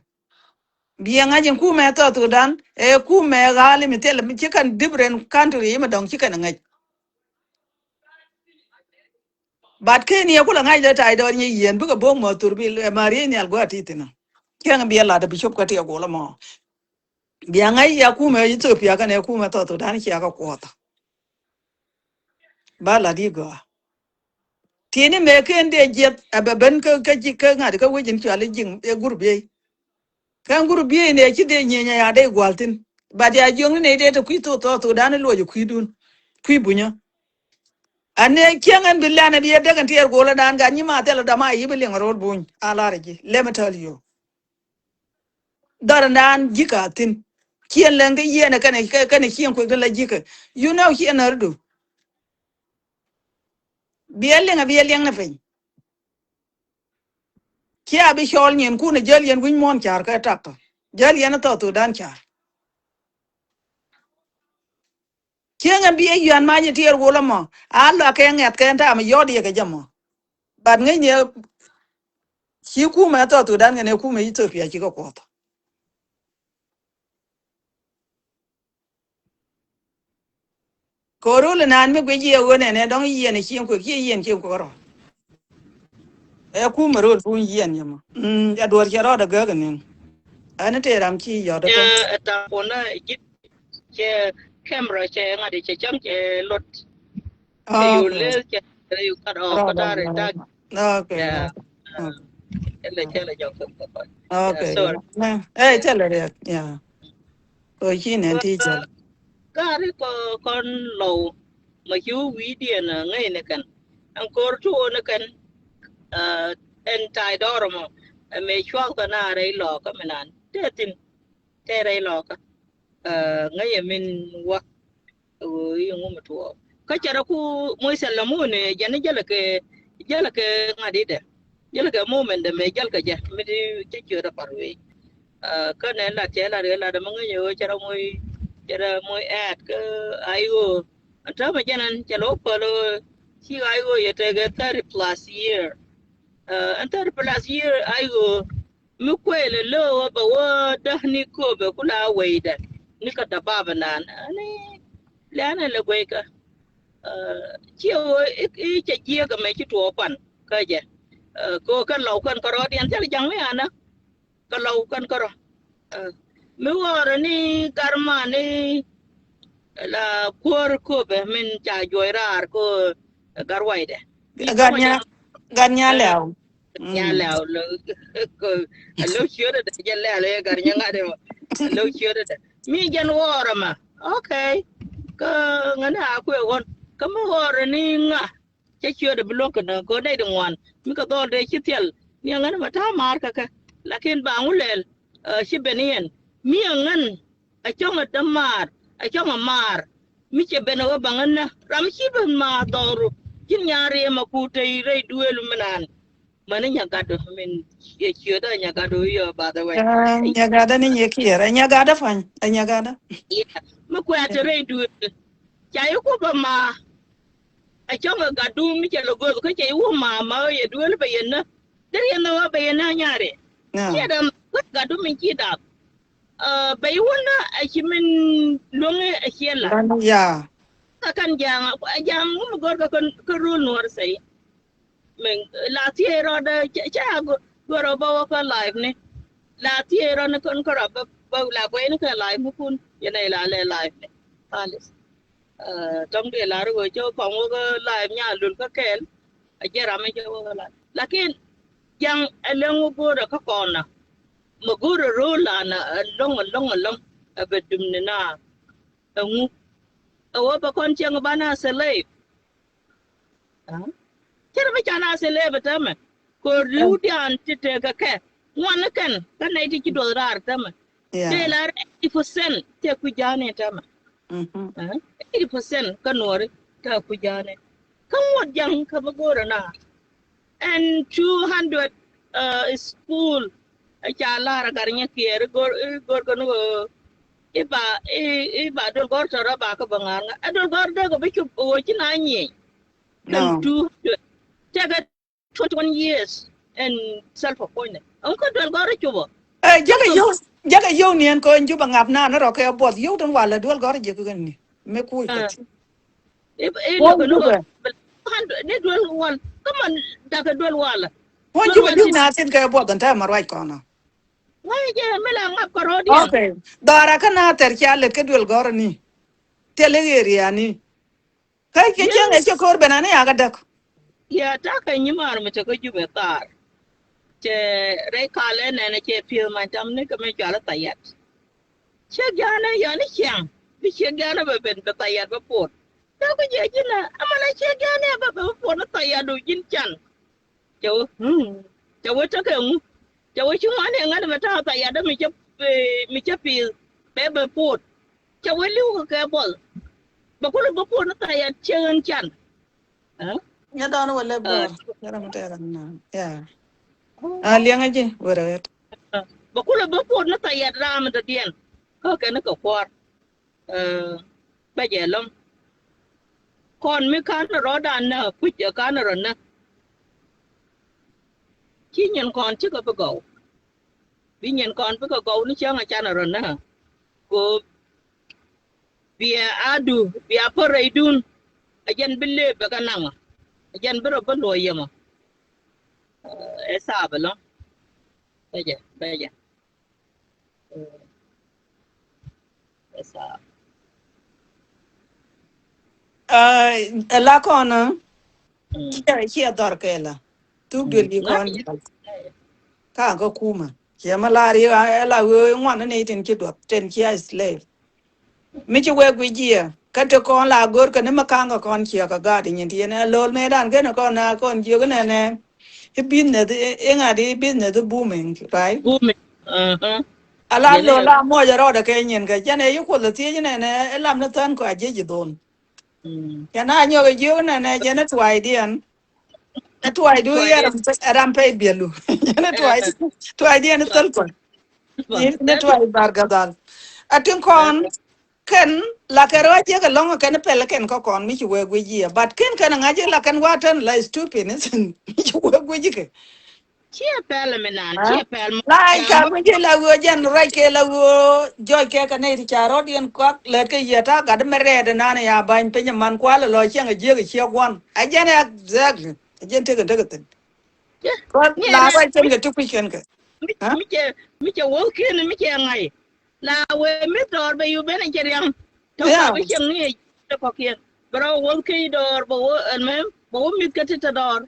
biɛ ŋa̱c in kumɛ South Sudan ɛ kumɛ ɣa̱a̱li mi thilɛ mi ci kɛn different country i̱ mi dɔ̱ŋ ci kɛn ɛ ŋäc. But keni ɛ kulɛ ŋa̱c lɛ tay dɔɔr nyiec yɛn bikɛ bo̱o̱k mɔ thur bi ɛ ma riey nhial gua̱a̱ ti thi̱n ɔ. Cieŋ biɛ lat ɛ bi cop kä tiɛɛr guɔl ɛmɔ. Bia ŋa̱c ya kumɛ Ethiopia kɛnɛ kumɛ South Sudan cia kɛ kuɔth. Ba lat yi gɔaa. Tieni mëë ken dee jiɛth a bɛ ben kä kä ji̱ kä ŋa̱t kä wec in cuali ji̱ŋ ɛ group biey. Kä group biey ni a ci dee nyieny a ya dee gua̱l thi̱n. But ya jiöŋni ney dee te kui̱ South Sudan luɔc ɛ kui̱dun kui̱ bunyä. Anɛ cieŋ ɛn bi lɛn ɛ bi ɛ däk ɛn tiɛɛr guɔlä dan gat nyi ma thilɛ dama a yi bi liŋ ro̱l buny a lar ɛ ji̱. Let me tell you. Dhɔr naan ji̱kä a thi̱n. Ciɛn lɛŋ kä yiɛn ɛ kɛnɛ kɛnɛ ciɛn kuek tin la ji̱kä. You know ciɛn närdu. Biɛ liŋ a biɛ liɛŋ ni piny. Cia bi cɔɔl nyinkun ɛ jäl yɛn wi̱ny muɔ̱ɔ̱n ca̱r kä taktɔ. Jäl yɛn ɛ South Sudan ca̱r. Cieŋ ɛn bi ɛ yuan mac in tiɛɛr wol ɛmɔ a luak kɛ ŋɛth kɛ ɛn ta̱a̱ mi yɔt yɛ kɛ jɛ mɔ. But ŋäcni ɛ ci kumɛ South Sudan kɛnɛ kumɛ Ethiopia ci kɛ kuɔth. Kɛ ɣöö rol inan mi guic yɛ ɣöö nɛnɛ dɔ̱ŋ yiɛn ɛ cieŋ kuek ci yiɛn cieŋ kuek rɔ. Ɛ kumɛ rol buny yiɛn yɛ mɔ. Mm, ɛ duɔ̱ɔ̱r cɛ rɔɔdɛ gääk ɛ ni̱n. Ɛn ɛ tëë ram ci yɔt ɛ kɔn. Ɛ ta̱a̱ kɔn ɛ ji̱ cɛ camera cɛ ŋa̱t cɛ cäŋ cɛ lot. Cɛ yol lëë cɛ rɛ yol kat ɔ kä ta̱a̱ rɛ ta̱a̱. Okay. Ɛlɛ cɛ lɛ jɔk kɛ kɔn. Okay. Sorry. Ɛ cɛ lɛ riɛk. Yeah. Kɔ ci nɛn ti jɛl. Gari kɔ kɔn lɔw ma ci wä wi̱i̱diɛn ŋäc ni kɛn. Ɛn ko̱r ti wä ni kɛn. Ɛn tay dɔr mɔ ɛmɛ cuak kɛ na rɛy lɔkä mi nan tɛ thin. Tɛ rɛy lɔkä ŋäc ɛmin wä. Ɣöö i̱ ŋu mi tuɔɔk kä cɛ rɛ ku moc thɛl la muni jɛn i̱ jälɛ kɛ jälɛ kɛ ŋa̱t i̱dɛ. Jälɛ kɛ moment dɛ mëë jäl kɛ jɛ mi di cä ciöt a par wei. Kä nɛ lat cɛ lat kɛ lat mi ŋäc ɣöö cɛ rɛ moc cɛ rɛ moc ɛɛt kä ay ɣöö ɛn täämɛ jɛn ɛn cɛ lo̱k päl ɣöö ci ay ɣöö yɛ tekɛ thirty plus year. Ɛn thirty plus year ay ɣöö mi kuëël ɛ lo̱o̱ ɣä bɛ wä dähni kööbɛ ku la weydɛ ni kä däbabä naan ani lɛ̈ɛ̈n ɛ lɛ gueykä. Ciɛ ɣöö i̱ cɛ jiëëk ɛmɛ ci tuɔɔk pan kä jɛ. Kɛ ɣöö kɛn lɔw kɛn kärɔɔdiɛn thil ja̱ŋ mi anä kɛ lɔw kɛn kärɔ̱. Mi ɣɔɔrɛ ni garmani la kuäär kööbɛ min ca juɔc raar kɛ ɣöö ɛ gar waydɛ. Gat nya gat nya lɛw. Nya lɛw lɛ alo ciötdɛ jɛ lɛl ɛ gar nya ŋa̱t ɛ alo ciötdɛ mi jɛn ɣɔɔrɛ ma. Okay. Kä ŋäni a kuɛ ɣɔn kä mi ɣɔɔrɛ ni ŋa cä ciötdɛ bi luäk kɛ nä kɛ nɛy di ŋuan mi kɛ dhɔl dee ci thiɛl ni ɛ ŋäni ma ta̱a̱ maar kɛ kɛ. Lakin ba ŋu lɛl ci ben iɛn mi ɛ ŋän a cɔŋ a dämaar a cɔŋ a maar. Mi cɛ ben a wä baŋä nä ram ci ben ma dhɔru ji̱n nyaar riɛm a ku tey rɛy duëëlu mi naan. Mäni nyagatdu min yɛ ciötdä nyagatdu yɔ by the way. Nyagatdä ni nyɛ kiɛr ɛ nyagatdä pa̱ny ɛ nyagatdä. Wɛ a te rɛy duëël. Ca yi kup a ma. A cɔŋ a gat dum mi cɛ lɛ goth kä cɛ yi wä ma ma yɛ duëël bɛ yɛn nä. Deri yɛn nä wä bɛ yɛn nä nyari. Ciɛ dam wä gat dum mi ci dap. Bɛ yi wä nä a ci min luɔŋ a ciɛ la. Ya. Ka kan jaŋ a jaŋ wä mi gɔr kä kä rul nuɔr sɛy. Min la thiee rɔɔdɛ cɛ a gör ɔ bä wä kä live ni. La thiee rɔɔdɛ kɔn kärɔa bä la guɛy ni kɛ live mi kun yɛn a ila lɛ live ni. Thalis. Tɔŋ dee lar wä cɛ wä kɔŋ wä kä live nya lul kä kɛɛl. A jɛ ram mi cɛ wä kä live lakin jaŋ ɛ lɛŋ wä go̱o̱rɛ kä kɔn na. Mɛ go̱o̱rɛ ro̱o̱ la na ɛ lɔŋ ɛ lɔŋ ɛ lɔŋ ɛ bɛ dum ni na. Ɛŋu ɛ wä bɛ kɔn cieŋ banɛ a slave. Cɛ rɛ mi can a slave tämɛ kɛ riw dian ti tekɛ kɛ ŋuan ni kɛn kä nɛy ti ci duɔth raar tämɛ. Dee la eighty percent tɛ kui̱ ja̱a̱ni tämɛ. Eighty percent kä nuɔri tɛ kui̱ ja̱a̱ni. Kä ŋuɔt ja̱ŋ kä bi go̱o̱rɛ na. Ɛn two hundred school ɛ ca lar a gat nyɛ kiɛɛr i̱ go̱r i̱ go̱r kɛ ni ɣöö i̱ ba i̱ i̱ ba duel gɔ̱r tɔ̱rä ba kä bä ŋa̱a̱r ŋa̱ ɛ duel gɔ̱r dee kɛ bi cop ɣöö ci na nyieny. Kɛn two hundred tekɛ twenty one years ɛn self appointment ɛn kä duel gɔ̱r i̱ cop ɔ. Ɛ jɛkɛ yio̱w jɛkɛ yio̱w ni ɛn kɛ ɛn jup a ŋap na ni rɔ kɛ buɔth yio̱w tin walɛ duel gɔ̱r jɛ kɛ ni mi kuc kɛ. Ni duel wal kä man dakɛ duel wal. Puɔ̱ny ci bɛ di̱c na thin kɛ buɔth ɛn tɛmɛ ruac kɔn ɔ. Wai jɛ mi la ŋap kɛ rɔɔdiɛn. Okay. Dhɔra kä na thɛr cia lɛt kä duel gɔr ni. Thil i̱ ɣeriani. Kä kɛ cieŋ ɛ cɛ ko̱r ben ani a kä däk. Yɛ takɛ nyimaar mi te kä Jubɛ thar. Cɛ rɛy kalɛ nɛnɛ cɛ pi̱eth mac tam ni kɛ mi cual i̱ thayat. Ciek ja̱a̱nɛ yɔni ciaŋ bi ciek ja̱a̱nɛ bɛ ben bɛ thayat bɛ puɔt. Cɛ ku jiɛ ji̱n ɛ amanɛ ciek ja̱a̱nɛ bɛ bɛ puɔt ni thayat du ji̱n can. Cɛ wee cɛ wee tekɛ ŋu cɛ wee ci ŋuani ɛ ŋa̱t bɛ ta̱a̱ thayat dä mi cä mi cä pi̱i̱th bɛ bɛ puɔt. Cɛ wee li̱w kɛ kɛ buɔth bɛ kulɛ bɛ puɔt ni thayat ciek ɣän can. Nyɛ dɔɔni wä lɛ bɔr. Nyɛ dɔɔni wä lɛ bɔr. Yeah. A liɛŋä ji̱ wä rɛ wet. Bɛ kulɛ bä puɔt ni thayat ram dɔ̱diɛn kä kɛn ni kɛ kuɔr. Bɛ jɛ lɔm kɔn mi kan rɔ dan nä puc kan rɔ nä. Ci nyin kɔn cikɛ bi gɔw. Bi nyin kɔn bikɛ gɔw ni cäŋ a can rɔ nä. Ko bia a du bia pär rɛydun. A jɛn bi lëë bɛ kɛ naŋ a jɛn bi rɔ bä luɔ̱c yɛmɔ. Ɛ thaap ɛlɔ. Bɛ jɛ bɛ jɛ. Ɛ thaap. Ɛ la kɔn. Ciɛ ciɛ dhɔr kɛ la thuk duel yi kɔn. Ka kä kumä ciɛ ma lar yi ɛ la wee ŋuan ni tin ci duɔth tin ci a slave. Mi ci wek wi̱c jiɛ kä ti kɔn la go̱r kɛ ni mi ka̱ŋ kɛ kɔn ciɛ kɛ gaat nyin ti yɛn ɛ lo̱l mëëdan kɛn kɔn na kɔn jiök nɛnɛ. I̱ business i̱ ŋa̱t i̱ business i̱ booming, right? Booming. A la lo̱l la muɔc ɛ rɔɔdɛ kɛ nyin kɛ jɛn ɛ yi kuoth ɛ thiec nɛnɛ ɛ lam ni thän kɔ a jiec ji̱ dhon. Cɛ na nyɔk ɛ jiök nɛnɛ jɛn ɛ tuaydiɛn. Ɛ tuaydu yɛ ram pɛy biɛlu. Jɛn ɛ tuay tuaydiɛn ɛ thäl kɔn. Ni tuay bar gadhal. A tin kɔn kɛn la kɛ rɔ jiɛk ɛlɔ̱ŋ kɛn pɛl kɛn kä kɔn mi ci wee guic yiɛ. But kɛn kɛn ŋa̱c la kɛn wa tän la stupid ni thin mi ci wee guic kɛ. Ciɛ pɛl mi nan ciɛ pɛl mi. La̱a̱c ka mi ci la wee jɛn ruac kɛ la wee jɔc kɛ kɛ nɛy ti ca rɔ̱diɛn kuak lät kɛ yiɛ ta̱a̱ gat mi rɛɛt ɛnan ya ba̱ny piny man kual lɔ ciɛŋ a jiɛk a ciɛ gua̱n a jɛn exactly a jɛn tekɛ tekɛ thin. Kɔn la ruac kɛn kɛ ti kui̱c kɛn kɛ. Mi cɛ mi cɛ wä kiɛn mi cɛ ŋa̱c. La wee mi dɔɔr bɛ yu ben a cɛ riaŋ. Tɔk ka bi cieŋ ni ɛ kɔkiɛn bɛ rɔ wä kiɛn dɔɔr bɛ wä ɛn mɛ bɛ wä mith kɛ ti te dɔɔr.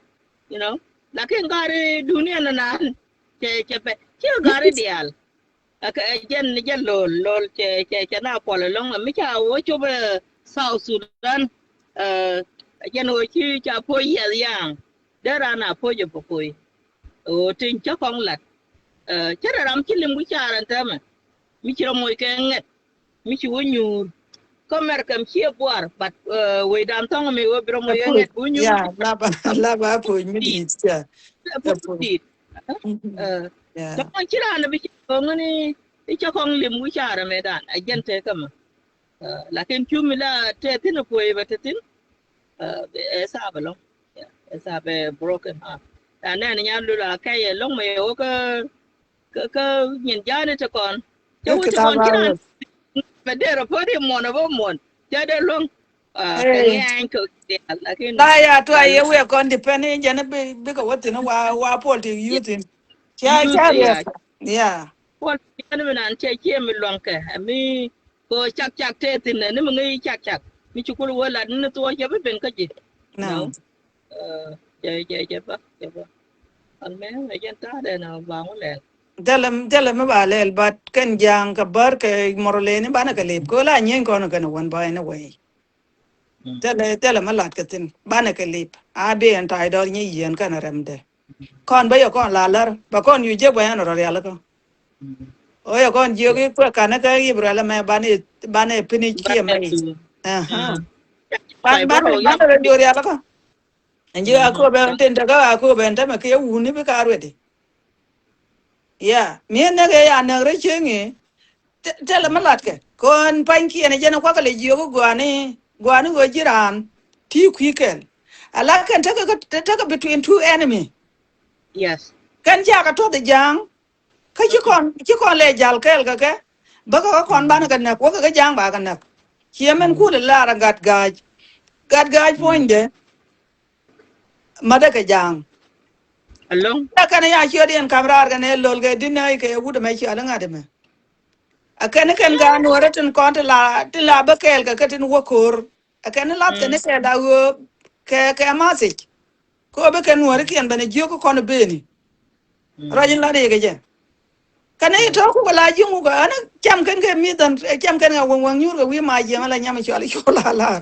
You know, lakin gari dunia na nan cɛ cɛ pɛ ci gari dial. Ɛ jɛn jɛn lol lol cɛ cɛ cɛ na puɔl ɛlɔŋ mi ca wä cop ɛ South Sudan. Ɛ jɛn wä ci ca puɔc yiɛth yaŋ. Dee ran a puɔc ɛ bä kuɔy. Ɛ ɣöö tin cä kɔŋ lat. Cä rɛ ram ci lim wi̱c ca rɛn täämɛ mi ci rɔ moc kɛ ŋɛt. Mi ci wä nyuur kä America mi ci ɛ buar but wecdan thɔŋ mi wä bi rɔ moc kɛ ŋɛt bi wä nyuur. Laba laba puɔc mi di̱i̱t. Puɔc mi di̱i̱t. Cä kɔŋ ci raan bi ci kɔŋ ni i̱ cä kɔŋ lim wi̱c ca rɛ mɛ dan a jɛn tëë kä mɛ. Lakin cu mi la tɛ thin kuɔy bɛ tɛ thin. Ɛ sap ɛlɔŋ. Ɛ sap ɛ broken heart. Ɛ nɛn nya lul a kɛy ɛlɔŋ mɛ yɛ wä kä kä kä nyin jani ti kɔn. Cɛ wä ti kɔn ci ran bɛ der a pɔri muɔn a bä muɔn cɛ dee luɔŋ. Kɛ ŋiany kɛ dial lakin la ya tua ye wek kɔn depend in jɛn bi bi kɛ wä thin wa wa pol ti youth in. Cia cia ya. Pol ti jɛn mi nan cɛ cie mi luɔŋ kɛ mi ko cak cak te thin ni mi ŋi̱i̱ cak cak mi ci kul wä lat ni thuɔ cɛ bi ben kä ji̱. No. Jɛ jɛ jɛ bä jɛ bä. Al mɛ mɛ jɛn ta̱a̱ dɛ na baŋ wä lɛl. Thilɛ thilɛ mi ba lɛl but kɛn ja̱a̱ŋ kɛ bär kɛ mɔrɔ leni banɛ kɛ lip ko la nyieeny kɔn kɛn wän ba in a way. Thilɛ thilɛ mi lat kɛ thin banɛ kɛ lip a bi ɛn ta̱a̱ dɔr nyi yieen kɛn rɛm dɛ. Kɔn bä yɛ kɔn la lär bä kɔn yu jiɛk bä yɛn rɔ rialikä. Ɣöö yɛ kɔn jiök i̱ kuɛ ka̱n ikä Ibruɛl ɛmɛ banɛ banɛ pinic kiɛ mɛ. Banɛ banɛ rɔ jiök rialikä. Ɛn jiök a kööbɛ tin tekä a kööbɛ ɛn tämɛ kiɛ wuni bikɛ a ruɛdi. Ya mi ɛn näk ɛ ya näk rɔ cieŋ i̱. Tɛlɛ mi latkɛ kɔn pa̱nykiɛn ɛ jɛn ɛ kuakä lɛ jiök i̱ gua̱a̱ni gua̱a̱ni ɣöö ji̱ raan ti kui̱ kɛl. Ala kɛn tekɛ tekɛ between two enemy. Yes. Kɛn cakɛ tuɔth ɛ ja̱a̱ŋ. Kä ci kɔn ci kɔn lɛ jal kɛɛl kɛ kɛ bäkɛ kä kɔn banɛ kɛ näk wäkɛ kä ja̱a̱ŋ ba kɛ näk. Ciɛ mɛn kulɛ lar ɛ gat ga̱a̱c. Gat ga̱a̱c puɔ̱nydɛ. Mädɛ kɛ ja̱a̱ŋ. Alɔŋ. Ɛ kɛn ya ciöt yɛn kam raar kɛn ɛ lol kɛ dinɛ kɛ wut ɛmɛ cial ŋa̱t ɛmɛ. Ɛ kɛn kɛn gaa nuɔrɛ tin kɔn ti la ti la bä kɛɛl kɛ kɛ tin wä ko̱r. Ɛ kɛn lath kɛn kɛ la ɣöö kɛ kɛ mathic. Kɛ ɣöö bi kɛn nuɔrikiɛn ben ɛ jiök kä kɔn ɛ beni. Ruac in lat ikɛ jɛ. Kɛn i̱ tɔ̱ kukɛ la ji̱ ŋukɛ ɣän cam kɛn kɛ mi̱th ɣän cam kɛn kɛ wäŋ wäŋ nyuur kɛ wi̱i̱ mac jiɛŋ ala nyam i̱ cɔal i̱ cɔl a lar.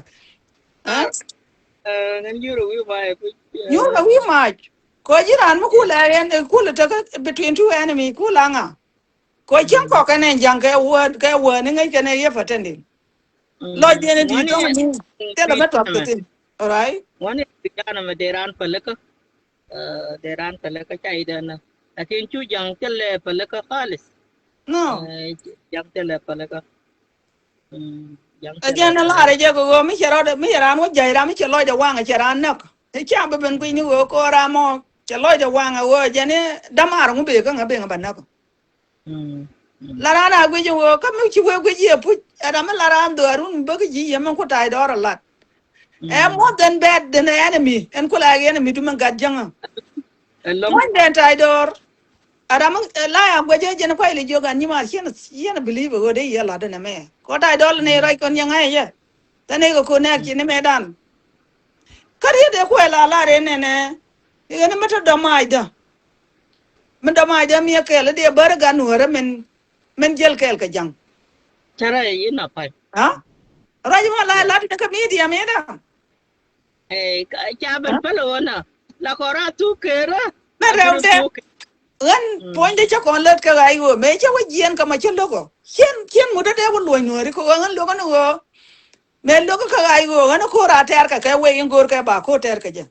Nyuur kɛ wi̱i̱ mac. Kɔ ji̱ raan mi kulɛ ɛn kulɛ tekä between two enemy kulɛ aŋa. Kɔ cieŋ kɔk kɛn ɛn ja̱ŋ kɛ wä kɛ wä ni ŋäc kɛn ɛ yɛ pä tɛn din. Lɔc diɛn ɛ di̱i̱t tɔŋ ni thilɛ mɛ tuɔth kɛ thin. Alright. Ŋuani bijanɛ mɛ dee raan pälikä. Dee raan pälikä ca idɛn. Lakin cu ja̱ŋ thilɛ pälikä khalis. No. Ja̱ŋ thilɛ pälikä. Ɛ jɛn ɛ lar ɛ jɛ kɛ ɣöö mi cɛ rɔɔdɛ mi cɛ raan wä ja̱c ram mi cɛ lɔcdɛ waŋ ɛ cɛ raan näk. Ɛ ca bi ben kui̱ni ɣöö ko̱o̱r ram ɔ cɛ lɔcdɛ waŋ ɛ ɣöö jɛn i̱ dämaar ŋu bek kä ŋä ben ɛ bä näk. La raan a guic ɛ ɣöö kä mi ci wee guic yɛ puc ɛ ram mi la raan dhɔaarun bä kä ji̱ yɛ mi ku ta̱a̱c dɔɔr ɛ lat. Ɛ more than bad than enemy ɛn ku la enemy du mi gat jäŋä. Muɔ̱ny dɛn ta̱a̱c dɔɔr. Aram la ya guɛcä jɛn kuay li jiök an nyimath cien cien believe ɣöö dee yɛ lat ɛn ɛmɛ kɔ ta̱a̱c dɔɔr ni ruac kɔn yɛ ŋa̱c yɛ. Than ikɛ ko̱n nɛɛk ci ni mɛ dan. Kä riet ɛ kuɛ la lar in nɛnɛ. Iɣän mi te dɔ̱maacdä. Mi dɔ̱maacdä miɛ kɛɛl i̱ dee bär i̱ gan nuäärä min min jiɛl kɛɛl kɛ ja̱ŋ. Cärä in a pa̱ny. Ha? Ruac ma la lat ni kä media mi dan. Ca ben päl ɣöö na la kɔn raa thuk kerä. Mɛ rɛw tɛ ɣän puɔ̱nydɛ cä kɔn lät kɛ ɣa̱c ɣöö mëë cä wä jiɛɛn kä ma cä lo̱kɔ cien cien ŋut dee wä luɔ̱ny nuääri kɛ ɣöö ɣän lo̱kɔ ni ɣöö mëë lo̱kɔ kɛ ɣa̱c ɣöö ɣän ko̱r a tɛɛr kɛ kɛ wee in go̱o̱r kɛ ba ko̱r tɛɛr kɛ jɛ.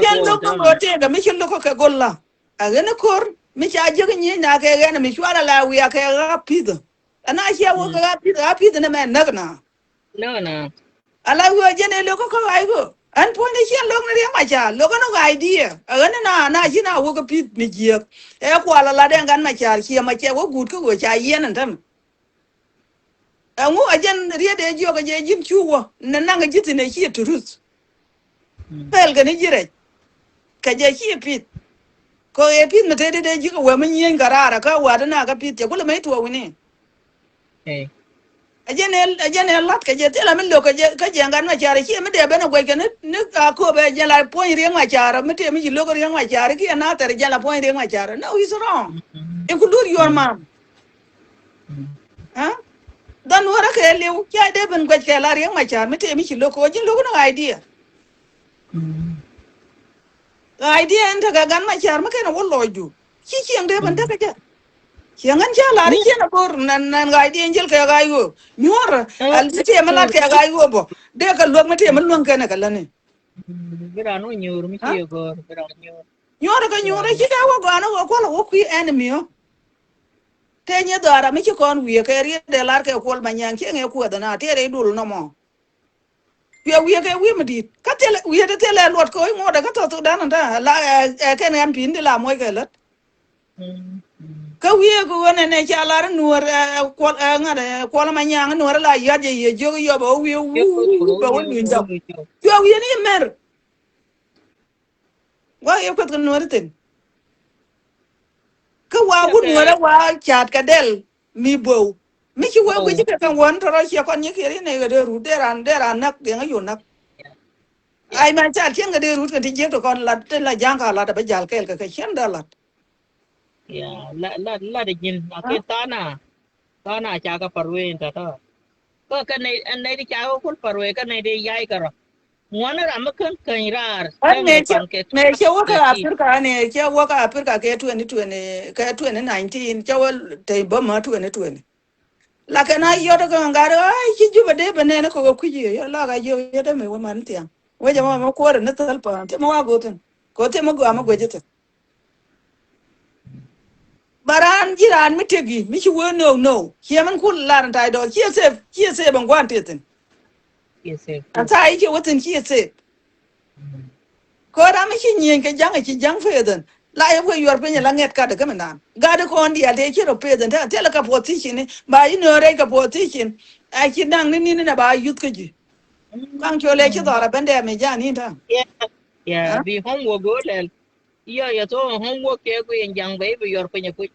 Cien lo̱kɔ ɣöö tëëkɛ mi cä lo̱kɔ kɛ go̱l la a ɣän ko̱r mi ca jiäk nyiec na kɛ ɣɛn mi cuarɛ la wiak kɛ ɣä pithä. Ɛn a ciɛ wä kɛ ɣä pithä ɣä pithä ni mɛ näk na. Ala ɣöö jɛn ɛ lo̱k kä kä ɣa̱c ɣöö ɛn puɔ̱ny ni ciɛn lo̱k ni Riɛk Macar lo̱k ɛn ɣa̱c diɛ ɛ ɣän ni na na ci na wä kä pi̱th mi jiääk. Ɛ kual ala dɛŋ gan Macar ciɛ Macar wä guut kä ɣöö ca yiɛn ɛn täm. Ɛŋu ɛ jɛn riet ɛ jiɔk ɛ jɛ ji̱n cu wä ni naŋ ɛ ji̱ thi̱n ɛ ciɛ turuth. Pɛl kɛ ni ji̱ rɛc kɛ jɛ ciɛ pi̱th. Kɛ ɣöö ɛ pi̱th mi te dee dee ji̱ kɛ wä mi nyieny kɛ raar ɛ kä wa̱t ɛn a kä pi̱th cɛ kulɛ mec tuɔɔk wi̱ni. Ɛ jɛn ɛ ɛ jɛn ɛ la̱t kɛ jɛ thilɛ mi lo̱k kɛ jɛ kä jɛ gat Macar ɛ ciɛ mi dee ben ɛ guɛc kɛ ni ni a köp ɛ jɛn la puɔ̱ny Riɛk Macar mi tëë mi ci lo̱k Riɛk Macar kiɛ na thɛr jɛn la puɔ̱ny Riɛk Macar. No, it's wrong. Include your mom. Ɛ dhan wärä kɛ liw ca dee ben guɛc kɛ la Riɛk Macar mi tëë mi ci lo̱k kɛ wä ji̱n lo̱k ni idea. Idea ɛn tekɛ gat Macar mi kɛn a wä lɔcdu. Ci cieŋ dee ben tekɛ jɛ. Cieŋ ɛn ca lar i̱ ciɛn a go̱r nan nan ɣa̱c diɛn jiɛl kɛ ɣa̱c ɣöö nyuɔ̱ɔ̱rä al mi tiɛm mi lat kɛ ɣa̱c ɣöö bä dee kɛ luäk mi tiɛm mi luäŋ kɛn ɛ kɛ läni. Bi raan wä nyuur mi ci ɣöör bi raan nyuur. Nyuɔ̱ɔ̱rä kɛ nyuur ɛ ci dee wä gɔaan ɛ ɣöö kuɔl ɛ wä kui̱ enemy ɔ. Tëë nyi dhɔaara mi ci kɔn wiee kɛ riet dee lar kɛ Kuɔl Manyaŋ, cieŋ ɛ kuɛth ɛna tëë rɛy dul nɔmɔ. Wiee, wiee kɛ wiee mi di̱i̱t. Kä thilɛ wiee ti thilɛ luɔt kɛ ɣöö ŋuɔ̱t ɛ kä thɔth dan ɛn ta̱a̱ la ɛ, ɛ kɛn ɣän pi̱i̱n di la muɔc kɛ lät. Kä wiee kɛ ɣöö nɛnɛ ca lar nuɔr ɛ, ɛ, Kuɔl, ɛ, ŋa̱t, ɛ, Kuɔl Manyaŋ nuɔr la yɔ̱a̱c ɛ yiëë jiök yɔp ɛ wiee wi̱i̱ wi̱i̱ bɛ wä luny dɔk. Cuɛ wiee ni mɛr. Wa yɛ kueth kɛ nuɔri thin. Kä wa wut nuɔrɛ wa ca̱a̱t kɛ dɛl mi bo̱o̱w. Mi ci wee guici kɛ kɛn wän tɔrɔ ciɛ kɔn nyi kiɛ ri nɛ kɛ dee rut dee ran, dee ran näk, dee ŋä yun näk. Ai mɛ ca̱a̱t cieŋ kɛ dee rut kɛ ti jiek tɔ kɔn lat, tin la ja̱ŋ ka lat, bɛ jal kɛɛl kɛ kɛ cieŋ dee lat. Ya, la, la, la de ji̱n, la kɛ thana. Thana ca kɛ par wee in tɔtɔ. Kä kɛ nɛy, ɛn nɛy ti ca kɛ kul par wee, kä nɛy ti yay kɛ rɔ. Ŋuɔ̱n ram mi kän käny raar. Ɛn nɛ cɛ, nɛ cɛ wä kä Africa, nɛ cɛ wä kä Africa kɛ twenty twenty, kɛ twenty nineteen, cɛ wä tey bä ma twenty twenty. Lakin a yɔt kä ŋa̱r, ai, ci Jubɛ dee bɛ nɛn kä wä kui̱c yɛ, yɔ la ka yɔ, yɔ dee mi wä man thiaŋ. Wä jɛ ma, ma kuɔrɛ ni thäl pa, ti ma wa go̱thin. Kɛ ti ma gɔaa ma guecä thin. Ba raan ji̱ raan mi tëk i̱ mi ci wee no̱o̱k no̱o̱k. Ciɛ min kul lar in ta̱a̱c dɔɔk. Ciɛ thep, ciɛ thep in gua̱n tëë thi̱n. Ciɛ thep. Ɛn tha̱a̱c i̱ ciɛ wä thi̱n ciɛ thep. Kɛ ram mi ci nyieny kɛ ja̱ŋ, ci ja̱ŋ peth in. La yɛ wee yuɔr piny la ŋɛt kat kä mi naan. Gat kɔn diaal tëë ci rɔ peth in. Tɛl kɛ position ni. Ba yi nöö rɛy kɛ position. A ci da̱ŋ ni ni̱n in a ba yuth kä ji̱. Kaŋ col ɛ ci dhɔr a ben dɛɛ mi ja̱a̱n in ta̱a̱. Yeah, yeah, bi homework go̱o̱r lɛl. Yɔ, yɛ thok homework kɛ guiy in ja̱ŋ bɛ i̱ bi yɔr piny ɛ kuc.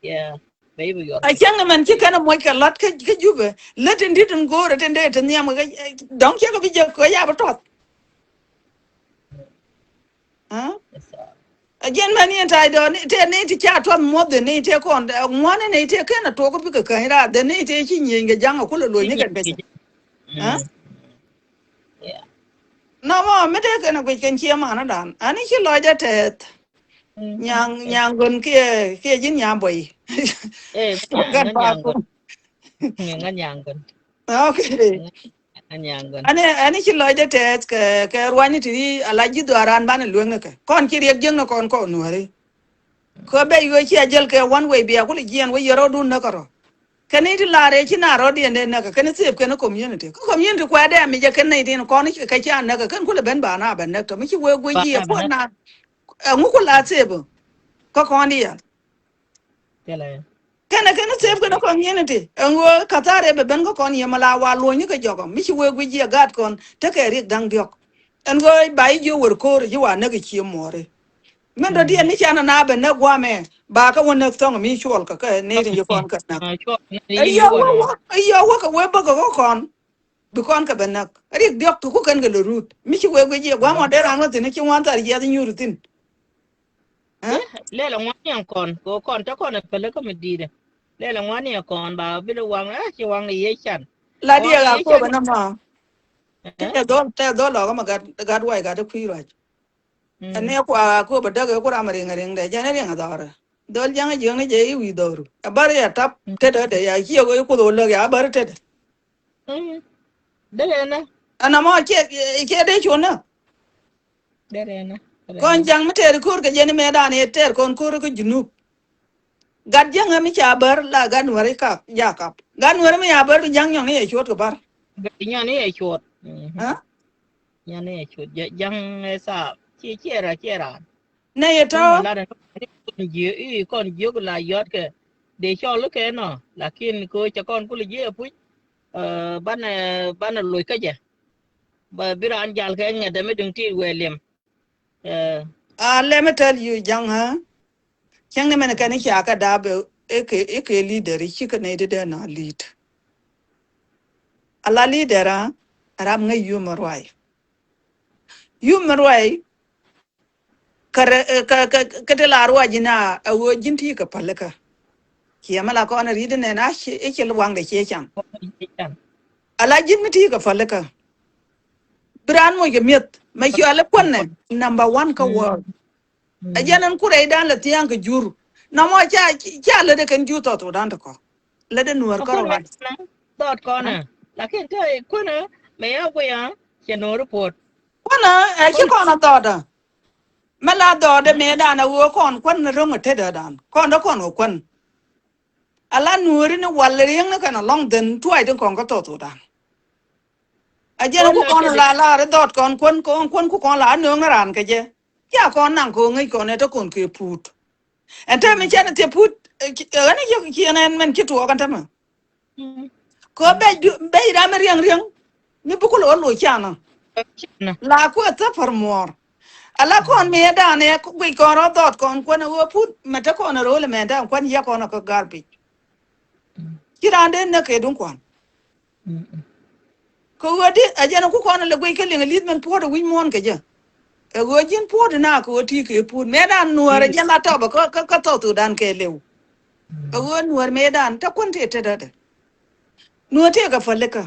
Yeah, bɛ i̱ bi yɔr piny. A cäŋ ni mɛn ci kɛn ɛ muɔc kɛ lat kä, kä Jubɛ. Lät in di̱t in go̱o̱rɛ tin dee ti nhiam kɛ, dɔ̱ŋ cɛ kɛ bi jɛ kɛ ya bi tɔth. Ɛ jɛn mɛn in ta̱a̱c dɔ̱ŋ, ni tëë ni ti ca tuɔth muɔth in ni tëë kɔn, ɛ, ŋuan in ni tëë kɛn a tuɔk bikɛ käny raar, then ni tëë ci nyieny kɛ ja̱ŋ a kulɛ lo̱c ni kɛn pesa. Nɔmɔ mi dee kɛn a guic kɛn ciɛ manä dan. Ani ci lɔcdä tɛth. Nyaŋ, nyaŋ gön kiɛ, kiɛ ji̱n nyaŋ bɔy. Ɛ, ŋa nyaŋ gön. Ŋa nyaŋ gön. Okay. Ŋa nyaŋ gön. Ani, ani ci lɔcdä tɛth kɛ, kɛ ruany ti ri ala ji̱ dhɔaran banɛ lueŋ ni kɛ. Kɔn ci riɛk jiäk ni kɔn kɔn nuɔri. Kɔ bɛ yuɔ ci a jäl kɛ one way bia kul jiɛn wä yɛ rɔɔdun näk kärɔ. Kɛn i̱ ti la̱r ëë ci na rɔɔdiɛn dee näk kɛ kɛn i̱ thep kɛn i̱ community. Kä community kuɛ dee mi jɛ kɛn nɛy tin kɔn i̱ kɛ ca näk kɛ kɛn kulɛ ben ba na bɛ näk tɔ mi ci wee guic jiɛ kuɔn na. Ɛŋu ku la thep kä kɔn diaal. Kɛnɛ kɛn thep kɛn community ɛŋu kathar ɛ bɛ ben kä kɔn yɛ ma la wa luɔ̱ny ni kɛ jɔkɔ mi ci wee guic jiɛ gaat kɔn tekɛ riɛk da̱ŋ diɔ̱k. Ɛn ɣöö ba i̱ jiö wër ko̱o̱r ji̱ wa näk i̱ cie muɔɔri. Min dɔ̱diɛn ni canɛ na bɛ näk guamɛ ba kä wä näk thɔ̱ŋ mi cuɔl kɛ kɛ nɛy tin ci kɔn kɛ näk. Ɛ yɔ wä wä ɛ yɔ wä kɛ wee bäkɛ kä kɔn. Bi kɔn kɛ bɛ näk riɛk diɔ̱k tuku kɛn kɛ lɛ rut mi ci wee guic jiɛ guamɔ dee ran wä thi̱n ci ŋuan thar jiɛth nyuur thi̱n. Lɛl aŋuani ɛn kɔn kɛ kɔn te kɔn ɛ päl kä mi di̱i̱t ɛ. Lɛl aŋuani ɛn kɔn ba bi lɛ waŋ ɛ ci waŋ ɛ yee can. La diɛ ɣa kop ɛn ɛmɔ. Tɛ dhol, tɛ dhol lɔkä ma gat, gat way gat kui̱ ruac. Ɛn ni kua kop ɛ däk ɛ ku ram riŋ riŋ dɛ jɛn riŋ dhɔrɛ. Dhol jaŋ jiäŋ ni jɛ i̱ wi̱i̱ dhɔru ɛ bär yɛ tap. Tet ɛ dɛ ya ciɛ wee kuth wä lök ya bär tet. Dee nä. Ɛn amɔ ciɛ, ciɛ dee cu nä. Dee nä. Kɔn jaŋ mi tɛɛr ko̱r kɛ jɛn mëëdan yɛ tɛɛr kɔn ko̱r kä Junub. Gat jaŋ mi ca bär la gat nuäri kap ja kap. Gat nuäri mi ya bär bi jaŋ nyɔŋ ni yɛ cuɔt kɛ bär. Gat nyɔŋ ni yɛ cuɔt. Nyɔŋ ni yɛ cuɔt jaŋ ɛ thaap. Ciɛ ciɛ ra ciɛ ra. Nɛ yɛ tɔ̱. Kɔn jiök i̱ kɔn jiök la yɔt kɛ dee cɔl kɛ nɔ lakin ko cɛ kɔn kul jiɛ puc. Banɛ, banɛ loc kä jɛ. Ba bi raan jal kɛ ŋɛt dɛ mi duŋ ti wee liɛm. A let me tell you jaŋ ha. Cäŋ ni mɛn kɛn i̱ ca kɛ daap i̱ kɛ, i̱ kɛ leader i̱ cikɛ nɛy ti dee na lead. A la leader a rap ŋäc yum ruac. Yum ruac. Kä, kä, kä, kä ti la ruac ji̱n a ɣöö ji̱n ti kɛ pälikä. Ciɛ mi la kɔn ri̱t nɛn a ci, i̱ ci waŋdɛ ciɛ can. Ala ji̱n mi ti kɛ pälikä. Bi raan moc kɛ mi̱eth mɛ cuali kuännɛ number one kä world. Ɛ jɛn ɛn kurɛ i̱ dan lɛ thia̱a̱ŋ kɛ jur. Namɔ ca, ca lätdɛ kɛn jur thɔth wä dan ti kɔ. Lätdɛ nuäär kä ruac. Thɔt kɔnɛ. Lakin te kuännɛ mɛ ya guiya cɛ no̱o̱ri puɔt. Kuännɛ ɛ ci kɔn a thɔɔtdä. Mɛ la dhɔɔdɛ mëëdan a ɣöö kɔn kuän ni ro̱ŋ a tetdädan kɔn dee kɔn kɛ kuän. Ala nuɔ̱ɔ̱ri ni wal riäŋ ni kɛn alɔŋ dhen tuac tin kɔn kä South Sudan. A jɛn ku kɔn la la ri dhɔt kɔn kuän kɔn kuän ku kɔn la a nööŋ ni raan kɛ jɛ. Ca kɔn naŋ kɛ ɣöö ŋäc kɔn ɛ te kɔn kɛ put. Ɛn täämɛ cɛn ɛ thiɛ put, ɛ, ci, ɛ, ɣän ɛ yek ciɛn ɛn mɛn ci tuɔɔk ɛn täämɛ. Kɛ ɣöö bɛc du-, bɛc ram ɛ riäŋ riäŋ. Mi bi kulɛ ɣöö loc canä. La kuɛ thäpär muɔɔr. Ala kɔn mëëdan ɛ guic kɔn rɔ dhɔt kɔn kuän ɛ ɣöö put mɛ te kɔn ɛ ro̱o̱l ɛmɛn täämɛ kuän yɛ kɔn ɛ kä garbage. Ci raan dee näk kɛ duŋ kuan. Kɛ ɣöö di a jɛn ku kɔn a lɛ guic kä liŋ a li̱th mɛn puɔ̱t a wi̱c muɔ̱ɔ̱n kɛ jɛ. Ɛ ɣöö ji̱n puɔ̱t ina kɛ ɣöö ti kɛ puɔ̱t mëëdan nuäär a jɛn la tɔpä kä, kä, kä South Sudan kɛ lëw. Ɛ ɣöö nuäär mëëdan te kuän tëë tetdä. Nuäär tëë kɛ pälikä.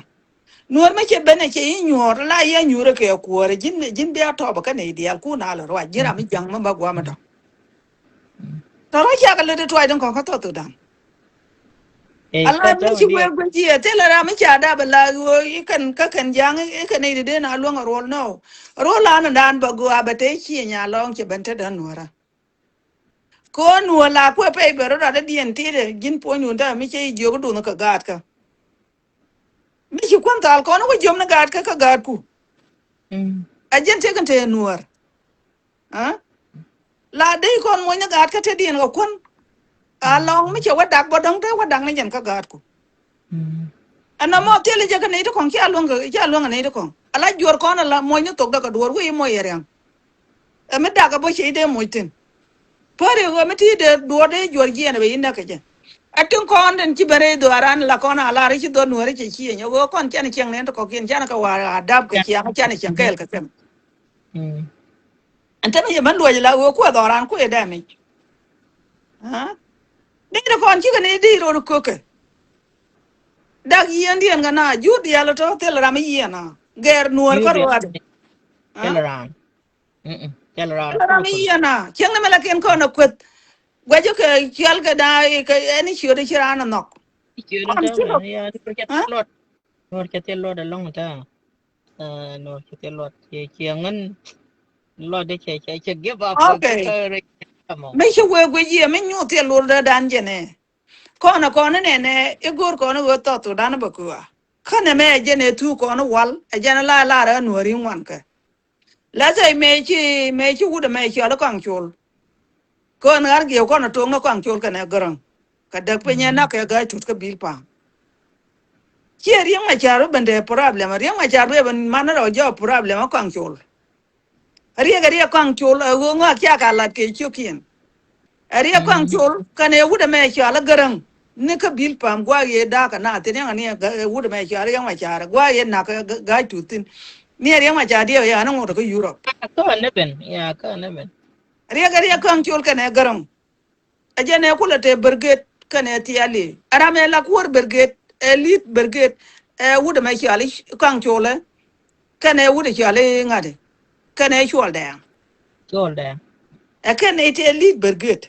Nuäär mi cɛ ben a cɛ i̱ nyuɔ̱ɔ̱r la yɛ nyuur kɛ kuäär ji̱n, ji̱n bia tɔpä kä nɛy diaal kun a lɛ ruac ji̱n ram mi ja̱ŋ mi bä gua̱a̱m a tɔ̱. Tɔ̱ rɔ ciakɛ lät i̱ tuac tin kɔ̱ŋ kä South Sudan. Ala mi ci wee guic jiɛ thilɛ ram mi ca dap ala ɣöö i̱ kɛn kä kɛn ja̱ŋ i̱ kɛn i̱ dee na luäŋ a ruɔl nɔ. Ruɔl an dan bä gɔaa bɛ te ci nya lɔŋ cɛ ben te dan nuɔra. Kɛ ɣöö nuɔr la kuɛ pɛy bɛ rɔ rat i̱ diɛn titdɛ ji̱n puɔ̱ny dun te mi cɛ i̱ jiök dun kä gaat kä. Mi ci kuän thal kɔn wä jiöm ni gaat kä kä gaatku. A jiɛn tëkɛn te nuɔr. La dee kɔn muɔ̱ny ni gaat kä te diɛn kɛ kuän. A lɔŋ mi cɛ wä dak bä dɔ̱ŋ te wä dak ni jɛn kä gaatku. Ɛn nɔmɔ thil jɛ kä nɛy ti kɔŋ cia luäŋ kɛ, cia luäŋ kɛ nɛy ti kɔŋ. Ala juɔr kɔn ala muɔ̱ny ni thok dä kɛ duɔr wi̱i̱ muɔ̱y yɛ riaŋ. Ɛ mi dak ɛ bä cɛ i̱ dee muc thi̱n. Päri ɣöö mi ti dee duɔɔr dee juɔr jiɛn ɛ bɛ i̱ näk kɛ jɛ. Ɛ tin kɔn den ci ben rɛy dhuaaran la kɔn a lar i̱ ci dhɔr nuääri cɛ cieŋ ɛ ɣöö kɔn cɛn cieŋ nɛn ti kɔkiɛn cɛn kɛ wa̱a̱ a dap kɛ ciaŋ cɛn cieŋ kɛɛl kɛ kɛn. Ɛn tɛmɛ yɛ män luɔc la ɣöö kuɛ dhɔran kuɛ dɛmic. Dee ti kɔn cikɛ ni dee rot kökɛ. Dak yieen diɛn kɛ na jur diaal tɔ thil ram i̱ yieen a gɛr nuɔɔr kä ruaat. Thil ram. Thil ram. Thil ram i̱ yieen a cieŋ ni mɛ la ken kɔn a kueth. Guɛcä kɛ cial kɛ da kɛ ɛn i̱ ciöt i̱ ci raan a nhɔk. Kɔn cikɛ. Nuɔr cɛ thil luɔt alɔŋ ta. Nuɔr cɛ thil luɔt cɛ cɛ ŋän luɔt de cɛ cɛ cɛ give up. Okay. Mi ci wee guic yɛ mi nyuuth thil luɔt de dan jɛ nɛ. Kɔn kɔn nɛ nɛ i̱ go̱o̱r kɔn i̱ ɣöö thɔth Sudan bä kuɛ. Kä nɛ mɛ jɛ nɛ thuk kɔn i̱ wal ɛ jɛn i̱ la lar ɛ nuɔr i̱ ŋuan kɛ. Lɛthɛ mëë ci, mëë ci wut ɛmɛ cɔal i̱ Kɔaŋ Col. Kɔn ɣar giɛw kɔn ɛ toŋ ni Kɔaŋ Col kɛnɛ Gäräŋ. Kɛ däk piny ɛ nak kɛ Ga̱a̱c Tut kä Bil Pam. Ciɛ Riek Macar bi ben dee problem. Riek Macar bi ben man rɔ jɔɔk problem ɛ Kɔaŋ Col. Riek ɛ Riek Kɔaŋ Col ɛ ɣöö ŋɔak cia ka lat kɛ cio̱kiɛn. Ɛ Riek Kɔaŋ Col kɛnɛ wut ɛmɛ cɔal i̱ Gäräŋ. Ni kä Bil Pam gua̱a̱k yɛ da̱a̱k kɛ naath thi̱n yɛn ɛ ni ɛ wut ɛmɛ cɔal i̱ Riek Macar gua̱a̱k yɛ nak kɛ Ga̱a̱c Tut thi̱n. Ni ɛ Riek Macar diɛ ɛ ɣän iŋot kä Europe. Kä ɛ ni ben, ya, kä ɛ ni ben. Riek ɛ Riek Kɔaŋ Col kɛnɛ Gäräŋ. Ɛ jɛn ɛ kulɛ te Birget kɛnɛ Thiali. Ɛ ram ɛ la kuäär Birget, ɛ li̱th Birget, ɛ wut ɛmɛ cɔal i̱ Kɔaŋ Col ɛ. Kɛnɛ wut ɛ cɔal i̱ ŋa̱t ɛ. Kɛnɛ Cuɔl Dɛɛŋ. Cuɔl Dɛɛŋ. Ɛ kɛnɛ i̱ te li̱th Birget.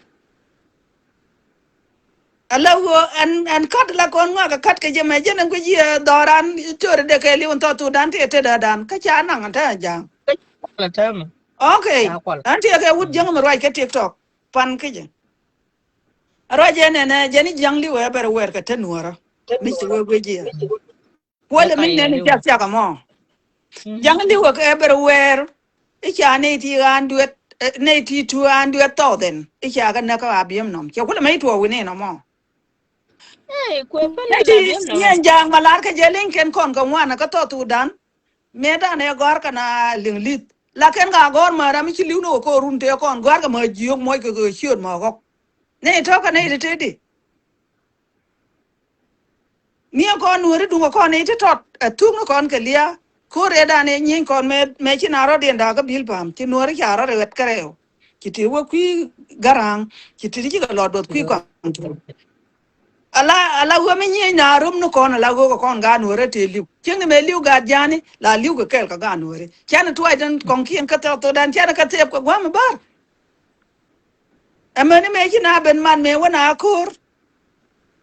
Ala ɣöö ɛn, ɛn kat la kɔn ŋɔak ɛ kat kɛ jɛ mɛ jɛn ɛn guic yɛ dhɔran i̱ tori dee kɛ li̱w ɛn thɔth Sudan ti ɛ te dee dan. Kä ca naŋ ɛn te ɛ ja̱a̱ŋ. Kä ca kual ɛ täämɛ. Okay. Ca kual. Ɛn ti ɛ kɛ wut jiäŋ mi ruac kɛ TikTok. Pan kä jɛ. Ruac ɛ nɛnɛ jɛn i̱ jiaŋ li̱w ɛ bɛr wɛɛr kɛ te nuɔ̱ɔ̱rä. Mi ci wee guic jiɛ. Kuɔlɛ mi nɛn i̱ ca thiak ɛmɔ. Jiaŋ li̱w ɛ kɛ bɛr wɛɛr. I̱ ca nɛy ti ɣaan duet, nɛy ti tu ɣaan duet thɔɔth ɛn. I̱ ca kɛ näk kä Abiɛm nɔm. Cɛ kulɛ mɛ i̱ tuɔɔk wi̱n in ɛmɔ. Nɛy ti yɛn ja̱a̱ŋ ma lar kɛ jɛ liŋ kɛn kɔn kɛ ŋuan kä thɔɔth Sudan. Mëëdan ɛ gɔ̱a̱r kɛn a liŋ li̱th. Lakin ka gɔ̱a̱r ma ram i̱ ci li̱w ni wä ko̱o̱r run tëë kɔn gɔ̱a̱r kɛ ma jiök muɔc kɛ kɛ ciöt ma ɣɔ̱k. Ni tɔ̱ kɛ ni ti tëëdi. Ni ɛ kɔn nuääri duŋ ɛ kɔn ni ti tɔt ɛ thuk ni kɔn kɛ lia̱a̱. Ko̱o̱r ëëdan ɛ nyieny kɔn mɛ, mɛ ci na rɔ̱diɛn da̱a̱ kä Bil Pam ci nuääri ca rɔ̱d ɛ ɣɛt kärɛw. Ci ti wä kui̱ Gäräŋ ci ti ti cikɛ lɔt duɔth kui̱ kɔn. Ala, ala ɣöö mi nyiec na rom ni kɔn, ala ɣöö kɛ kɔn gaat nuɔ̱ɔ̱rä tëë li̱w. Cieŋ ni mëë li̱w gaat ja̱a̱ni, la li̱w kɛ kɛɛl kɛ gaat nuɔ̱ɔ̱rä. Canɛ tuac den kɔ̱ŋkiɛn kä thɛɛk thok dan, canɛ kɛ thɛɛp kɛ gua̱a̱m ɛ bär. Ɛmɛni mëë ci na ben man mëë wä na ako̱r.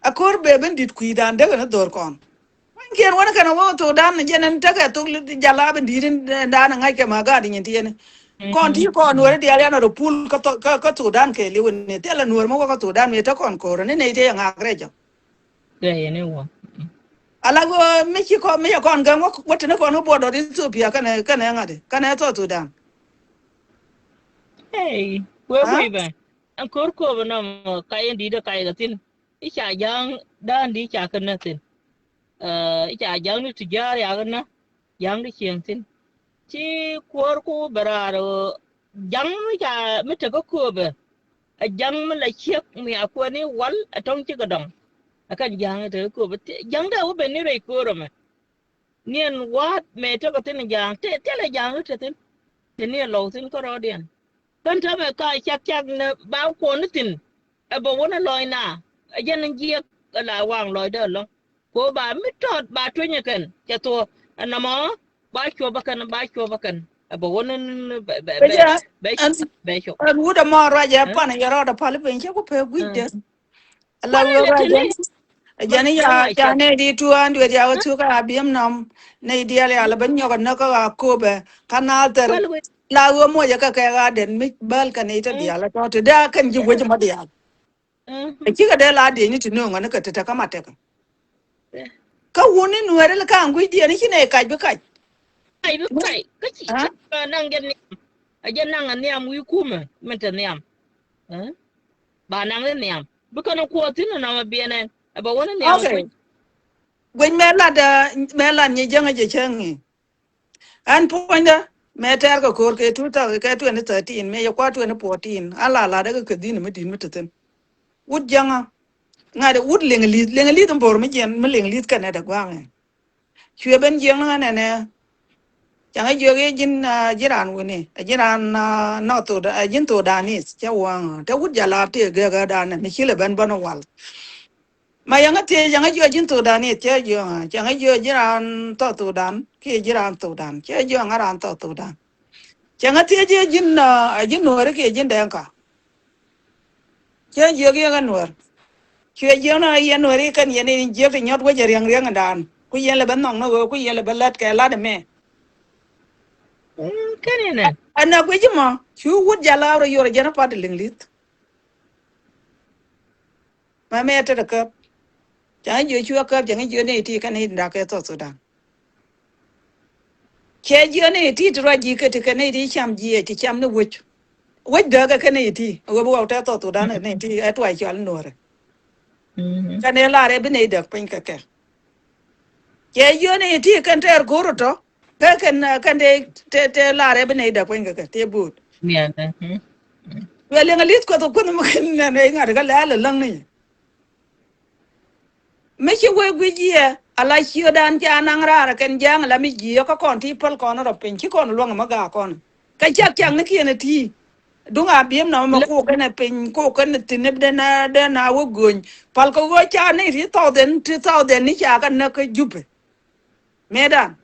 Ako̱r bee ben di̱t kui̱dan dee kɛn dhɔr kɔn. Kuanykiɛn wä ni kɛn wä thok dan, jɛn ɛn tekɛ thok jala ben di̱t in dan ɛ ŋa̱ckɛ ma gaat nyin tiɛni. Kɔn ti kɔn nuɔ̱ɔ̱rä diaal yan a rɔ pul kä thok, kä, kä thok dan kɛ li̱w ni. Thilɛ nuɔ̱ɔ̱r mi wä kä thok dan mëë te kɔn ko̱r ni nɛy tëë yɛ ŋa̱k rɛc jɔk. Kɛ yɛn i̱ wä. Ala ɣöö mi ci kɔn, mi yɛ kɔn gäŋ wä, wä tini kɔn wä border Ethiopia kɛnɛ, kɛnɛ ŋa̱t, kɛnɛ South Sudan. Hey, wee, ha? Wee bɛ. Ɛn ko̱r kööbä nɔmɔ, ka yɛn di̱t ɛ ka yɛ kɛ thi̱n. I̱ ca ja̱a̱ŋ da̱a̱n di̱t ca kɛ näk thi̱n. Ɛ, i̱ ca ja̱a̱ŋ ni ti ja̱a̱r yakɛ näk. Ja̱a̱ŋ di cieŋ thi̱n. Ci kuäär ku bɛ raar, ɛ, ja̱ŋ mi ca, mi tekä kööbä. Ɛ ja̱ŋ mi la ciek mi a kuäär ni wal ɛ tɔ̱ŋ cikɛ dɔ̱ŋ. Ɛ kɛn ja̱a̱ŋ mi tekä kööbä. Ja̱ŋ dee wä ben ni rɛy köör ɛmɛ. Niɛn wa̱a̱t mëë tekɛ thi̱n ja̱a̱ŋ, te, thilɛ ja̱a̱ŋ te thi̱n. Te niɛn lɔw thi̱n kärɔɔdiɛn. Kän täämɛ ka cak cak ni ba kuɔn ni thi̱n. Ɛ bɛ wä ni lɔc na. Ɛ jɛn jiɛk ɛ la waŋ lɔcdä ɛlɔ̱ŋ. Ko ba mi tɔt ba tuenyɛ kɛn cɛ thuɔ̱k. Ɛ nɔmɔ ba cuɔp ɛ kɛn, ba cuɔp ɛ kɛn. Ɛ bɛ wä ni, ni, ni, bɛ, bɛ, bɛ, bɛ, bɛ cuɔp. Ɛn wut ɛmɔ ruac ɛ pan ɛ yɛ rɔɔdɛ pal piny cɛ ku pek gui̱cdɛ. Ala wee ruac jɛn. Jɛn ya ca nɛy di tuɔɔn duet ya wä thuk a biɛm nɔm. Nɛy diaal ya lɛ ben nyɔk a näk kä a kööbɛ kä na thɛr. La wee muɔcɛ kä kɛ ɣa̱a̱dɛn mi bäl kɛ nɛy te diaal a tɔ̱ te dee a kɛn ji̱ wec mɔ diaal. Ɛ cikɛ dee la dieny ni ti nööŋä ni kɛ te te kä ma tekɛ. Kä wuni nuɛɛri li ka̱a̱ŋ gui̱cdiɛn i̱ ci nɛy kac bi kac. Kac bi kac kä ci naŋ jɛ nhiam. A jɛ naŋ a nhiam wi̱i̱ kumɛ min te nhiam. Ba naŋ ni nhiam. Bi kɛn a kuɔth thi̱n nɔmɔ biɛnɛ. Ɛ bɛ wä ni nhiam. Okay. Guic mɛ lat, mɛ lat nyi jäŋä jɛ cäŋ i̱. Ɛn puɔ̱nydä mɛ tɛɛr kɛ ko̱r kɛ two thousand, kɛ twenty thirteen, mɛ yɛ kua̱r twenty fourteen. A la lat ɛ kɛ kɛ dhi̱n mi di̱t mi te thi̱n. Wut jäŋä. Ŋa̱t ɛ wut Liŋ Li̱th, Liŋ Li̱th in bo̱r mi jiɛn, mi Liŋ Li̱th kɛnɛ dɛ gua̱a̱ŋɛ. Cuɛ ben jiɛn ni ɣän ɛnɛ. Cäŋ ɛ jiök i̱ ji̱n, ah, ji̱n raan wuni, ɛ ji̱n raan, ah, North Sudan, ɛ ji̱n Sudanese, cä wäŋ. Te wut jɛ laap ti ɛ gɛk ɛ danɛ, mi ci lɛ ben bä ni wal. Ma yɛn ŋä thiec, cäŋ ɛ jiök ji̱n Sudanese, cä jiök, cäŋ ɛ jiök ji̱n raan South Sudan, kiɛ ji̱n raan Sudan, cä jiök ŋä raan South Sudan. Cäŋ ɛ thiec ji̱n, ah, ji̱n Nuɔri kiɛ ji̱n Dɛŋka. Cä jiök yɛ kɛ Nuɔr. Cuɛ jiök ni yɛn Nuɔr i̱ kɛn yɛn in jiök ti nyɔt wec ɛ riäŋ riäŋ dan. Ku yɛn lɛ bä nhɔk ni ɣöö ku yɛn lɛ bä lät kɛ lat ɛmɛ. Mm, kɛn inɛ. Ɛn na guic mɔ cu wut jal a rɔ yor jɛn a pat Liŋ Li̱th. Mɛ mɛ tet a käp. Cäŋ jiök cu a käp, cäŋ jiök ni ti kɛn in dak kɛ South Sudan. Cɛ jiök ni ti ti ruac ji̱ kɛ ti kɛ ni ti cam jiɛ ti cam ni wec. Wec dääk ɛ kɛ ni ti ɣöö bi wä tɛ South Sudan kɛ ni ti ɛ tuac cɔal Nuɔrɛ. Kɛn ɛ lar ɛ bi ni däk piny kɛ kɛ. Cɛ jiök ni ti kɛn tɛɛr go̱o̱r tɔ kɛ kɛn, kɛn tɛ, tɛ, tɛ lar ɛ bi ni däk piny kɛ kɛ tɛ bo̱o̱t. Cuɛ Liŋ Li̱th kuɛth kuänh mi kɛn nɛn ɛ ŋa̱t kɛ lɛ a lɛ läŋ ni. Mi ci wee guic yɛ ala ciötdan ca naŋ raar kɛn ja̱a̱ŋ ala mi ji̱ kä kɔn ti päl kɔn rɔ piny ci kɔn luäŋ mi gaak kɔn. Kä cak cak ni kiɛn ɛ ti duŋ a bi̱em nɔmɔ mɛ kok kɛn ɛ piny kok kɛn ɛ thi̱n ɛ den a den a wä göny. Pal kɛ ɣöö ca ni ti thɔɔth ɛn ti thɔɔth ɛn ni ca kɛ näk kä Jupɛ. Mëëdan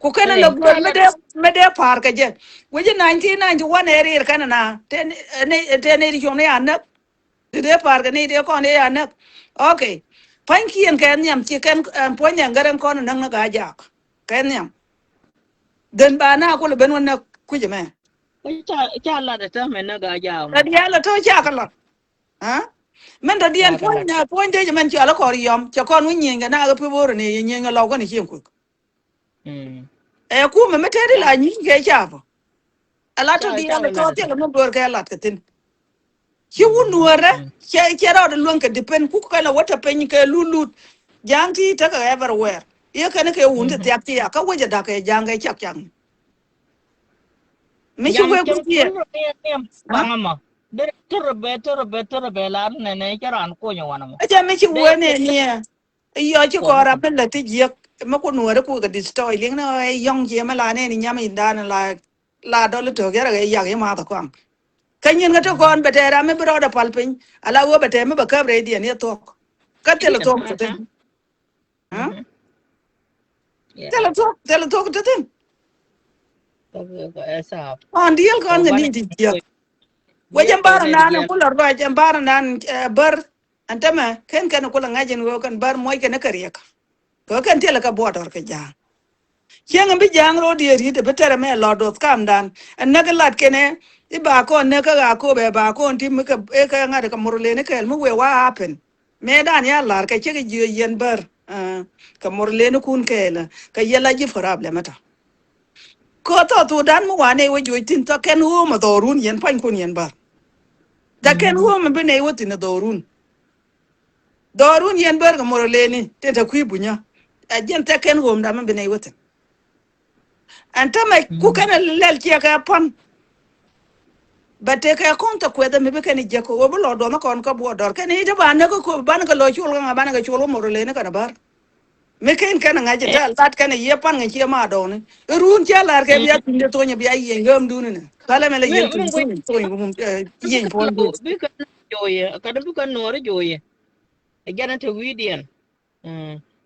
ku kɛn ɛ lɛ göny mi dee mi dee pa̱a̱r kɛ jɛ. Wec in nineteen ninety one ɛ riɛr kɛn ɛ na tëë ni tëë ni ti cuɔ̱ŋ ni a näk. Ti dee pa̱a̱r kɛ ni dee kɔn dee ya näk. Okay. Pa̱nykiɛn kɛ nhiam ci kɛn ɛn puɔ̱ny ɛn gɛrɛn kɔn näk ni Gaa-jaak kɛ nhiam. Dhen ba na kulɛ ben wä näk kui̱c ɛmɛ. Ca, ca lat ɛ täämɛ näk Gaa-jaak mɔ. Lat diaal ɛ tɔ̱ ca kɛ lat. Mɛn tɔ̱ diɛn puɔ̱ny na puɔ̱ny dee jɛ mɛn cɔal ɛ kɔr yɔm cɛ kɔn wä nyieny kɛ na kɛ pip wä rɔ ni yɛ nyieny kɛ lɔw kɛn ciëŋ kuek. Ɛ kumɛ mi tɛt ila nyic kɛ capɔ. Ɛ la tɔ diaal ɛ tɔ thilɛ mi go̱o̱r kɛ lat kɛ thi̱n. Ci wun Nuɔrɛ cɛ, cɛ rɔɔdɛ luäŋ kɛ depend kuk kɛn ɛ wä tɔ piny kɛ lut lut. Ja̱a̱ŋ ti tekɛ everywhere. I̱ kɛn kɛ wun ti thiak ti ya kä wec ɛ da̱k kɛ ja̱a̱ŋ kɛ cak cak. Mi ci wek wec yɛ. Ɛ jɛ mi ci wek ni ni ɛ. Yɔ ci kɔɔr a mi lät ti jiäk mi ku Nuɔri ku kɛ destroy liŋ ni ɛ yɔ̱ŋ ci mi la ni ni nyam in dan la, la dɔl i̱ to̱k yɛrɛ kɛ yak i̱ math kɔaŋ. Kä nyin kä ti kɔn bɛ tɛɛr a mi bi rɔɔdɛ pal piny ala wee bɛ tɛɛr mi bɛ käp rɛy diɛn i̱ thuɔ̱k. Kä thilɛ thuɔ̱k ti thi̱n. Thilɛ thuɔ̱k, thilɛ thuɔ̱k ti thi̱n. Ɔn diɛl kɔn kɛ ni ti jiäk. Wec ɛn bar nan kulɛ ruac ɛn bar nan bär. Ɛn tämɛ kɛn kɛn kulɛ ŋa̱c ɛn ɣöö kɛn bär muɔc kɛn kɛ riɛk. Kɛ kɛn thilɛ kɛ buɔt ɔr kɛ ja̱a̱ŋ. Cieŋ ɛn bi ja̱a̱ŋ ro̱o̱diɛ ri̱t ɛ bi tɛrɛ mɛ lɔt duɔth kamdan. Ɛn näk in lat kɛn ɛ i̱ ba kɔn näk kä ɣaa ko̱o̱p ɛ ba kɔn ti mi kɛ ɛ kɛ ŋa̱t kɛ muruleni kɛɛl mi wëë wa happen. Mëë dan ya lar kɛ cɛ kɛ jiö yɛn bär. Kɛ mor leni kun kɛɛlä kɛ yɛ la ji̱ problem ata. Kä thɔ thu dan mi wa nɛy wä juɔc thin thɔ kɛn ɣöö mɛ dhɔrun yɛn pua̱nykun yɛn bär. Thɛ kɛn ɣöö mɛ bi nɛy wä thin ɛ dhɔrun. Dhɔrun yɛn bär kɛ mor leni tin te kui̱ bunyä. Ɛ jɛn thɛ kɛn ɣöö mɛ dan mɛ bi nɛy wä thin. Ɛn tämɛ ku kɛn ɛ lɛl ciɛ kɛ pɔn. Bɛ tëë kɛ kɔn thɛ kuɛth ɛmɛ bi kɛn i̱ jiäk kɛ ɣöö bi lɔ duɔth ni kɔn kä buɔt dɔr kɛn i̱ te ba näk kä köp banɛ kɛ lɔ col kä ŋa banɛ kɛ col kä mor leni kɛn ɛ bär. Mi ken kɛn ŋa̱c ɛ tɛ lat kɛn ɛ yiëë pan ŋa̱c ciɛ ma dɔɔni. Irun cɛ lar kɛ bia thi̱n de thony bia yieny ɣäm duni ni. Pälɛ mɛ lɛ yieny thi̱n thony thony kum yieny puɔ̱n duni. Bi kɛn joyɛ kɛn bi kɛn nuɔri joyɛ. Ɛ jɛn ɛ te wi̱i̱diɛn.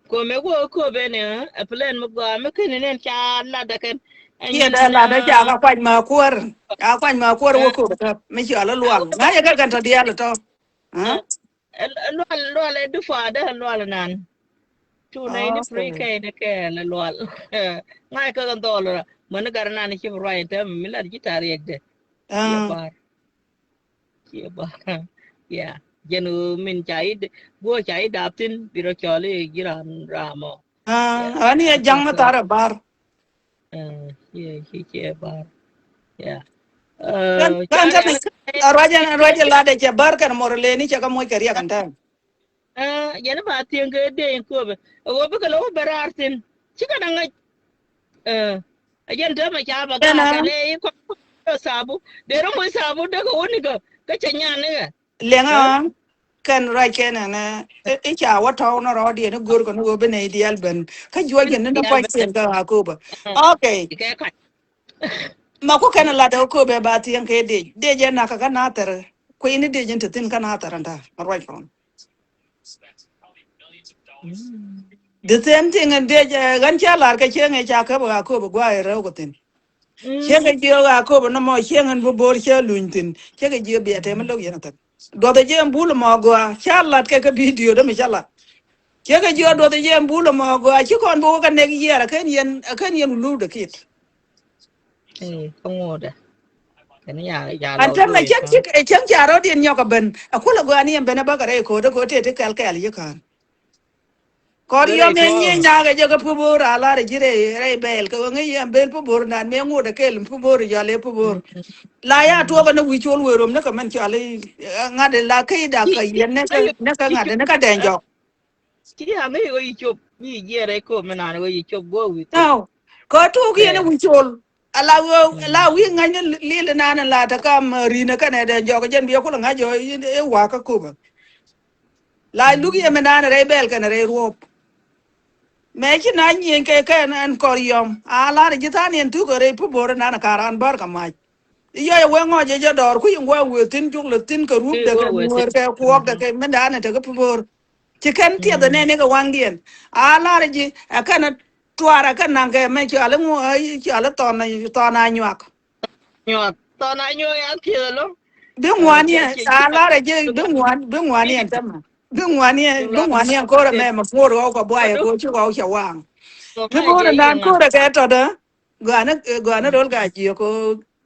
Kome guɔ köp ɛn ɛ plan mi gɔaa mi ken nen ca lat ɛ kɛn. Kiɛ dee lat ɛ ca ka kuac ma kuäär. Ca kuac ma kuäär wä köp ɛ tɔ̱ mi ciɔl ɛ lual ŋa̱c ɛ kɛ kɛn tɔ̱ diaal ɛ tɔ̱. Lual lual ɛ dufa dee lual nan. Tu nɛy ni free kɛy ni kɛɛl ɛ lual. Ŋa̱c kä kɛ dhɔl ra mäni gat nan ci bi ruac tɛm mi lat ji̱ ta̱riɛk dɛ. Ciɛ bar. Ciɛ bar. Ya jɛn ɣöö min ca i̱ guɔ ca i̱ dap thin bi rɔ cɔl i̱ ji̱ ram ram ɔ. Ani ɛ ja̱ŋ mi thar ɛ bar. Ciɛ ciɛ bar. Ya. Kan kan a ruac ɛn a ruac ɛ lat ɛ cɛ bär kɛn mor leni cɛ kä moc kɛ riɛk ɛn tɛm. Jɛn ba thieŋ kɛ dee in köpɛ ɛ ɣöö bikɛ lo̱k bɛ raar thin cikɛ na ŋäc. Ɛ jɛn täämɛ ca bɛ gaak kɛ dee in kɔn thabu dee ri moc thabu dee kɛ wä nikɛ kä cɛ nyan nikɛ. Liɛŋä kɛn ruac kɛn ɛnɛ i̱ ca wä tɔ̱w ni rɔɔdiɛn i̱ go̱r kɛ ni ɣöö bi nɛy diaal ben kä juɔc kɛ ni ni pua̱c thiɛn kɛ ɣaa köpä. Okay. Ma ku kɛn lat ɛ köpɛ ba thieŋ kɛ dec dec ɛ nakä kä nathɛr kui̱ni dec in te thi̱n kä nathɛr ɛn ta̱a̱ ma ruac kɔn. The same thing in dec ɣän cä lar kɛ cieŋ ɛ ca käp ɣaa köpä gua̱a̱ ɛ rɛw kɛ thi̱n. Cieŋ kɛ jiök ɣaa köpä nɔmɔ cieŋ in bi bo̱r cä luny thi̱n cieŋ kɛ jiök bia tɛm in lo̱k yɛn a thi̱n. Duɔth ɛ jiɛn bul ɛmɔ gɔaa ca lat kɛ kä bidio dämi ca lat. Ciɛ kɛ jiɔt duɔth ɛ jiɛn bul ɛmɔ gɔaa ci kɔn bi wä kɛ nɛk yiɛɛr ɛ kɛn yɛn ɛ kɛn yɛn wuludɛ kiɛt. Ɛ kä ŋuɔ̱tdɛ. Kɛn ya ya lɔ. An tɛm ɛ cäŋ cik ɛ cäŋ ca rɔ̱diɛn nyɔk ɛ ben ɛ kulɛ gɔaa ni ɛn ben ɛ bäkɛ rɛy ko̱o̱t ɛ ko̱o̱t tëë ti kɛl kɛɛl yi kään. Kɔr yɔm yɛn nyieny naak ɛ jɛ kɛ pi bo̱o̱r a lar ɛ ji̱ rɛy rɛy bɛɛl kɛ ɣöö ŋäc yɛn ben pi bo̱o̱r naan mëë ŋot ɛ kɛɛl pi bo̱o̱r ɛ jɔal ɛ pi bo̱o̱r. La ya tuɔɔk ɛn ɛ wi̱i̱ col wëë rom ni kɛ mɛn cɔal i̱ ŋa̱t ɛ la kä i̱ dak kɛ yɛn ni kɛ ni kɛ ŋa̱t ɛ ni kɛ dɛny jɔk. Ci aŋ i̱ ɣöö yi cop mi jiɛɛr ɛ ko̱o̱m mi naan ɣöö yi cop guɔ wi̱i̱ thok. Kä tuɔɔk yɛn ɛ wi̱i̱ col. Ala wee la wi̱i̱ ŋa̱cni lil inan in la te kam ri̱n ɛ kɛnɛ dee jɔk jɛn bi ɛ kulɛ ŋa̱c jɔ i̱ wa̱a̱ kä köpä. La luk yɛ mi nan rɛy bɛl kɛnɛ rɛy ruɔ̱p. Mɛ ci na nyieny kɛ kɛn ɛn kɔr yɔm a lar ji̱ than yɛn thuk ɛ rɛy pi bo̱r inan ɛ ka̱r an bär kɛ mac. I̱ yɔc ɛ wee ŋɔc ɛ jɛ dɔɔr kui̱ in gua̱a̱ wee thi̱n cuk lɛ thi̱n kɛ rup dɛ kɛ nuɔ̱ɔ̱r kɛ kuɔk dɛ kɛ mi dan ɛ tekɛ pi bo̱r. Ci kɛn tiɛth ɛ nɛn ikɛ waŋdiɛn a lar ji̱ ɛ kɛn tuar ɛ kɛn naŋ kɛ mɛ cɔal iŋu cɔal i̱ thɔn thɔn a nyuak. Nyuak thɔn a nyuak ya kiɛth ɛlɔ. Bi ŋuan yɛ a lar ɛ ji̱ bi ŋuan bi ŋuan yɛ tɛmɛ bi ŋuan yɛ bi ŋuan yɛ ko̱r ɛmɛ mɛ puɔr ɣɔw kɛ buay ɛ ko̱r ci ɣɔw cɛ waŋ. Bi bo̱r ɛ nan ko̱r ɛ kɛ tɔt ɛ gɔanɛ gɔanɛ rol ka jiɛ ko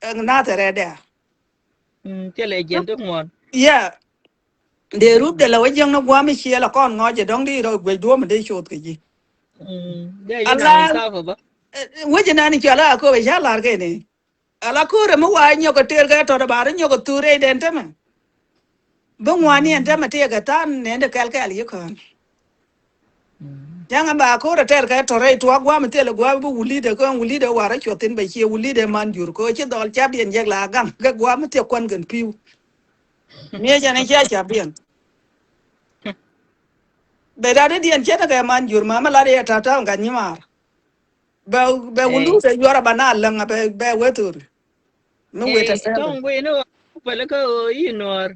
nathɛrɛ dɛ. Cɛ lɛ jiɛn ti ŋuɔn. Yeah. Dee rup dee la wä jiäŋ ni gua̱a̱m i̱ ciɛ la kɔn ŋɔc ɛ dɔ̱ŋ di rɔ guec duɔ̱ɔ̱m in dee coth kɛ ji̱. Ala wec inan i̱ cɔal a köp i̱ ca la̱r kɛn i̱ ala köörä mi wa i̱ nyɔk ɛ tëër kɛ tɔt i̱ ba rɔ nyɔk ɛ thuur rɛy dɛn tämɛ. Bi ŋuani ɛn tämɛ tëëkɛ tha̱a̱n nɛn dee kɛl kɛɛl yi kään. Ja̱ŋ ɛ ba ko̱r ɛ tɛr kɛ tɔ̱rɛ i̱ tuak gua̱a̱m ithilɛ gua̱a̱m bi wulidɛ kä ɛn wulidɛ warä cuɔth thi̱n bɛ ciɛ wulidɛ man jur kä ci dhɔl cap yɛn jɛk la gaŋ kɛ gua̱a̱m ithiɛ kuan kɛn pi̱w. Miɛ jɛn ɛ cia cap yɛn. Bɛ rat i̱ diɛn cɛn kɛ man jur ma mi lat yɛ ta̱ta̱ gat nyimaar. Bɛ bɛ wuludɛ yuɔr ɛ ba na läŋ ɛ bɛ bɛ wethori. Mi wetɛ sɛl. Tɔŋ guini ɣöö pälä kä ɣöö yi nuɔɔr.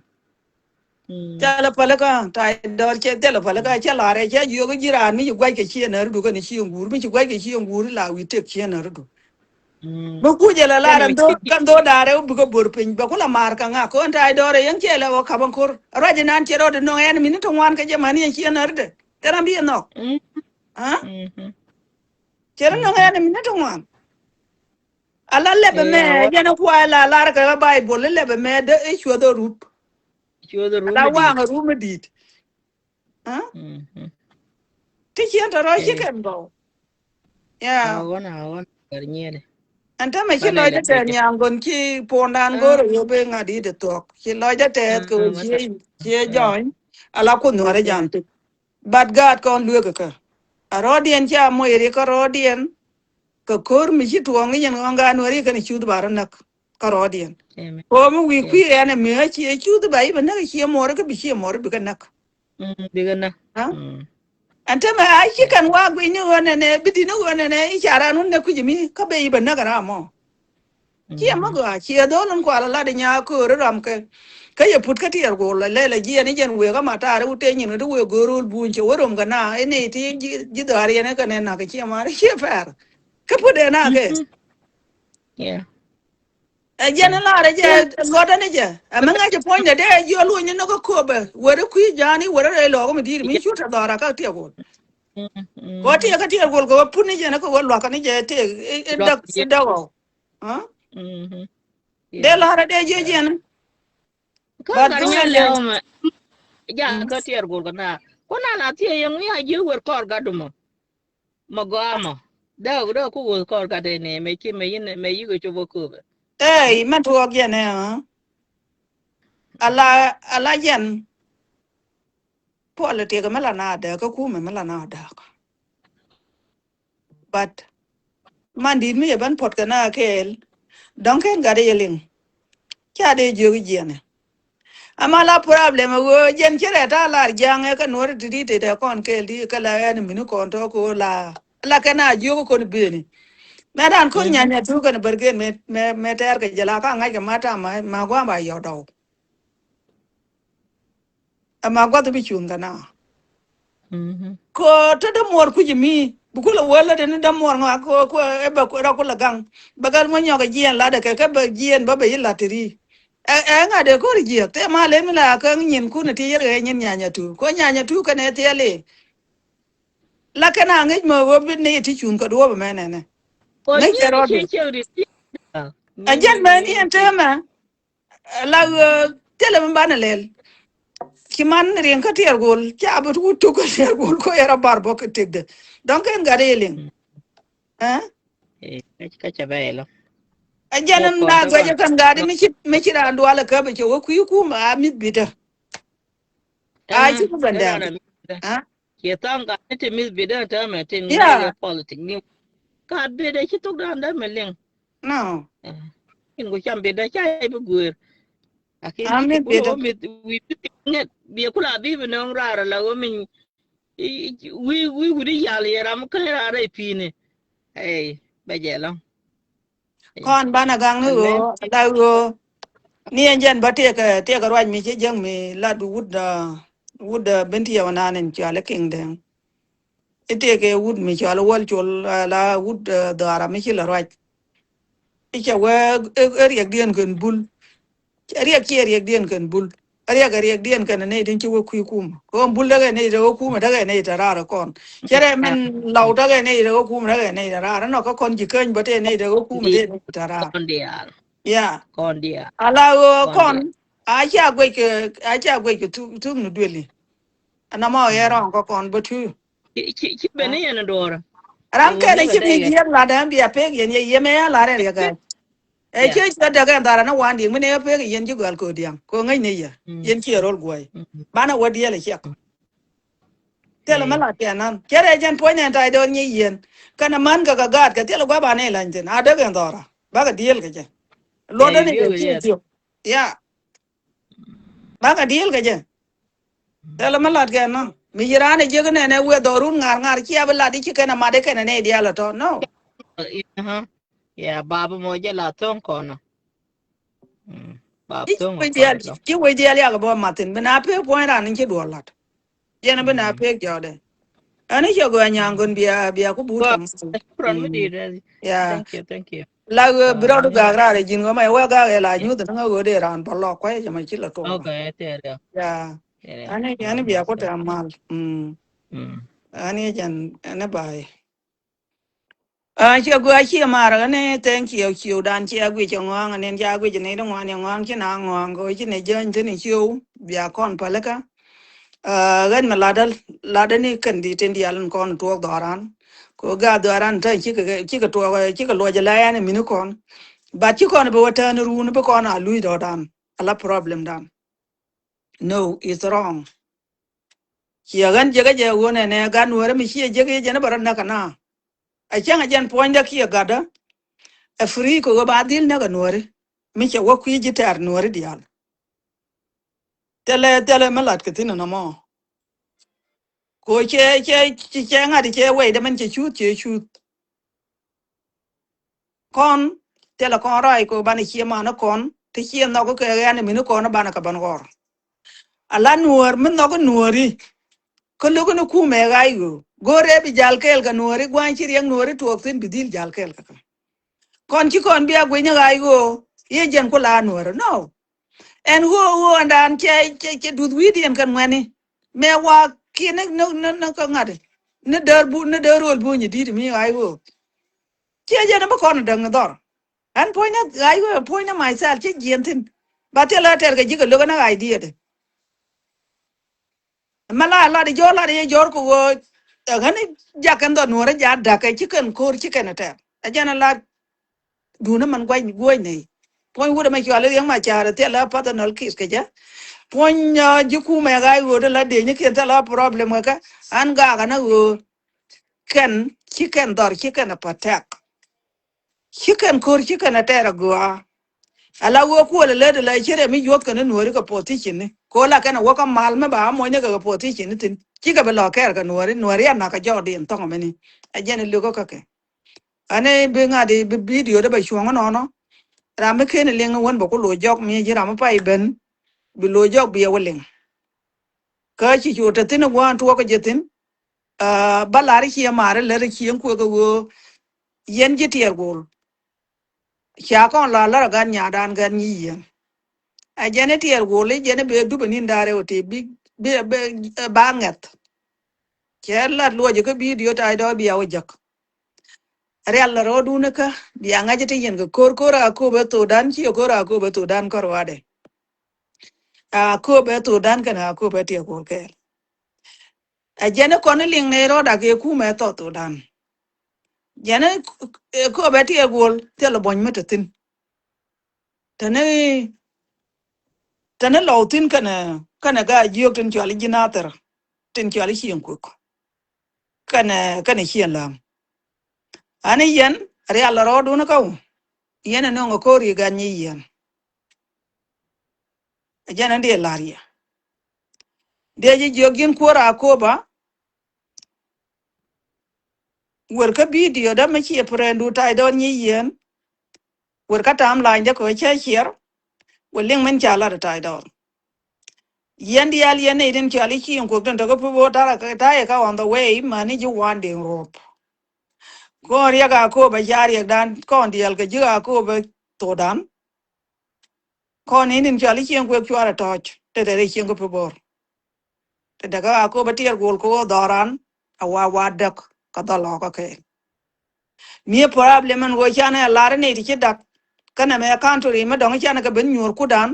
Cä lɛ pälikä ta̱a̱ dɔɔr cɛ thilɛ pälikä cä la̱rɛ cä jiök ji̱ raan mi ci gua̱ckɛ ciënäridu kɛnɛ ciëŋ guur mi ci gua̱ckɛ ciëŋ guur la wi̱i̱ tëk ciënäridu. Mi kucɛ lɛ lar ɛn dho̱r kɛn dho̱r da̱rɛ wä bikɛ bo̱r piny bɛ kulɛ ma̱a̱r kɛ ŋa̱k kɔn ta̱a̱ dɔɔr ɛ yɛn cɛ lɛ wä ka̱p ɛn ko̱r. Ruac ɛnan cɛ rɔɔdɛ nɔŋ ɛn mi ni ti ŋuan kɛ jɛ mäni ɛn ciënäridɛ. Thilɛ bi ɛ nhɔk. Cɛ rɔ nɔŋ ɛn mi ni ti ŋuan. Ala lɛpɛ mɛ yɛn kuay la lar kɛ Baibol ilɛpɛ mɛ dee i̱ cuɔth ɛ rup. Cuɔth ɛ rup. Ala waŋ ɛ rup mi di̱i̱t. Aa? Mhm. Ti ciɛn tɔ̱ rɔ ci Eh. kɛn gɔw. Yeah. A ɣɔn, a ɣɔn, gɛr nyiɛɛdɛ. Ɛn tämɛ ci Banɛ lɔcdä lɛ tɛth kɛ. Nyaŋ gɔn ci puɔ̱ndan Ah. go̱r ɛ yop i̱ ŋa̱t i̱ dee thuɔ̱k. Ci lɔcdä tɛth kɛ Ah, ɣöö masa. Ciɛ, ciɛ Ah. jɔny. Ala kuoth nuɔ̱ɔ̱rä Yeah. jam thi̱n. But gaat kɔn lueek kä. A rɔɔdiɛn ca moc ri kä rɔɔdiɛn. Kɛ ko̱r mi ci tuɔɔŋ i̱ yɛn ɣɔ̱ŋ gaat nuɔ̱ɔ̱ri kɛn cuth ba rɔ näk. Kä rɔɔdiɛn. Amen. Kɛ ɣöö mi wi̱i̱ Yeah. kui̱ ɛn ɛ mi ɣä ciɛ cuth ba i̱ bɛ näk ciɛ muɔ̱ɔ̱ri kä bi ciɛ muɔ̱ɔ̱ri bikɛ näk. Mm, bikɛ näk. Ha? Mm. Ɛn tämɛ a ci kɛn wa guic ni ɣöö nɛnɛ bi di̱t ni ɣöö nɛnɛ i̱ ca raan wun nɛ kui̱c mi kä ben i̱ bɛ näk ram mɔ. Ciɛ mi gɔaa ciɛ dhol in kual a lat in nyaa kööri ram kɛ. Kä yɛ put kä tiɛɛr guɔl la lɛl a jiɛn i̱ jɛn wëë kä ma taar i̱ wut te nyin kä ti wëë go̱o̱r rul buny cɛ wä rom kɛ na i̱ nɛy ti ji̱, ji̱ dhɔaar yɛn ɛ kɛ nɛn nak ciɛ mar ciɛ pɛr. Kä put dee na kɛ. Mhm. Yeah. Ɛ jɛn in lar ɛ jɛ luɔtdä ni jɛ. Ɛ mi ŋa̱c ɛ puɔ̱nydɛ dee ɛ jiɔ luɔ̱ny ni nɔk kä köpɛ. Weri kui̱ ja̱a̱ni weri rɛy lɔɔk mi di̱i̱t mi cu te dhɔra kä tiɛk wol. Kɛ wä tiɛk kä tiɛk wol kɛ wä put ni jɛn ɛ kɛ wä luakä ni jɛ tëëk i̱ däk i̱ däk ɔ. Dee lar ɛ dee jiɔ jiɛn. Kä gat nya lɛw mɛ. Ja kä tiɛk wol kɛ na. Kun a la thiɛ yɛn wi̱i̱ a jiö wer kɔr gat dumɔ. Mɛ gɔaa mɔ. Dee, dee ku wuth kɔr gat ɛnɛ mɛ ci mɛ yin mɛ yikɛ cop kä köpɛ. Ey, mɛ tuɔɔk yɛn ɛ, ɣä? Ala, ala yɛn. Puɔl ɛ tiɛk mɛ la na dääk kä kumɛ mɛ la na dääk. But man di̱t mi yɛ ben puɔt kɛ na kɛɛl. Dɔ̱ŋ kɛn gat ɛ yɛ liŋ. Ca dee jiök jiɛnɛ. Ama la problem ɛ ɣöö jɛn ci rɛɛ ta̱a̱ lar ja̱a̱ŋ ɛ kɛ nuɔ̱ɔ̱ri ti di̱t tëë kɔn kɛɛl di̱ kɛ la ɛn mini kɔn tɔ̱ kɛ ɣöö la la kɛn a jiök kɔn beni. Mɛ dan kɔn nyanya tuuk kɛn bärken mɛ mɛ mɛ tɛɛr kɛ jɛ la ka ŋa̱c kɛ ma ta̱a̱ ma ma gua̱a̱m ba yɔ̱k dɔw. Ɛma gua̱th bi cuŋ kɛ na. Ko te dämuɔr kui̱c mi bi kulɛ wä lät ni dämuɔr ŋɔak ko ko ɛ bɛ rɔ kulɛ gaŋ. Bɛ kɛ ŋuɛ nyɔk ɛ jiɛn lat ɛ kɛ kɛ bɛ jiɛn bä bɛ yi lat ti ri. Ɛ ɛ ŋa̱t ɛ ko̱r jiɛk thɛ ma lem la kä nyin kun ti yɛr kɛ nyin nyanya tu ko nyanya tu kɛn ɛ thiɛli. La kɛn a ŋi̱c mɛ wä bi ni ti cuŋ kɛ duɔ̱ɔ̱p ɛmɛ nɛnɛ. Ŋi̱c kɛ rɔɔdu. Ɛ jɛn mɛ ni ɛn tëmɛ. La ɣöö thilɛ mi banɛ lɛl. Ci man riɛŋ kä tiɛɛr gol ca bi wut tuk kä tiɛɛr gol ko yɛr a bar bɔk kɛ tëkdɛ. Dɔ̱ŋ kɛn gat i̱ liŋ. Ɛ? Ɛ, kä cɛ bɛ ilɔ. Ɛ jɛn na guɛcɛ kɛn gat i̱ mi ci mi ci raan dual ɛ käp ɛ cɛ wä kui̱ kum a mi̱th bi̱tɛ. A ci ku bɛn dɛm. Ciɛ thaŋ gat ni ti mi̱th bi̱tɛ täämɛ ti ŋi̱i̱c ɛ politic ni. Gat bi̱tɛ ci thok dan dämɛ liŋ. No. Eh, in ku cam bi da ca ibi guer. Akin ami ti bi da. Mi wi bi ŋet bi kula bi bi nong rara la wo min. Wi wi wudi yal ye ram kan rara ipini. Hey, bejelo. Kɔn bana gang ni wo la wo. Ni en jen ba tiek tiek ruac mi ci jeng mi la du wud da wud da binti ya wanan en cale king deng. Itekɛ wut mi cɔal wäl col, ala wut, eh, dhɔaara mi ci la ruac. Icɛ wee, eh, eh, riɛkdiɛn kɛn bul. Riɛk ciɛ riɛkdiɛn kɛn bul. Riɛk, riɛkdiɛn kɛn nɛy tin ci wee kui̱ kum. Kɛ ɣöö bul däkɛ nɛy te wee kum, däkɛ nɛy te raar kɔn. Cɛ rɛ min law däkɛ nɛy te wee kum, däkɛ nɛy te raar. Nɔ kä kɔn ji̱ käny bä te nɛy te wee kum, te nɛy te raar. Kɔn diaal. Ya. Kɔn diaal. Ala ɣöö kɔn, a cia guec kɛ, a cia guec kɛ thuk, thuk ni dueli. Ɛn nɔmɔ ɛ rɔ̱ɔ̱ŋ kä kɔn bä tuur. Ci, ci, ci ben ni yɛn duɔ̱ɔ̱rä. Ram kɛn ci mi jiɛk la dɛm bia pek yɛn yɛ yɛmɛ ya la rɛl yɛ gɛl. Ɛ ci ci däk ɛn dhara ni wan diɛŋ mi ni yɛ pek yɛn ci gɔal kodiaŋ ko ŋäc ni yɛ yɛn ci rol guɔy. Banɛ wä diɛl ɛ ciɛk. Thil mi la tiɛn nan cɛ rɛ jɛn puɔ̱ny nɛn tay dɔɔr nyi yɛn kɛn man kɛ kɛ gaat kɛ thil gua̱ banɛ lany thin a däk ɛn dhɔra bakɛ diɛl kɛ jɛ. Luɔt ni kɛ ci thiok. Ya. Bakɛ diɛl kɛ jɛ. Thilɛ mi lat kɛn nɔ mi ci raan ɛ jiäk nɛnɛ wëë dhɔrun ŋa̱r ŋa̱r cia bi lat i̱ ci kɛn ɛ mat i̱ kɛn ɛ nɛy diaal ɛ tɔ nɔ. Ya bap mɔ jɛ la thoŋ kɔnɔ. Bap thoŋ kɔnɔ. Ci wec diaal yak bä mathin bi na pek puɔ̱ny ran in ci duɔl lat. Jɛn bi na pek jɔdɛ. Ɛn i̱ cɛ gɔaa nyaŋ kön bia bia ku but kɛ muɔl. Shukran mi di̱i̱t. Yeah. Thank you, thank you. La ɣöö bi rɔɔdu gak raar ɛ ji̱n ɣöö ma ɛ wee gak ɛ la nyuth ni ŋä ɣöö dee raan bä lɔk kuay jɛ ma ci la tuɔɔk. Okay, tɛɛr ya. Ya. Ani ani bia ku tɛm mal. Ani jɛn ani bay. Aa ciɛ gua ciɛ mar ani thank you ciu dan ciɛ guic ɛ ŋɔaŋ ani ca guic ni di ŋuan ɛ ŋɔaŋ ci na ŋɔaŋ kɛ ci ni jäny thin ciu bia kɔn palikä. Ɣän mi latdä, latdä ni kɛn di̱t tin diaal in kɔn tuɔɔk dhɔran. Kɛ ɣöö gaat dhɔran te cikɛ, cikɛ tuɔɔk, cikɛ luɔc ala ɛn ɛ mi̱ni kɔn. But ci kɔn bi wä tään run bi kɔn a luc dɔɔdan. Ala problem dan. No, it's wrong. Ciɛ ɣän jek ɛ jɛ ɣöö nɛnɛ gat Nuäärä mi ciɛ jek yɛ jɛn ɛ bɛ rɔ näk kɛ na. Ɛ cäŋ ɛ jɛn puɔ̱nydä kiɛ gatdä. Ɛ free kɛ ɣöö ba dhil näk ɛ Nuääri. Mi cɛ wä kui̱ ji̱ tɛ̈r Nuääri diaal. Thilɛ, thilɛ mi lat kɛ thi̱n ɛnɔmɔ. Ko cɛ, cɛ, cɛ, cɛ ŋa̱t cɛ wɛy dɛ mɛn cɛ cuth, cɛ cuth. Kɔn, thilɛ kɔn rac ko banɛ cie manä kɔn, ti cie nhɔk kɛ ɣɛn ɛ mi̱ni kɔn banɛ kɛ ban ɣɔr. Ala Nuäär, mi nhɔk Nuääri. Kä lo̱k ni kumɛ ɣa̱c ɣöö. Go̱rɛ bi jal kɛɛl kɛ Nuääri, gua̱ny ci riɛk Nuääri tuɔɔk thi̱n bi dhil jal kɛɛl kɛ kɛ. Kɔn ci kɔn bia gui̱ny ɣa̱c ɣöö. Yee jɛn ku la Nuääri. No. Ɛn ɣöö ɣöö ɛn daan cɛ, cɛ, cɛ duth wi̱i̱diɛn kɛn ŋuɛ̈ni. Mɛ wa kiɛ ni, ni, ni, ni kä ŋa̱t. Ni däär bu, ni däär rööl buny di̱t mi ɣa̱c ɣöö. Ciɛ jɛn bi kɔn däŋ dhɔr. Ɛn puɔ̱nydä ɣa̱c ɣöö puɔ̱nydä myself cä jiɛn thi̱n. Ba thilɛ tɛr kɛ ji̱ kɛ lo̱k ɛn ɣa̱c diɛɛdɛ. Mɛ la lat jɔr lat yɛ jɔr kɛ ɣöö. Ɛ ɣän jak kɛn dhɔr Nuäärä ja da̱k kɛ ci kɛn ko̱r ci kɛn ɛ tɛr. Ɛ jɛn ɛ lat. Duundä man gua̱c guäc nɛy. Puɔ̱ny wut ɛmɛ cɔal i̱ Riɛk Macar ɛ thil la personal case kɛ jɛ. Puɔ̱ny, ah, ji̱ kumɛ ɣa̱c ɣöö dee la dee nyikiɛn thil la problem kɛ kɛ. An gak ɛn ɣöö kɛn ci kɛn dhɔr ci kɛn ɛ protect. Ci kɛn ko̱r ci kɛn ɛ tɛr ɛ gɔaa. Ala wee kuɔl ɛ lät ɛ la ci rɛm i̱ yuɔth kɛn i̱ Nuääri kɛ position ni. Ko̱ la kɛn ɛ wä kä mal mi ba a muɔ̱nyni kɛ kɛ position ni thi̱n. Cikɛ bi lɔ kɛɛr kɛ Nuääri, Nuääri a nak kɛ jɔɔk diɛn thɔŋ ɛmɛni. Ɛ jɛn i̱ lök kä kɛ. Ani bi ŋa̱t i̱ bi video dee bɛ cuɔ̱ŋ inɔnɔ. Ram mi ken liŋ wän bɛ ku lo̱c jɔk mi ji̱ ram mi pay ben. Bi lo̱c jɔk bi ɛ wä liŋ. Kä ci cu te thi̱n igua̱a̱n tuɔɔk kä jɛ thi̱n. Ah, ba lar i̱ ciɛ mar i̱ lät i̱ cieŋ kuek i̱ ɣöö. Yɛn ji̱ tiɛɛr gol. Ca kɔn la lär ɛ gan nyadan gan nyi yien. Ɛ jɛn i̱ tiɛɛr gol i̱ jɛn i̱ bɛ dup i̱ ni̱n da̱rɛ wä ti bi, bi, bi, eh, ba ŋɛth. Cɛ lat luɔc i̱ kä video tay dɔɔc bia wä jäk. Rial la rɔɔdun kä bia ŋa̱c ti yɛn kɛ ko̱r ko̱r a köp ɛ thodan ci ɛ ko̱r a köp ɛ thodan kɔr wadɛ. A köp ɛ thodan kɛn a köp ɛ tiɛ ko̱r kɛɛl. Ɛ jɛn ɛ kɔn ɛ liŋ nɛ rɔɔd a kɛ kum ɛ thɔ thodan. Jɛn ɛ köp ɛ tiɛ gol thil buɔ̱ny mi te thi̱n. Tɛn ɛ, tɛn ɛ lɔw thi̱n kɛn ɛ, kɛn ɛ ga jiök tin cual ji̱ nathɛr tin cual cieŋ kuek. Kɛnɛ, kɛnɛ cieŋ läŋ. Ani yɛn rial rɔɔdun kä wä. Yɛn ɛ no̱ŋ ɛ ko̱r i̱ gan nyi yɛn. Ɛ jɛn ɛn diɛ la̱r yɛ. Diɛ ji̱ jiök ji̱n kuäär a köpä. Wer kä video dä mi ciɛ prendu tay dɔɔr nyi yɛn. Wer kä tam lany dä kɛ cä ciɛr. Wer liŋ min ca lat tay dɔɔr. Yɛn diaal yɛn nɛy tin cɔal i̱ ci in kuɔk tin tɔk i̱ pi bo̱o̱ ta̱rä kɛ ta̱yɛ kä on the way mani ji̱ wan diŋ ruɔp. Kɔn riɛk a kööbä ca riɛkdan kɔn diaal kɛ ji̱ a kööbä thodan. Kɔn in tin cɔal i̱ cieŋ kuek cuarɛ tɔ̱ɔ̱c te te rɛy cieŋ kä pi bo̱o̱r. Te te kä a kööbä tiɛɛr guɔl kɛ ɣöö dhɔran a wa wa däk kä dhɔl ɔɔkä kɛɛl. Mi problem ɛn ɣöö canɛ lar ni ti ci dak. Kɛnɛ mɛ country mi dɔŋ canɛ kɛ ben nyuur kudan.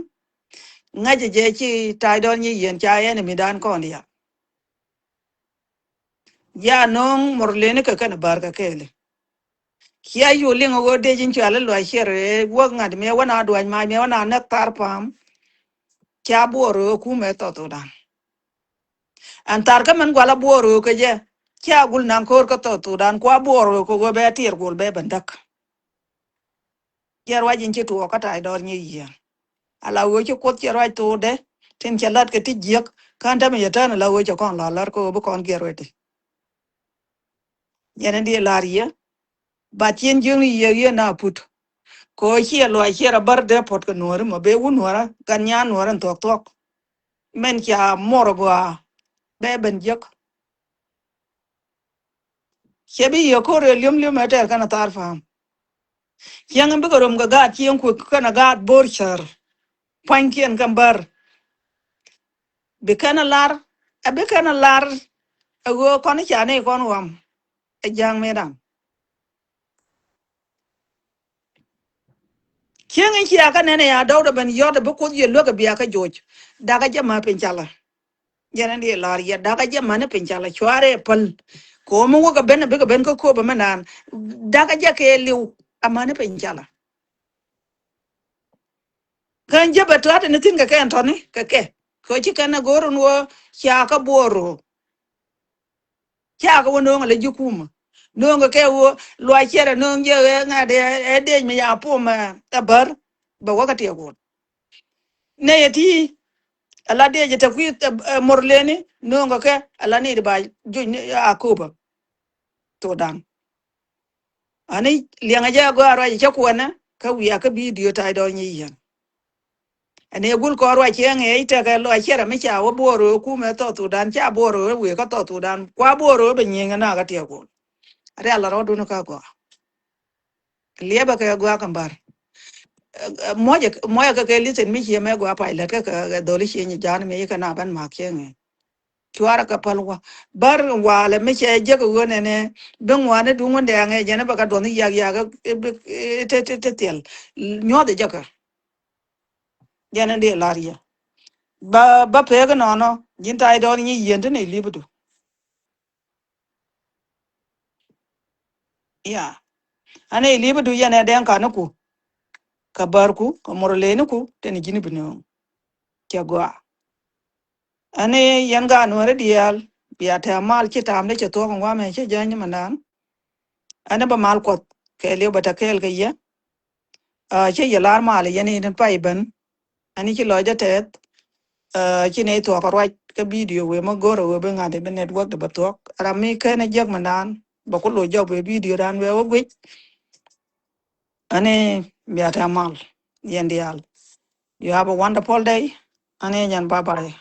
Ŋäcɛ jɛ ci ta̱a̱c dɔn nyi yɛn ca yɛn mi dan kɔn diaal. Ya no̱o̱ŋ mɔr leni kɛ kɛnɛ bär kɛ kɛɛli. Cia yu liŋ ɣöö dee ji̱n cuali luac ciɛr ɛ wäk ŋa̱t mi wä na duac mac mi wä na näk thar pam. Ca buɔr ɣöö kumɛ thɔth ɣöö dan. Ɛn thar kä mɛn gual a buɔɔr ɣöö kɛ jɛ. Cia gul naŋ ko̱o̱r kä thɔɔk thokdan kua buɔɔr ɣöö kɛ ɣöö bɛ tiɛɛr guɔl bɛ bɛn däk. Jɛ ruac in ci tuɔɔk kä ta̱a̱c dɔɔr nyi yiëë. Ala ɣöö ci kuoth cɛ ruac thokdɛ tin cɛ lat kɛ ti jiäk kän tämɛ yɛ tään ala ɣöö cɛ kɔn la lär kɛ ɣöö bi kɔn giɛr wɛt ti. Yɛn in diɛ lar yɛ. Bat cien jiökni yiëë yien a put. Kɛ ɣöö ciɛ luaac ciɛ rɔ bär dee puɔ̱t kɛ nuɔ̱ɔ̱ri mɔ bee wun nuɔ̱ɔ̱rä gan nyan nuɔ̱ɔ̱rä in thuɔ̱k thuɔ̱k. Mɛn cia muɔr agɔaa bɛ ben jiäk. Ciɛ bi yiëë ko̱r rëë liöm liöm ɛ tɛɛr kɛn a thar pa̱a̱m. Cieŋ in bikɛ rom kɛ gaat cieŋ kuek kɛn a gaat bo̱r cär. Pua̱nykiɛn kɛn bär. Bi kɛn a lar, ɛ bi kɛn a lar. Ɛ ɣöö kɔn i̱ ca nɛy kɔn ɣɔm. Ɛ ja̱a̱ŋ mëëdan. Cieŋ in cia kä nɛn ɛ ya dɔwdɛ ben yɔt ɛ bi kuoth yɛ luäk ɛ bia kä joc. Dakä jɛ ma piny calä. Jɛn ɛn diɛ lar yɛ dakä jɛ mani piny cala cuarɛ päl. Komi wä kɛ ben a bikɛ ben kä köpä mɛ naan. Dakä jɛ kɛ liw a mani piny cala. Kän jɛ bɛ tuat ni thin kɛ kɛ ɛn tɔni kɛ kɛ. Kɛ ci kɛn a go̱r ni wä ca kä buɔr roo. Ca kɛ wä no̱o̱ŋ a lɛ ji̱ kumä. No̱o̱ŋ kɛ kɛ wä luac cɛrɛ no̱o̱ŋ jɛ ɛ ŋa̱t ɛ dec mi ya pom ɛ bär. Bɛ wä kä tiɛ go̱r. Nɛ yɛ ti a la dec ɛ tɛ kui̱ ɛ mor leni no̱o̱ŋ kɛ kɛ a la ni di ba juc ni a köpä. Thudan. Ani liɛŋɛ jɛ a gɔaa ruac cä kuɛnɛ kä wiakä bidio ta̱y dɔɔny i̱ yɛn. Ɛn ɛ gul kɔn ruac cɛ ŋɛɛ i̱ tɛkɛ lɔ a cɛrɛ mi ca wä buɔɔr ɣöö kumɛ South Sudan ca buɔɔr ɣöö wëë kä South Sudan kua buɔɔr ɣöö bɛ nyieny ɛ nakä tiɛɛk wol. Rial la rɔɔdun kä gɔaa. Liɛpɛ kɛ gɔaa kɛ mbar. Muɔcɛ muɔcɛ kɛ kɛ lithin mi ciɛ mɛ gɔaa pay lät kɛ kɛ dholi cieny ja̱a̱n mi kɛ na bän mak cɛ ŋɛɛ. Cuarɛ kɛ päl wä bär walɛ mi cɛ jek ɣöö nɛnɛ bi ŋuani duŋ wä dɛŋɛ jɛn bɛ kɛ duɔth ni yak yak. Te te te thiɛl nyuɔth jɛ kɛ. Jɛn in di lar yɛ ba ba pek nɔnɔ ji̱n tay dɔn nyi yien ti ni lipidu. Ya ani lipidu yɛn ɛ dɛŋ kaniku kɛ bärku kɛ mor leniku teni ji̱n bi nööŋ. Cɛ gɔaa. Ani yɛn gaat Nuäri diaal bia tɛm mal ci tamdä cɛ thuɔ̱k in guamɛ cä jäny ni mandan. Ani bä mal Kuɔth kɛɛliw bä tɛ kɛɛl kɛ yɛ. Cä yɛ lar mal yɛn in pay ben. Ani ci lɔcdä tɛth. Ci nɛy thuɔ̱k kɛ ruac kä bidio wee mä go̱rä wee bi ŋa̱th i̱ bi network dɛ bä thuɔ̱k ram mi ken a jiäk mandan bä ku loc jɔp wee bidio dan wee wä guic. Ani bia tɛm mal yɛn diaal. You have a wonderful day. Ani yɛn bye bye.